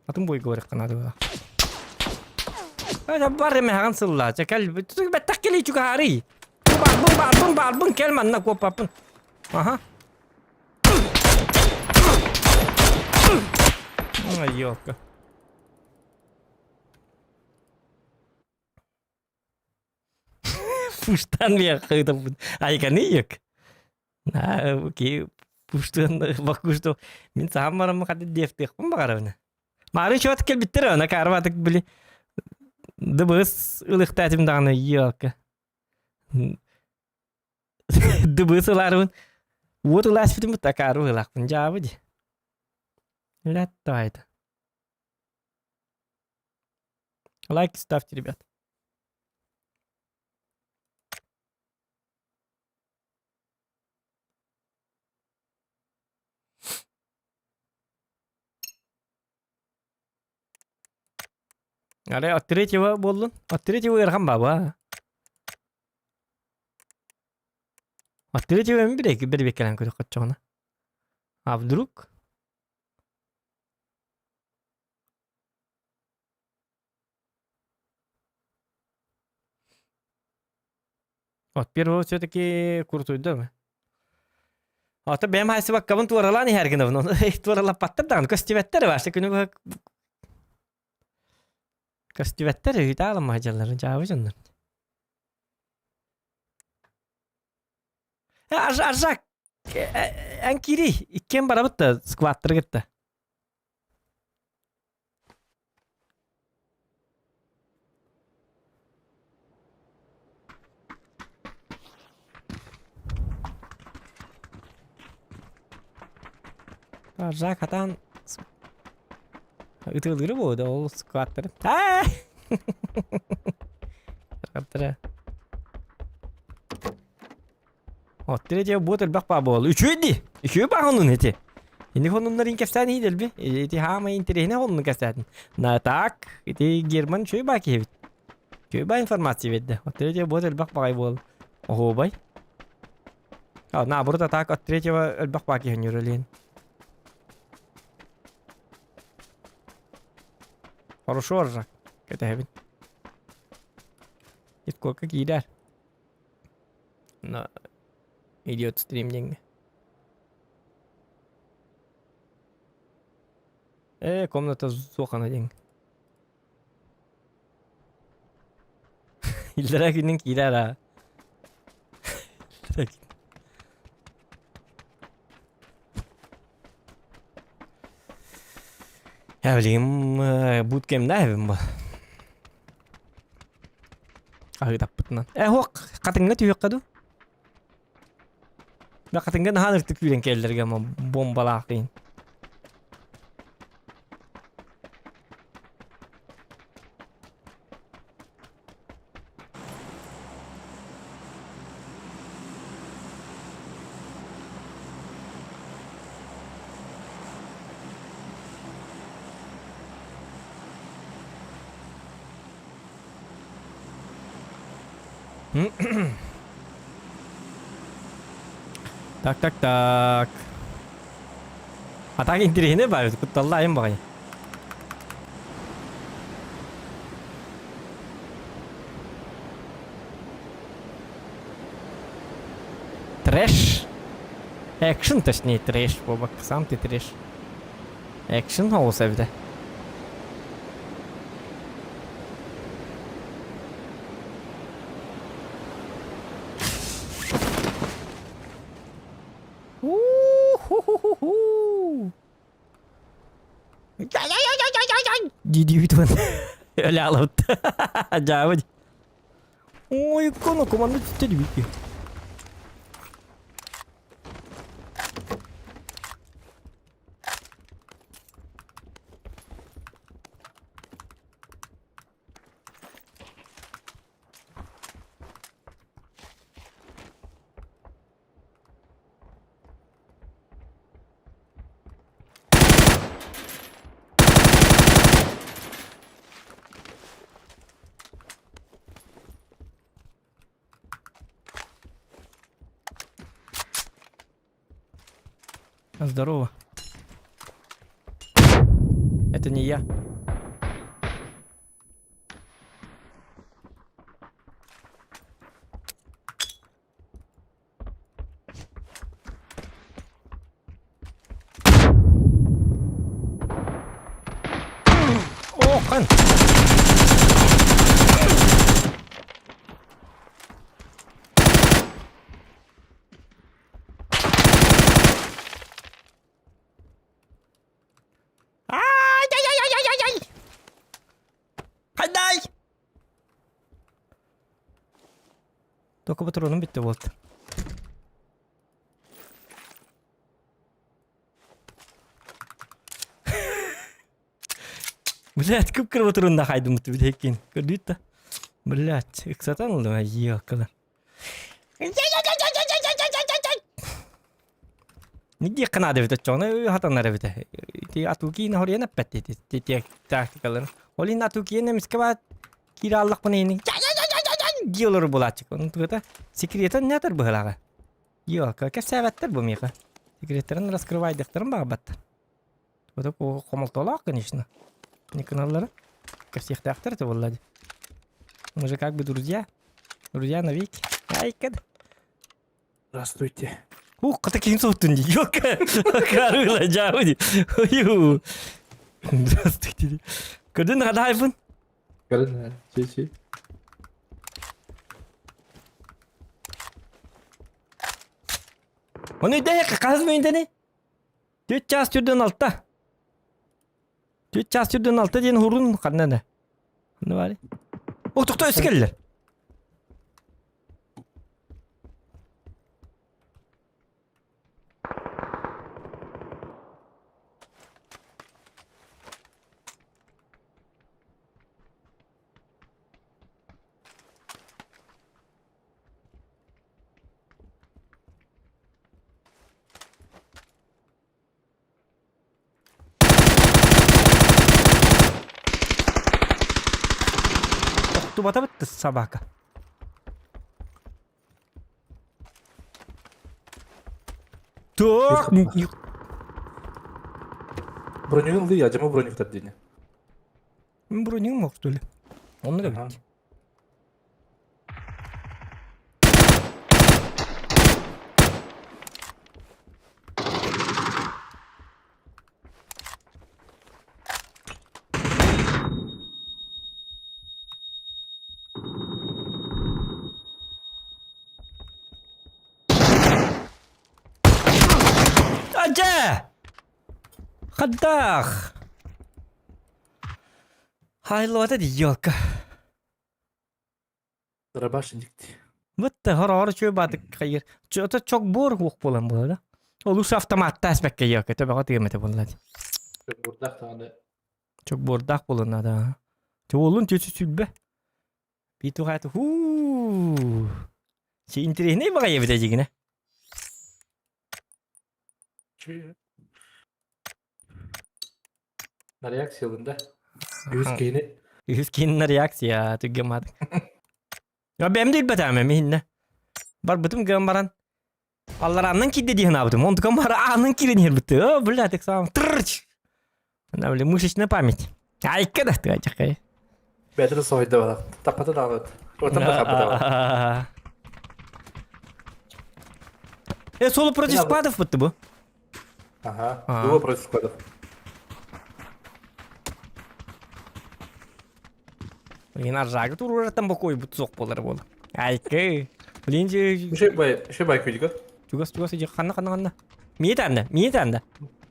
Атын бойга барыахха наада буолла. Ата бар эмэһэҕин сыллаа. Чэ кэл бэттэх кэлии чугаһаарый. Баарбын баарбын баарбын кэл манна куоппаппын. Аха. Ай, ёлка. Пуштан миэхэ айканыйык. Ки пуштан баккушто мин саам бараммы хаты диэфтиэхпин баҕарабын. Маары чуот кэлбиттэр ана карватык били дыбыс ылыхтаатым даҕаны ёлка. Дыбыс ылаарыбын уот ылааспытым такаару ылаахпын дьаабы ди. Латтайда. Лайки ставьте, ребят. Арай от третьего буоллун. От третьего ыарахан баба. От третьего эми бирек бирбеккелен көрөх хотчоҕуна. А вдруг? От первого все-таки куртуйда ма? Ата бэйэм хаайсыбаккабын туоралаан иһэр гынабын. Туоралаппаттар даҕаны көстүбэттэр вообще күнү быһа көстүбэттэр үһүтэ аламма дьалларын дьаабы дьоннор. Аржак эн киирий иккиэн барабыт да скваттары кытта. Аржак хатаан ытыалыыра буолуо да ол скваттары. Аа! Скваттара. От третьего будет элбэх баа буол. Үчүгэй дии. Үчүгэй баа оннун ити. Ини хонуннарын кэпсээн иһит Ити хаамай интэриэһинэй хонунун кэпсээтин. На так, ити Герман үчүгэй баа киһи эбит. Үчүгэй баа информация биэрдэ. От третьего будет элбэх баҕай буол. Оһуобай. А, наоборот, а так от третьего элбэх баа киһи өнүрэлиэн. Хорошо, Аржак. Кэтэһэбин. Искорка киирэр. На идет стрим деньги. Комната суохана диэн. Иллэрээ күнүн киирэр аа. Я билигин буткемнээбин бу. Аһыытаппытынан. Э, хуох, хатыҥҥа түһүөххэ дуу? Да хатыҥҥа наһаа ыртык күүрэн кэллэргэ бомбалаах диин. Так, так, так. А так интэриэһинэй баар кутталла айан баҕайы. Трэш. Экшн, точнее, трэш, Бобок, сам ты трэш. Экшн соҕус эбитэ. У-ху-ху-ху-ху. Дии-дии бүтүн. Өлө алабыт. Дьаабыт. Ой, коно команда түттэ Здорово. Это не я. Охын! Ай-яй-яй-яй-яй-яй! Хайдай! Только патроным bitti вот. Блять, кып-кыр патронна хайдым бит Көрдүт да. Блять, ыксатан ылдым, ёкала. Нидиэххэ наада эбит оччоҕуна хатанар эбитэ. Ити атуу киинэ хоруйан эппэт ити тактикаларын. Ол иһин атуу киинэ эмискэ баат киирэ аллахпына иһин дии олорор буолааччык. Онон тугата секретын не атар быһылааҕа. Ёлка, кэпсээбэттэр бу миэхэ. Секреттэрин раскрывайдыктарын баҕарбаттар. Тугата хомолтолоох, конечно. Не кыналлара. Кэпсиэхтээхтэр это буолла дии. Мы же как бы друзья. Друзья навеки. Айкад. Здравствуйте. Ух, хата киһин соһуттун дии. Ёлка, карыла дьаабы дии. Ою. Здравствуйте. Көрдүн хадаайбын? Көрүн, чи-чи. Оны өйдөһө хас мөйүндэни? Түт час түрдөн алта. Түт час түрдөн алта диэн хурун ханна да. Ханна баары? О, тохто өссө кэллэр. Охтубата бытты собака. Так, Бронюгун ылыы, адьама бронюктар диэни. Бронюгум мох, что ли? Он да бит. Адьа! Хаддах! Хайлуата ди елка. Дробаш дикти. Бытта хороҕор үчүгэй баатык хайыр. Чото чок буор уох буолан буолар да. Олус автоматта эспэккэ елка төбөҕө тыгымете буолла. Чок буордаах даҕаны. Чок буордаах буолан да. Чуолун түөсү сүлбэ. Питуха хуу. Си интересный баҕайы эбит дьигинэ. На реакция да. Үһүс киһини. Үһүс киһини реакция түггэммат. Бэм да билбэтээм миһиннэ. Барбытым гынан баран алларааннан киирдэ дии санаабытым. Онтукам бары аанын киирэн иһэрбит. О, бля, так сам. Тррч. Она, бля, мышечная память. Айка да, ты ачакай. Бэдэр соһуйда бара. Таппата даҕаны. Отан да хаппата. Э, соло против складов бытты бу. Ага. Дуо против складов. Блин, аржагы туруураттан бокуой бут суох буолар буола. Айкы. Блин, же... Үшө бай, үшө бай күйдүгөр. Чугас, чугас, иди, ханна, ханна, ханна. Мие танда, мие танда.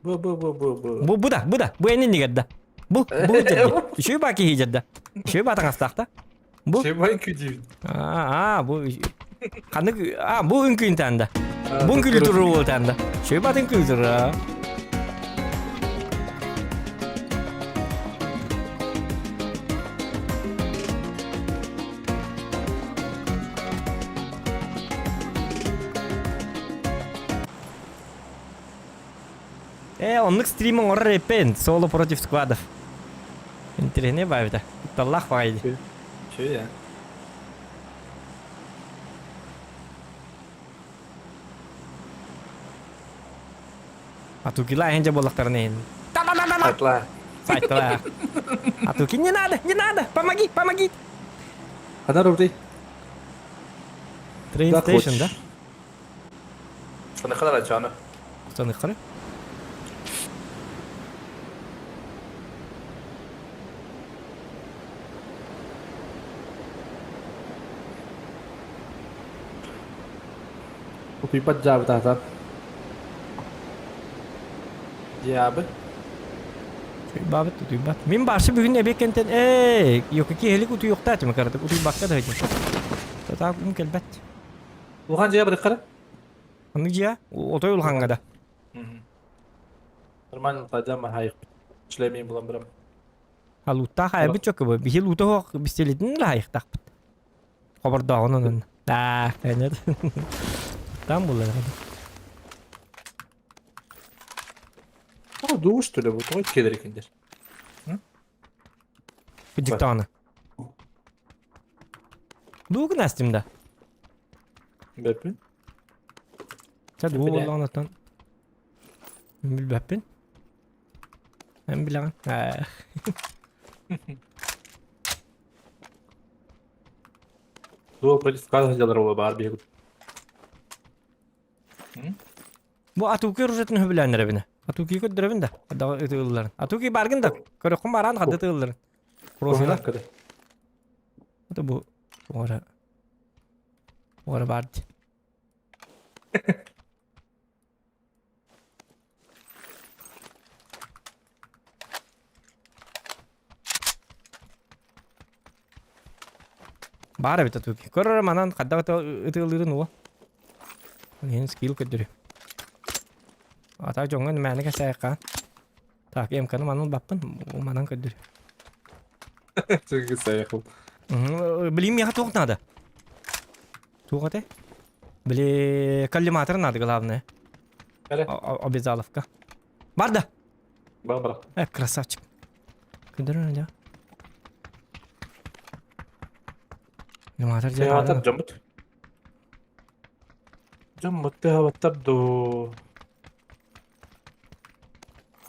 Бу, бу, бу, бу, бу. Бу, бу да, бу да, бу энин нигерда. Бу, бу жерде. Үшө ба киһи жерде. Үшө ба таҥастаахта. Бу. Үшө бай күйдү. А, а, бу ханнык, а, бу үҥкүүн танда. Бу үҥкүүлүү туруу буол танда. Үшө ба үҥкүүлүү туруу. Э, оннук стрим оҥорор эппин. Соло против сквадов. Интэриэһинэй баайбыта. Кутталлаах баҕайы дии. Чү Атукила эһинже буоллахтарына иһин. Сайтла. Сайтла. Атуки не надо, не надо, помоги, помоги. Ханар урдый. Train station да? Саныхалар ачаны. Саныхары? Утуйбат дьаабытаатан. Дьаабы. Утуйбабыт, утуйбат. Мин башы бүгүн эбиэккэнтэн ээ, йокки хелик утуйуохтаа этим каратык утуйбакка да сылдьар. Татаа ум кэлбэт. Улахан дьиэ барыххара? Ханнык дьиэ? Отой улаханга да. Нормально тайдам хайык. Члемин булан барам. А луттаах айбыт чөккө бу. Биһи лута хоох бистелитин да хайыктаахпыт. Хобордооҕун онон. Аа, нет. Там булар. А, дуу что ли, бу тоҕо келер экендер. Диктаны. Дуу гынастым да. Бэппин. Ча дуу боллоҕунаттан. Билбэппин. Эн билэҕин. Дуо против сказа дьалар баар биһиги. Бу Атуки оружиетын хөбүлээннэрэбинэ. Атуки көрдөрөбүн да. Адаҕа ытыылларын. Атуки баргын да. Көрөххүн бараан хадда ытыылларын. Профила. Это бу ора. Ора бар. Баар эбит атуки. Көрөр манан хадда ытыылыырын уо. Иһин скилл көрдөрү. Ата дьоҥҥо мээнэ кэсээхха. Так, эмканы манан баппын, манан көрдөрү. Сайахыл. Блин, миэхэ туох надо? Туох этэй? Били коллиматор надо, главное. Обязаловка. Бар да. Бар бар. Э, красавчик. Көндөрөн да. Коллиматор Коллиматор дьоммут. Дьоммут тыһабаттар дуу.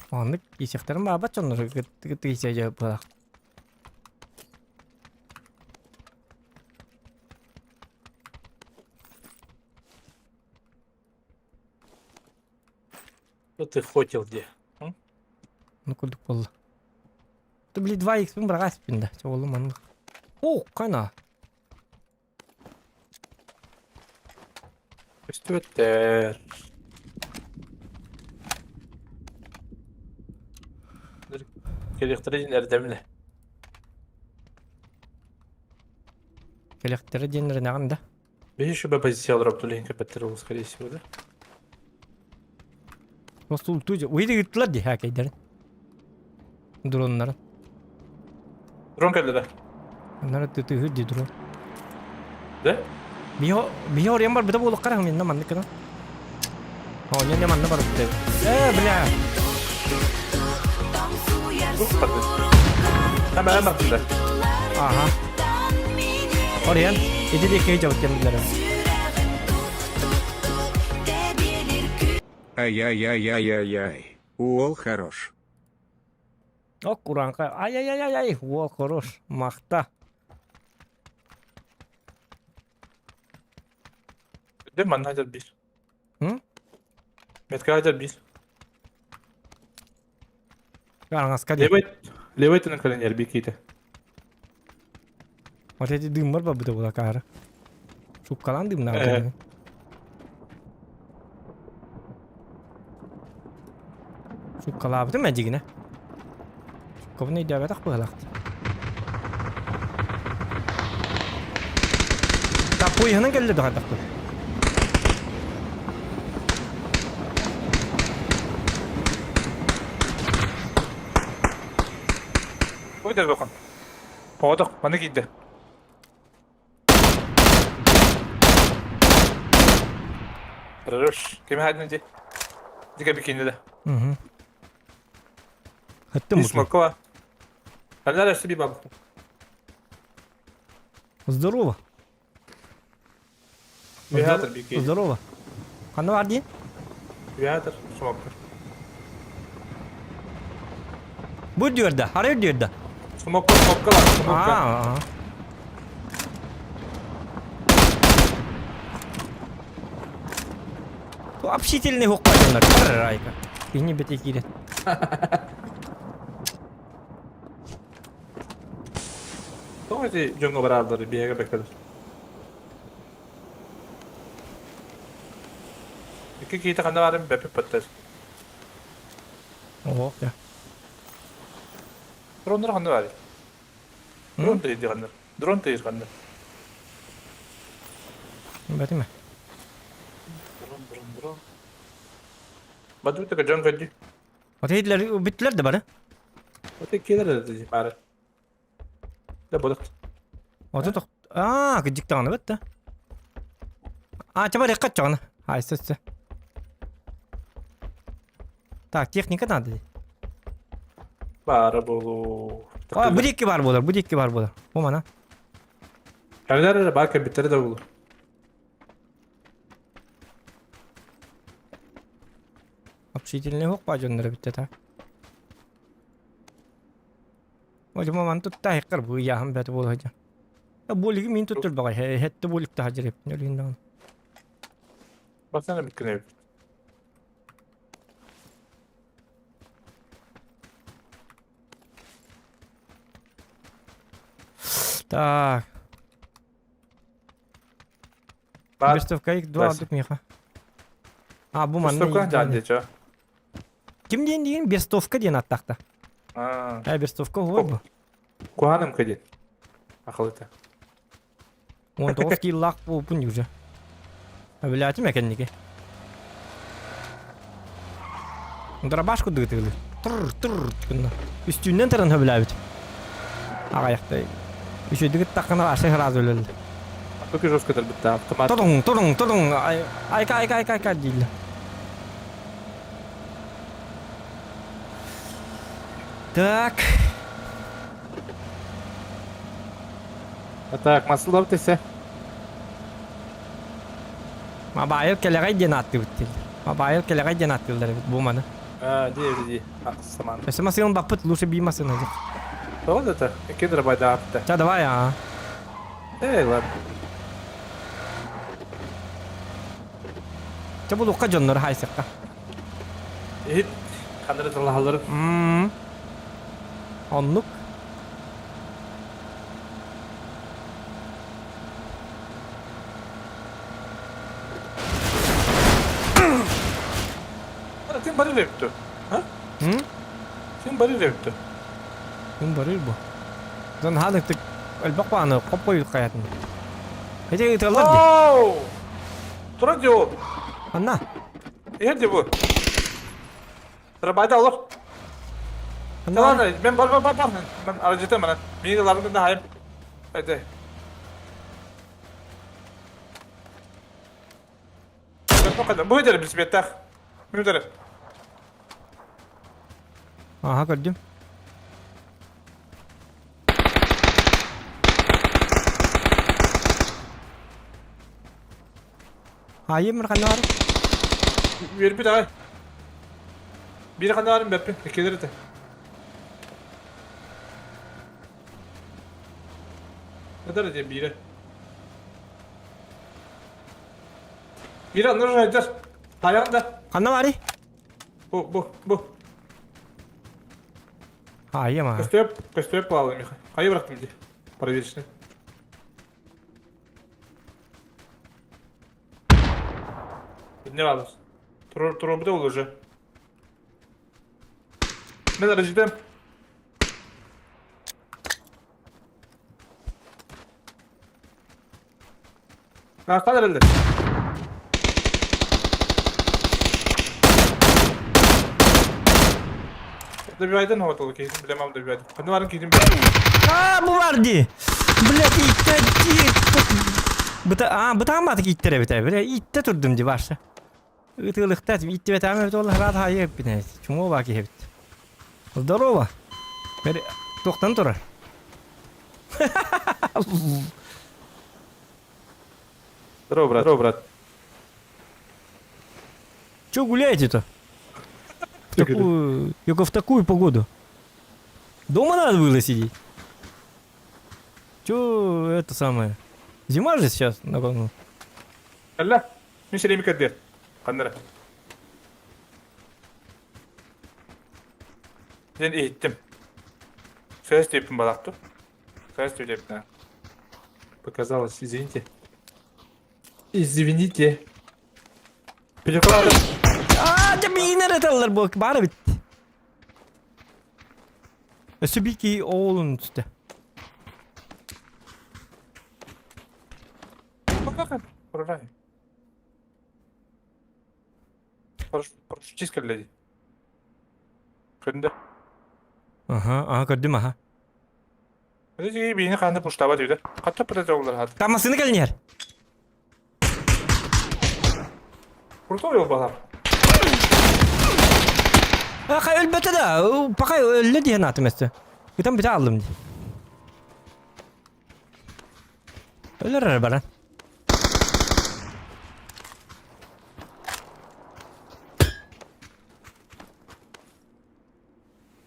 Оннук исехтерин баабат дьоннор кытты исэ буолах. Что ты хотел где? Ну курдук буолла. Ты били 2 х быраҕас да. Чоҕулу маннык. О, кана. Көстүбэттэр. Кэлиэхтэрэ диэн эрдэмилэ. Кэлиэхтэрэ диэн эрэнэҕин да? Видишь, шубе позиция олорор кэппэттэр скорее всего, да? Просто туже. Уйды ыыттылар дии хакейдерин. Дроннарын. Дрон кэллэ да? Аннара тытыһыр дии дрон. Да? Биһи биһи орыйан барбыта буолуоххара минна маннык гына. Оонньон не манна барбыта. Э, бля. Hemen hemen бile. Аха. Орыйан. Ити диэки дьабыт кэм билэрэ. Ай-яй-яй-яй-яй-яй. Уол хорош. Ок, кураанка. Ай-яй-яй-яй, уол хорош. Махта. Değil mi? Hacer bir. Hı? Метка hacer bir. Аҥаска диэн. Левый, левый тынан кэлэн эрби киитэ. Вот эти дыммар барбыта була каара. Суккалаан дымнаабыта. Суккалаабытым эдьигинэ. Суккабын өйдөөбөтөх быһалаах. Таппуйһынан кэллэ дохардахпын. Ой да бахан. Оҕотох, маны киирдэ. Хорош. Кими хаадын дии? Дике бикини да. Угу. Хаттым Үс моркова. Ханна өссө би бабы. Здорово. Виатор бики. Здорово. Ханна бар диэн? Виатор смокер. Бу үрдүөрдэ, арай үрдүөрдэ. Смокка, смокка бар, смокка. Аа. Общительный хукка дьоннор. Райка. Кини бити киирэн. Тоҕо ити дьоҥҥо барааллар биһиэхэ бэккэлэр. Икки киһитэ ханна баарын бэппит Оһох да. Дроннар ханна баарый? Дрон тыйыр ханна? Дрон тыйыр ханна? Бэтиме. Дрон, дрон, дрон. Бадыбыт дьон көрдүү. Отейлер бүттүлэр да бары. Оте келер да бары. Да бодот. Ото тох Аа, кыдьык даҕаны бытта. А, чаба рекка чоҕына. Ай, сөссө. Так, техника надо. Баара буолуу. А, бу диэки бар буолар, бу диэки бар буолар. Бу мана. Кэлэр эрэ баар кэлбиттэрэ да буолуо. Общительный хук ба дьоннор эбиттэ та. Ожума ман тутта хеккар бу яһым бэт буол хажа. Буолиги мин туттур баҕай хетте буолик та хажыр эппин өлүн даҕаны. Басана бүткүн эбит. Так. Бар. Выставка их два Дальше. меха. А, бу манна. Выставка жаан Ким диэн диэн Берстовка диэн аттахта. Аа. Э, Берстовка уһуор бу. Куһаным кыдит. Ахылыта. 19 киллаах буолбун уже. Билээтим экэнники. Дробаш курдук ытыгылы. Тур тур гынна. Үстүүннэн таран хөбүлээбит. Аҕайахтай. Үчүгүйдүк ыттаххына аша сразу өлөллөр. Только жестко битта автомат. Тудуҥ, тудуҥ, тудуҥ, айка, айка, айка, айка дииллэр. Так. А так, масылап десе. Мабайыл кэлэҕэй диэн ааттыыбыт дииллэр. Мабайыл кэлэҕэй диэн ааттыыллар эбит бу маны. А, дии, дии. Саман. Өссө масыгын баппыт, лучше бии масыгын ылык. Тоҕо да это? Кедр байдаапта. Ча, давай, а. Эй, ладно. Ча булукка дьоннор хайсыкка. Иһит ханнары талаһалларын. Мм. Оннук. Ким барыр эбит Ha? М? Ким барыр эбит Ким барыр бу? Дон ханыктык элбэх бааны хоп хайатын. Эти ыталлар ди. Оу! Тура ди ол. Анна. Иһэр ди бу. Рабайда олор. Анна. Ладно, мен бар бар бар бар. Мен арыжытым мана. Мени ларымды да хайым. Эти. Бу өтөрү билсибеттэх. Мен өтөрү. Аха көрдүм. Айым ханар. Үөрбүт аҕай. Биир ханаарым бэппин, иккилэр этэ. Этэр диэн биирэ. Биирэ аннар айдар. Тайаҕын да. Ханна барый? Бу, бу, бу. Айым а. Көстөп, көстөп буолла миха. Хайы бырахтым дии. Проверочный. Не надо. Турбута ол уже. Мен арыжытым. Астан эрэллэр. Добивайдан хотол киһитин билэмам добивайдан. Ханна барын киһитин билэмам. А, бу бар дии. Блядь, иттэ Быта, а, бытаамматык иттэр эбит бля, иттэ турдум ди барса. Ытыылыктат, иттибэтээм эбит ол хараат хаайы эппин Чумо баа киһи эбит. Здорово. Бер туохтан турар? Здорово, брат. Здорово, брат. Че гуляете-то? В такую, только в такую погоду. Дома надо было сидеть. Чё это самое? Зима же сейчас на кону. Алла, мин сирэйми көрдүөр. Ханнара. Ден иһиттим. Сөз диэппин балахту. Сөз диэппин. Показалось, извините. Извините. Перекладом. Аа, дьэ миигин эрэ этэллэр бу баар эбит. Өссө биир киһи оҕолун түстэ. Парашютист кэллэ дии. Көрдө. Аха, аха көрдүм аха. Биини хааны пуштаба диде. Хатта пытатоллар хат. Там массыына кэлин иһэр. Крутой ол балар. Аха өлбөтө да, пока өллө диэн атым өссө. Ытан бүтэ аллым дии. Өлөр эрэ баран.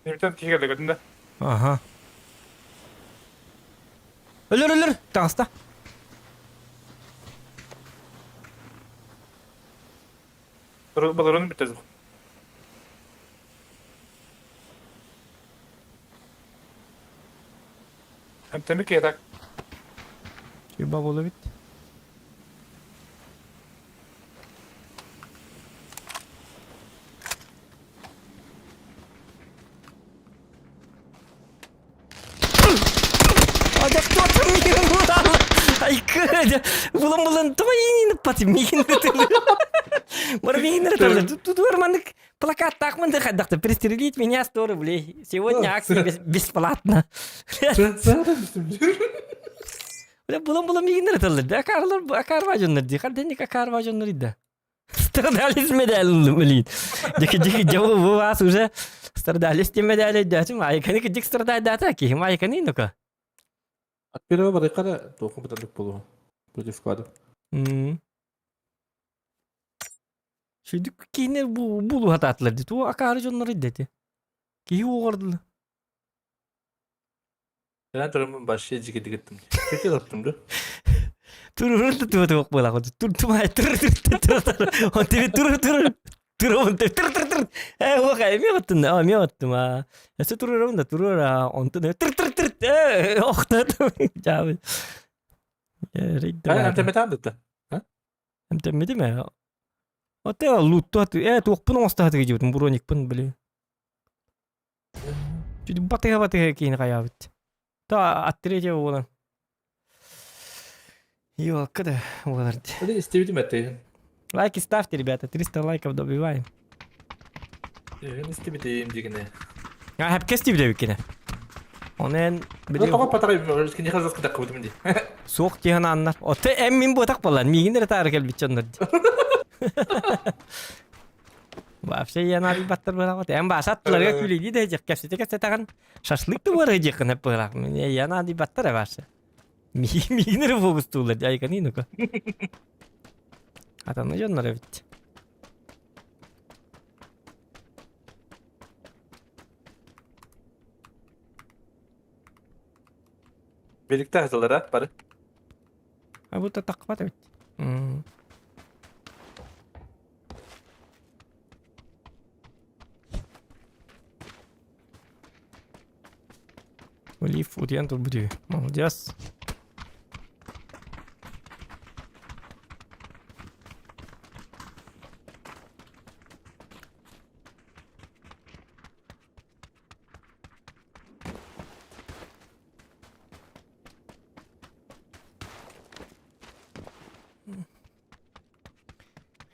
Немтен киһи кэллэ көрдүн да. Аха. Өлөр өлөр таҕыста. Балырын бүтэ суох. Эмтэмик киһи так. Чуба буолла бит. А кто там миигин булан? Айкы, булан булан тоҕо иинин пати миигин Бар миигин ырыталлар. Тут маннык плакаттаахмын да хайдахта пристрелить меня 100 рублей. Сегодня акция бесплатно. Бля, булан булан миигин ырыталлар. Да, акарлар, акарва дьоннор дии. Харденник акарва дьоннор да. Страдались медаль, блин. Дик дик дьэ вас уже страдались тем медали дятим, айканы дик страдать кихим айканы ну-ка. Первого барыкара тоқым бытарлык болу против складов. Шүйдүк киинер булу хатаатылар дии. Ту акаары дьоннор идети. Киһи уоҕардылы. Мен турумун вообще жигитигиттим. Чөчө таптым да. Турурун да туба туох буолаҕын. Тур тумай тур тур тур тур. Он тебе тур тур тур он тебе тур тур тур. Э уох эмиэ оттун а эмиэ оттум а. Өссө турурун да турура онтун тур тур тур э охтот. Жабы. Э эмтемете да. Эмтеммитим ээ. Оте лутту э туохпун оҥостоһо дьибитим броникпын били. Батыһа-батыһа киһини хайаабыт. Та от третьего буолан. Ёлка да буолар. Истибитим этэ. Лайки ставьте, ребята, 300 лайков добиваем. Истибитим дигине. А, хәпкә истибит эбиккине. Онен били Тоҕо патарай киниха жестко таккыбытым ди. Суох тиһэн аннар. Оте эм мин буотах болан, миигин эрэ таары кэлбит дьоннор ди. Вообще я надо баттар быраҕат. Эн бааса аттыларга күлүдүү да дьэх кэпсэтэ кэпсэтэҕин шашлык да буора дьиэххин эп быраах. Я надо баттар вообще. Миигин эрэ фокустуулар айканы ну-ка. Атаны дьоннор эбит. Birlikte hazırlar бары. А будто тақпат эбит. Олив утуйан турбут үһү. Молодец.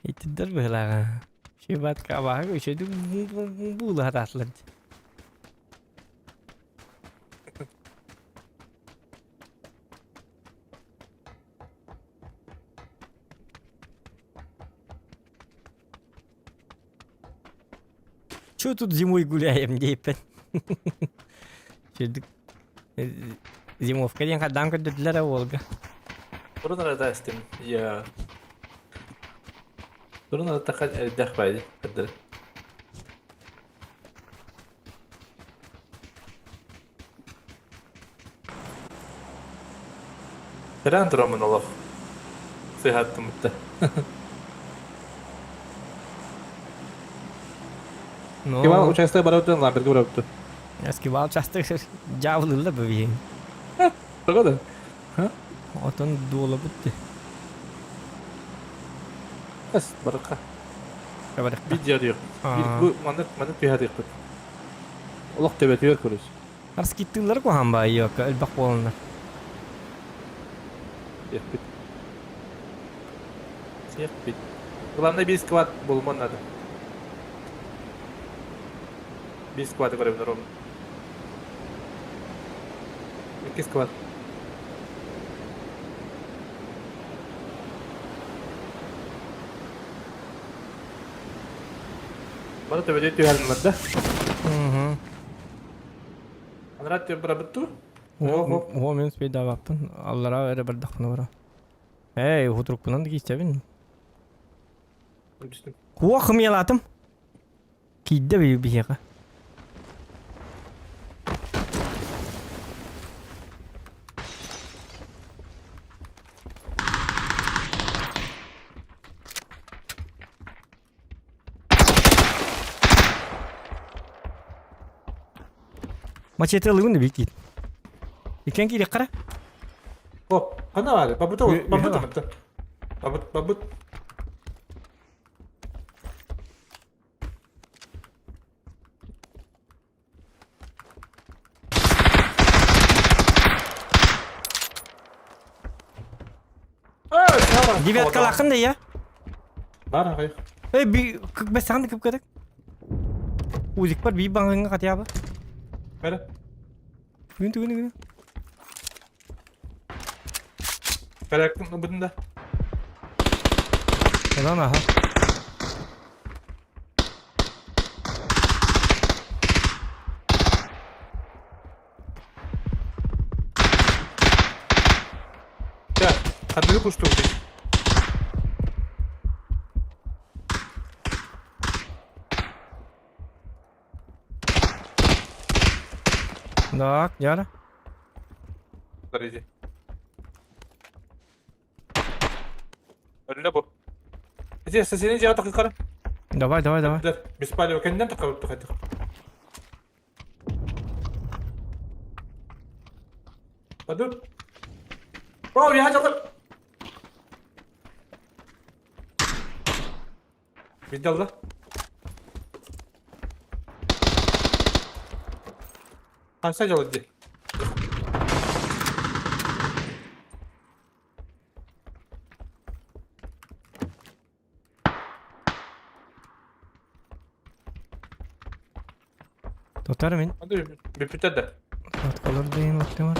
Итиддэр быһыылааҕа. Шибатка абааһы үчүгэйдик буулаһатаатылар дии. Чё тут зимой гуляем диэппин. Үчүгэйдик зимовка диэн хардаан көрдөрдүлэр уолга. Турун арата истим. Я. Турун арата элдэх байды. Көрдөрө. Тэрээн тураммын олох сыһаттымыт да. Ну, Иван участок барабытын ламберге барабыт. Эскивал часто дьаабылыылла бу биһиги. Тоҕо да? Отон дуолабыт дии. Эс барыка. Барыка. Биир дьиэ Биир бу маннык маннык түһэ Олох төбөтүгэр көрүс. Арскиттыыллары куһаҕан баайыакка элбэх буоланнар. Сиэхпит. Сиэхпит. Главное биир сквад булуман надо. Биир сквады көрөбүн ровно. Икки сквад. Бары төбөтүгэр түһэрин да. Угу. Анараа бырабыт дуу? О, мен спейдаабаппын. Аллараа эрэ бардахпына бара. Эй, уһутурукпунан да киистэбин. Куох хымыйалаатым. Киирдэ биһиэхэ. Мачете ылыгын да бикит. Иккен киирек қара. О, қана бар, бабыт бабыт бабыт. Бабыт бабыт. Девяткалаахын да я. Бар аҕай. Эй, би бэсэҕин да кыпкадык. Узикпар би баҥыҥҥа хатыаба. Бэрэ. Күн түгүн күн. Бэрэ бутун да. Ылан аха. Чэ, хардыы кустук Так, Яра. Подожди. Өллө бу. Ити соседний дьиэҕэ тахсыххара. Давай, давай, давай. Беспалево кэннинэн таххабыт Падут. О, я хотел... Видел, да? Ханса дьалыт дии. Тотар мин. Бүппүттэр да. Откалар дейин оттемар.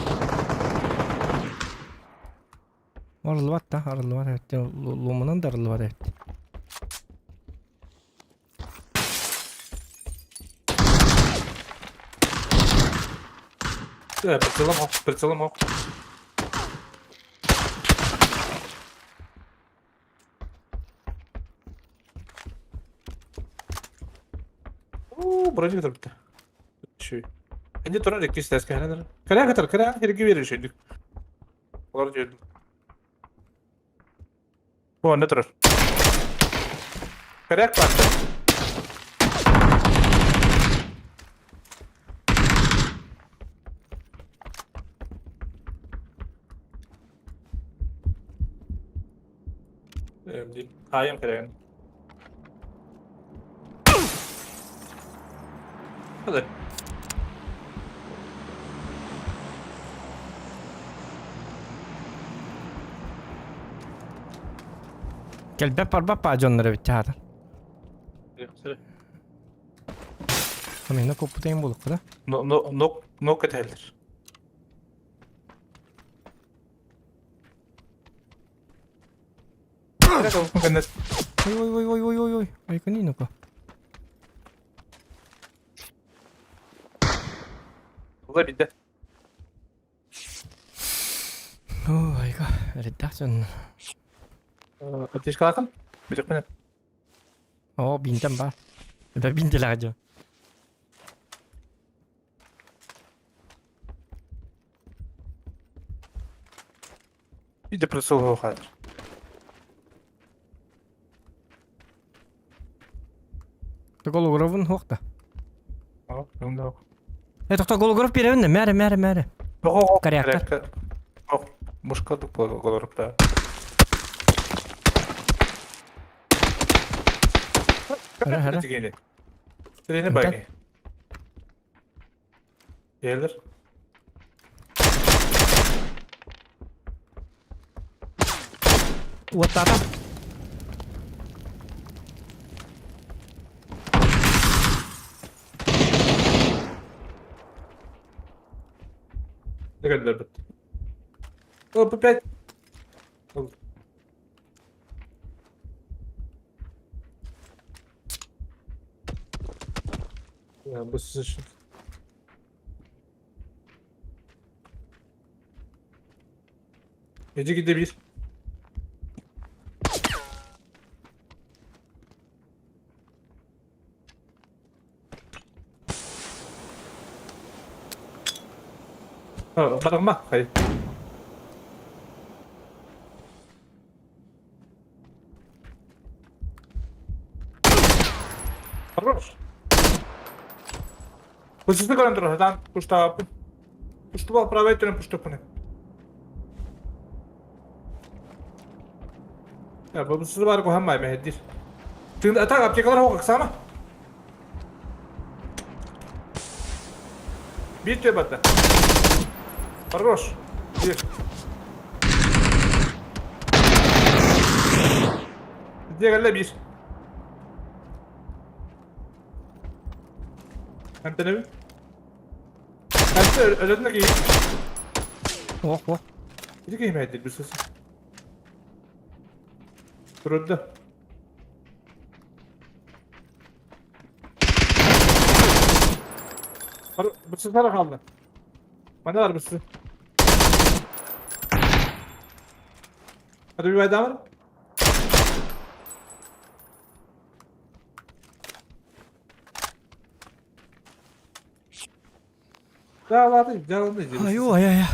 Арыллыбат да, арыллыбат эбит. Ломунан да арыллыбат эбит. Прицелом ох, прицелом ох. Оо, броник турбута. Үчүгэй. Инде турар иккис тээскэ ханан Кэлээ кытар, кэлээ хэрги биэрэр үчүгэйдик. Олор дьүөдүм. Бу онно турар. Кэлээк баатта. Хаайым кэлээн. Hadi. Кэлбэт барбат баа дьоннор эбит чаатар. Амина коппутайын буолукка да. Но но но но кэтэллэр. Ой ой ой ой ой ой ой. Айкани ну-ка. Тула биирдэ. Оо, айка, эрэйдээх дьон. Аптечкалаахын? Бүтүкпүнэ. Оо, биинтэн баар. Это биинтэлээх дьон. Биир прицел хаалар. Голографын суох да. Aa, да. Э, тохто голограф биэрэбин да, мээрэ, мээрэ, мээрэ. Коряктар. Ох, мушка голорупта. Хара, хара. Трени байни. Келер. Уоттаата. Ne kadar bitti. Hop опять. Ya bu sizin şu. Gece gidebilir. Барыма, хай. Хорош. Бысыты көрөн турар, дан пуштааппын. Пуштубал правай өттүнэн пуштуппун. Я, бу бысыты бар куһаммай мэһэддир. Тыын атак аптекалар хоқ ыксама. Биир түө батта. Хорош. Биир. Диэгэллэ биир. Эмтэнэбин. Эмтэ өлөтүнэ киһи. Ох, ох. Ити киһи мэйдир бисес. Турда. Бысысара хаалла. Манна бар бысы. Hadi bir daha var. Ай, ой, ай,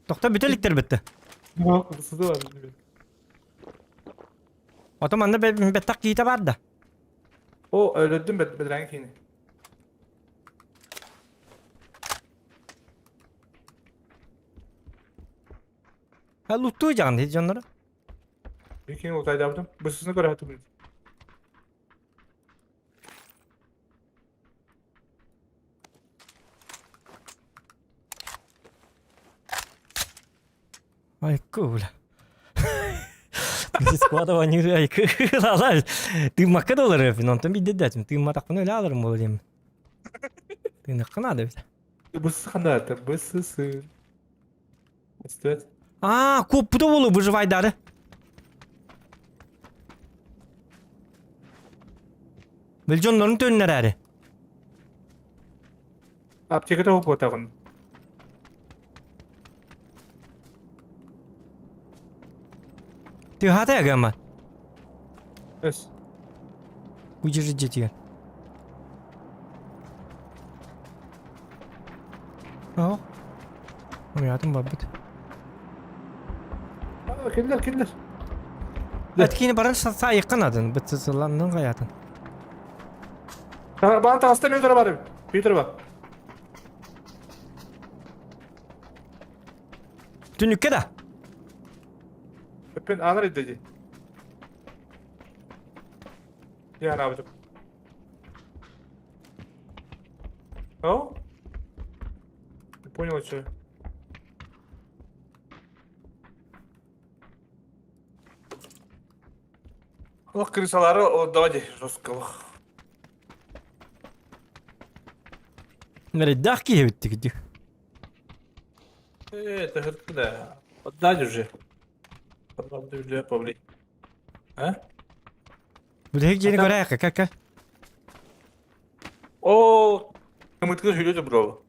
Тохто бүтэ иликтэр бүттэ. Ото манна бэттэх киитэ бар да. О, өлөрдүм бэдрэҥ киини. Ha луттуу дьаҕан дьоннору. Кини утайдаабытым. Бысысыны көрө Айкы бля. Складова не айкы. Лала. Ты макка доллар өпүн, онтон бидде дәтим. Ты матакпын өлө алырым бол дем. Ты накына да бит. Бысысы ханда это бысысы. Стоит. А, коппута болу выживайдары. Бил дьоннорун төннөрөөрү. Аптекада угуотаҕын. Тыаһаата гамма. Өс. Удержи дьиэтигэр. Оһох. Умуйаатым барбыт. Кэллэр, кэллэр. Эткини баран саайыккын атын, бытсыланнын хайатын. Баан таҕыста мен тура барым. Bir тура бар. Түнүккэ да. Өппен анар идде дии. Дии О? Не понял, что. Олох крысалары давайте жестко олох. Нэрдээх киһи эбиттик дии. Э, это хыртка да. Отдать уже. Потом павли. А? Бүтэһик дьиэни көрөөккө, как О, кымыткы сүлөтө бро.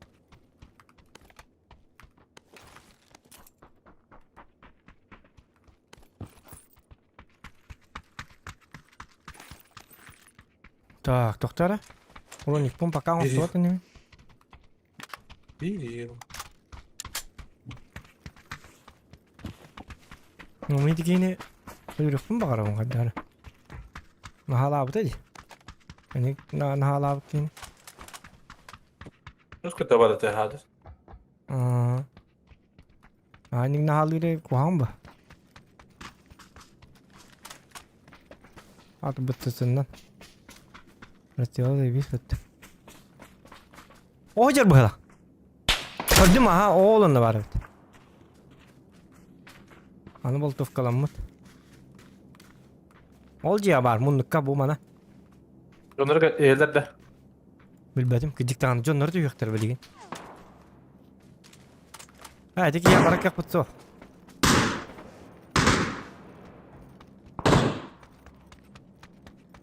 Так, тохтара. Уроник пум пока он Иди. суот ини. Биир. Ну, итикини өлөрүөхпүн баҕарабын хайдары. Наһаалаабыта дии. Ини наһаалаабыт киһини. Өскө табар этэ хаадыр. Аа. Аанньык наһаалыыры куһаҕан ба. Аты быттысыннан. Растила заебись өттүм. О жер быһыла. Көрдүм аха оол онно бар эбит. Аны болтовкаламмыт. Ол дьиэ бар муннукка бу мана. Дьоннорго эһэлэр да. Билбэтим кыдьык даҕаны дьоннор түһүөхтэр билигин. А, ити киһи барар кыахпыт суох.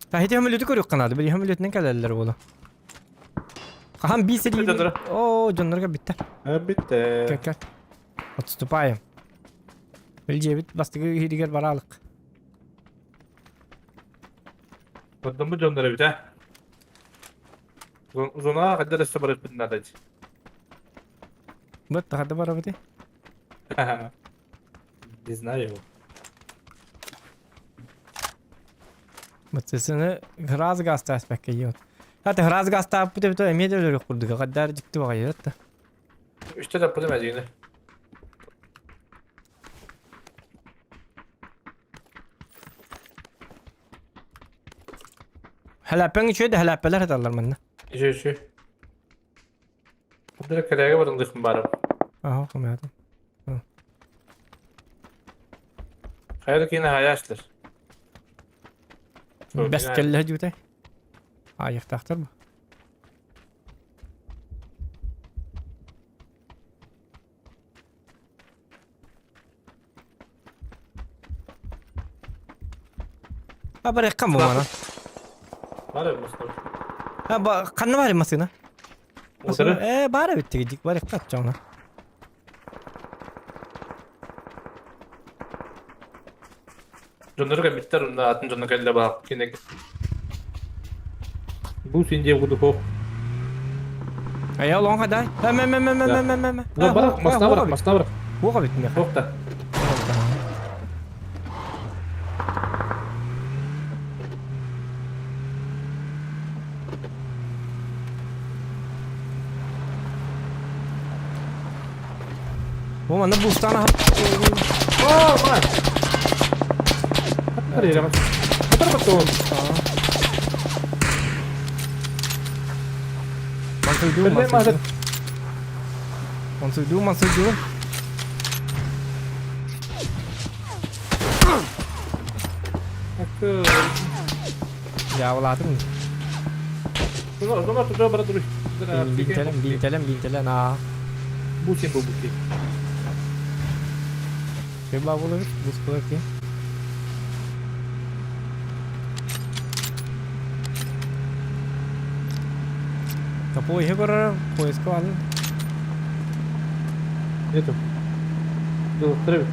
Та ити хөмөлүтү көрүөххэ наада, били хөмөлүтүнэн кэлэллэр буолуо. Хаһан биир сэрии... Дьонноро. Оо, дьоннорго бүттэ. Бүттэ. Кэл, кэл. Отступаем. Били дьиэбит бастакы иһиригэр бараалык. Ордоммут дьоннор эбит ээ. Зонаҕа хайдах өссө барыахпытын наада дии. Быт хада барабыты. Не знаю. Быттысыны газ гастааспакка йот. Хата газ гастааппыт эбит эмиэ да өлөрүөх курдуга хаддар дьикти баҕайы да. Үстэ таппытым эдиини. Хэлэппэҥ үчүгэй да хэлэппэлэр сыталлар манна. Үчү үчү. Хаддара кэлээгэ баран дыхым барым. Аха, хомятым. Хайа киинэ хайаашлар. Бэс кэллэ дьүтэй. Аайыктаахтар бу. А барыахха бу мана. Бар массыына. А ба ханна бар массыына? Утары. Э баар эбит дик барыахха оччоҕуна. Дьоннору кэлбиттэр онно атын дьоно кэллэ баах кинег. Бу син диэ кудуху. Айа олоҥ хадай. Мэ мэ мэ мэ мэ мэ мэ мэ. Барах, масна барах, масна барах. Буоха бит меха. Туохта. Бу манна бустан аһап. О, мать! Мансуйдуу, мансуйдуу. Мансуйдуу, мансуйдуу. Дьаабылаатым. Бинтэлэн, бинтэлэн, бинтэлэн, аа. Бутин бу бутин. Рыба болобут, бус болор ки. Поезд көрөр, поездка бардым. Нету. Дылыктыр эбит.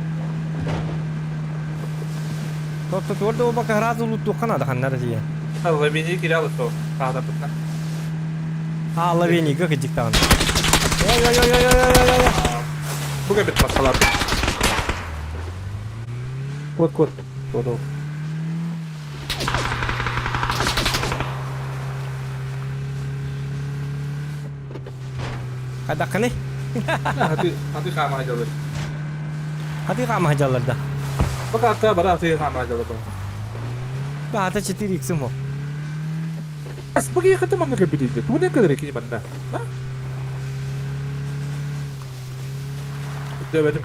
Тобто туорда буолбакка сразу луттуохха наада ханна эрэ тиийэн. Лавини кире алыт ол. Хаатаппытна. А, лавинига кыдьык даҕаны. Ой-ой-ой-ой-ой-ой-ой! Бу кэбит масалар. Кот кот. Кот ол. Хайдаххыный? Хаты хаты хаама дьалыр. Хаты хаама дьаллар да. Пока ата бара хаты хаама дьалыр. Баата 4 иксим хо. Спаги хаты манна кэбитийде. Тугунан кэлэр кини манна. Дөбөтүм.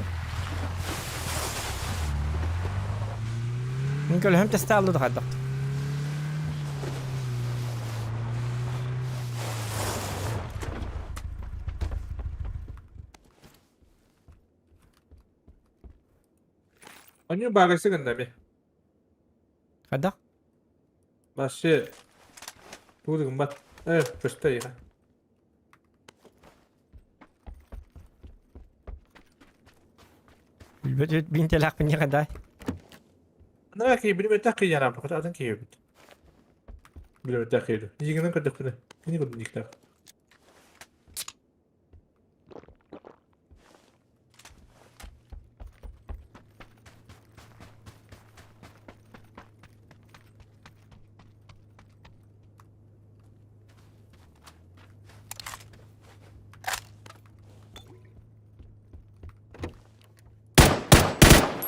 Мин көлөһөм тэстэ алды да хайдах. Онньу баагайсы гынна ми. Хайдах? Вообще тугу да гыммат. Э, көстө иха. Билбэт бинтэлээхпин диэхэ Анараа киһи билбэтэх киһи арааппыт атын киһи эбит. Билбэтэх киһи. Дьиҥинэн көрдөхпүнэ, кини курдук дьиктэх.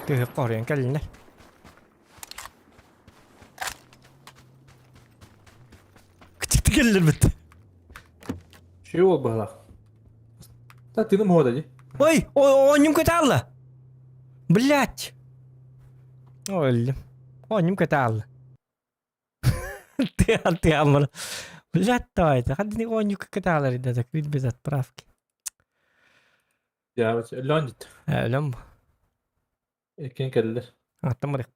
Тыһык хоруйан кэллиннэр. Кычыкты кэллэрбит. Чүө ол быһалаах. Та тыным хода ди. Ой, оонньум кытаалла. Блять. Өллүм. Оонньум кытаалла. Тыал тыал Блять, давайте. Хаддини оонньу кытаалар да закрыть без отправки. Я өлөн дит. Өлөм. Иккин кэллэр. Аттам барык.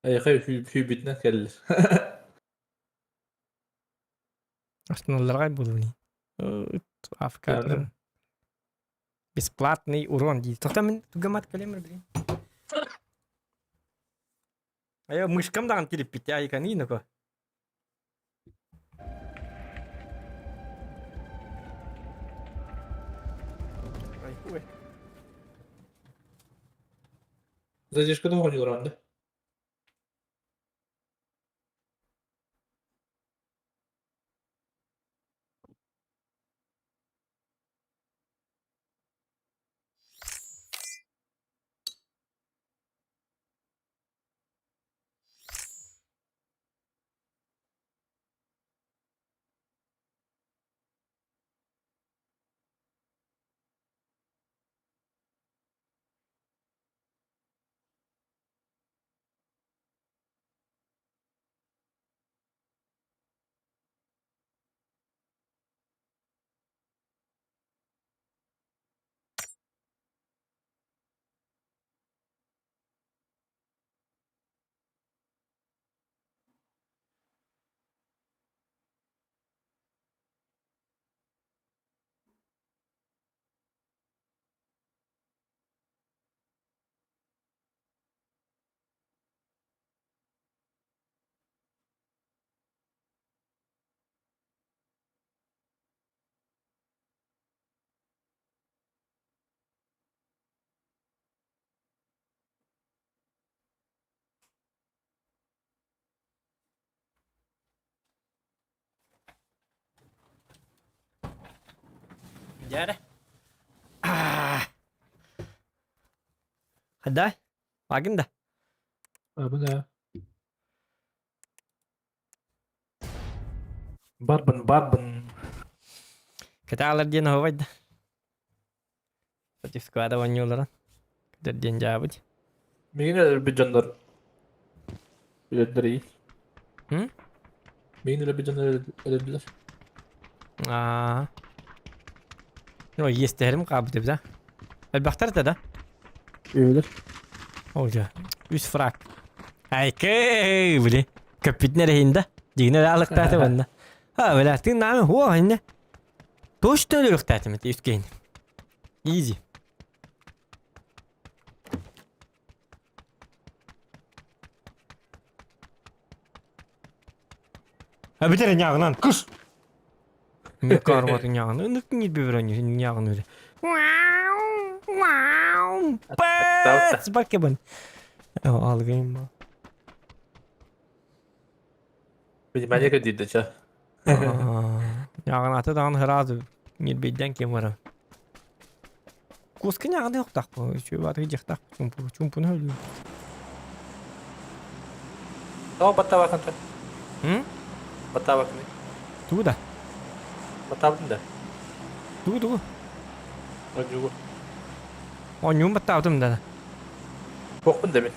Эйхэ хүйбүтүнэн кэллэр. Астыналларга буолуни. Афкар. Бесплатный урон дии. Тоқта мин тугамат кэлемер блин. Айа мышкам даҕан килиппит айканы ноко. Ой, ой. Задержкада оҕонньуулар да. Дьэ Хада? Агын да? Абын да. Барбын, барбын. Кытаалар диэн оһобай да. Против склада оонньуулара. Көтөр диэн дьаабыт. Миигин өлөрбүт дьоннор өлөрдөр iyi. М? Миигин өлөрбүт дьоннор өлөрдүлэр. Аа. Ну, иэстэһэрим хаалбыт эбит, а? Элбэхтэр этэ да? Өлөр. Ол дьэ, үс фраг. Айкы, били. Көппүтүн эрэһин да. Дьигинэ алыктааты манна. А, бля, ты нами, о, инне. Точно өлөрүөхтээтим ити үскейин. Изи. А бүтэр ньааҕынан кус. Мен карматы ньааҕын ынырк ньирбибер ньааҕын үрэ. Пэт баркебын. Алгайым. Внимание кэлдиирдэ ча. Ньааҕынаата даҕаны сразу ньирбэйдээн ким барар. Куоска ньааҕына охтахпын, үчүгэй баатыгы дьахтах чумпу чумпуну өлүү. Тоҕо баттаабаккын М? Баттаабаккын. Тугу да? Баттаабытын да. Тугу тугу? Оонньуугу. Оонньуун баттаабытым да. Туохпун да мин.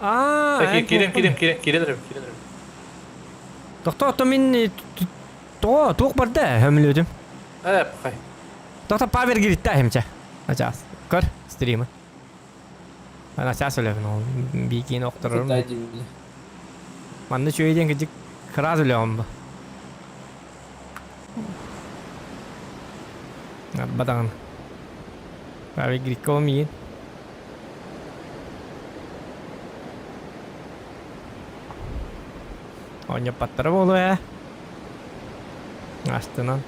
Аа, эн Киирэн туохпун? киирэн киирэн киирэн эрэбин киирэн эрэбин. Тохтоо, то мин тоҕо туох барда хөмүлүөтүм. Ээ, пахай. Тохто павер гиритта хемче. Начаас. Көр стримы. Начаас өлөбүн ол биикин охторорум. Манна үчүгэй диэн кырдьык сразу өлөҕүм бу. Бадаҕын. Павел Грикова миин. Оонньоппаттара буолуо ээ. Астынан.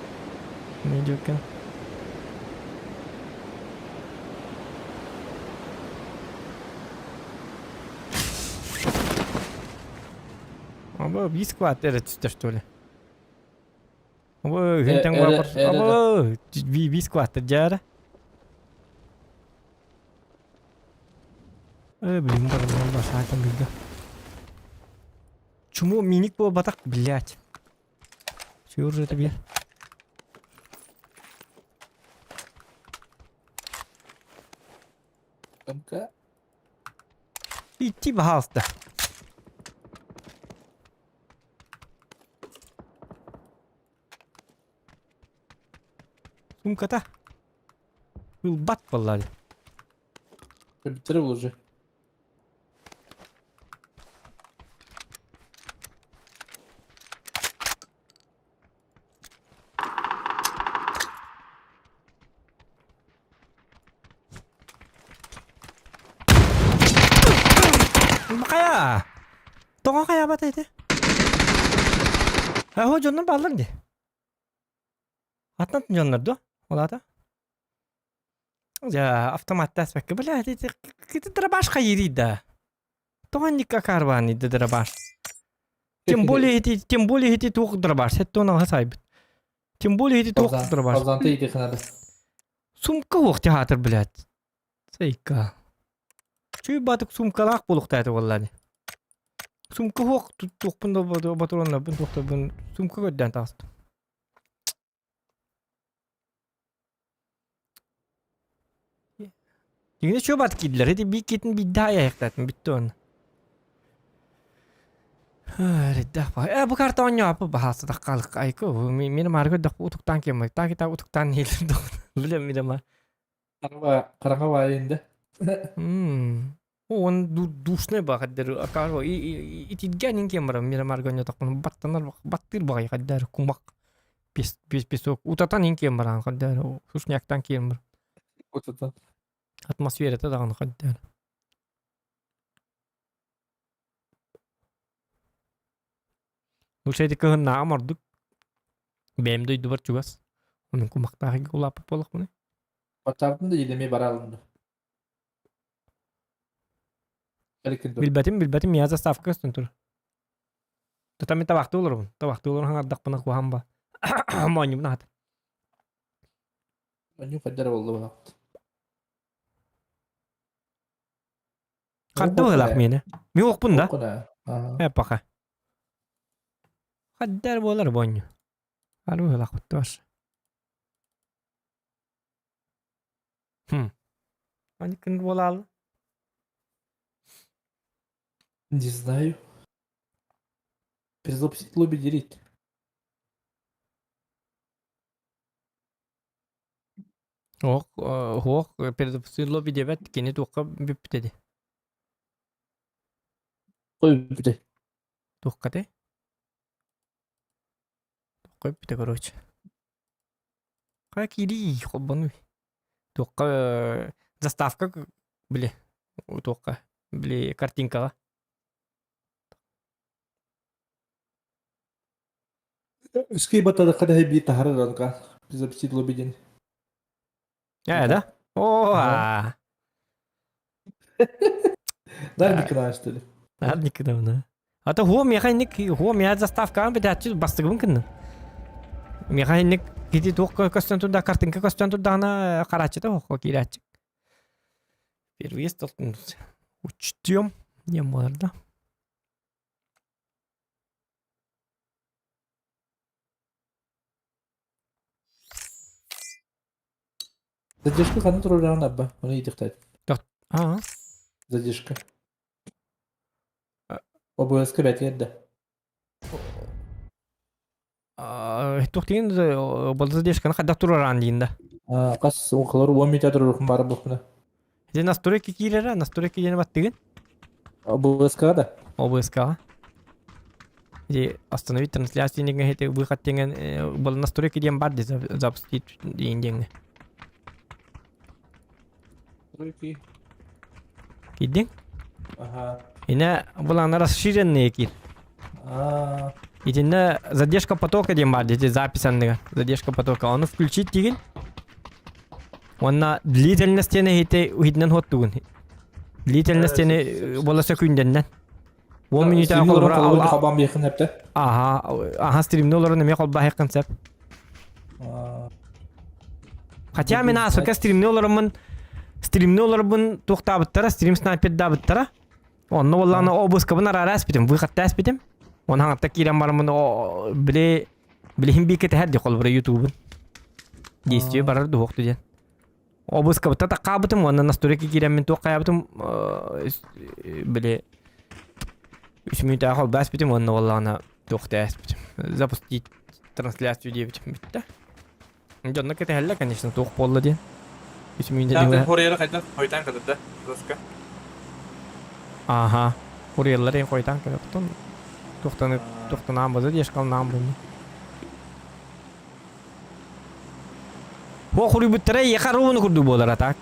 Не диэккин. Аба биир склад эрэ түстэ что ли? Аба үһүн тэҥ Эрэ эрэ да. Аба биир склад дьаара. Э, блин, барылар басаатым билгэ. Чему миник буолбатах, блядь. Чур же тебе. МК. Идти, пожалуйста. Сумката. Ылбат буолла. Бүттэрэ уже. Хайа! Тоҕо хайаабата ити? Аһо дьоннор бааллар дии. Аттан дьоннор дуо? Ол аата? Дьэ, автоматтааспакка, бля, ити ити дробаш хайыырый да? Тоҕо инникка карбаан идэ дробаш? Тем более ити, тем более ити туох дробаш, сеттон алха сайбыт. Тем более ити туох дробаш. Фазанты ити ханада. Сумка уох театр, блядь. Сейка. Чүй батык сумкалаах буолуохтаата буоллаani. Сумка уох туохпун да ботуруоннарбын туохтарбын сумка көрдөөн таҕыстым. Дьиҥинэ чуо бат киирдилэр. Ити биир киитин биирдэ айайахтаатым бүттэ уонна. Эрэйдээх баҕайы. Э, бу карта оонньооппут баһаалсытах хаалык айку. Мин маары көрдөхпү утуктаан киэммит. Так итак утуктаан иһиллэр Билем билем. Хараҥа хараҥа баайында. Он душный баҕайдыр акаро итиргэн кем барам мирамарга онньотохпун баттанар баттыыр баҕайы хайдаар кумах песок утатан ин кем баран хайдаар сушняктан киэн бар Утатан. Атмосферата даҕаны хайдаар. Лучше ити кыһыннааҕым ордук. Бэйэм дойдубар чугас. Онон кумахтаах улааппыт буоллахпына. Баччаабытын да илэмиэ бараалынна. Билбэтим, билбэтим, я заставка көстөн тур. Тута мен табахты олоробун. Табахты олорон хаҥардахпына куһаан ба. Моонньубун аһат. Онньу хайдара болла балаҕат. Хадда быһылаах миэнэ. Мин уохпун да. Э, пока. Хаддар буолар бонню. Ары быһылаах баттыбар. Хм. Аникын буолаалы. Не знаю. Перезапустить лобби дерит. Ох, ох, перезапустить лобби диэбэт, кини туохха бүппүтэ дии. Ой, бүппүтэ. Туохха этэй? Туохха бүппүтэ, короче. Хайа киирии холбонуй. Туохха заставка били туохха били картинкаҕа. Үскэй батадахха да биир таһарар анка. Запустить лобби диэн. Ээ да? О, аа. Дар никогда что ли? Дар никогда. А то хуо миэхэ инник хуо миэхэ заставкаҕын бүтээччи бастыгыбын кынным. Миэхэ инник кити туох көстөн турда картинка көстөн турдаҕына харааччыта оһоххо киирээччи. Впервые столкнулся. Учтем. Не буолар да. Задержка ханна тураран абба. Оны иитихтээт. Аа. Задержка. ОБС-ка бэтиэр да. Туох диэн задержканы хайдах тураран диин да. Хас укалар 10 метр турурухун баар буохпуна. Ити настройка киирэрэ, настройка диэни баттыгын? ОБС-ка да. ОБС-ка. Ити остановить трансляцию диэҥҥэ ити выход диэҥҥэ был настройка диэн бар дии запустить диэн диэҥҥэ. Настройки. Киирдиҥ? Ага. Инэ булаана расширенные киир. Аа. Итиннэ задержка потока диэн баар дии запись анныгар. Задержка потока. Ону включить диигин. Уонна длительность диэн иһити иһитинэн хуоттугун. Длительность диэни буола сөкүүндэннэн. 10 минута холобура хабан биэхин эптэ. Аха, аха стримни олорон эмиэ холбааһыаххын сөп. Хотя мин аасыкка стримни олороммун. Стримни олорбун туохтаабыттара, стрим снайпердаабыттара. Онно буоллаҕына обыскабын араара эспитим, выходта эспитим. Оны хаҥатта киирэн бараммын били билиһин биир кэтэһэр ди холобура ютубун. Действие барар дуһуохту диэн. Обыскабытта таккаабытым уонна настройка киирэммин туох хайаабытым били үс мүнүүтээх холбоо эспитим уонна буоллаҕына туох тээспитим. Запустить трансляцию диэбитим бүттэ. Дьонно кэтэһэллэр, конечно, туох буолла диэн. Үс мүнүүтэ Хорьеры хайдах хойутаан кэлэр да? Доска. Ага. Курьерлар хойутаан кэлэр. Потом туохтан туохтан аан база диэшкал наан буолла. Бу хуруйбуттара эйиэхэ ровно курдук буолар а так.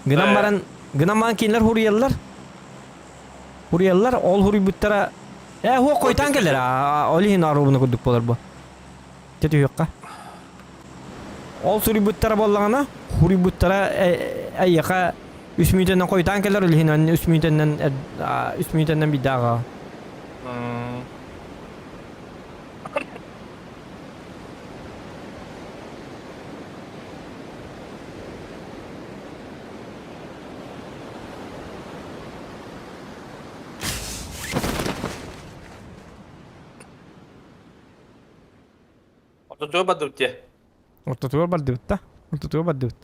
Гынан баран гынан баран кинилэр хуруйаллар. Хуруйаллар, ол хуруйбуттара э хуо хойтаан кэлэр ол иһин ровно курдук буолар бу. Чэ түһүөххэ. Ол суруйбуттара буоллаҕына, хуруйбуттара эйиэхэ үс мүнүүтэнэн хойутаан кэлэр, ол иһин үс мүнүүтэнэн үс мүнүүтэнэн биирдэ ааҕаҕын. Ортотугар бардыбыт дии. Ортотугар бардыбыт да. Ортотугар бардыбыт.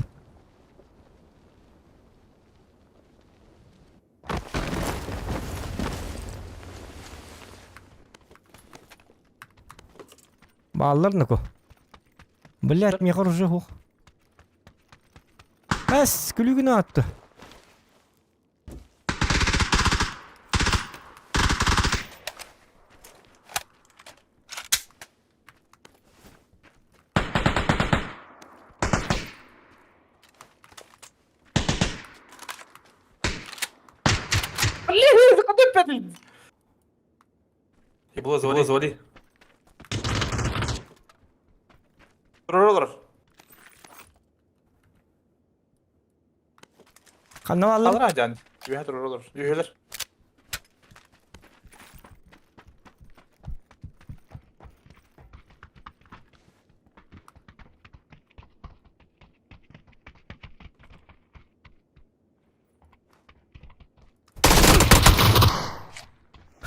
Бааллар наку. Блять, миэхэ оружие суох. Эс, күлүгүн аатты. Было звали, звали. Роллер. Ханна бааллар? Алра дьан. Үһэ турар Үһэлэр.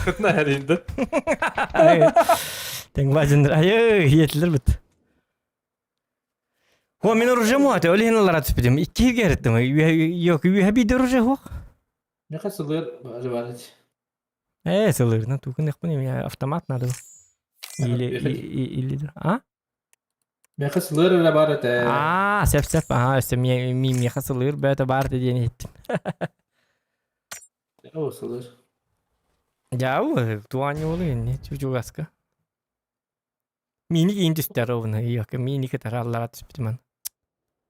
Кытна эринди. Тең бажындар. Айы, иетилер бит. О, мен оружие муаты, ол иһин аллара түспүтүм. Иккиһиргэ эреттим. Yok, үһэ биирдэ оружие хуох. Меха сылыр бар Э, сылырна тукун автомат надо. Или или а? Меха сылыр эрэ бар этэ. Аа, сеп сеп. Аа, өссө миэхэ сылыр бөтө бар диэн иһиттим. О, сылыр. Дьау, туан юолу инни чучугаска. Мини киин түстэр ровно, иокка мини кытары аллара түспүтүм.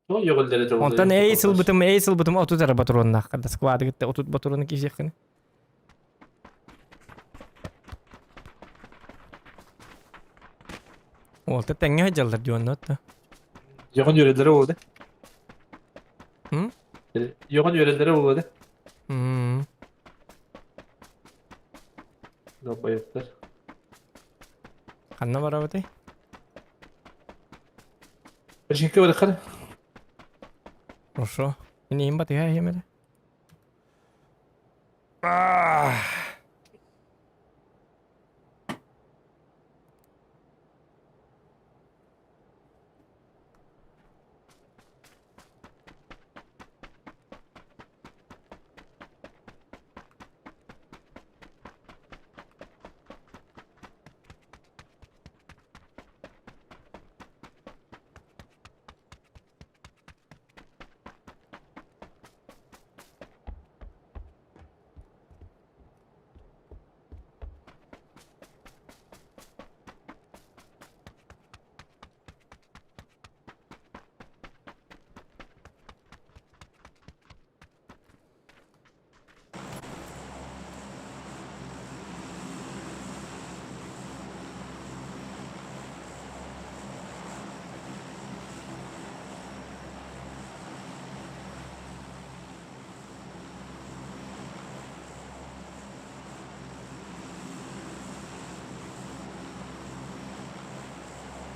Онтон эй сылбытым, эй сылбытым 30 эрэ ботуруоннаах да сквады кытта 30 ботуруону киисиэххин. Уолта тэҥҥэ сылдьаллар дьонно отто. Йоҕон үөрэллэрэ буолуо Йоҕон үөрэллэрэ буолуо М. Долбоебтар. Ханна барабытый? Башинка барахар. Хорошо. Инейин батыһа иһимэрэ.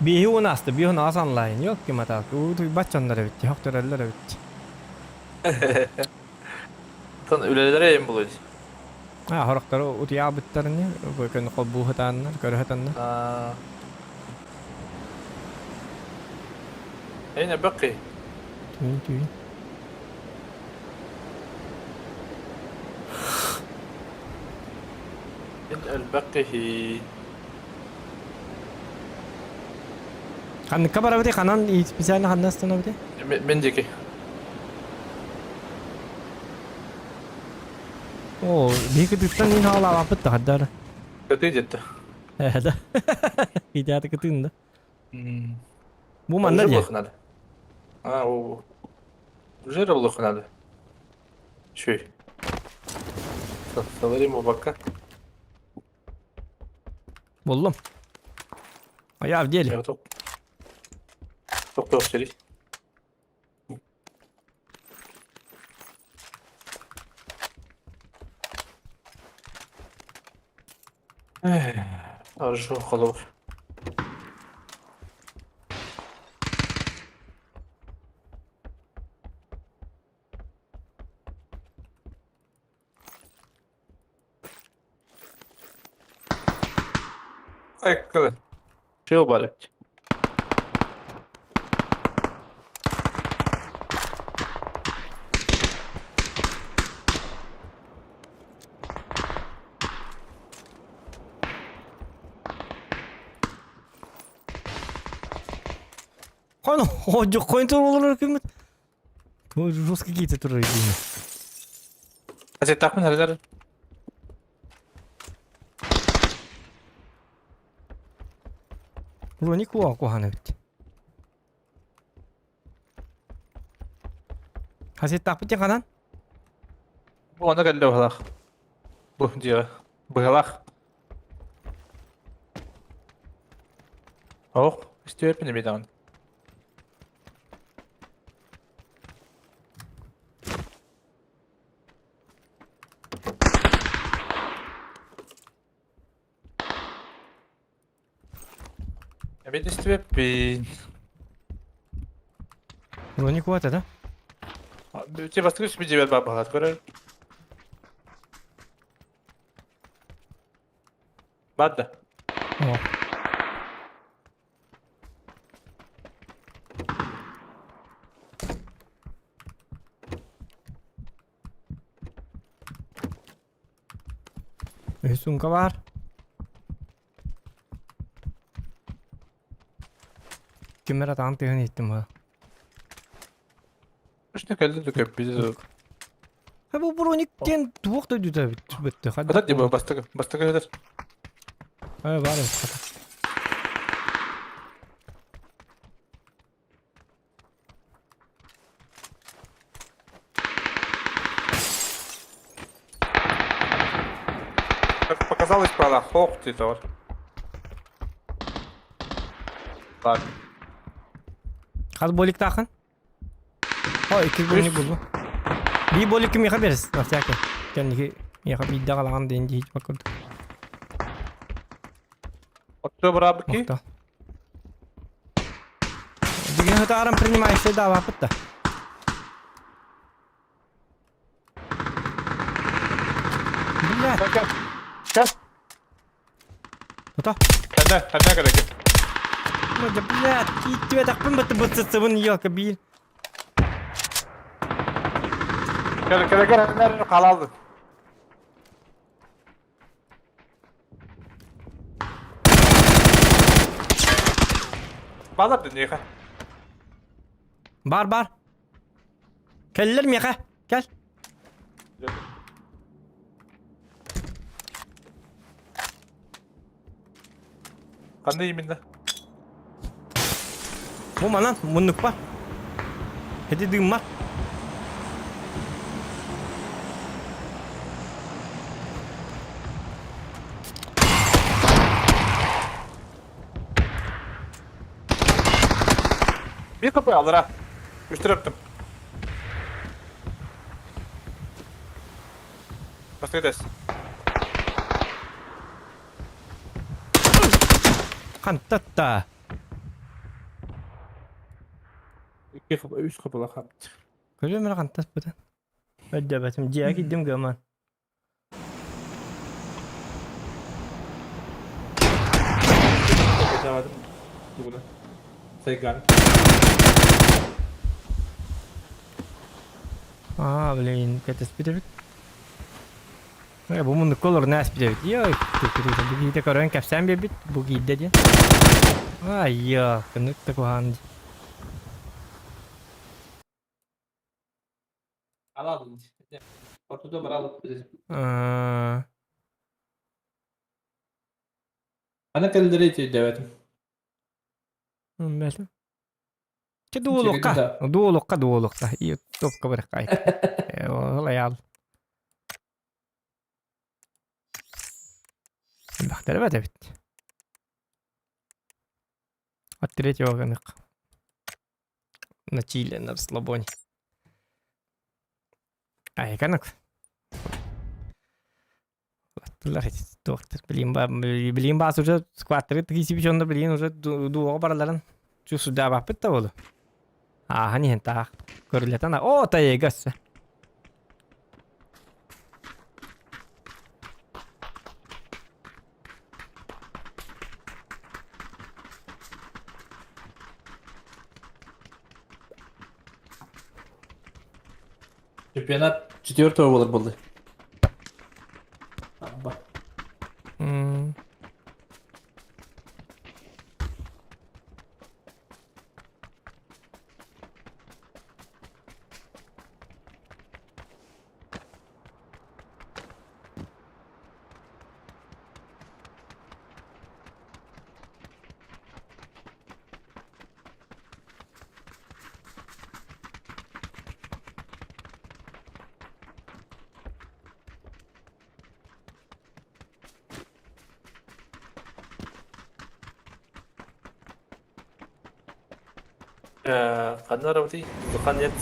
Биһи уон аста, биһи он аас онлайн. Yok ким атаак. Уу туйбат дьоннор эбит, хохтороллор эбит. Оттон үлэлэрэ эйим булуй. А, хорохтору утуйаабыттарыны, көн холбуу сатааннар, көрө сатаннар. Эйне баккый. Түүн түүн. Ин элбэх киһи. Ханныкка барабытый, ханан специально ханна остановите? Мен диэки. О, биһиги кытыттан иин хаалаабаппыт да хаддар. Кытыы диэтте. Э, да. Идеята кытыын да. Бу манна дии. надо. А, о. Уже булуох надо. Шүй. Саларим убакка. Буллум. А я в деле. Тохтоо сири. Хорошо, холов. Ecco. Чего барыть? Хон, хойн турулар күммүт. Жестко какие-то турар дии. Азеттахмын хәрәләр. Роник куа куһана бит. Хасеттахпыт ханан? Бу аны кэллэ быһалаах. Бу дьиэҕэ. Быһалаах. Ох, истиэппин эбит даҕаны. Эбит истибэппин. Броник вот да? Те бастакы сүбэ дьиэбэр баар баһылаат көрөр. Баар да. О. Үһүс сумка баар. Ким эрэ атаҕын тыаһын иһиттим баа. Үстэ кэллэ да көппүтэ. Ha бу броник диэн туох дойдута бүттэ. Хата дии бастакы бастакы этэр. Э баар эбит хата. Как показалось, правда, хох ты тор. Ладно. Хас боликтаахын? Ой, икки броник булду. Бии боликки миэхэ берес, на всякий. Кэнники миэхэ биирдэ аҕалаҕын диэн дии курдук. Отто бырабыки? Мохто. Дигин хытааран принимающий даабаппыт да. Блядь. Сейчас. Ото. Ханна, ханна кэлэки. Ну да, блядь, ииттибэтэхпин бытты бытсытсыбын елка биир. Кэлэ кэлэ кэлэ халалды. Балар дүниеха. Бар бар. Кэллэр миэхэ. Кэл. Ханна именно? Бу манан муннукпа. Эти дыммар. Bir kapı alır ha. Üstüne öptüm. Баста этэс. Хантатта. Икки хапа, үс хапалаах хаалбыт. Көрүөм эрэ хантаспытын. Өйдөөбөтүм. Дьиэҕэ киирдим гыман. Сайган. Аа, блин, кэтэспит эбит. Э, бу муннукка олорун ааспыт эбит. Йой, бу киһитэ көрөн кэпсээн биэрбит, бу киирдэ диэн. Ай, кыннык да куһаҕан дии. Алабын. Ортото баралык. Аа, Ана кэллэри өйдөөбөтүм. Бэлэм. Чэ дуолукка, дуолукка, дуолукка. И топка барыккай. Ол аял. Бахтара бат эбит. От третьего гынык. На чиле, на расслабоне. Айканак. Билим билим баас уже скваттары тигисиби дьонно билигин уже дуоҕа бараларын чусудаабаппыт да буолу. Ааһан иһэн таах көрүлэтэн о тайыга өссө. Чемпионат четвертого буолар буолла. Абба. М. Ханна барабытый? Зуханец.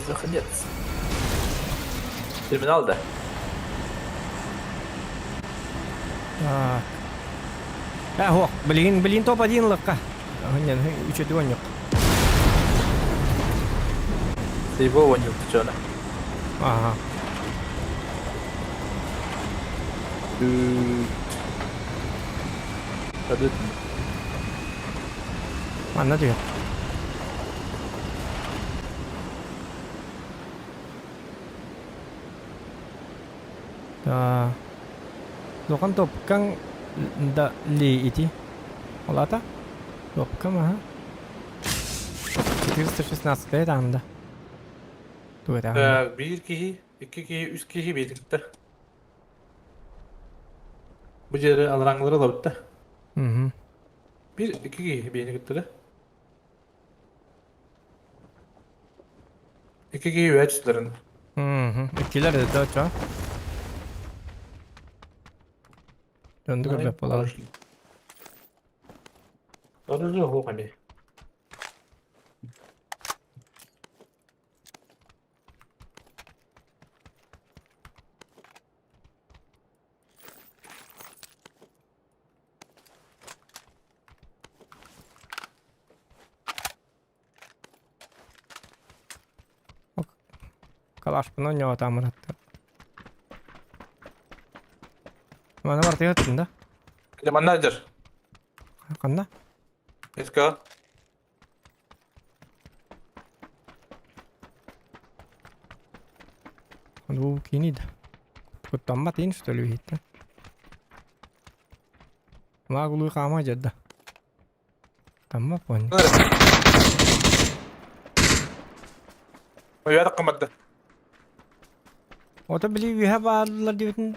Зуханец. Терминал да? Так. Э, блин, блин, топ-1 лыкка. Үчөдү онньук. Сейбо онньук чона. Ага. Кадыт. Манна түһэр. Да. Лохан топкаҥ да ли ити. Олата? Топкам, ага. 416 даанда. Туга даанда. Биир киһи, икки киһи, үс киһи биирдиктэр. Бу жере алраңлары ылабытта. Мгм. Биир, икки киһи биэни кыттыра. Икки киһи үһэ түстэрин. Мгм. Иккилэр да чо. Дьонду көрбөт буолалар. Оружие хуох эми. Калашпын оонньоотааммын аттар. Маны барытыгар ыттын да? Дьэ манна дьэр. Ханна? Let's Бу кини да. Куттаммат ин что ли иһиттэн. Лагулуй хаама дьадда. Тамма понял. Уйа кымадда. Ото били үһэ бааллар диэбитин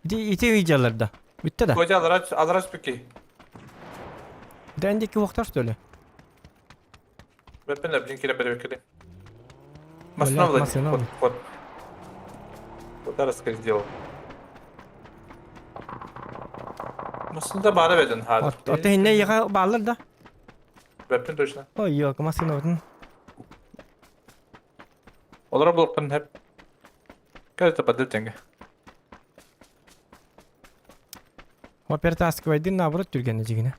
ити ити ыйдьаллар да. Бүттэ да. Хотя алрач алрач пики. Да эндики уохтар что ли? Бэппен блин кире бербекели. Машина Машина. Вот, вот. Вот раскрыть сделал. Машина бара бердин хазыр. Ото хинне яга бааллар да. Бэппен точно. Ой, yok, машина отун. Олар булуппун хеп. Кажется, поддел тенге. О перетаскивайдын наоборот түргенне жигине.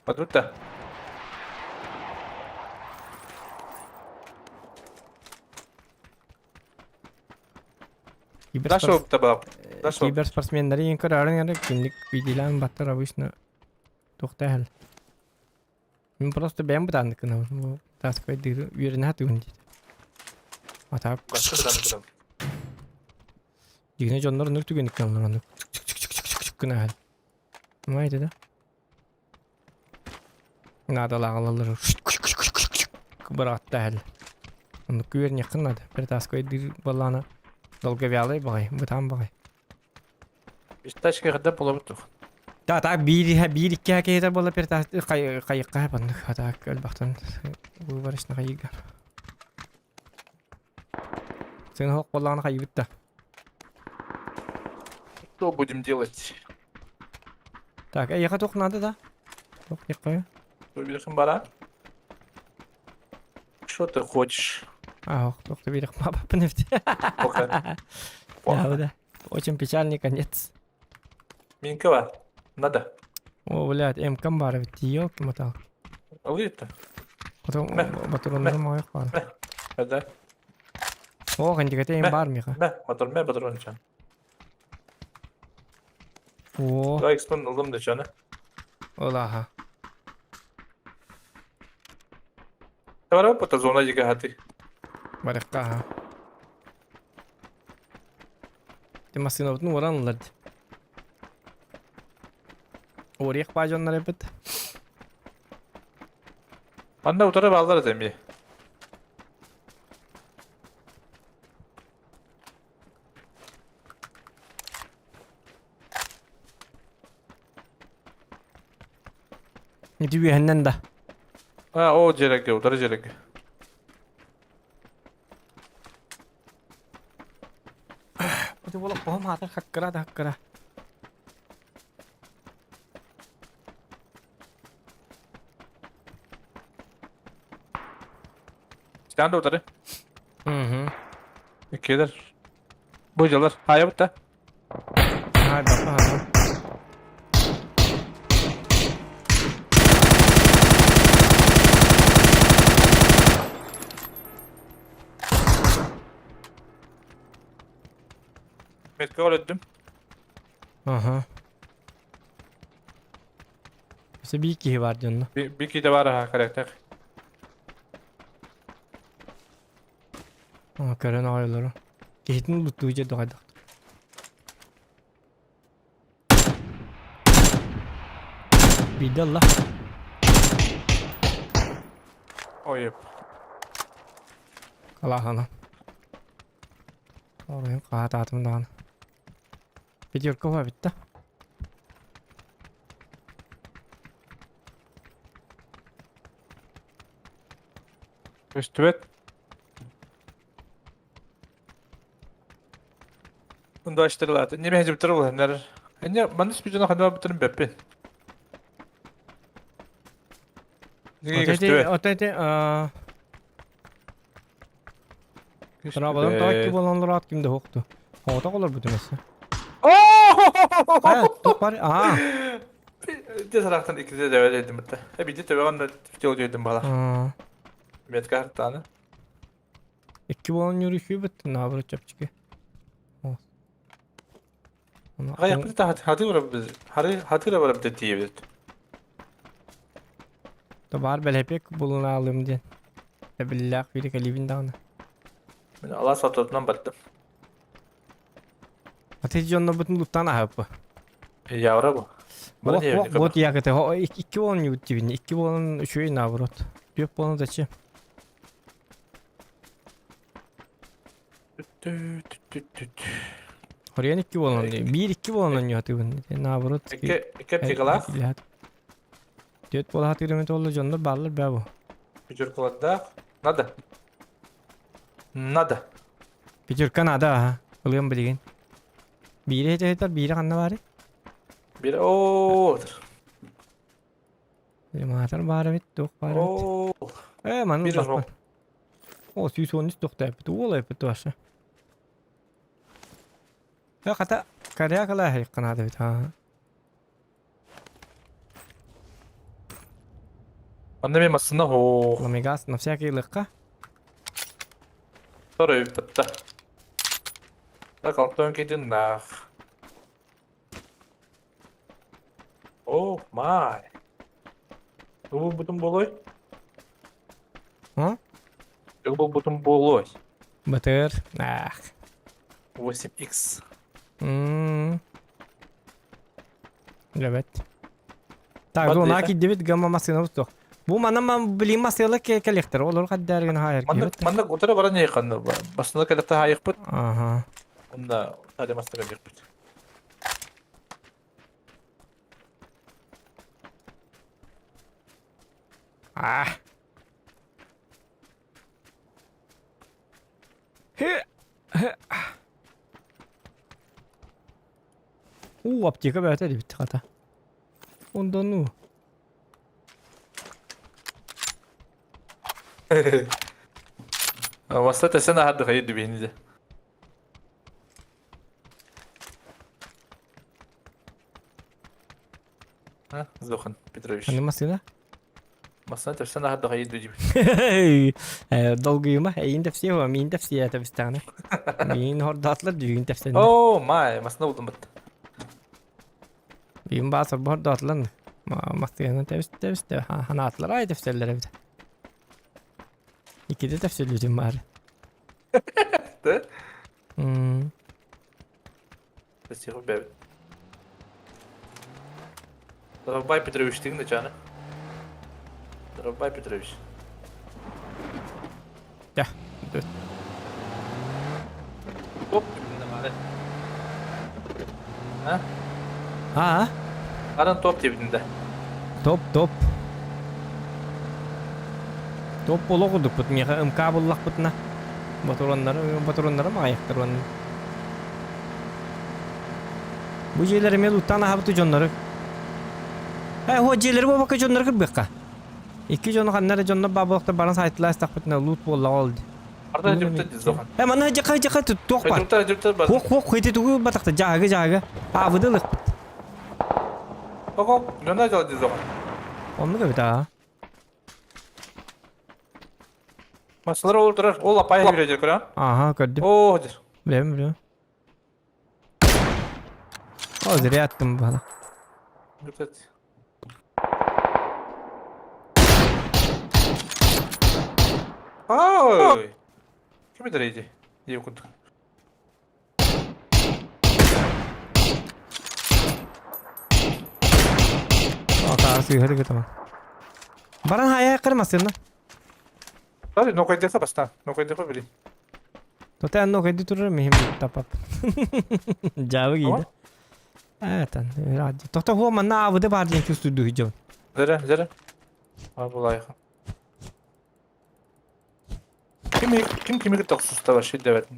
Поддел да. Киберспортсменнары ең көрөрүн эрэ кинник видеолаан баттар обычно туохтаахал. Мин просто бэйэм бытааннык гынабын. Бу таскайдыыры үөрэнэ сатыыбын диэтэ. А так дьиҥинэ дьоннор оннук түгэнник гыналлар оннук гына иһэл. Понимаете, да? Наадалаах ылаллар быраҕатта иһэллэр. Оннук үөрэниэххин наада. Перетаскайдыыр буоллаҕына долговялай баҕайы, бытаан баҕайы. Пистачка когда булабыт тух. Да, так биир биир икки киһитэ буолла перетас хайыкка баннык так элбахтан выборочно хайыга. Сен хоқ боллаҕына хайыбыт да. Что будем делать? Так, эйиэхэ туох надо да? Туох диэххэ? Выберем бара. Что ты хочешь? А, ох, туох да биэрэх мабаппын эбит. Пока. Да, да. Очень печальный конец. Минкова. Надо. О, блядь, МК баар эбит, ёлки-моталки. Ылыйта. Потом батуроннарым аҕыйах баар. Да. О, кантиката эм бар миха. Мэ, мотор, мэ, батурон чан. О. Два экспон ылым да чаны. Олаха. Давай по зона дига хаты. Барыкка. Ти массыынабытын уоран ыллар дии. Уориэх баа дьоннор эбит. Манна утары бааллар этэ эмиэ. Ити үөһэннэн да. А, о дьиэрэгэ, утары дьиэрэгэ. Ити буола хоһум аатар хаккыра да хаккыра. Ситэн да утары. Мгм. Иккилэр. Бу дьалар. Хаайабыт да. Ай, бапа, ага. Метка өлөттүм. Ага. Өссө биир киһи бар дьонно. Биир киһи бар аха корректах. Aa, көрөн аҕай Киһитин луттуу дьэ доҕайдах. Биирдэ ылла. Ой, Алаахана. Оройун хаатаатым даҕаны. Пятерка уһа бүттэ. Көстүбэт. Ундаштырылааты. Неме хажып турул ханнар. Эне маныс бижона ханна бутырын беппин. Ото эти Трабадан таакки болан лораат ким да хокту. Хоото колор бүтүнөсө. Хайа, тупар. Аа. Те сарактан иккиде дэвэ дедим битте. Э биде төбөгөн да тел дедим бала. Метка хартаны. Икки болан yürüyüşü наоборот чапчики. Гая бит хаты барап biz. Хары хаты барап бит тиебит. Табар бэлэпек булуна алым диэн. Эбиллээх бири кэлибин даҕаны. Мен ала сатотунан баттым. Ати дьоннорбутун луттаан аһаппы. Явра бу. Вот якete икки болан юут дибин. Икки болан үчүгэй наоборот. Түөрт болан зачем? Хоруйан икки буолан биир икки буолан оонньуохатыыбын наоборот Икки икки аптекалаах. Түөрт буола сатыырым туолла дьоннор бааллар бээ бу. Пятеркалардаах. Надо. Надо. Пятерка надо аха. Ылыам билигин. Биири этэр биири ханна баарый? Биир оо. Маатар баар эбит, туох баар эбит. Оо. Ээ, манна Биир баппын. О, 113 тохтооппут. Уол эппит вообще. Э, хата, коряга лаһайыккын эбит, аа. Манна мен массына хоо. Ламигас на всякий лыкка. Второй бітті. Так, алтан китиннах. Oh my. Тугу булбутум буолуой? А? Тугу булбутум буолуой? Батыр. Ах. 8x. М. Ребят. Так, зона киддибит гамма массыына суох. Бу манан билим массыала кэлиэхтэр. Олор хаддааргын хаайар Маннык маннык утары баран иһихханна бастыны кэлэхтэ хаайыхпыт. Ага. Онда тали мастыга диэхпит. А. Уу, аптека бэйэтэ эбит хата. Онтон уу. Васта тэсэн аһардык айы дүбэһини А, Зохан Петрович. Аны массыына? Массыына тэпсэн аһардах айы дүбэһини. Долгуйума, эйин тэпсиэ, миин тэпсиэ тэбистэҕинэ. Миин хордоотулар дүүгүн тэпсэннэ. Оо, май, массыына булдум бытта. Биин баа сорбо хордоотулар массыына тэбис тэбис ханаатылар ай тэпсэллэр эбит. Иккитэ тэпсэллүүтүн баар. Да? М. Спасибо, бэбит. Дорогой Петрович, ты начаны. Дорогой Петрович. Да. Оп, А? А? Аран топ диэбитин да. Топ, топ. Топ буола курдукпут. Миэхэ МК буллахпытына ботуруоннары ботуруоннары маҕайахтар уонна. Бу дьиэлэр эмиэ луттаан аһабыт дьоннору. Э, о дьиэлэри буолбакка дьоннору кырбыахха. Икки дьону ханна эрэ дьоннор баа буолуохтар баран сайтылаа истэхпитинэ лут буоллаҕа ол дии. Арда дьүртэ дизохан. Э, манна дьака дьака туох бар? Дьүртэ дьүртэ бар. Хуох хуох хити тугу батахта жаагы жаагы. Аабыды ылыхпыт. Ого, дьоно дьол дизохан. Оннук эбит аа. Масалар ол турар, ол апай хүрэ көрө. Ага, көрдүм. Оо, дир. Билэбин, билэбин. О, зря аттым бала. Дьүртэ. Ой! Ким этэр Диэ курдук. Атаары сыыһары гытама. Баран хайа кырмасынна. Тали, нокайдеха бастаан. Нокайдеха били. Тоте анно кайды турар михим тапап. Жабы кийди. Этан, Тохто хуо манна абыды бар диэн чувствую дьон. Зара, зара. А булайха. Ким ким кими тохсуста вообще дэбэт.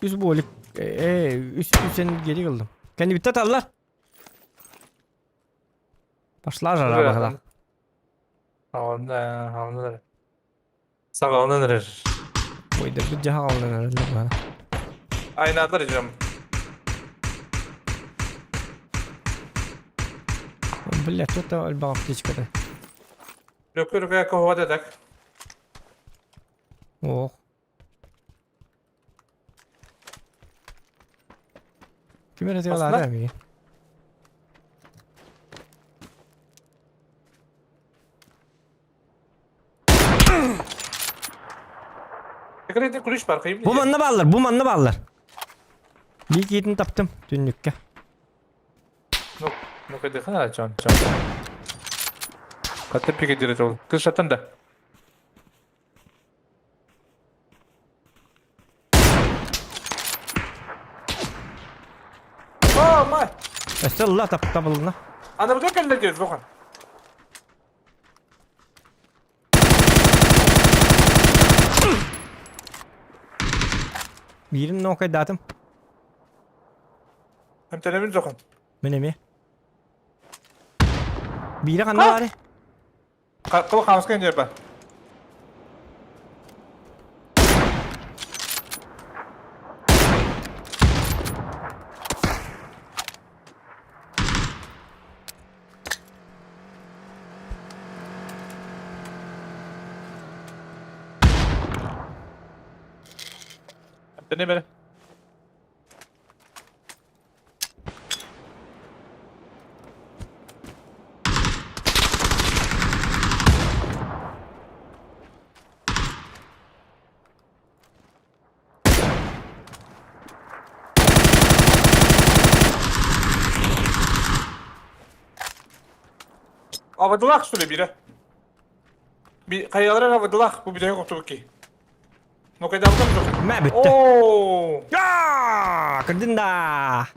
Үс буолик. Э, үс үсен geri кылдым. Кэнни бүтте таллар. Пошла жара бахала. Онда, онда. Саҕаланан эрэр. Ойдырбыт дьаһаҕаланан эрэллэр баҕана. Айнаатар дьом. Бля, что-то альбаҕа птичката. Лөкөр кө так. Ох. Ким эрэ тыалаата эмиэ. Бу манна бааллар, бу манна бааллар. Биир киитин таптым түннүккэ. Ну, ну кайдыха, чон, чон. Хатта пике ол. Кыз шаттан да. О, май! Өссө ылла табылына. Ана бу кэллэ диэт бохан. Биирин нокайдаатым. Эмтенемин жохон. Мен эмиэ. Биирэ ханна баары? Кыл хамска инжер ба. Эмтене бере. Абадылаах что ли биирэ? Хайалара абадылаах бу бүтэһик охтубут киһи. Ну кайдаабытым жоқ. Мә бүттэ. Оо! Көрдүн да.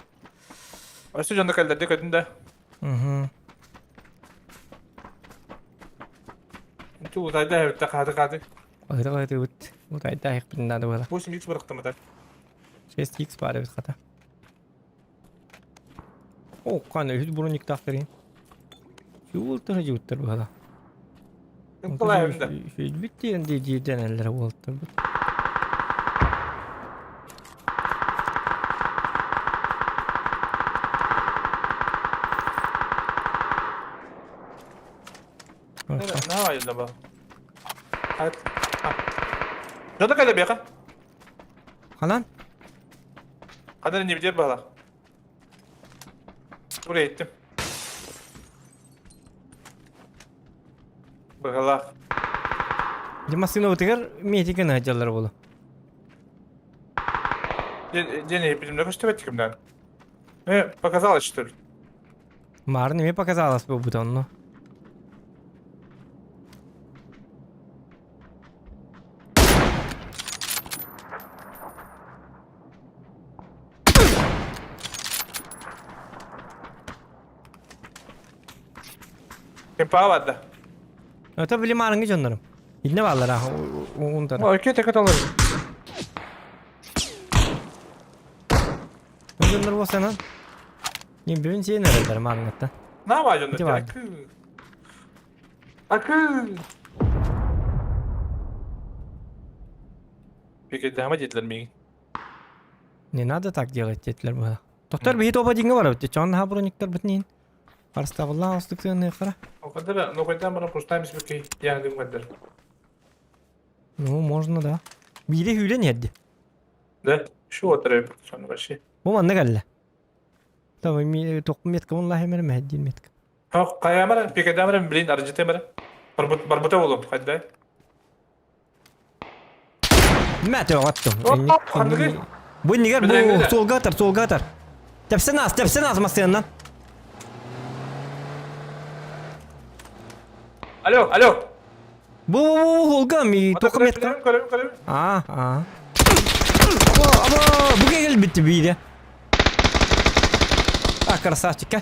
Өссө дьонно кэллэрди көрдүн да. Угу. Ту утайда хэбитте хааты хааты. Ыһыта ыһытыбыт. Утайда иһикпитин надо было. 8 x бырахтым атар. 6 x баар эбит хата. О, каны үһүс брониктаах кэрин. Юултар жуттар быһала. Николаевна. Бүт диэн диирдэн эллэр уолтар бут. Наһаа айылла ба. Дьоно кэлэ биэхэ. Ханан? Ханан не битер баһалах. Buraya ettim. Быһалаах. Дьэ массыынабытыгар метиканы сылдьаллар буолуо. Дьэ, билимнэ көстүбэт кимнэн. Э, показалось, что ли? Марын эмиэ показалось буолбута онно. Кемпаа барда. Это били маарыҥҥы дьоннорум. Иннэ бааллар аа уунтара. Ой, тека талар. Дьоннор буолсанан. Не бүгүн сиэн эрэллэр маарыҥҥыттан. Наабаа дьоннор. Ити баар. Акы. Peki devam ettiler миигин. Не надо так делать диэтилэр быһа. Доктор биһи тобо диҥҥэ барабыт. Чон наһаа брониктар бытнин. Харыстабыллаах устук сыаныахтара. Окадара, ну когда мы пропускаем себе я не могу. Ну, можно, да. Биири хүүлэн иһэрди. Да, şu oturuyor sonra вообще. Бу манна кэллэ. Там ми тоқ метка он лахемер мәһдин метка. Ha kayamara, pekadamara, блин, аржитемара. Барбут барбута болом, хайда. Мә төҕөттүм. Ханныгы? Бу иннигэр бу Билэҥҥэ суолга атар, суолга атар. Тэпсэн аас, тэпсэн аас массыынанан. Алло, алло. Бу бу бу суолга ми тоқы метка. Көрөм, көрөм. Аа, аа. Аба, аба, бу кэлбитти биирэ. А, красавчик, а.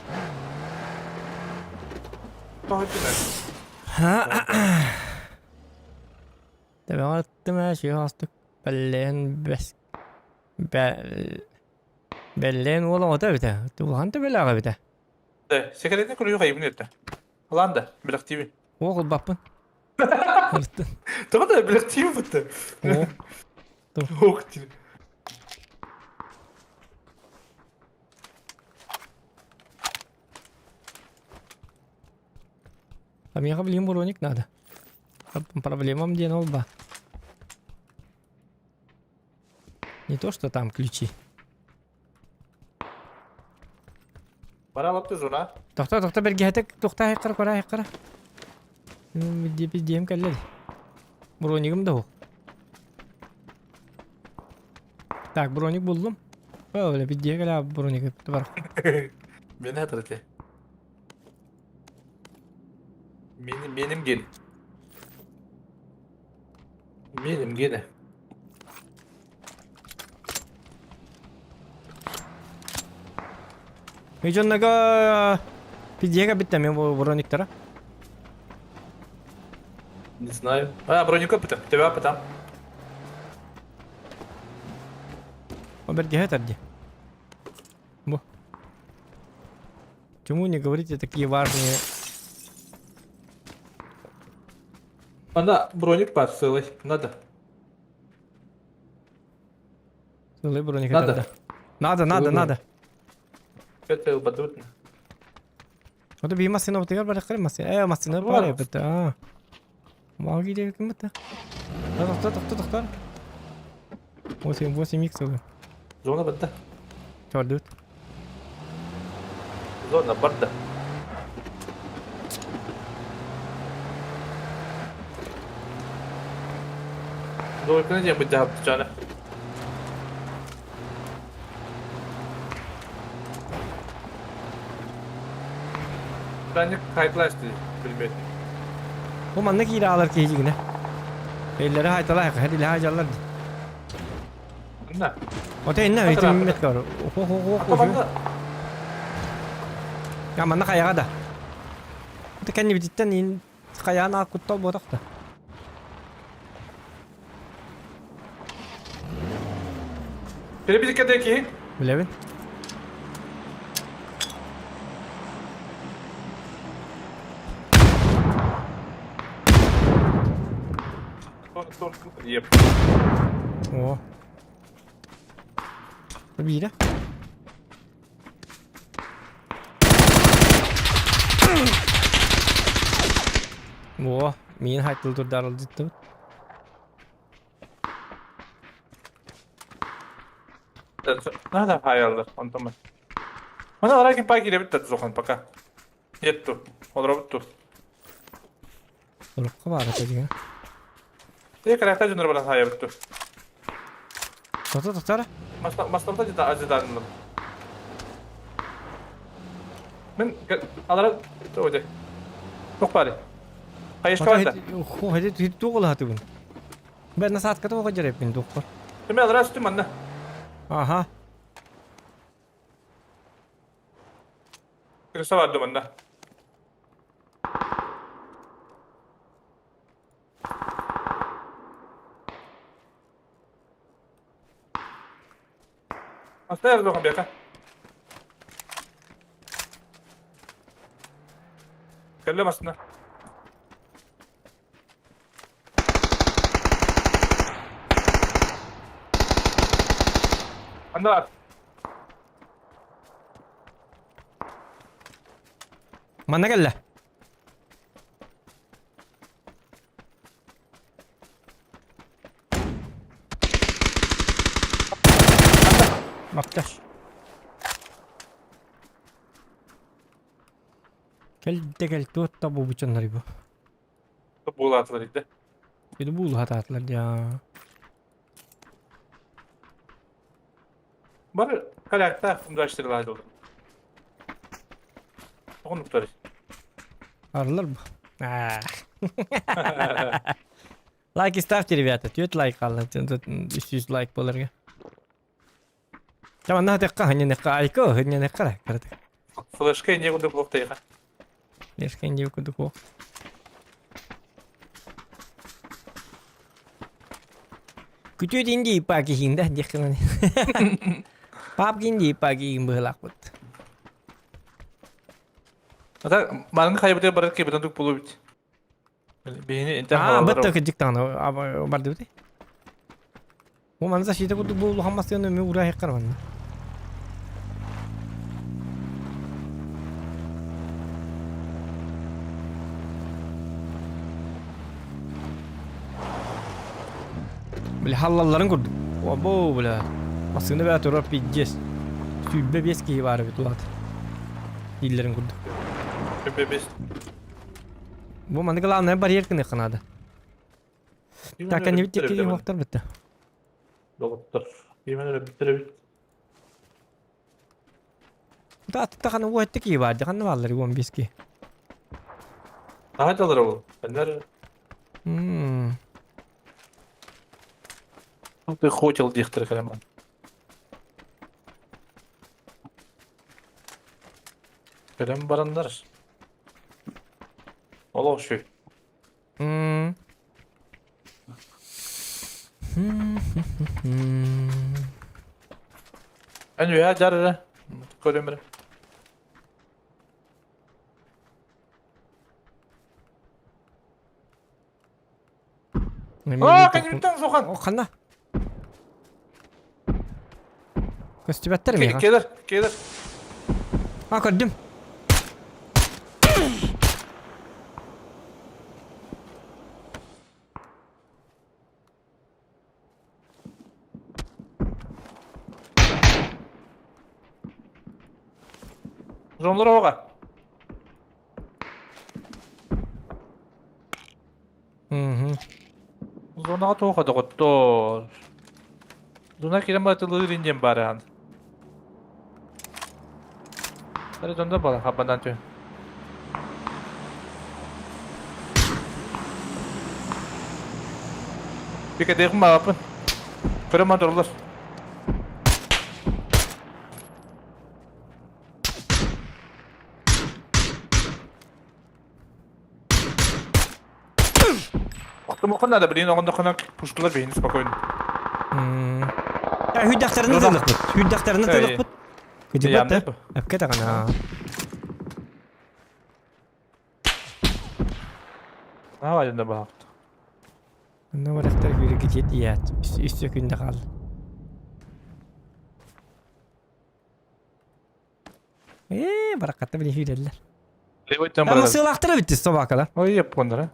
Тэбэҕэр ыттым ээ, сүөх астык бэллээн бэс бэллээн уол оҕото эбитэ, улахан төбөлөөх эбитэ. Да, секретный күлүү хайыбын этэ. Ылаан да, билэхтиибин. Уох ылбаппын. Тоҕо да билэхтиибин бутта. Ох диир. А миэхэ билигин броник надо. Проблемам диэн ол ба. Не то, что там ключи. Бара алапты зона. Тохто, тохто, бэргэһэтик, тохто айыққара, кора айыққара. Диэм кэллэ. Бронигым да Так, броник буллум. О, бля, биддиэ кэлэ броник бар. Beni hatırlatı. Benim benim gel. Benim gene. Дьонного пиздега битта мен брониктара. Не знаю. А, броника пыта. Тебя пытам. Оберге тарди. Бу. Почему не говорите такие важные... Она броник бар целый. Надо. Целый броник Надо. Надо, надо, надо. Это бадутно. Вот би массына бутыгар бар кыры массына. Э, массына бар бит. А. Маги деп ким бит. Тохто, тохто, тохто. 8 8 икс Зона бадда. Чордут. Зона барда. Двойканы диэн быдьаабыт дьоно. Бранник хайдлаш дии. Билбэт. Бу манна киирэ аалар киһи дьигинэ. Эллэри хайталаа хэ дили хаҗаллар. Манна. Ота инна өйтүммэт көр. Хо хо хо хо. Я манна хаяга да. Та кэнни бититтен ин хайаан аак куттал буотах да. Перебитикке де киһи. Билэбин. Yep. О. Биирэ. О, миин хайтыл турдарылдыттыбыт. Надо хаяллар, онтон Мана аракин пай кииребит да тузохан пока. Етту, олоробутту. Турукка баар этэ дьиҥэ. Тиэ каракта дьоннор баран хаайабытту. Тото тохтор. Мастарта дьита азиданным. Мен алара тоҕо Туох баары? Хайышка барда. Хо хеди туох олаһатыбын. Бен насадка тоҕо дьэреппин туохпар. Эме алара үстүм манна. Аха. Кырса барды манна. Астайар дохан бека. Кэллэ масына. Анда Манна кэллэ. Бапта. Кэл да кэл туот да буолбуччаннар бу. Буолаатылар идэ. ಇದು буулуһатаатылар дьаа. Бары karakter uğraştırılar oldu. Оннуктар. Арылар бу. Лайки ставьте, ребята. Түөрт лайк хаалла. 300 лайк буоларга. Таманна хатыкка ханняныкка айко ханняныкка карата. Флешка не курдук буохтайха. Флешка не курдук буох. Күтүөт инди паки хинда диэххин Пап инди паки быһылаахпыт. Ата манын хайбытыгар барар кебетен тук булубит. Биһини интен Аа, бытта кыдьык даҕаны бардыбыт. Бу манна защита курдук бу улахан массыына өмү ура хеккар манна. Бля, халлалларын курдук. Обо, бля. Массыына бää турар пиздец. 25 киһи баар эбит улаат. Дииллэрин курдук. 25. Бу маннык главное барьер гыныахха наада. Так, кэннибит диэки уһуктар бүтэ. Доҕоттор, кимэн эрэ бүттэр эбит. Аттыта хана уһатты киһи баар, ханна бааллар 15 киһи. Наһаа дьаллара ол. Эннер Ты хотел диэхтэрэ кэлэмэн. Кэлэн бараннар. Олох үчүгэй. Эн үөһээ дьар эрэ. Көрүм эрэ. Аа, кэнниттэн сухан. О, ханна? Көстүбэттэр миэхэ. Кэлэр, кэлэр. А, көрдүм. Зонлар оҕа. Зонаҕа туох доҕоттоор. Зона кирэн батылыыр диэн баар Эрэ дьондор бала хабанан түһ. Пикадехым бааппын. Көрө мандырылар. Охтумуохха надо, блин, оҕондоххуна пушкалар биһини спокойно. Хүддэхтэрин тылыхпыт. Хүддэхтэрин тылыхпыт. Кыдьыбат да. Әпке таҕана. Давай да баахт. Онно барахтар күүрүкүтиэт иэт. Үс күндэ хаалла. Ээ, бараккатта били сүүрэллэр. Левойтан Ama барар. сыалаахтара битти собакалар. Ой, японнара.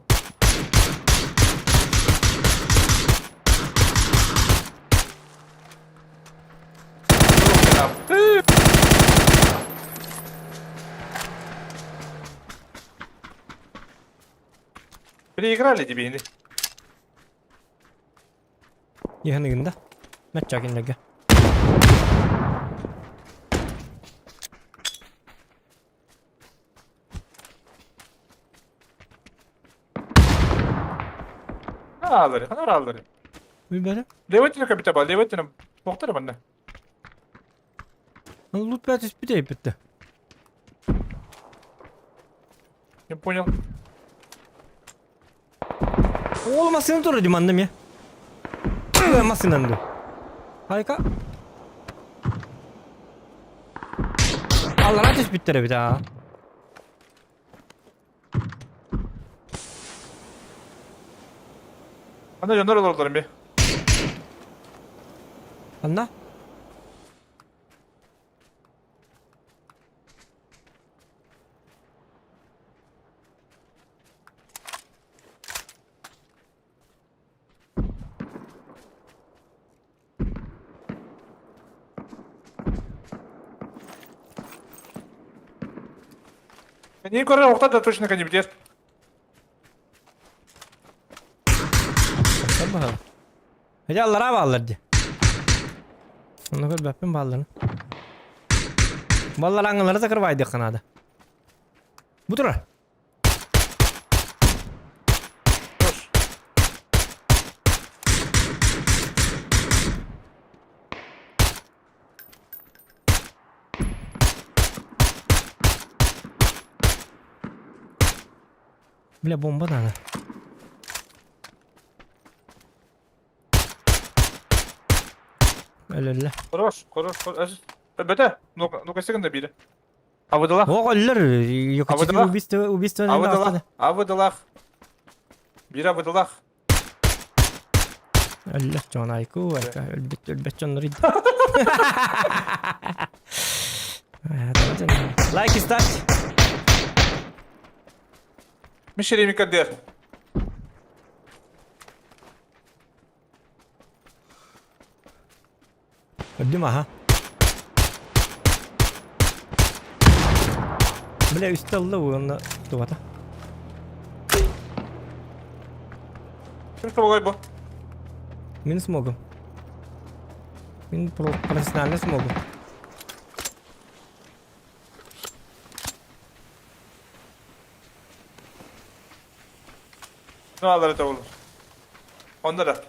Переиграли тебе, или? Иһаныгында. Мэтчакиннерге. Аллари, ханар аллари. Билбэтим. Левойтина капитаба, левойтина. Тоқтар манна. Лут бәт түспүтэ эппитте. Не понял. Ол массыына турар дии манна эмиэ. Массыынан дуу. Айка. Аллара түспүттэр эбит аа. Ана дьоннор олордор эмиэ. Анна? Не көрөр охта да точно кәне битер. Хотя аллара бааллар дии. Онно көрбөппүн баалларын. Баллар аңылары закрывайдыхха наада. Бу турар. Бля, бомба надо. Өлөллө. Хорош, хорош, хорош. Бөтө, ну-ка секунда бире. А выдала? Ох, өллөр. А выдала? Убийство, убийство А выдала? А выдалах. Бира выдалах. Өллөр чон айку, айка өлбөт өлбөт чоннор иди. Лайк и ставь. Мишери Микадер. Өлдүм аха. Бля, үстэ ылла уонна тубата. Ким смогой бу? Мин смогу. Мин профессионально смогу. Ну алар это olur. Onda да.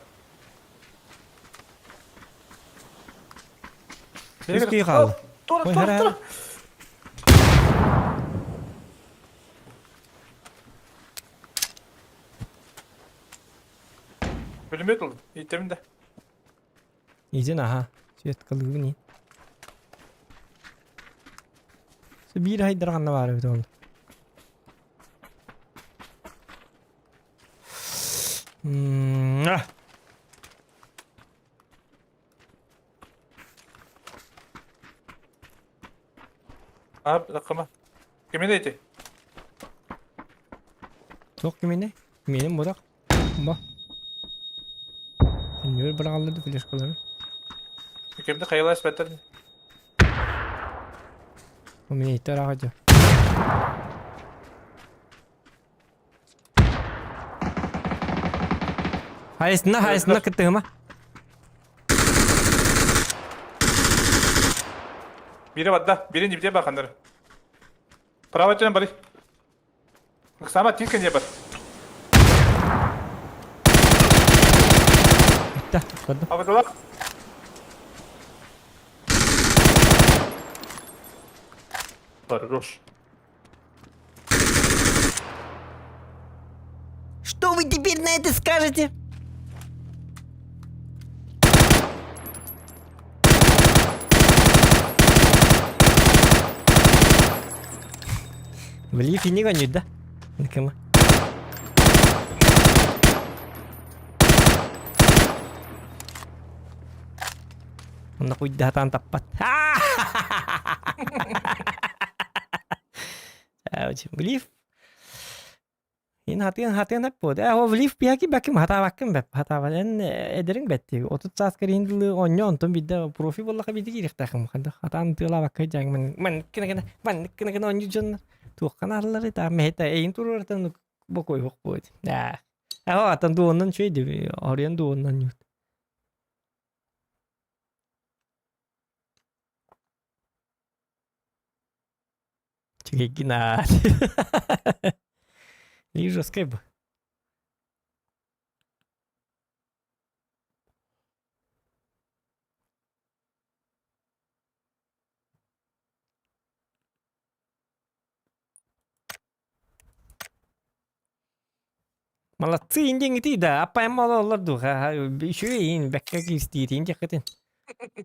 Үс киһи хаалла. Тура, Ой, тура, хара. тура. Пулемет ылдым. Иттемин да. Иитин аха. Свет кылыыбын иин. Биир хайдар ханна баар эбит ол. А, такыма. Кимин эти? Туох киминий? Миэнин буотах. Бо. Өннүгэр быраҕаллар да флешкалары. Кимди хайалаас бэттэр. У меня иттэр аҕа Хайысына, хайысына кыттыһыма. Бири барда, бири нибде бахандар. Право өттүнэн бары. Сама тиз кэннэ бар. Бүттэ. Көрдüm. Абыталар. Хорош. Что вы теперь на это скажете? Влив и не гонит, да? Накама. Онно куйдаатаан таппат. Глиф Ин хатыан хатыан эппот. Э, ол Глиф биһаки бакым хатаабаккын бэп. Хатаабат. Эн эдериҥ бэтти. 30 сааскар иһин дылы оонньоо онтон биирдэ профи буоллаха биирдэ киириэхтээххин ханна хатаан тыалаабакка дьаҥ ман ман кына кына ман кына кына оонньуу дьоннор туохха наадалары таа мэһитэ эйин туруоратын бокуой хохпуот. Аа. Аа, атын дуоннан үчүгэй оруйан дуоннан ньут. Үчүгэйгин аа. Или жесткай бы. Молодцы индиҥ да аппайым ололлор дуу үчүгэй бэккэ киистиирин диэххитин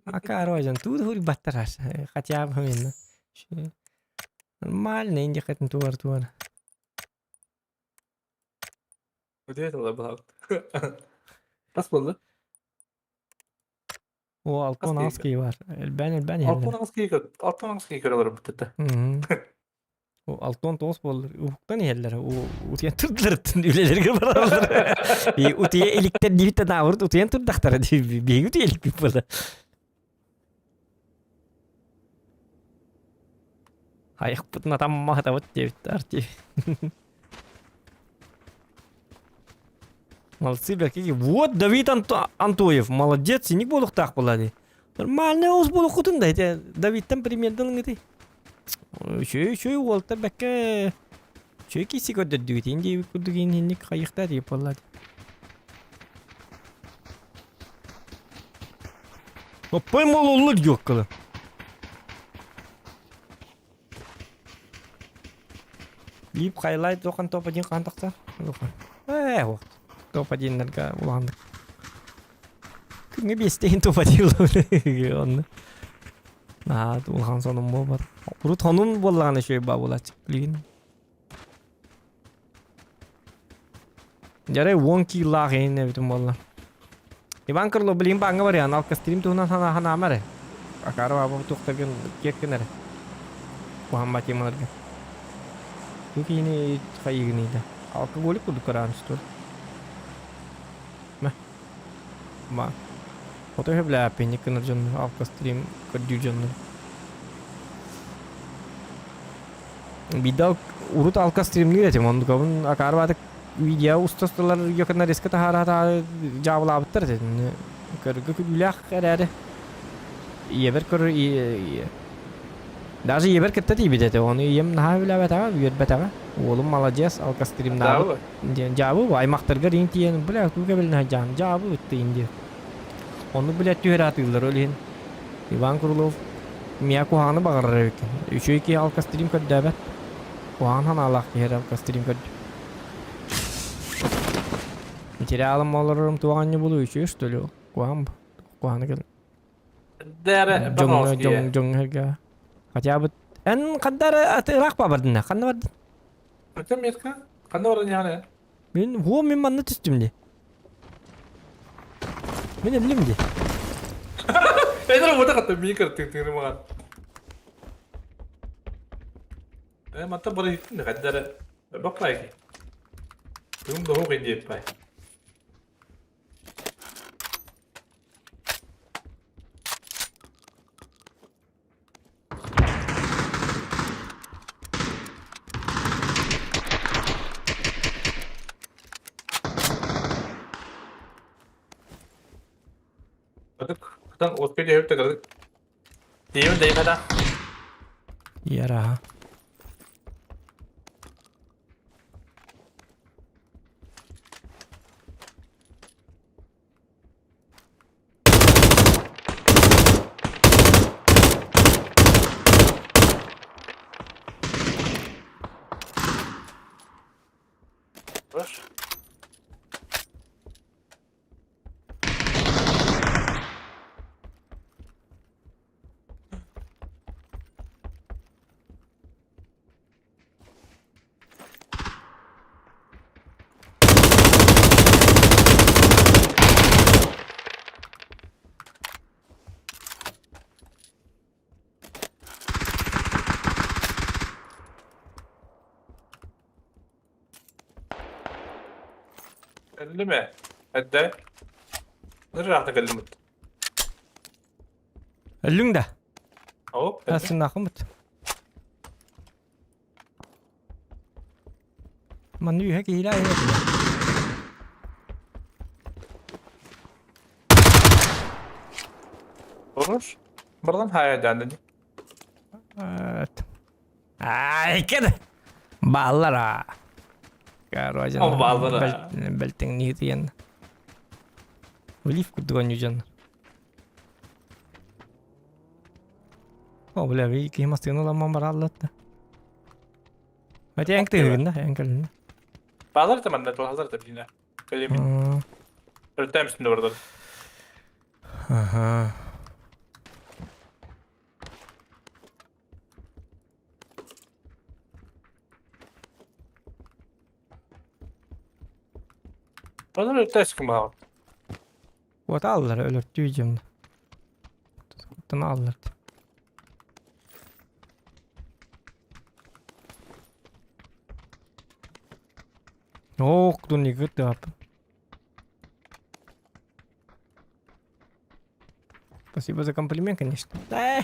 акаары дьон туут хуйбаттар хотя бы именно нормально индиэххитин туар туар Удивительно было. Бас болды. О, Алтон Аский бар. Элбээн элбээн иһэллэр. Алтон Аский Алтон Аский көрөлөр бүттэ. О, Алтон тоҕус буоллар. Уһуктан иһэллэр. Утуйан турдулар үлэлэргэ бараллар. Утуйа иликтэр диэбиттэн наоборот утуйан турдахтара биһиги утуйа иликпит буолла. Айахпытын атаммаатабыт диэбиттэр дии. Молодцы, бля, Вот Давид Антоев, молодец, синик буолуохтаах буолла дии. Нормальный оҕус буолуоххутун да, ити Давидтан примердан ылыҥ Үчүгэй үчүгэй уолта бэккэ үчүгэй киси көрдөрдүгүт ин диэбит курдук инник хайыхта диэп буолла Оппой мололлар диэккылы. Лип хайлайт тохан топ один хаан тахсар. Ээ, вот. Топ одиннарга улааннык. Күҥҥэ биэстэһин топ один онно. Наһаа улахан сонун буолбат. Урут хонун буоллаҕына үчүгэй баа буолааччы. Билигин. Дьарай 10 киилаах иһин эбитим буолла. Иван Крылов билигин бааҥҥа барыан алкастрим туһунан санаама эрэ. Акаары баабы туохтаргын киэккин эрэ. Куһамма темаларга. Бу киһини хайыгын да. Алкоголик курдук көрөөн что Мэ. Ма. Ото сөбүлээппин гынар дьонну алкострим көрдүүр дьонну. Биирдэ урут алкостримныыр этим, оннукабын акаарбаатык видео устастылар йокына резко таһаара дьаабылаабыттар этэ. Көргө күлүүлээх эрээри ийэбэр көрөр даже ийэбэр кытта тиийбит этэ. Ону ийэм наһаа сөбүлээбэтэҕэ, үөрбэтэҕэ. Уолум маладьыас алкостримнаабыт диэн дьаабы аймахтаргар иин тиийэн бля тугу кэбилинэ дьаан дьаабы ытты иин диэн. Оннук бля түһэр атыыллар ол иһин Иван Крылов миэхэ куһаҕаны баҕарар эбиккин. Үчүгэй киһи алкастрим көрдөөбөт. Куһаҕан санаалаах киһи эрэ алкастрим көрдүүр. Материалым олорорум туох анньы булуу үчүгэй что ли ол? Куһаҕан бу. Куһаҕаны кэл. Дәрі Дьоҥҥо дьоҥ дьоҥҥо Хотя бы эн ханна эрэ ыраах бардын ханна бардын? Хотя метка ханна бардын яхана? Мин во мин манна түстүм дии. Мин өллүм дии. Эдэр уота катта мии кыртык тыыры маған. Э, матта бары иттин хаддара. Бақпай. Тугум да хоқ инди пай. Кытан отка дьэһүп тагырдык. Деймин деймэда. Яра. Хорош. Кэллим ээ. Эрдэ. Ыраахта кэллим. Өллүҥ да? Оп, кэллим. Сыннаахыммыт. Манна үһэ киһилээх иһэ этилэр. Хорош. Барлан хайа дьаанды. Evet. Ay кede. Бааллар Короче, О, бааллар, бэлтиҥ диэн. Влив курдук оонньуу О, бля, ви киһи массыына ыламман барааллатта. Хотя эҥ тыһыгын да, эҥ кэлин. Баалар да манна туһалар да билинэ. Кэлимин. Өртөөм үстүндэ бардар. Ага. Балар өртөөс ким баҕар. Вот аллар өлөртүү дьон. Тутан аллар. Ох, дун игыт Спасибо за комплимент, конечно. Да.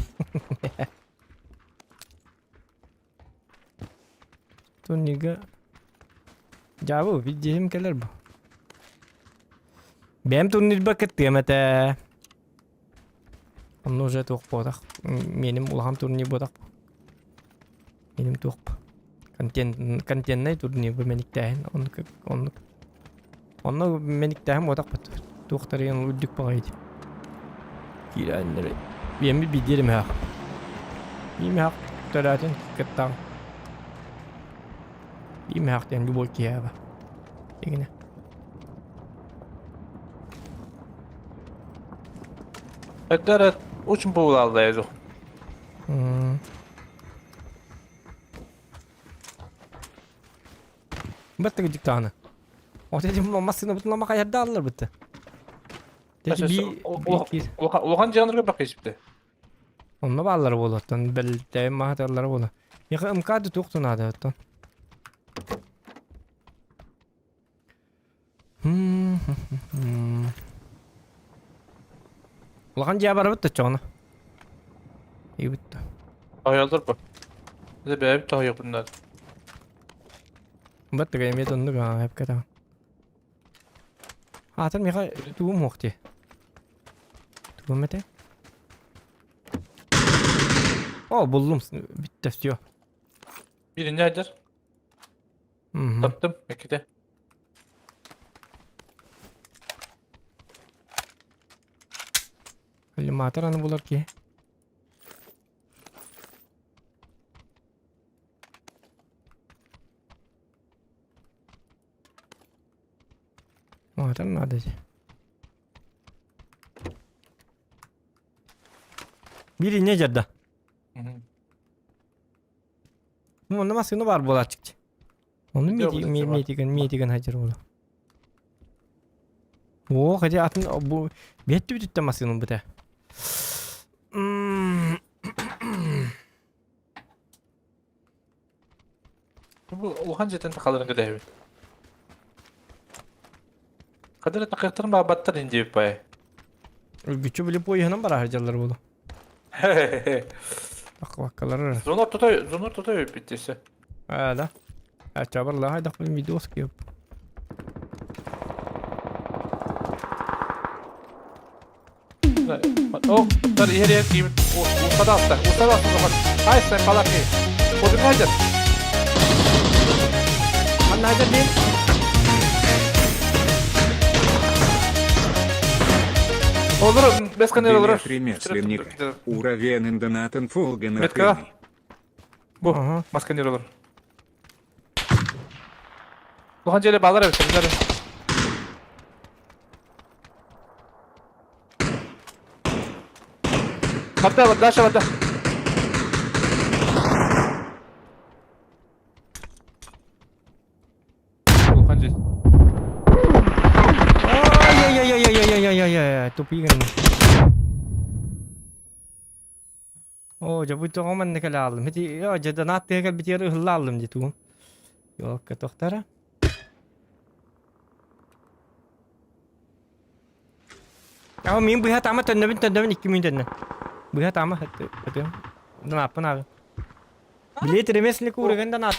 Турнига. Дьаабы, виддиһим кэлэр бу. Бэйэм турнирба кыттыам этэ. Онно уже туох буотах. Меним улахан турнир буотах. Меним туох контент контентнай турнир бу мэниктээһин оннук оннук онно мэниктээһин буотахпыт туохтарыйан үрдүк баҕайы киирэннэри биэммит биирдиэр эмэһэх биимэһэх төрөөтүн кыттаҕын биимэһэх диэн любой киһи игинэ Это очень буолаалла Баттыгы диктааны. Вот эти массыына бутун хайардааллар бытты. Улахан жанрга бакыйсыпты. Онно бааллар буолуоттан бэлтэйин маһаталлар буолу. Яха МК туохтун аада оттон. Улахан дьиэ барабыт да чоҕуна. Ибит. Тоһуйаллар бу. Дэ бэйэбит тоһуйуохпун наада. Баттыга эмиэ оннук аа эпкэтэ. Аатын миэхэ тугум суох дии. Тугум этэ? О, буллум. Бүттэ все. Биринни айдар. Таптым, экките. Коллиматор аны булар киһи. Матар надо же. Бири не жерде? Онно массыына баар буолааччы. Ону миэтигэн миэтигэн хадьар буола. Оо, хотя атын бу биэттү бүтүттэ массыынам быта. Бу улахан дьиэтин тахаларын кэтэһэбит. Хадыр тахыахтарын баабаттар ин диэбит бай. Үргүччү били поеһынан бараһар дьаллар буолу. Акваккалар. Зонор тутой, зонор тутой бүттесе. А, да. А чабарлаа хайдах бу видос кип. О, дар иһэр киим устадаста, устадаста тохан. Ай, сен палаки. Кодун хайдер. Ханна хайдер дин? Олор бесканер олор. Ремесленника. Уровень донатен фолген Метка. Бу, масканер олор. Улахан дьиэлэр бааллар эбит, сэргэлэр. Барда, барда, Даша, барда. Улахан дьиэ. Ай-яй-яй-яй-яй-яй-яй-яй, тупик. Оо, дьэ бу тоҕо манна кэлэ хааллым? Ити оо, дьэ донат тыа кэлбитигэр ыһылла хааллым дии тугум. Ёлка тохтара. Аа, мин быһа таама төннөбүн төннөбүн икки мүн төннө. Быһа таама ытыам. Донаппын ааҕы. Билет ремесленник уураган донат.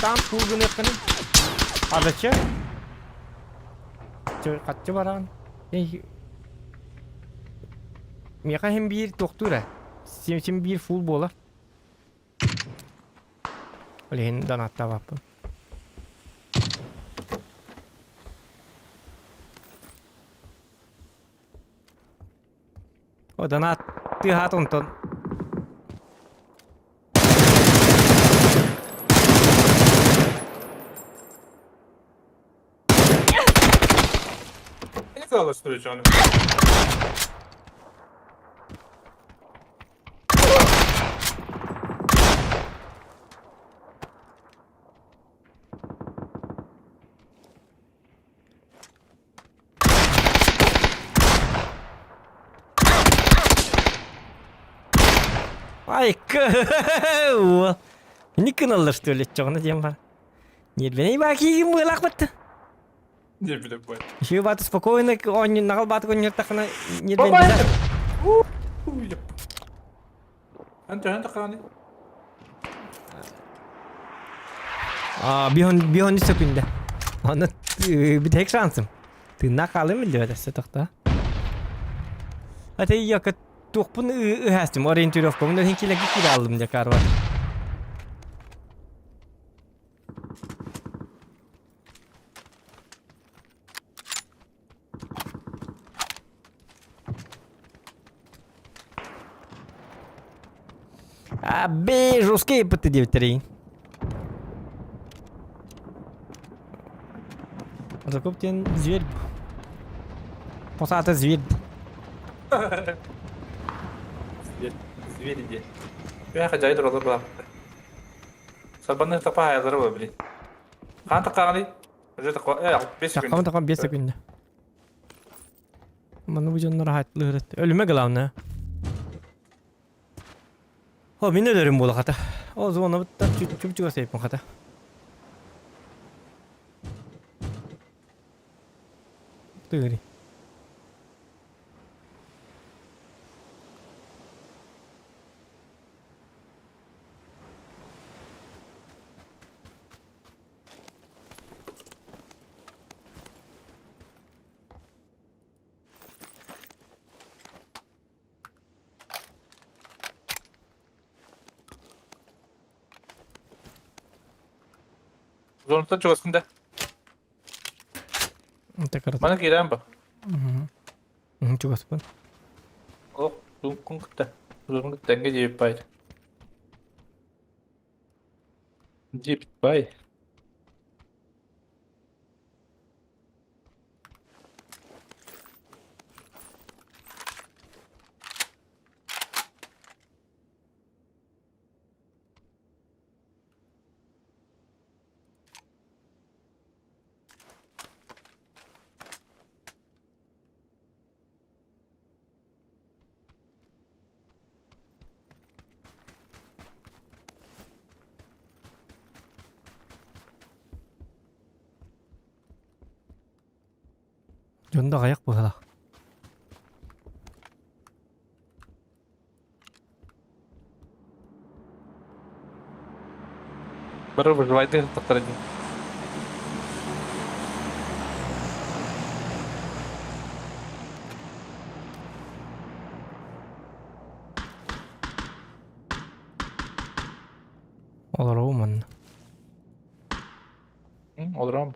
Там туу гыныаххыный. Адача. Хаччы бараан. Миэхэ иһин биир туохтуур ээ. Сим биир фул буолар. Ол иһин донаттаабаппын. О, донат тыаһаат онтон. Ne kadar sürüyor onu? Ай, Не гыналлар что ли, чоҕуна диэн бар. Нервеней баакиигин быалаах батта. Не билем бай. Еще баты спокойно оонньуу наҕал бааты конньортахына нервенде. Anta anta qani. Аа бихон бихон сөкүндэ. Аны бүтэһик шансым. Тыыннаах хаалым биллибэт өссө тохтоо. Ата яка туохпун ыһаастым ориентировкабын өһүн килэги киирэ аллым дьэ карва. А, бей, жесткие ПТ-9 Закуп диэн зверь. Посаата зверь. Зверь, зверь иди. Бэха жай туралар буолаахтар. Сарбанны тапа аялары була блин. Хаан таккаҕаный? Уже таква 5 секунд. Таккам таккам 5 секунд. Маны бу дьоннор хатлыырыт. Өлүмэ главное. О, мин өлөрүм буола хата. О, зонабыттан чуп-чугас эйпин хата. Тыгыри. Зонаттан чугаскын да. Маны киирэн ба. Чугаспын. Ох, кун кытта. Зонун кытта энге диэбит баайда. Диэбит баай. Дьон да аҕыйах быһыылаах. Бары выживайдыы сыттахтара дии. Олоробун манна. Олором.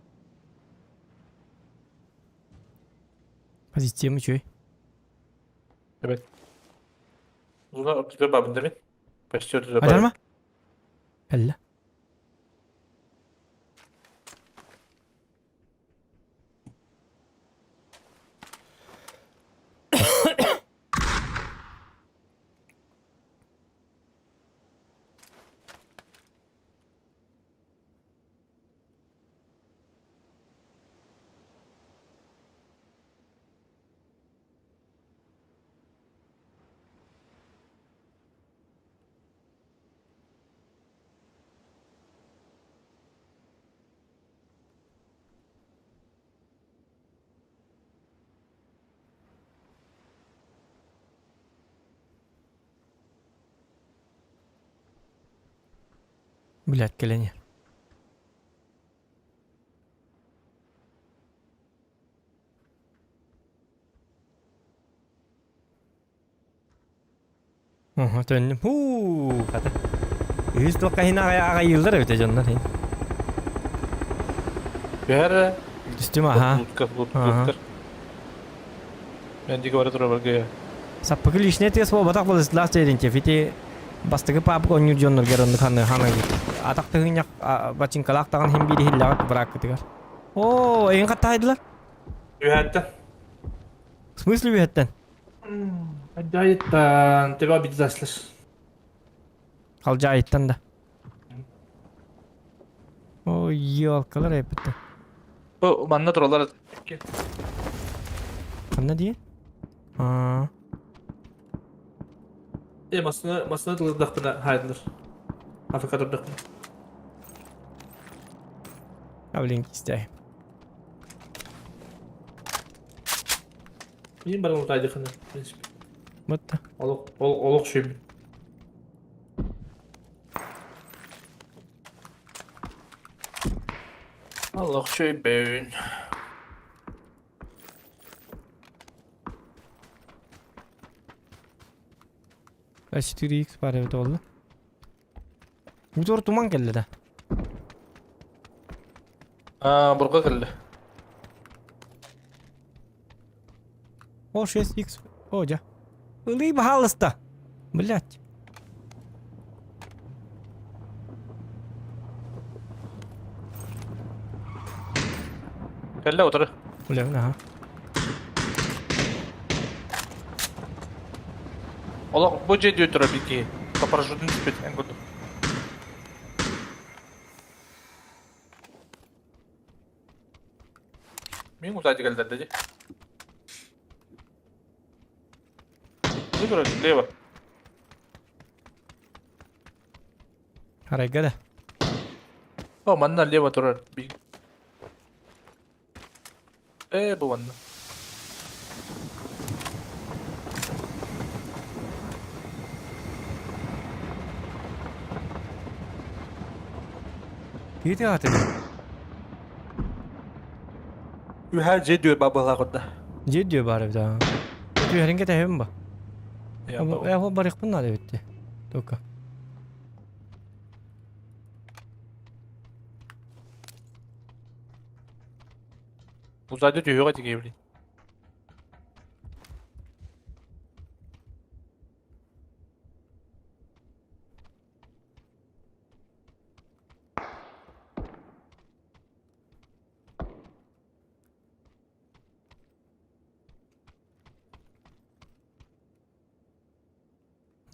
Позициям үчүгэй. Evet. Зона 34 бабын да Почти 34 Адарма? Кэллэ. Блядь, кэлэн иһэр. Оһо, төннүм. Һуу, хата. Үһүс туохха иһин аҕайыыллар эбитэ дьоннор иһин. Түһэр Түстүм аха. Лутка, лутка. Мен диги бара турабарга. Саппыкы лишний тиэс буолбатах былыслаах Терентьев ити бастакы паапык оонньуур дьонноргор оннук ханна хана атах тыһыынньах бачыҥкалаах даҕаны иһин биир иһиллэҕит бырааккытыгар. Оо, эйин хаттаайдылар? Үһэттэн. В смысле үһэттэн? Халдьаайыттан төбө бидзаслар. Халдьаайыттан да. Ой, елкалар эппиттэр. Бу манна тураллар. Ханна дии? Аа. Э, масына масына тылырдахпына хайдылар. Африка турдахпына. А, блин, кистэй. Мин баран утаайдыхына, в принципе. Бытта. Олох, олох шөйбүн. Олох шөйбүн. А4X бар эбит буолла. Мотор туман кэллэ да. Аа, бурга кэллэ. О, 6X. О, дьэ. Ылыы, баһаалыста. Блять. Кэллэ утары. Бля, аха. Олох бу дьиэ дүү турар биир киһи. Парашютун түспүт эн курдук. Мин утаайды кэллэрдэ дии. Бу турар лево. Арайга да. О, манна лево турар. Ээ, бу манна. Киһи ааты Үһэ дьиэ дүө бабыла курда. Дьиэ дүө баар эбит аа. Түһэрин кэтэһэбин ба. Э, ол барыахпын наада эбит Только. Uzayda түһүөҕэ тигиэбилин.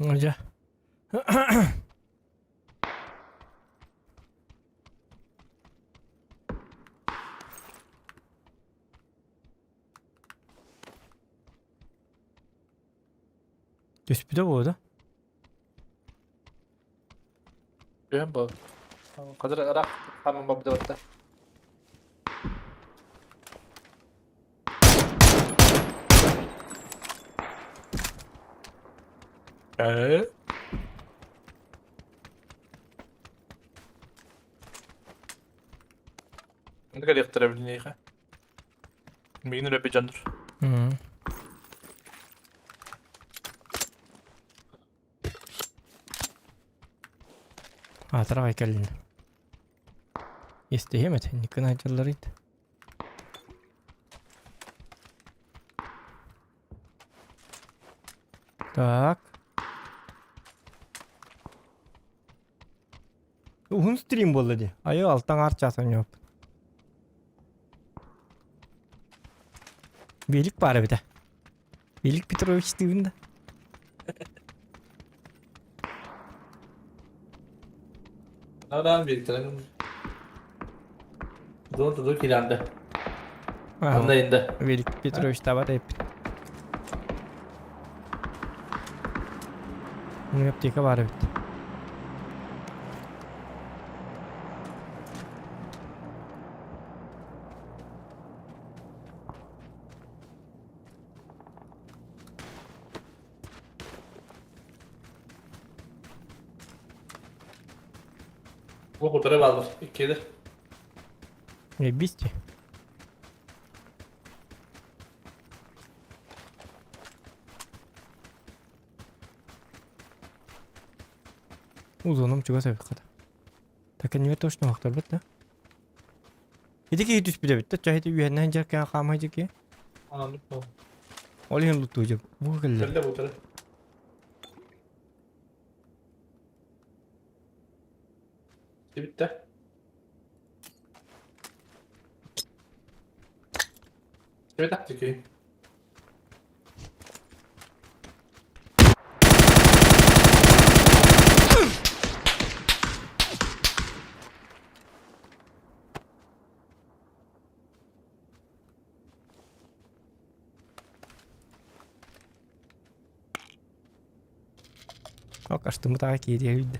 Дьэ. Түспүтэ буолуо да? Түһэн буол. Хазыр ыраах хааман барбыта. Э? Аны кэлиэхтэрэ билиниэхэ. Миигин үлэппит дьоннор. Аатыраҕай кэллин. Истиһиэм этэ, инникин айдьалларыйд. Так. Уһун стрим буолла дии. Айы алтан ар час оонньообут. Велик баар эбитэ. Велик Петрович диибин да. Нараан бириктэрин Дон туду киланды. Анда инде. Велик Петрович табат эппит. Аптека бар эбит. Бу кутары бааллар. Иккиэлэр. Бисти. Узоном чугас эбит хата. Так не точно охторбут да? Ити киһи түспүт эбит да, чаһити үһэннээн дьэркээн хаамай дьэки. Ананнык бу. Ол иһин луттуу дьэ. Бу кэллэ. Кэллэ бутары. Бүттэ. Бүттэ тики. Ок, астыммыт аҕа киириэ үүдэ.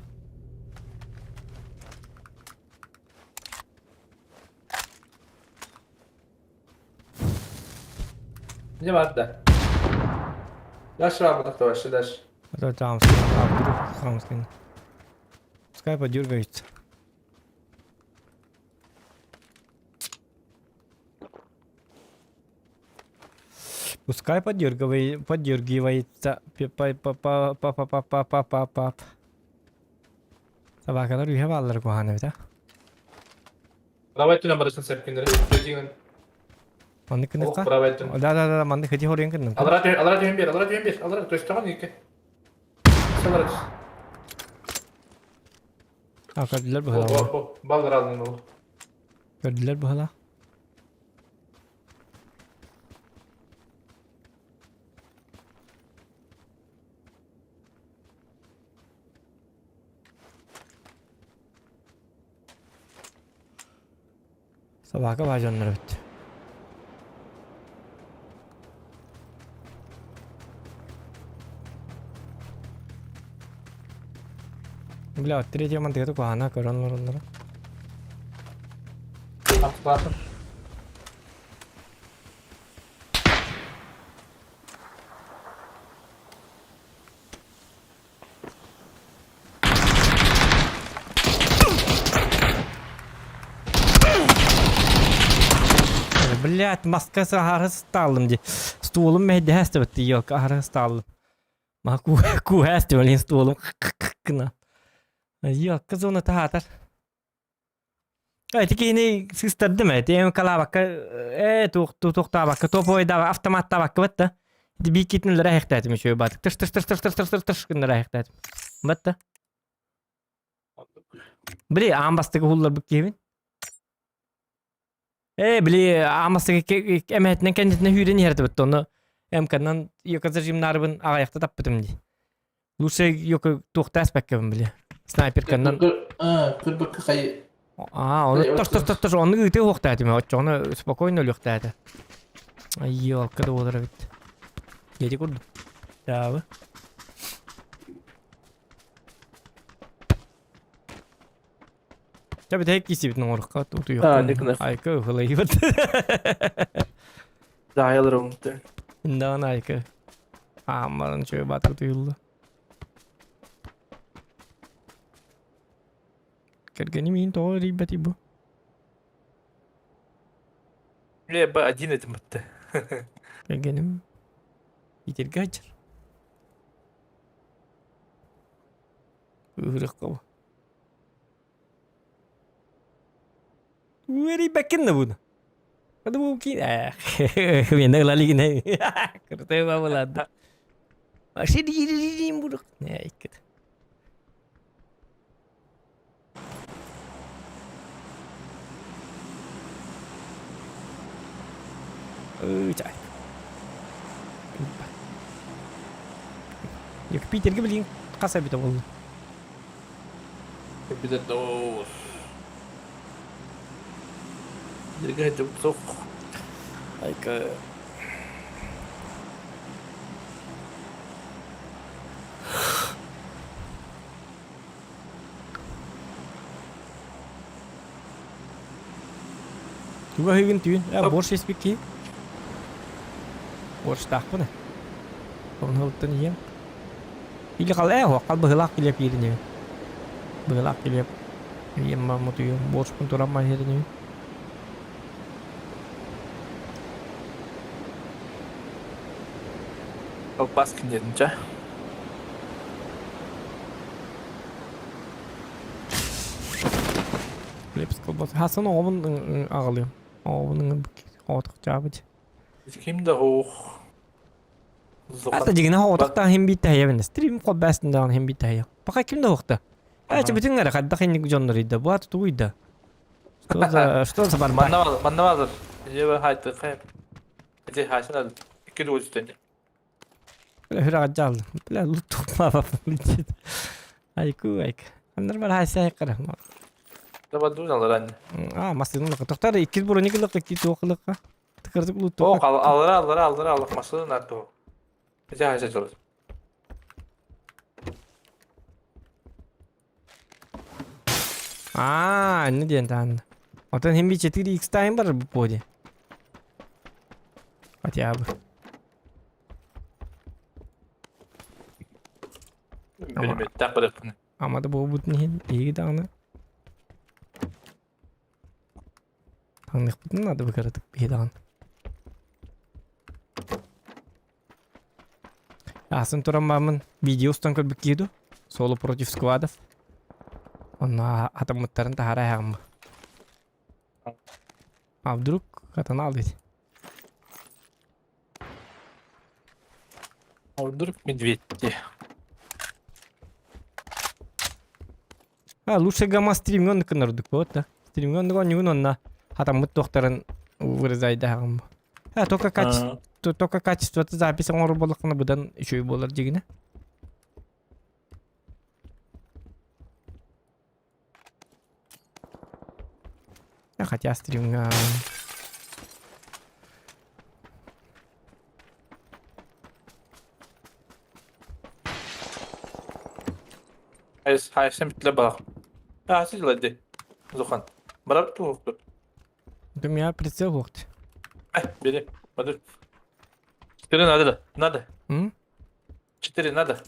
Не бар да. Дальше работа вообще дальше. Это там, а, вдруг Пускай подергается. Пускай подергивай, подергивается. Па па па па па па па па Собакалар үһэ бааллар куһаан эбит а. Давай түнэ барысын сәпкендер. Көтигин. Маннык Олох гыныхха? правай түн. Да да да маннык хати хоруйан гынным. Алара түһэн, алара түһэн бер, алара түһэн бер, алара көстөҕөн икки. Салара түс. А көрдүлэр Бу, быһалаа. бу, баллар алдың ол. Көрдүлэр быһалаа. Собака баажаннар эбит. Бля, третья мантыгата куһаана көрөн олороллоро. Атылатын. Блять, маска аһары ыстаалым дии. Стуолум мэһэйдэһэ астыбыт ёлка аһары ыстаалым. Маха кууһэ астыбын стуолум гына. Ёлка зона таһаатар. Ити киһини сыыстардым ээ, тиэм калаабакка ээ туох туохтаабакка топойдаабакка автоматтаабакка батта. Ити бииккитин ыллара эһэхтээтим үчүгэй баатык. Тыш тыш тыш тыш тыш тыш тыш гыннара эһэхтээтим. Батта. Били аан бастакы уһулларбыт киһибин. Ээ били аан бастакы эмэһэтинэн кэннитинэн сүүрэн иһэрдибит онно МК-нан йокозажимнаарыбын аҕайахта таппытым дии. Лучше йоко туохтааспаккабын били. Снайперканнан Кырбыкка хай Аа, ону тос тос тос тос онну ыытыы уохтаатым оччоҕуна спокойно өлүөхтээтэ. Айыы, да буолар эбит. Дьэти курдук. Таабы. Чэ бүтэһик киирсибитин оҥоруохха Аа, дикнер. Айка ыһылайбыт. Даайалар оҥту. Индаан айка. Ааммарын чөй батыр тыйылла. Кэргэним иин тоҕо эрийбэтий бу? Бля, б один этим бытты. Кэргэним итиргэ сылдьар. Ыһырыахха бу. Үөрүйбэккин да буну. Hadi bu ki мен ыла илигинэ кыртай бабылаада. Вообще диирим бурук. Не иккит. Ыы чай. Yok Питерге билигин хас эбитэ буолла? Питер доос. Диргэ суох. Айка. Туга хыгын түүн? Э, борщ испикки. Борщтаахпын. Онһуттан ийэм. Или хал э, хал быһылаах килиэп иирин Быһылаах килиэп. Ийэм маммытыйым, буорспун туран маһиэтинибин. Колбас киндиэтин чэ. Хлеб с колбасой. Хасан оҕобун аҕалыам. Оҕобун оҕотохчаабыт. Ким да ух. Ата дьигинэ оҕотохтоох иһин бииттэһийэбин. Стрим колбастын даҕаны иһин бииттэһийэ. Пока ким да уохта. Ээ, бүтүн эрэ хайдах инник дьоннор ыйда. Бу аты тугуй да? Что за что за барбак? Манна бар, манна бар. Дьиэ хайтты хай. Ити хайсын ал. Икки дуо үстэнне. Бля, хүрэҕэ дьааллым. Бля, лутук летит. Айку, айк. Аннар бар хайса айкара. Давай дуналар анне. А, массыына Тохтар иккис броник ылык, икки туох ылыкка. Тыкырдык О, аллара, аллара, аллара, аллах массыына нарту. Ити хайса дьолот. Аа, инне диэн таанна. Отон хим би 4x тайм бар бу поди. Хотя бы. Билиметтэх барыппын. Ама да буолбутун иһин биһиги даҕаны таҥныахпытын наада бу кыратык биһи даҕаны. Аасын туран бааммын видео устан көрбүт киһи дуу? Соло против сквадов. Онно атаммыттарын таһара аһаҕым. А вдруг катанал ведь? А вдруг медведь А, лучше гамма стримҥэ гыннардык вот да. Стримҥэ оннук оонньугун онно хатаммыт туохтарын вырезайдаһаҕым. А, только качество, только качествота запись оҥорор буоллаххына быдан үчүгэй буолар дьигинэ. Хотя стримҥа Хайсым битле бар. А, силлади. Зухан. Барап туохту. У меня прицел уохт. Э, бери. Подожди. Четыре надо, надо. М? Четыре надо.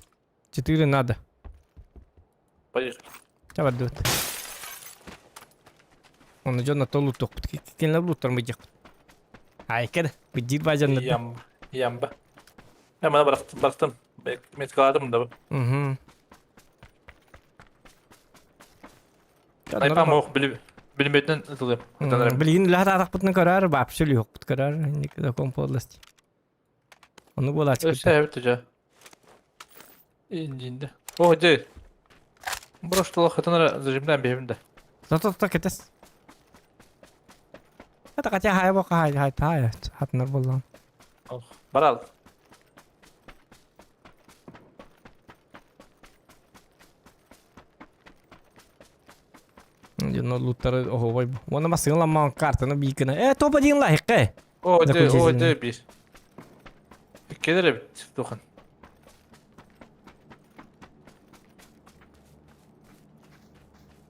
Четыре надо. Поехали. Давай дут. Оны дьонно толуттуохпут. Кинилэр луттар мыдьахпыт. Айка да, быдьыр баажаннар. Ямба. Ямба. Я мана барахтым, барахтым. Меткаладым да. Угу. Айпам ох билиметинен ытылым. Билигин үлэһит атахпытын көрөр, вообще үлүһүкпүт көрөр, закон подлости. Ону буолааччы. Өссө эбит дьэ. Индинде. О, дьэ. Броштолох хатан зажимдан биһим да. Зато так кетес. Это хотя хай бока хай хай хай хатнар буллан. Барал. Дьонно луттары оһуобай. Уонна массыыналаммаан картаны биикына. Э, топа диэн лайыкка. О, дэ, о, дэ биир. Кэлэр эбит, тухан.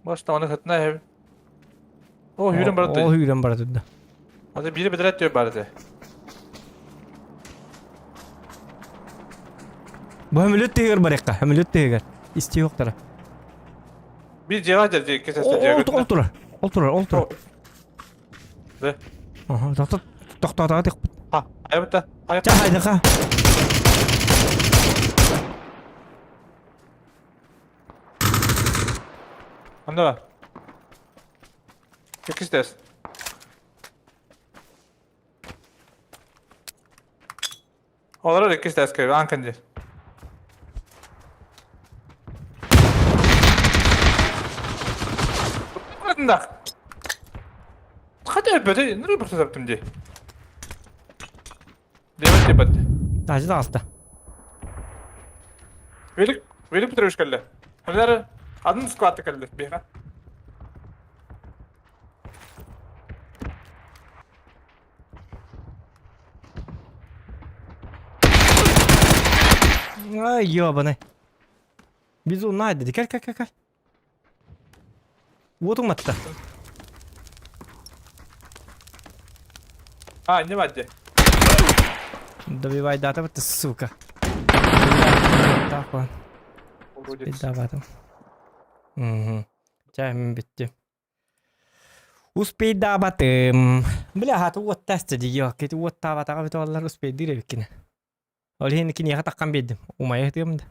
Башта оны хатына эбит. О, хүрен барады. О, хүрен барады да. Аты бири бедрәт дип барды. Бу хөмөлөт тыгыр барыкка, хөмөлөт тыгыр. Исти юктара. Bir cevap dedi, keserse Ол турар. Ол турар, ол турар. Да. Ага, тохто тохтоотоҕо Ха, айбыта. Ча хайдаха. Анда бар. Иккис тест. Олорор иккис тест көр, аан кэнди. Кытындах. Хата өпөтө, нұры бір таптым ди. Дебет дебет. Тажы таҕыста. Велик, Велик Петрович кэллэ. Ханнары атын складта кэллэ биһиэхэ. Ай, ёбаный. Бизон найдеди. Кэл, кэл, кэл, кэл. Уотуҥ матта. А, не бадди. Добивай дата, ты сука. Так он. Уродец. Давай там. Угу. Чэ, мин бүттүм. Успейдаабатым. Бля, хата уоттаста дии. Кити уоттаабатаҕа бүтэ оллар успейдыыр эбиккин. Ол иһин киниэхэ таххан биэрдим. Умайа ытыам да.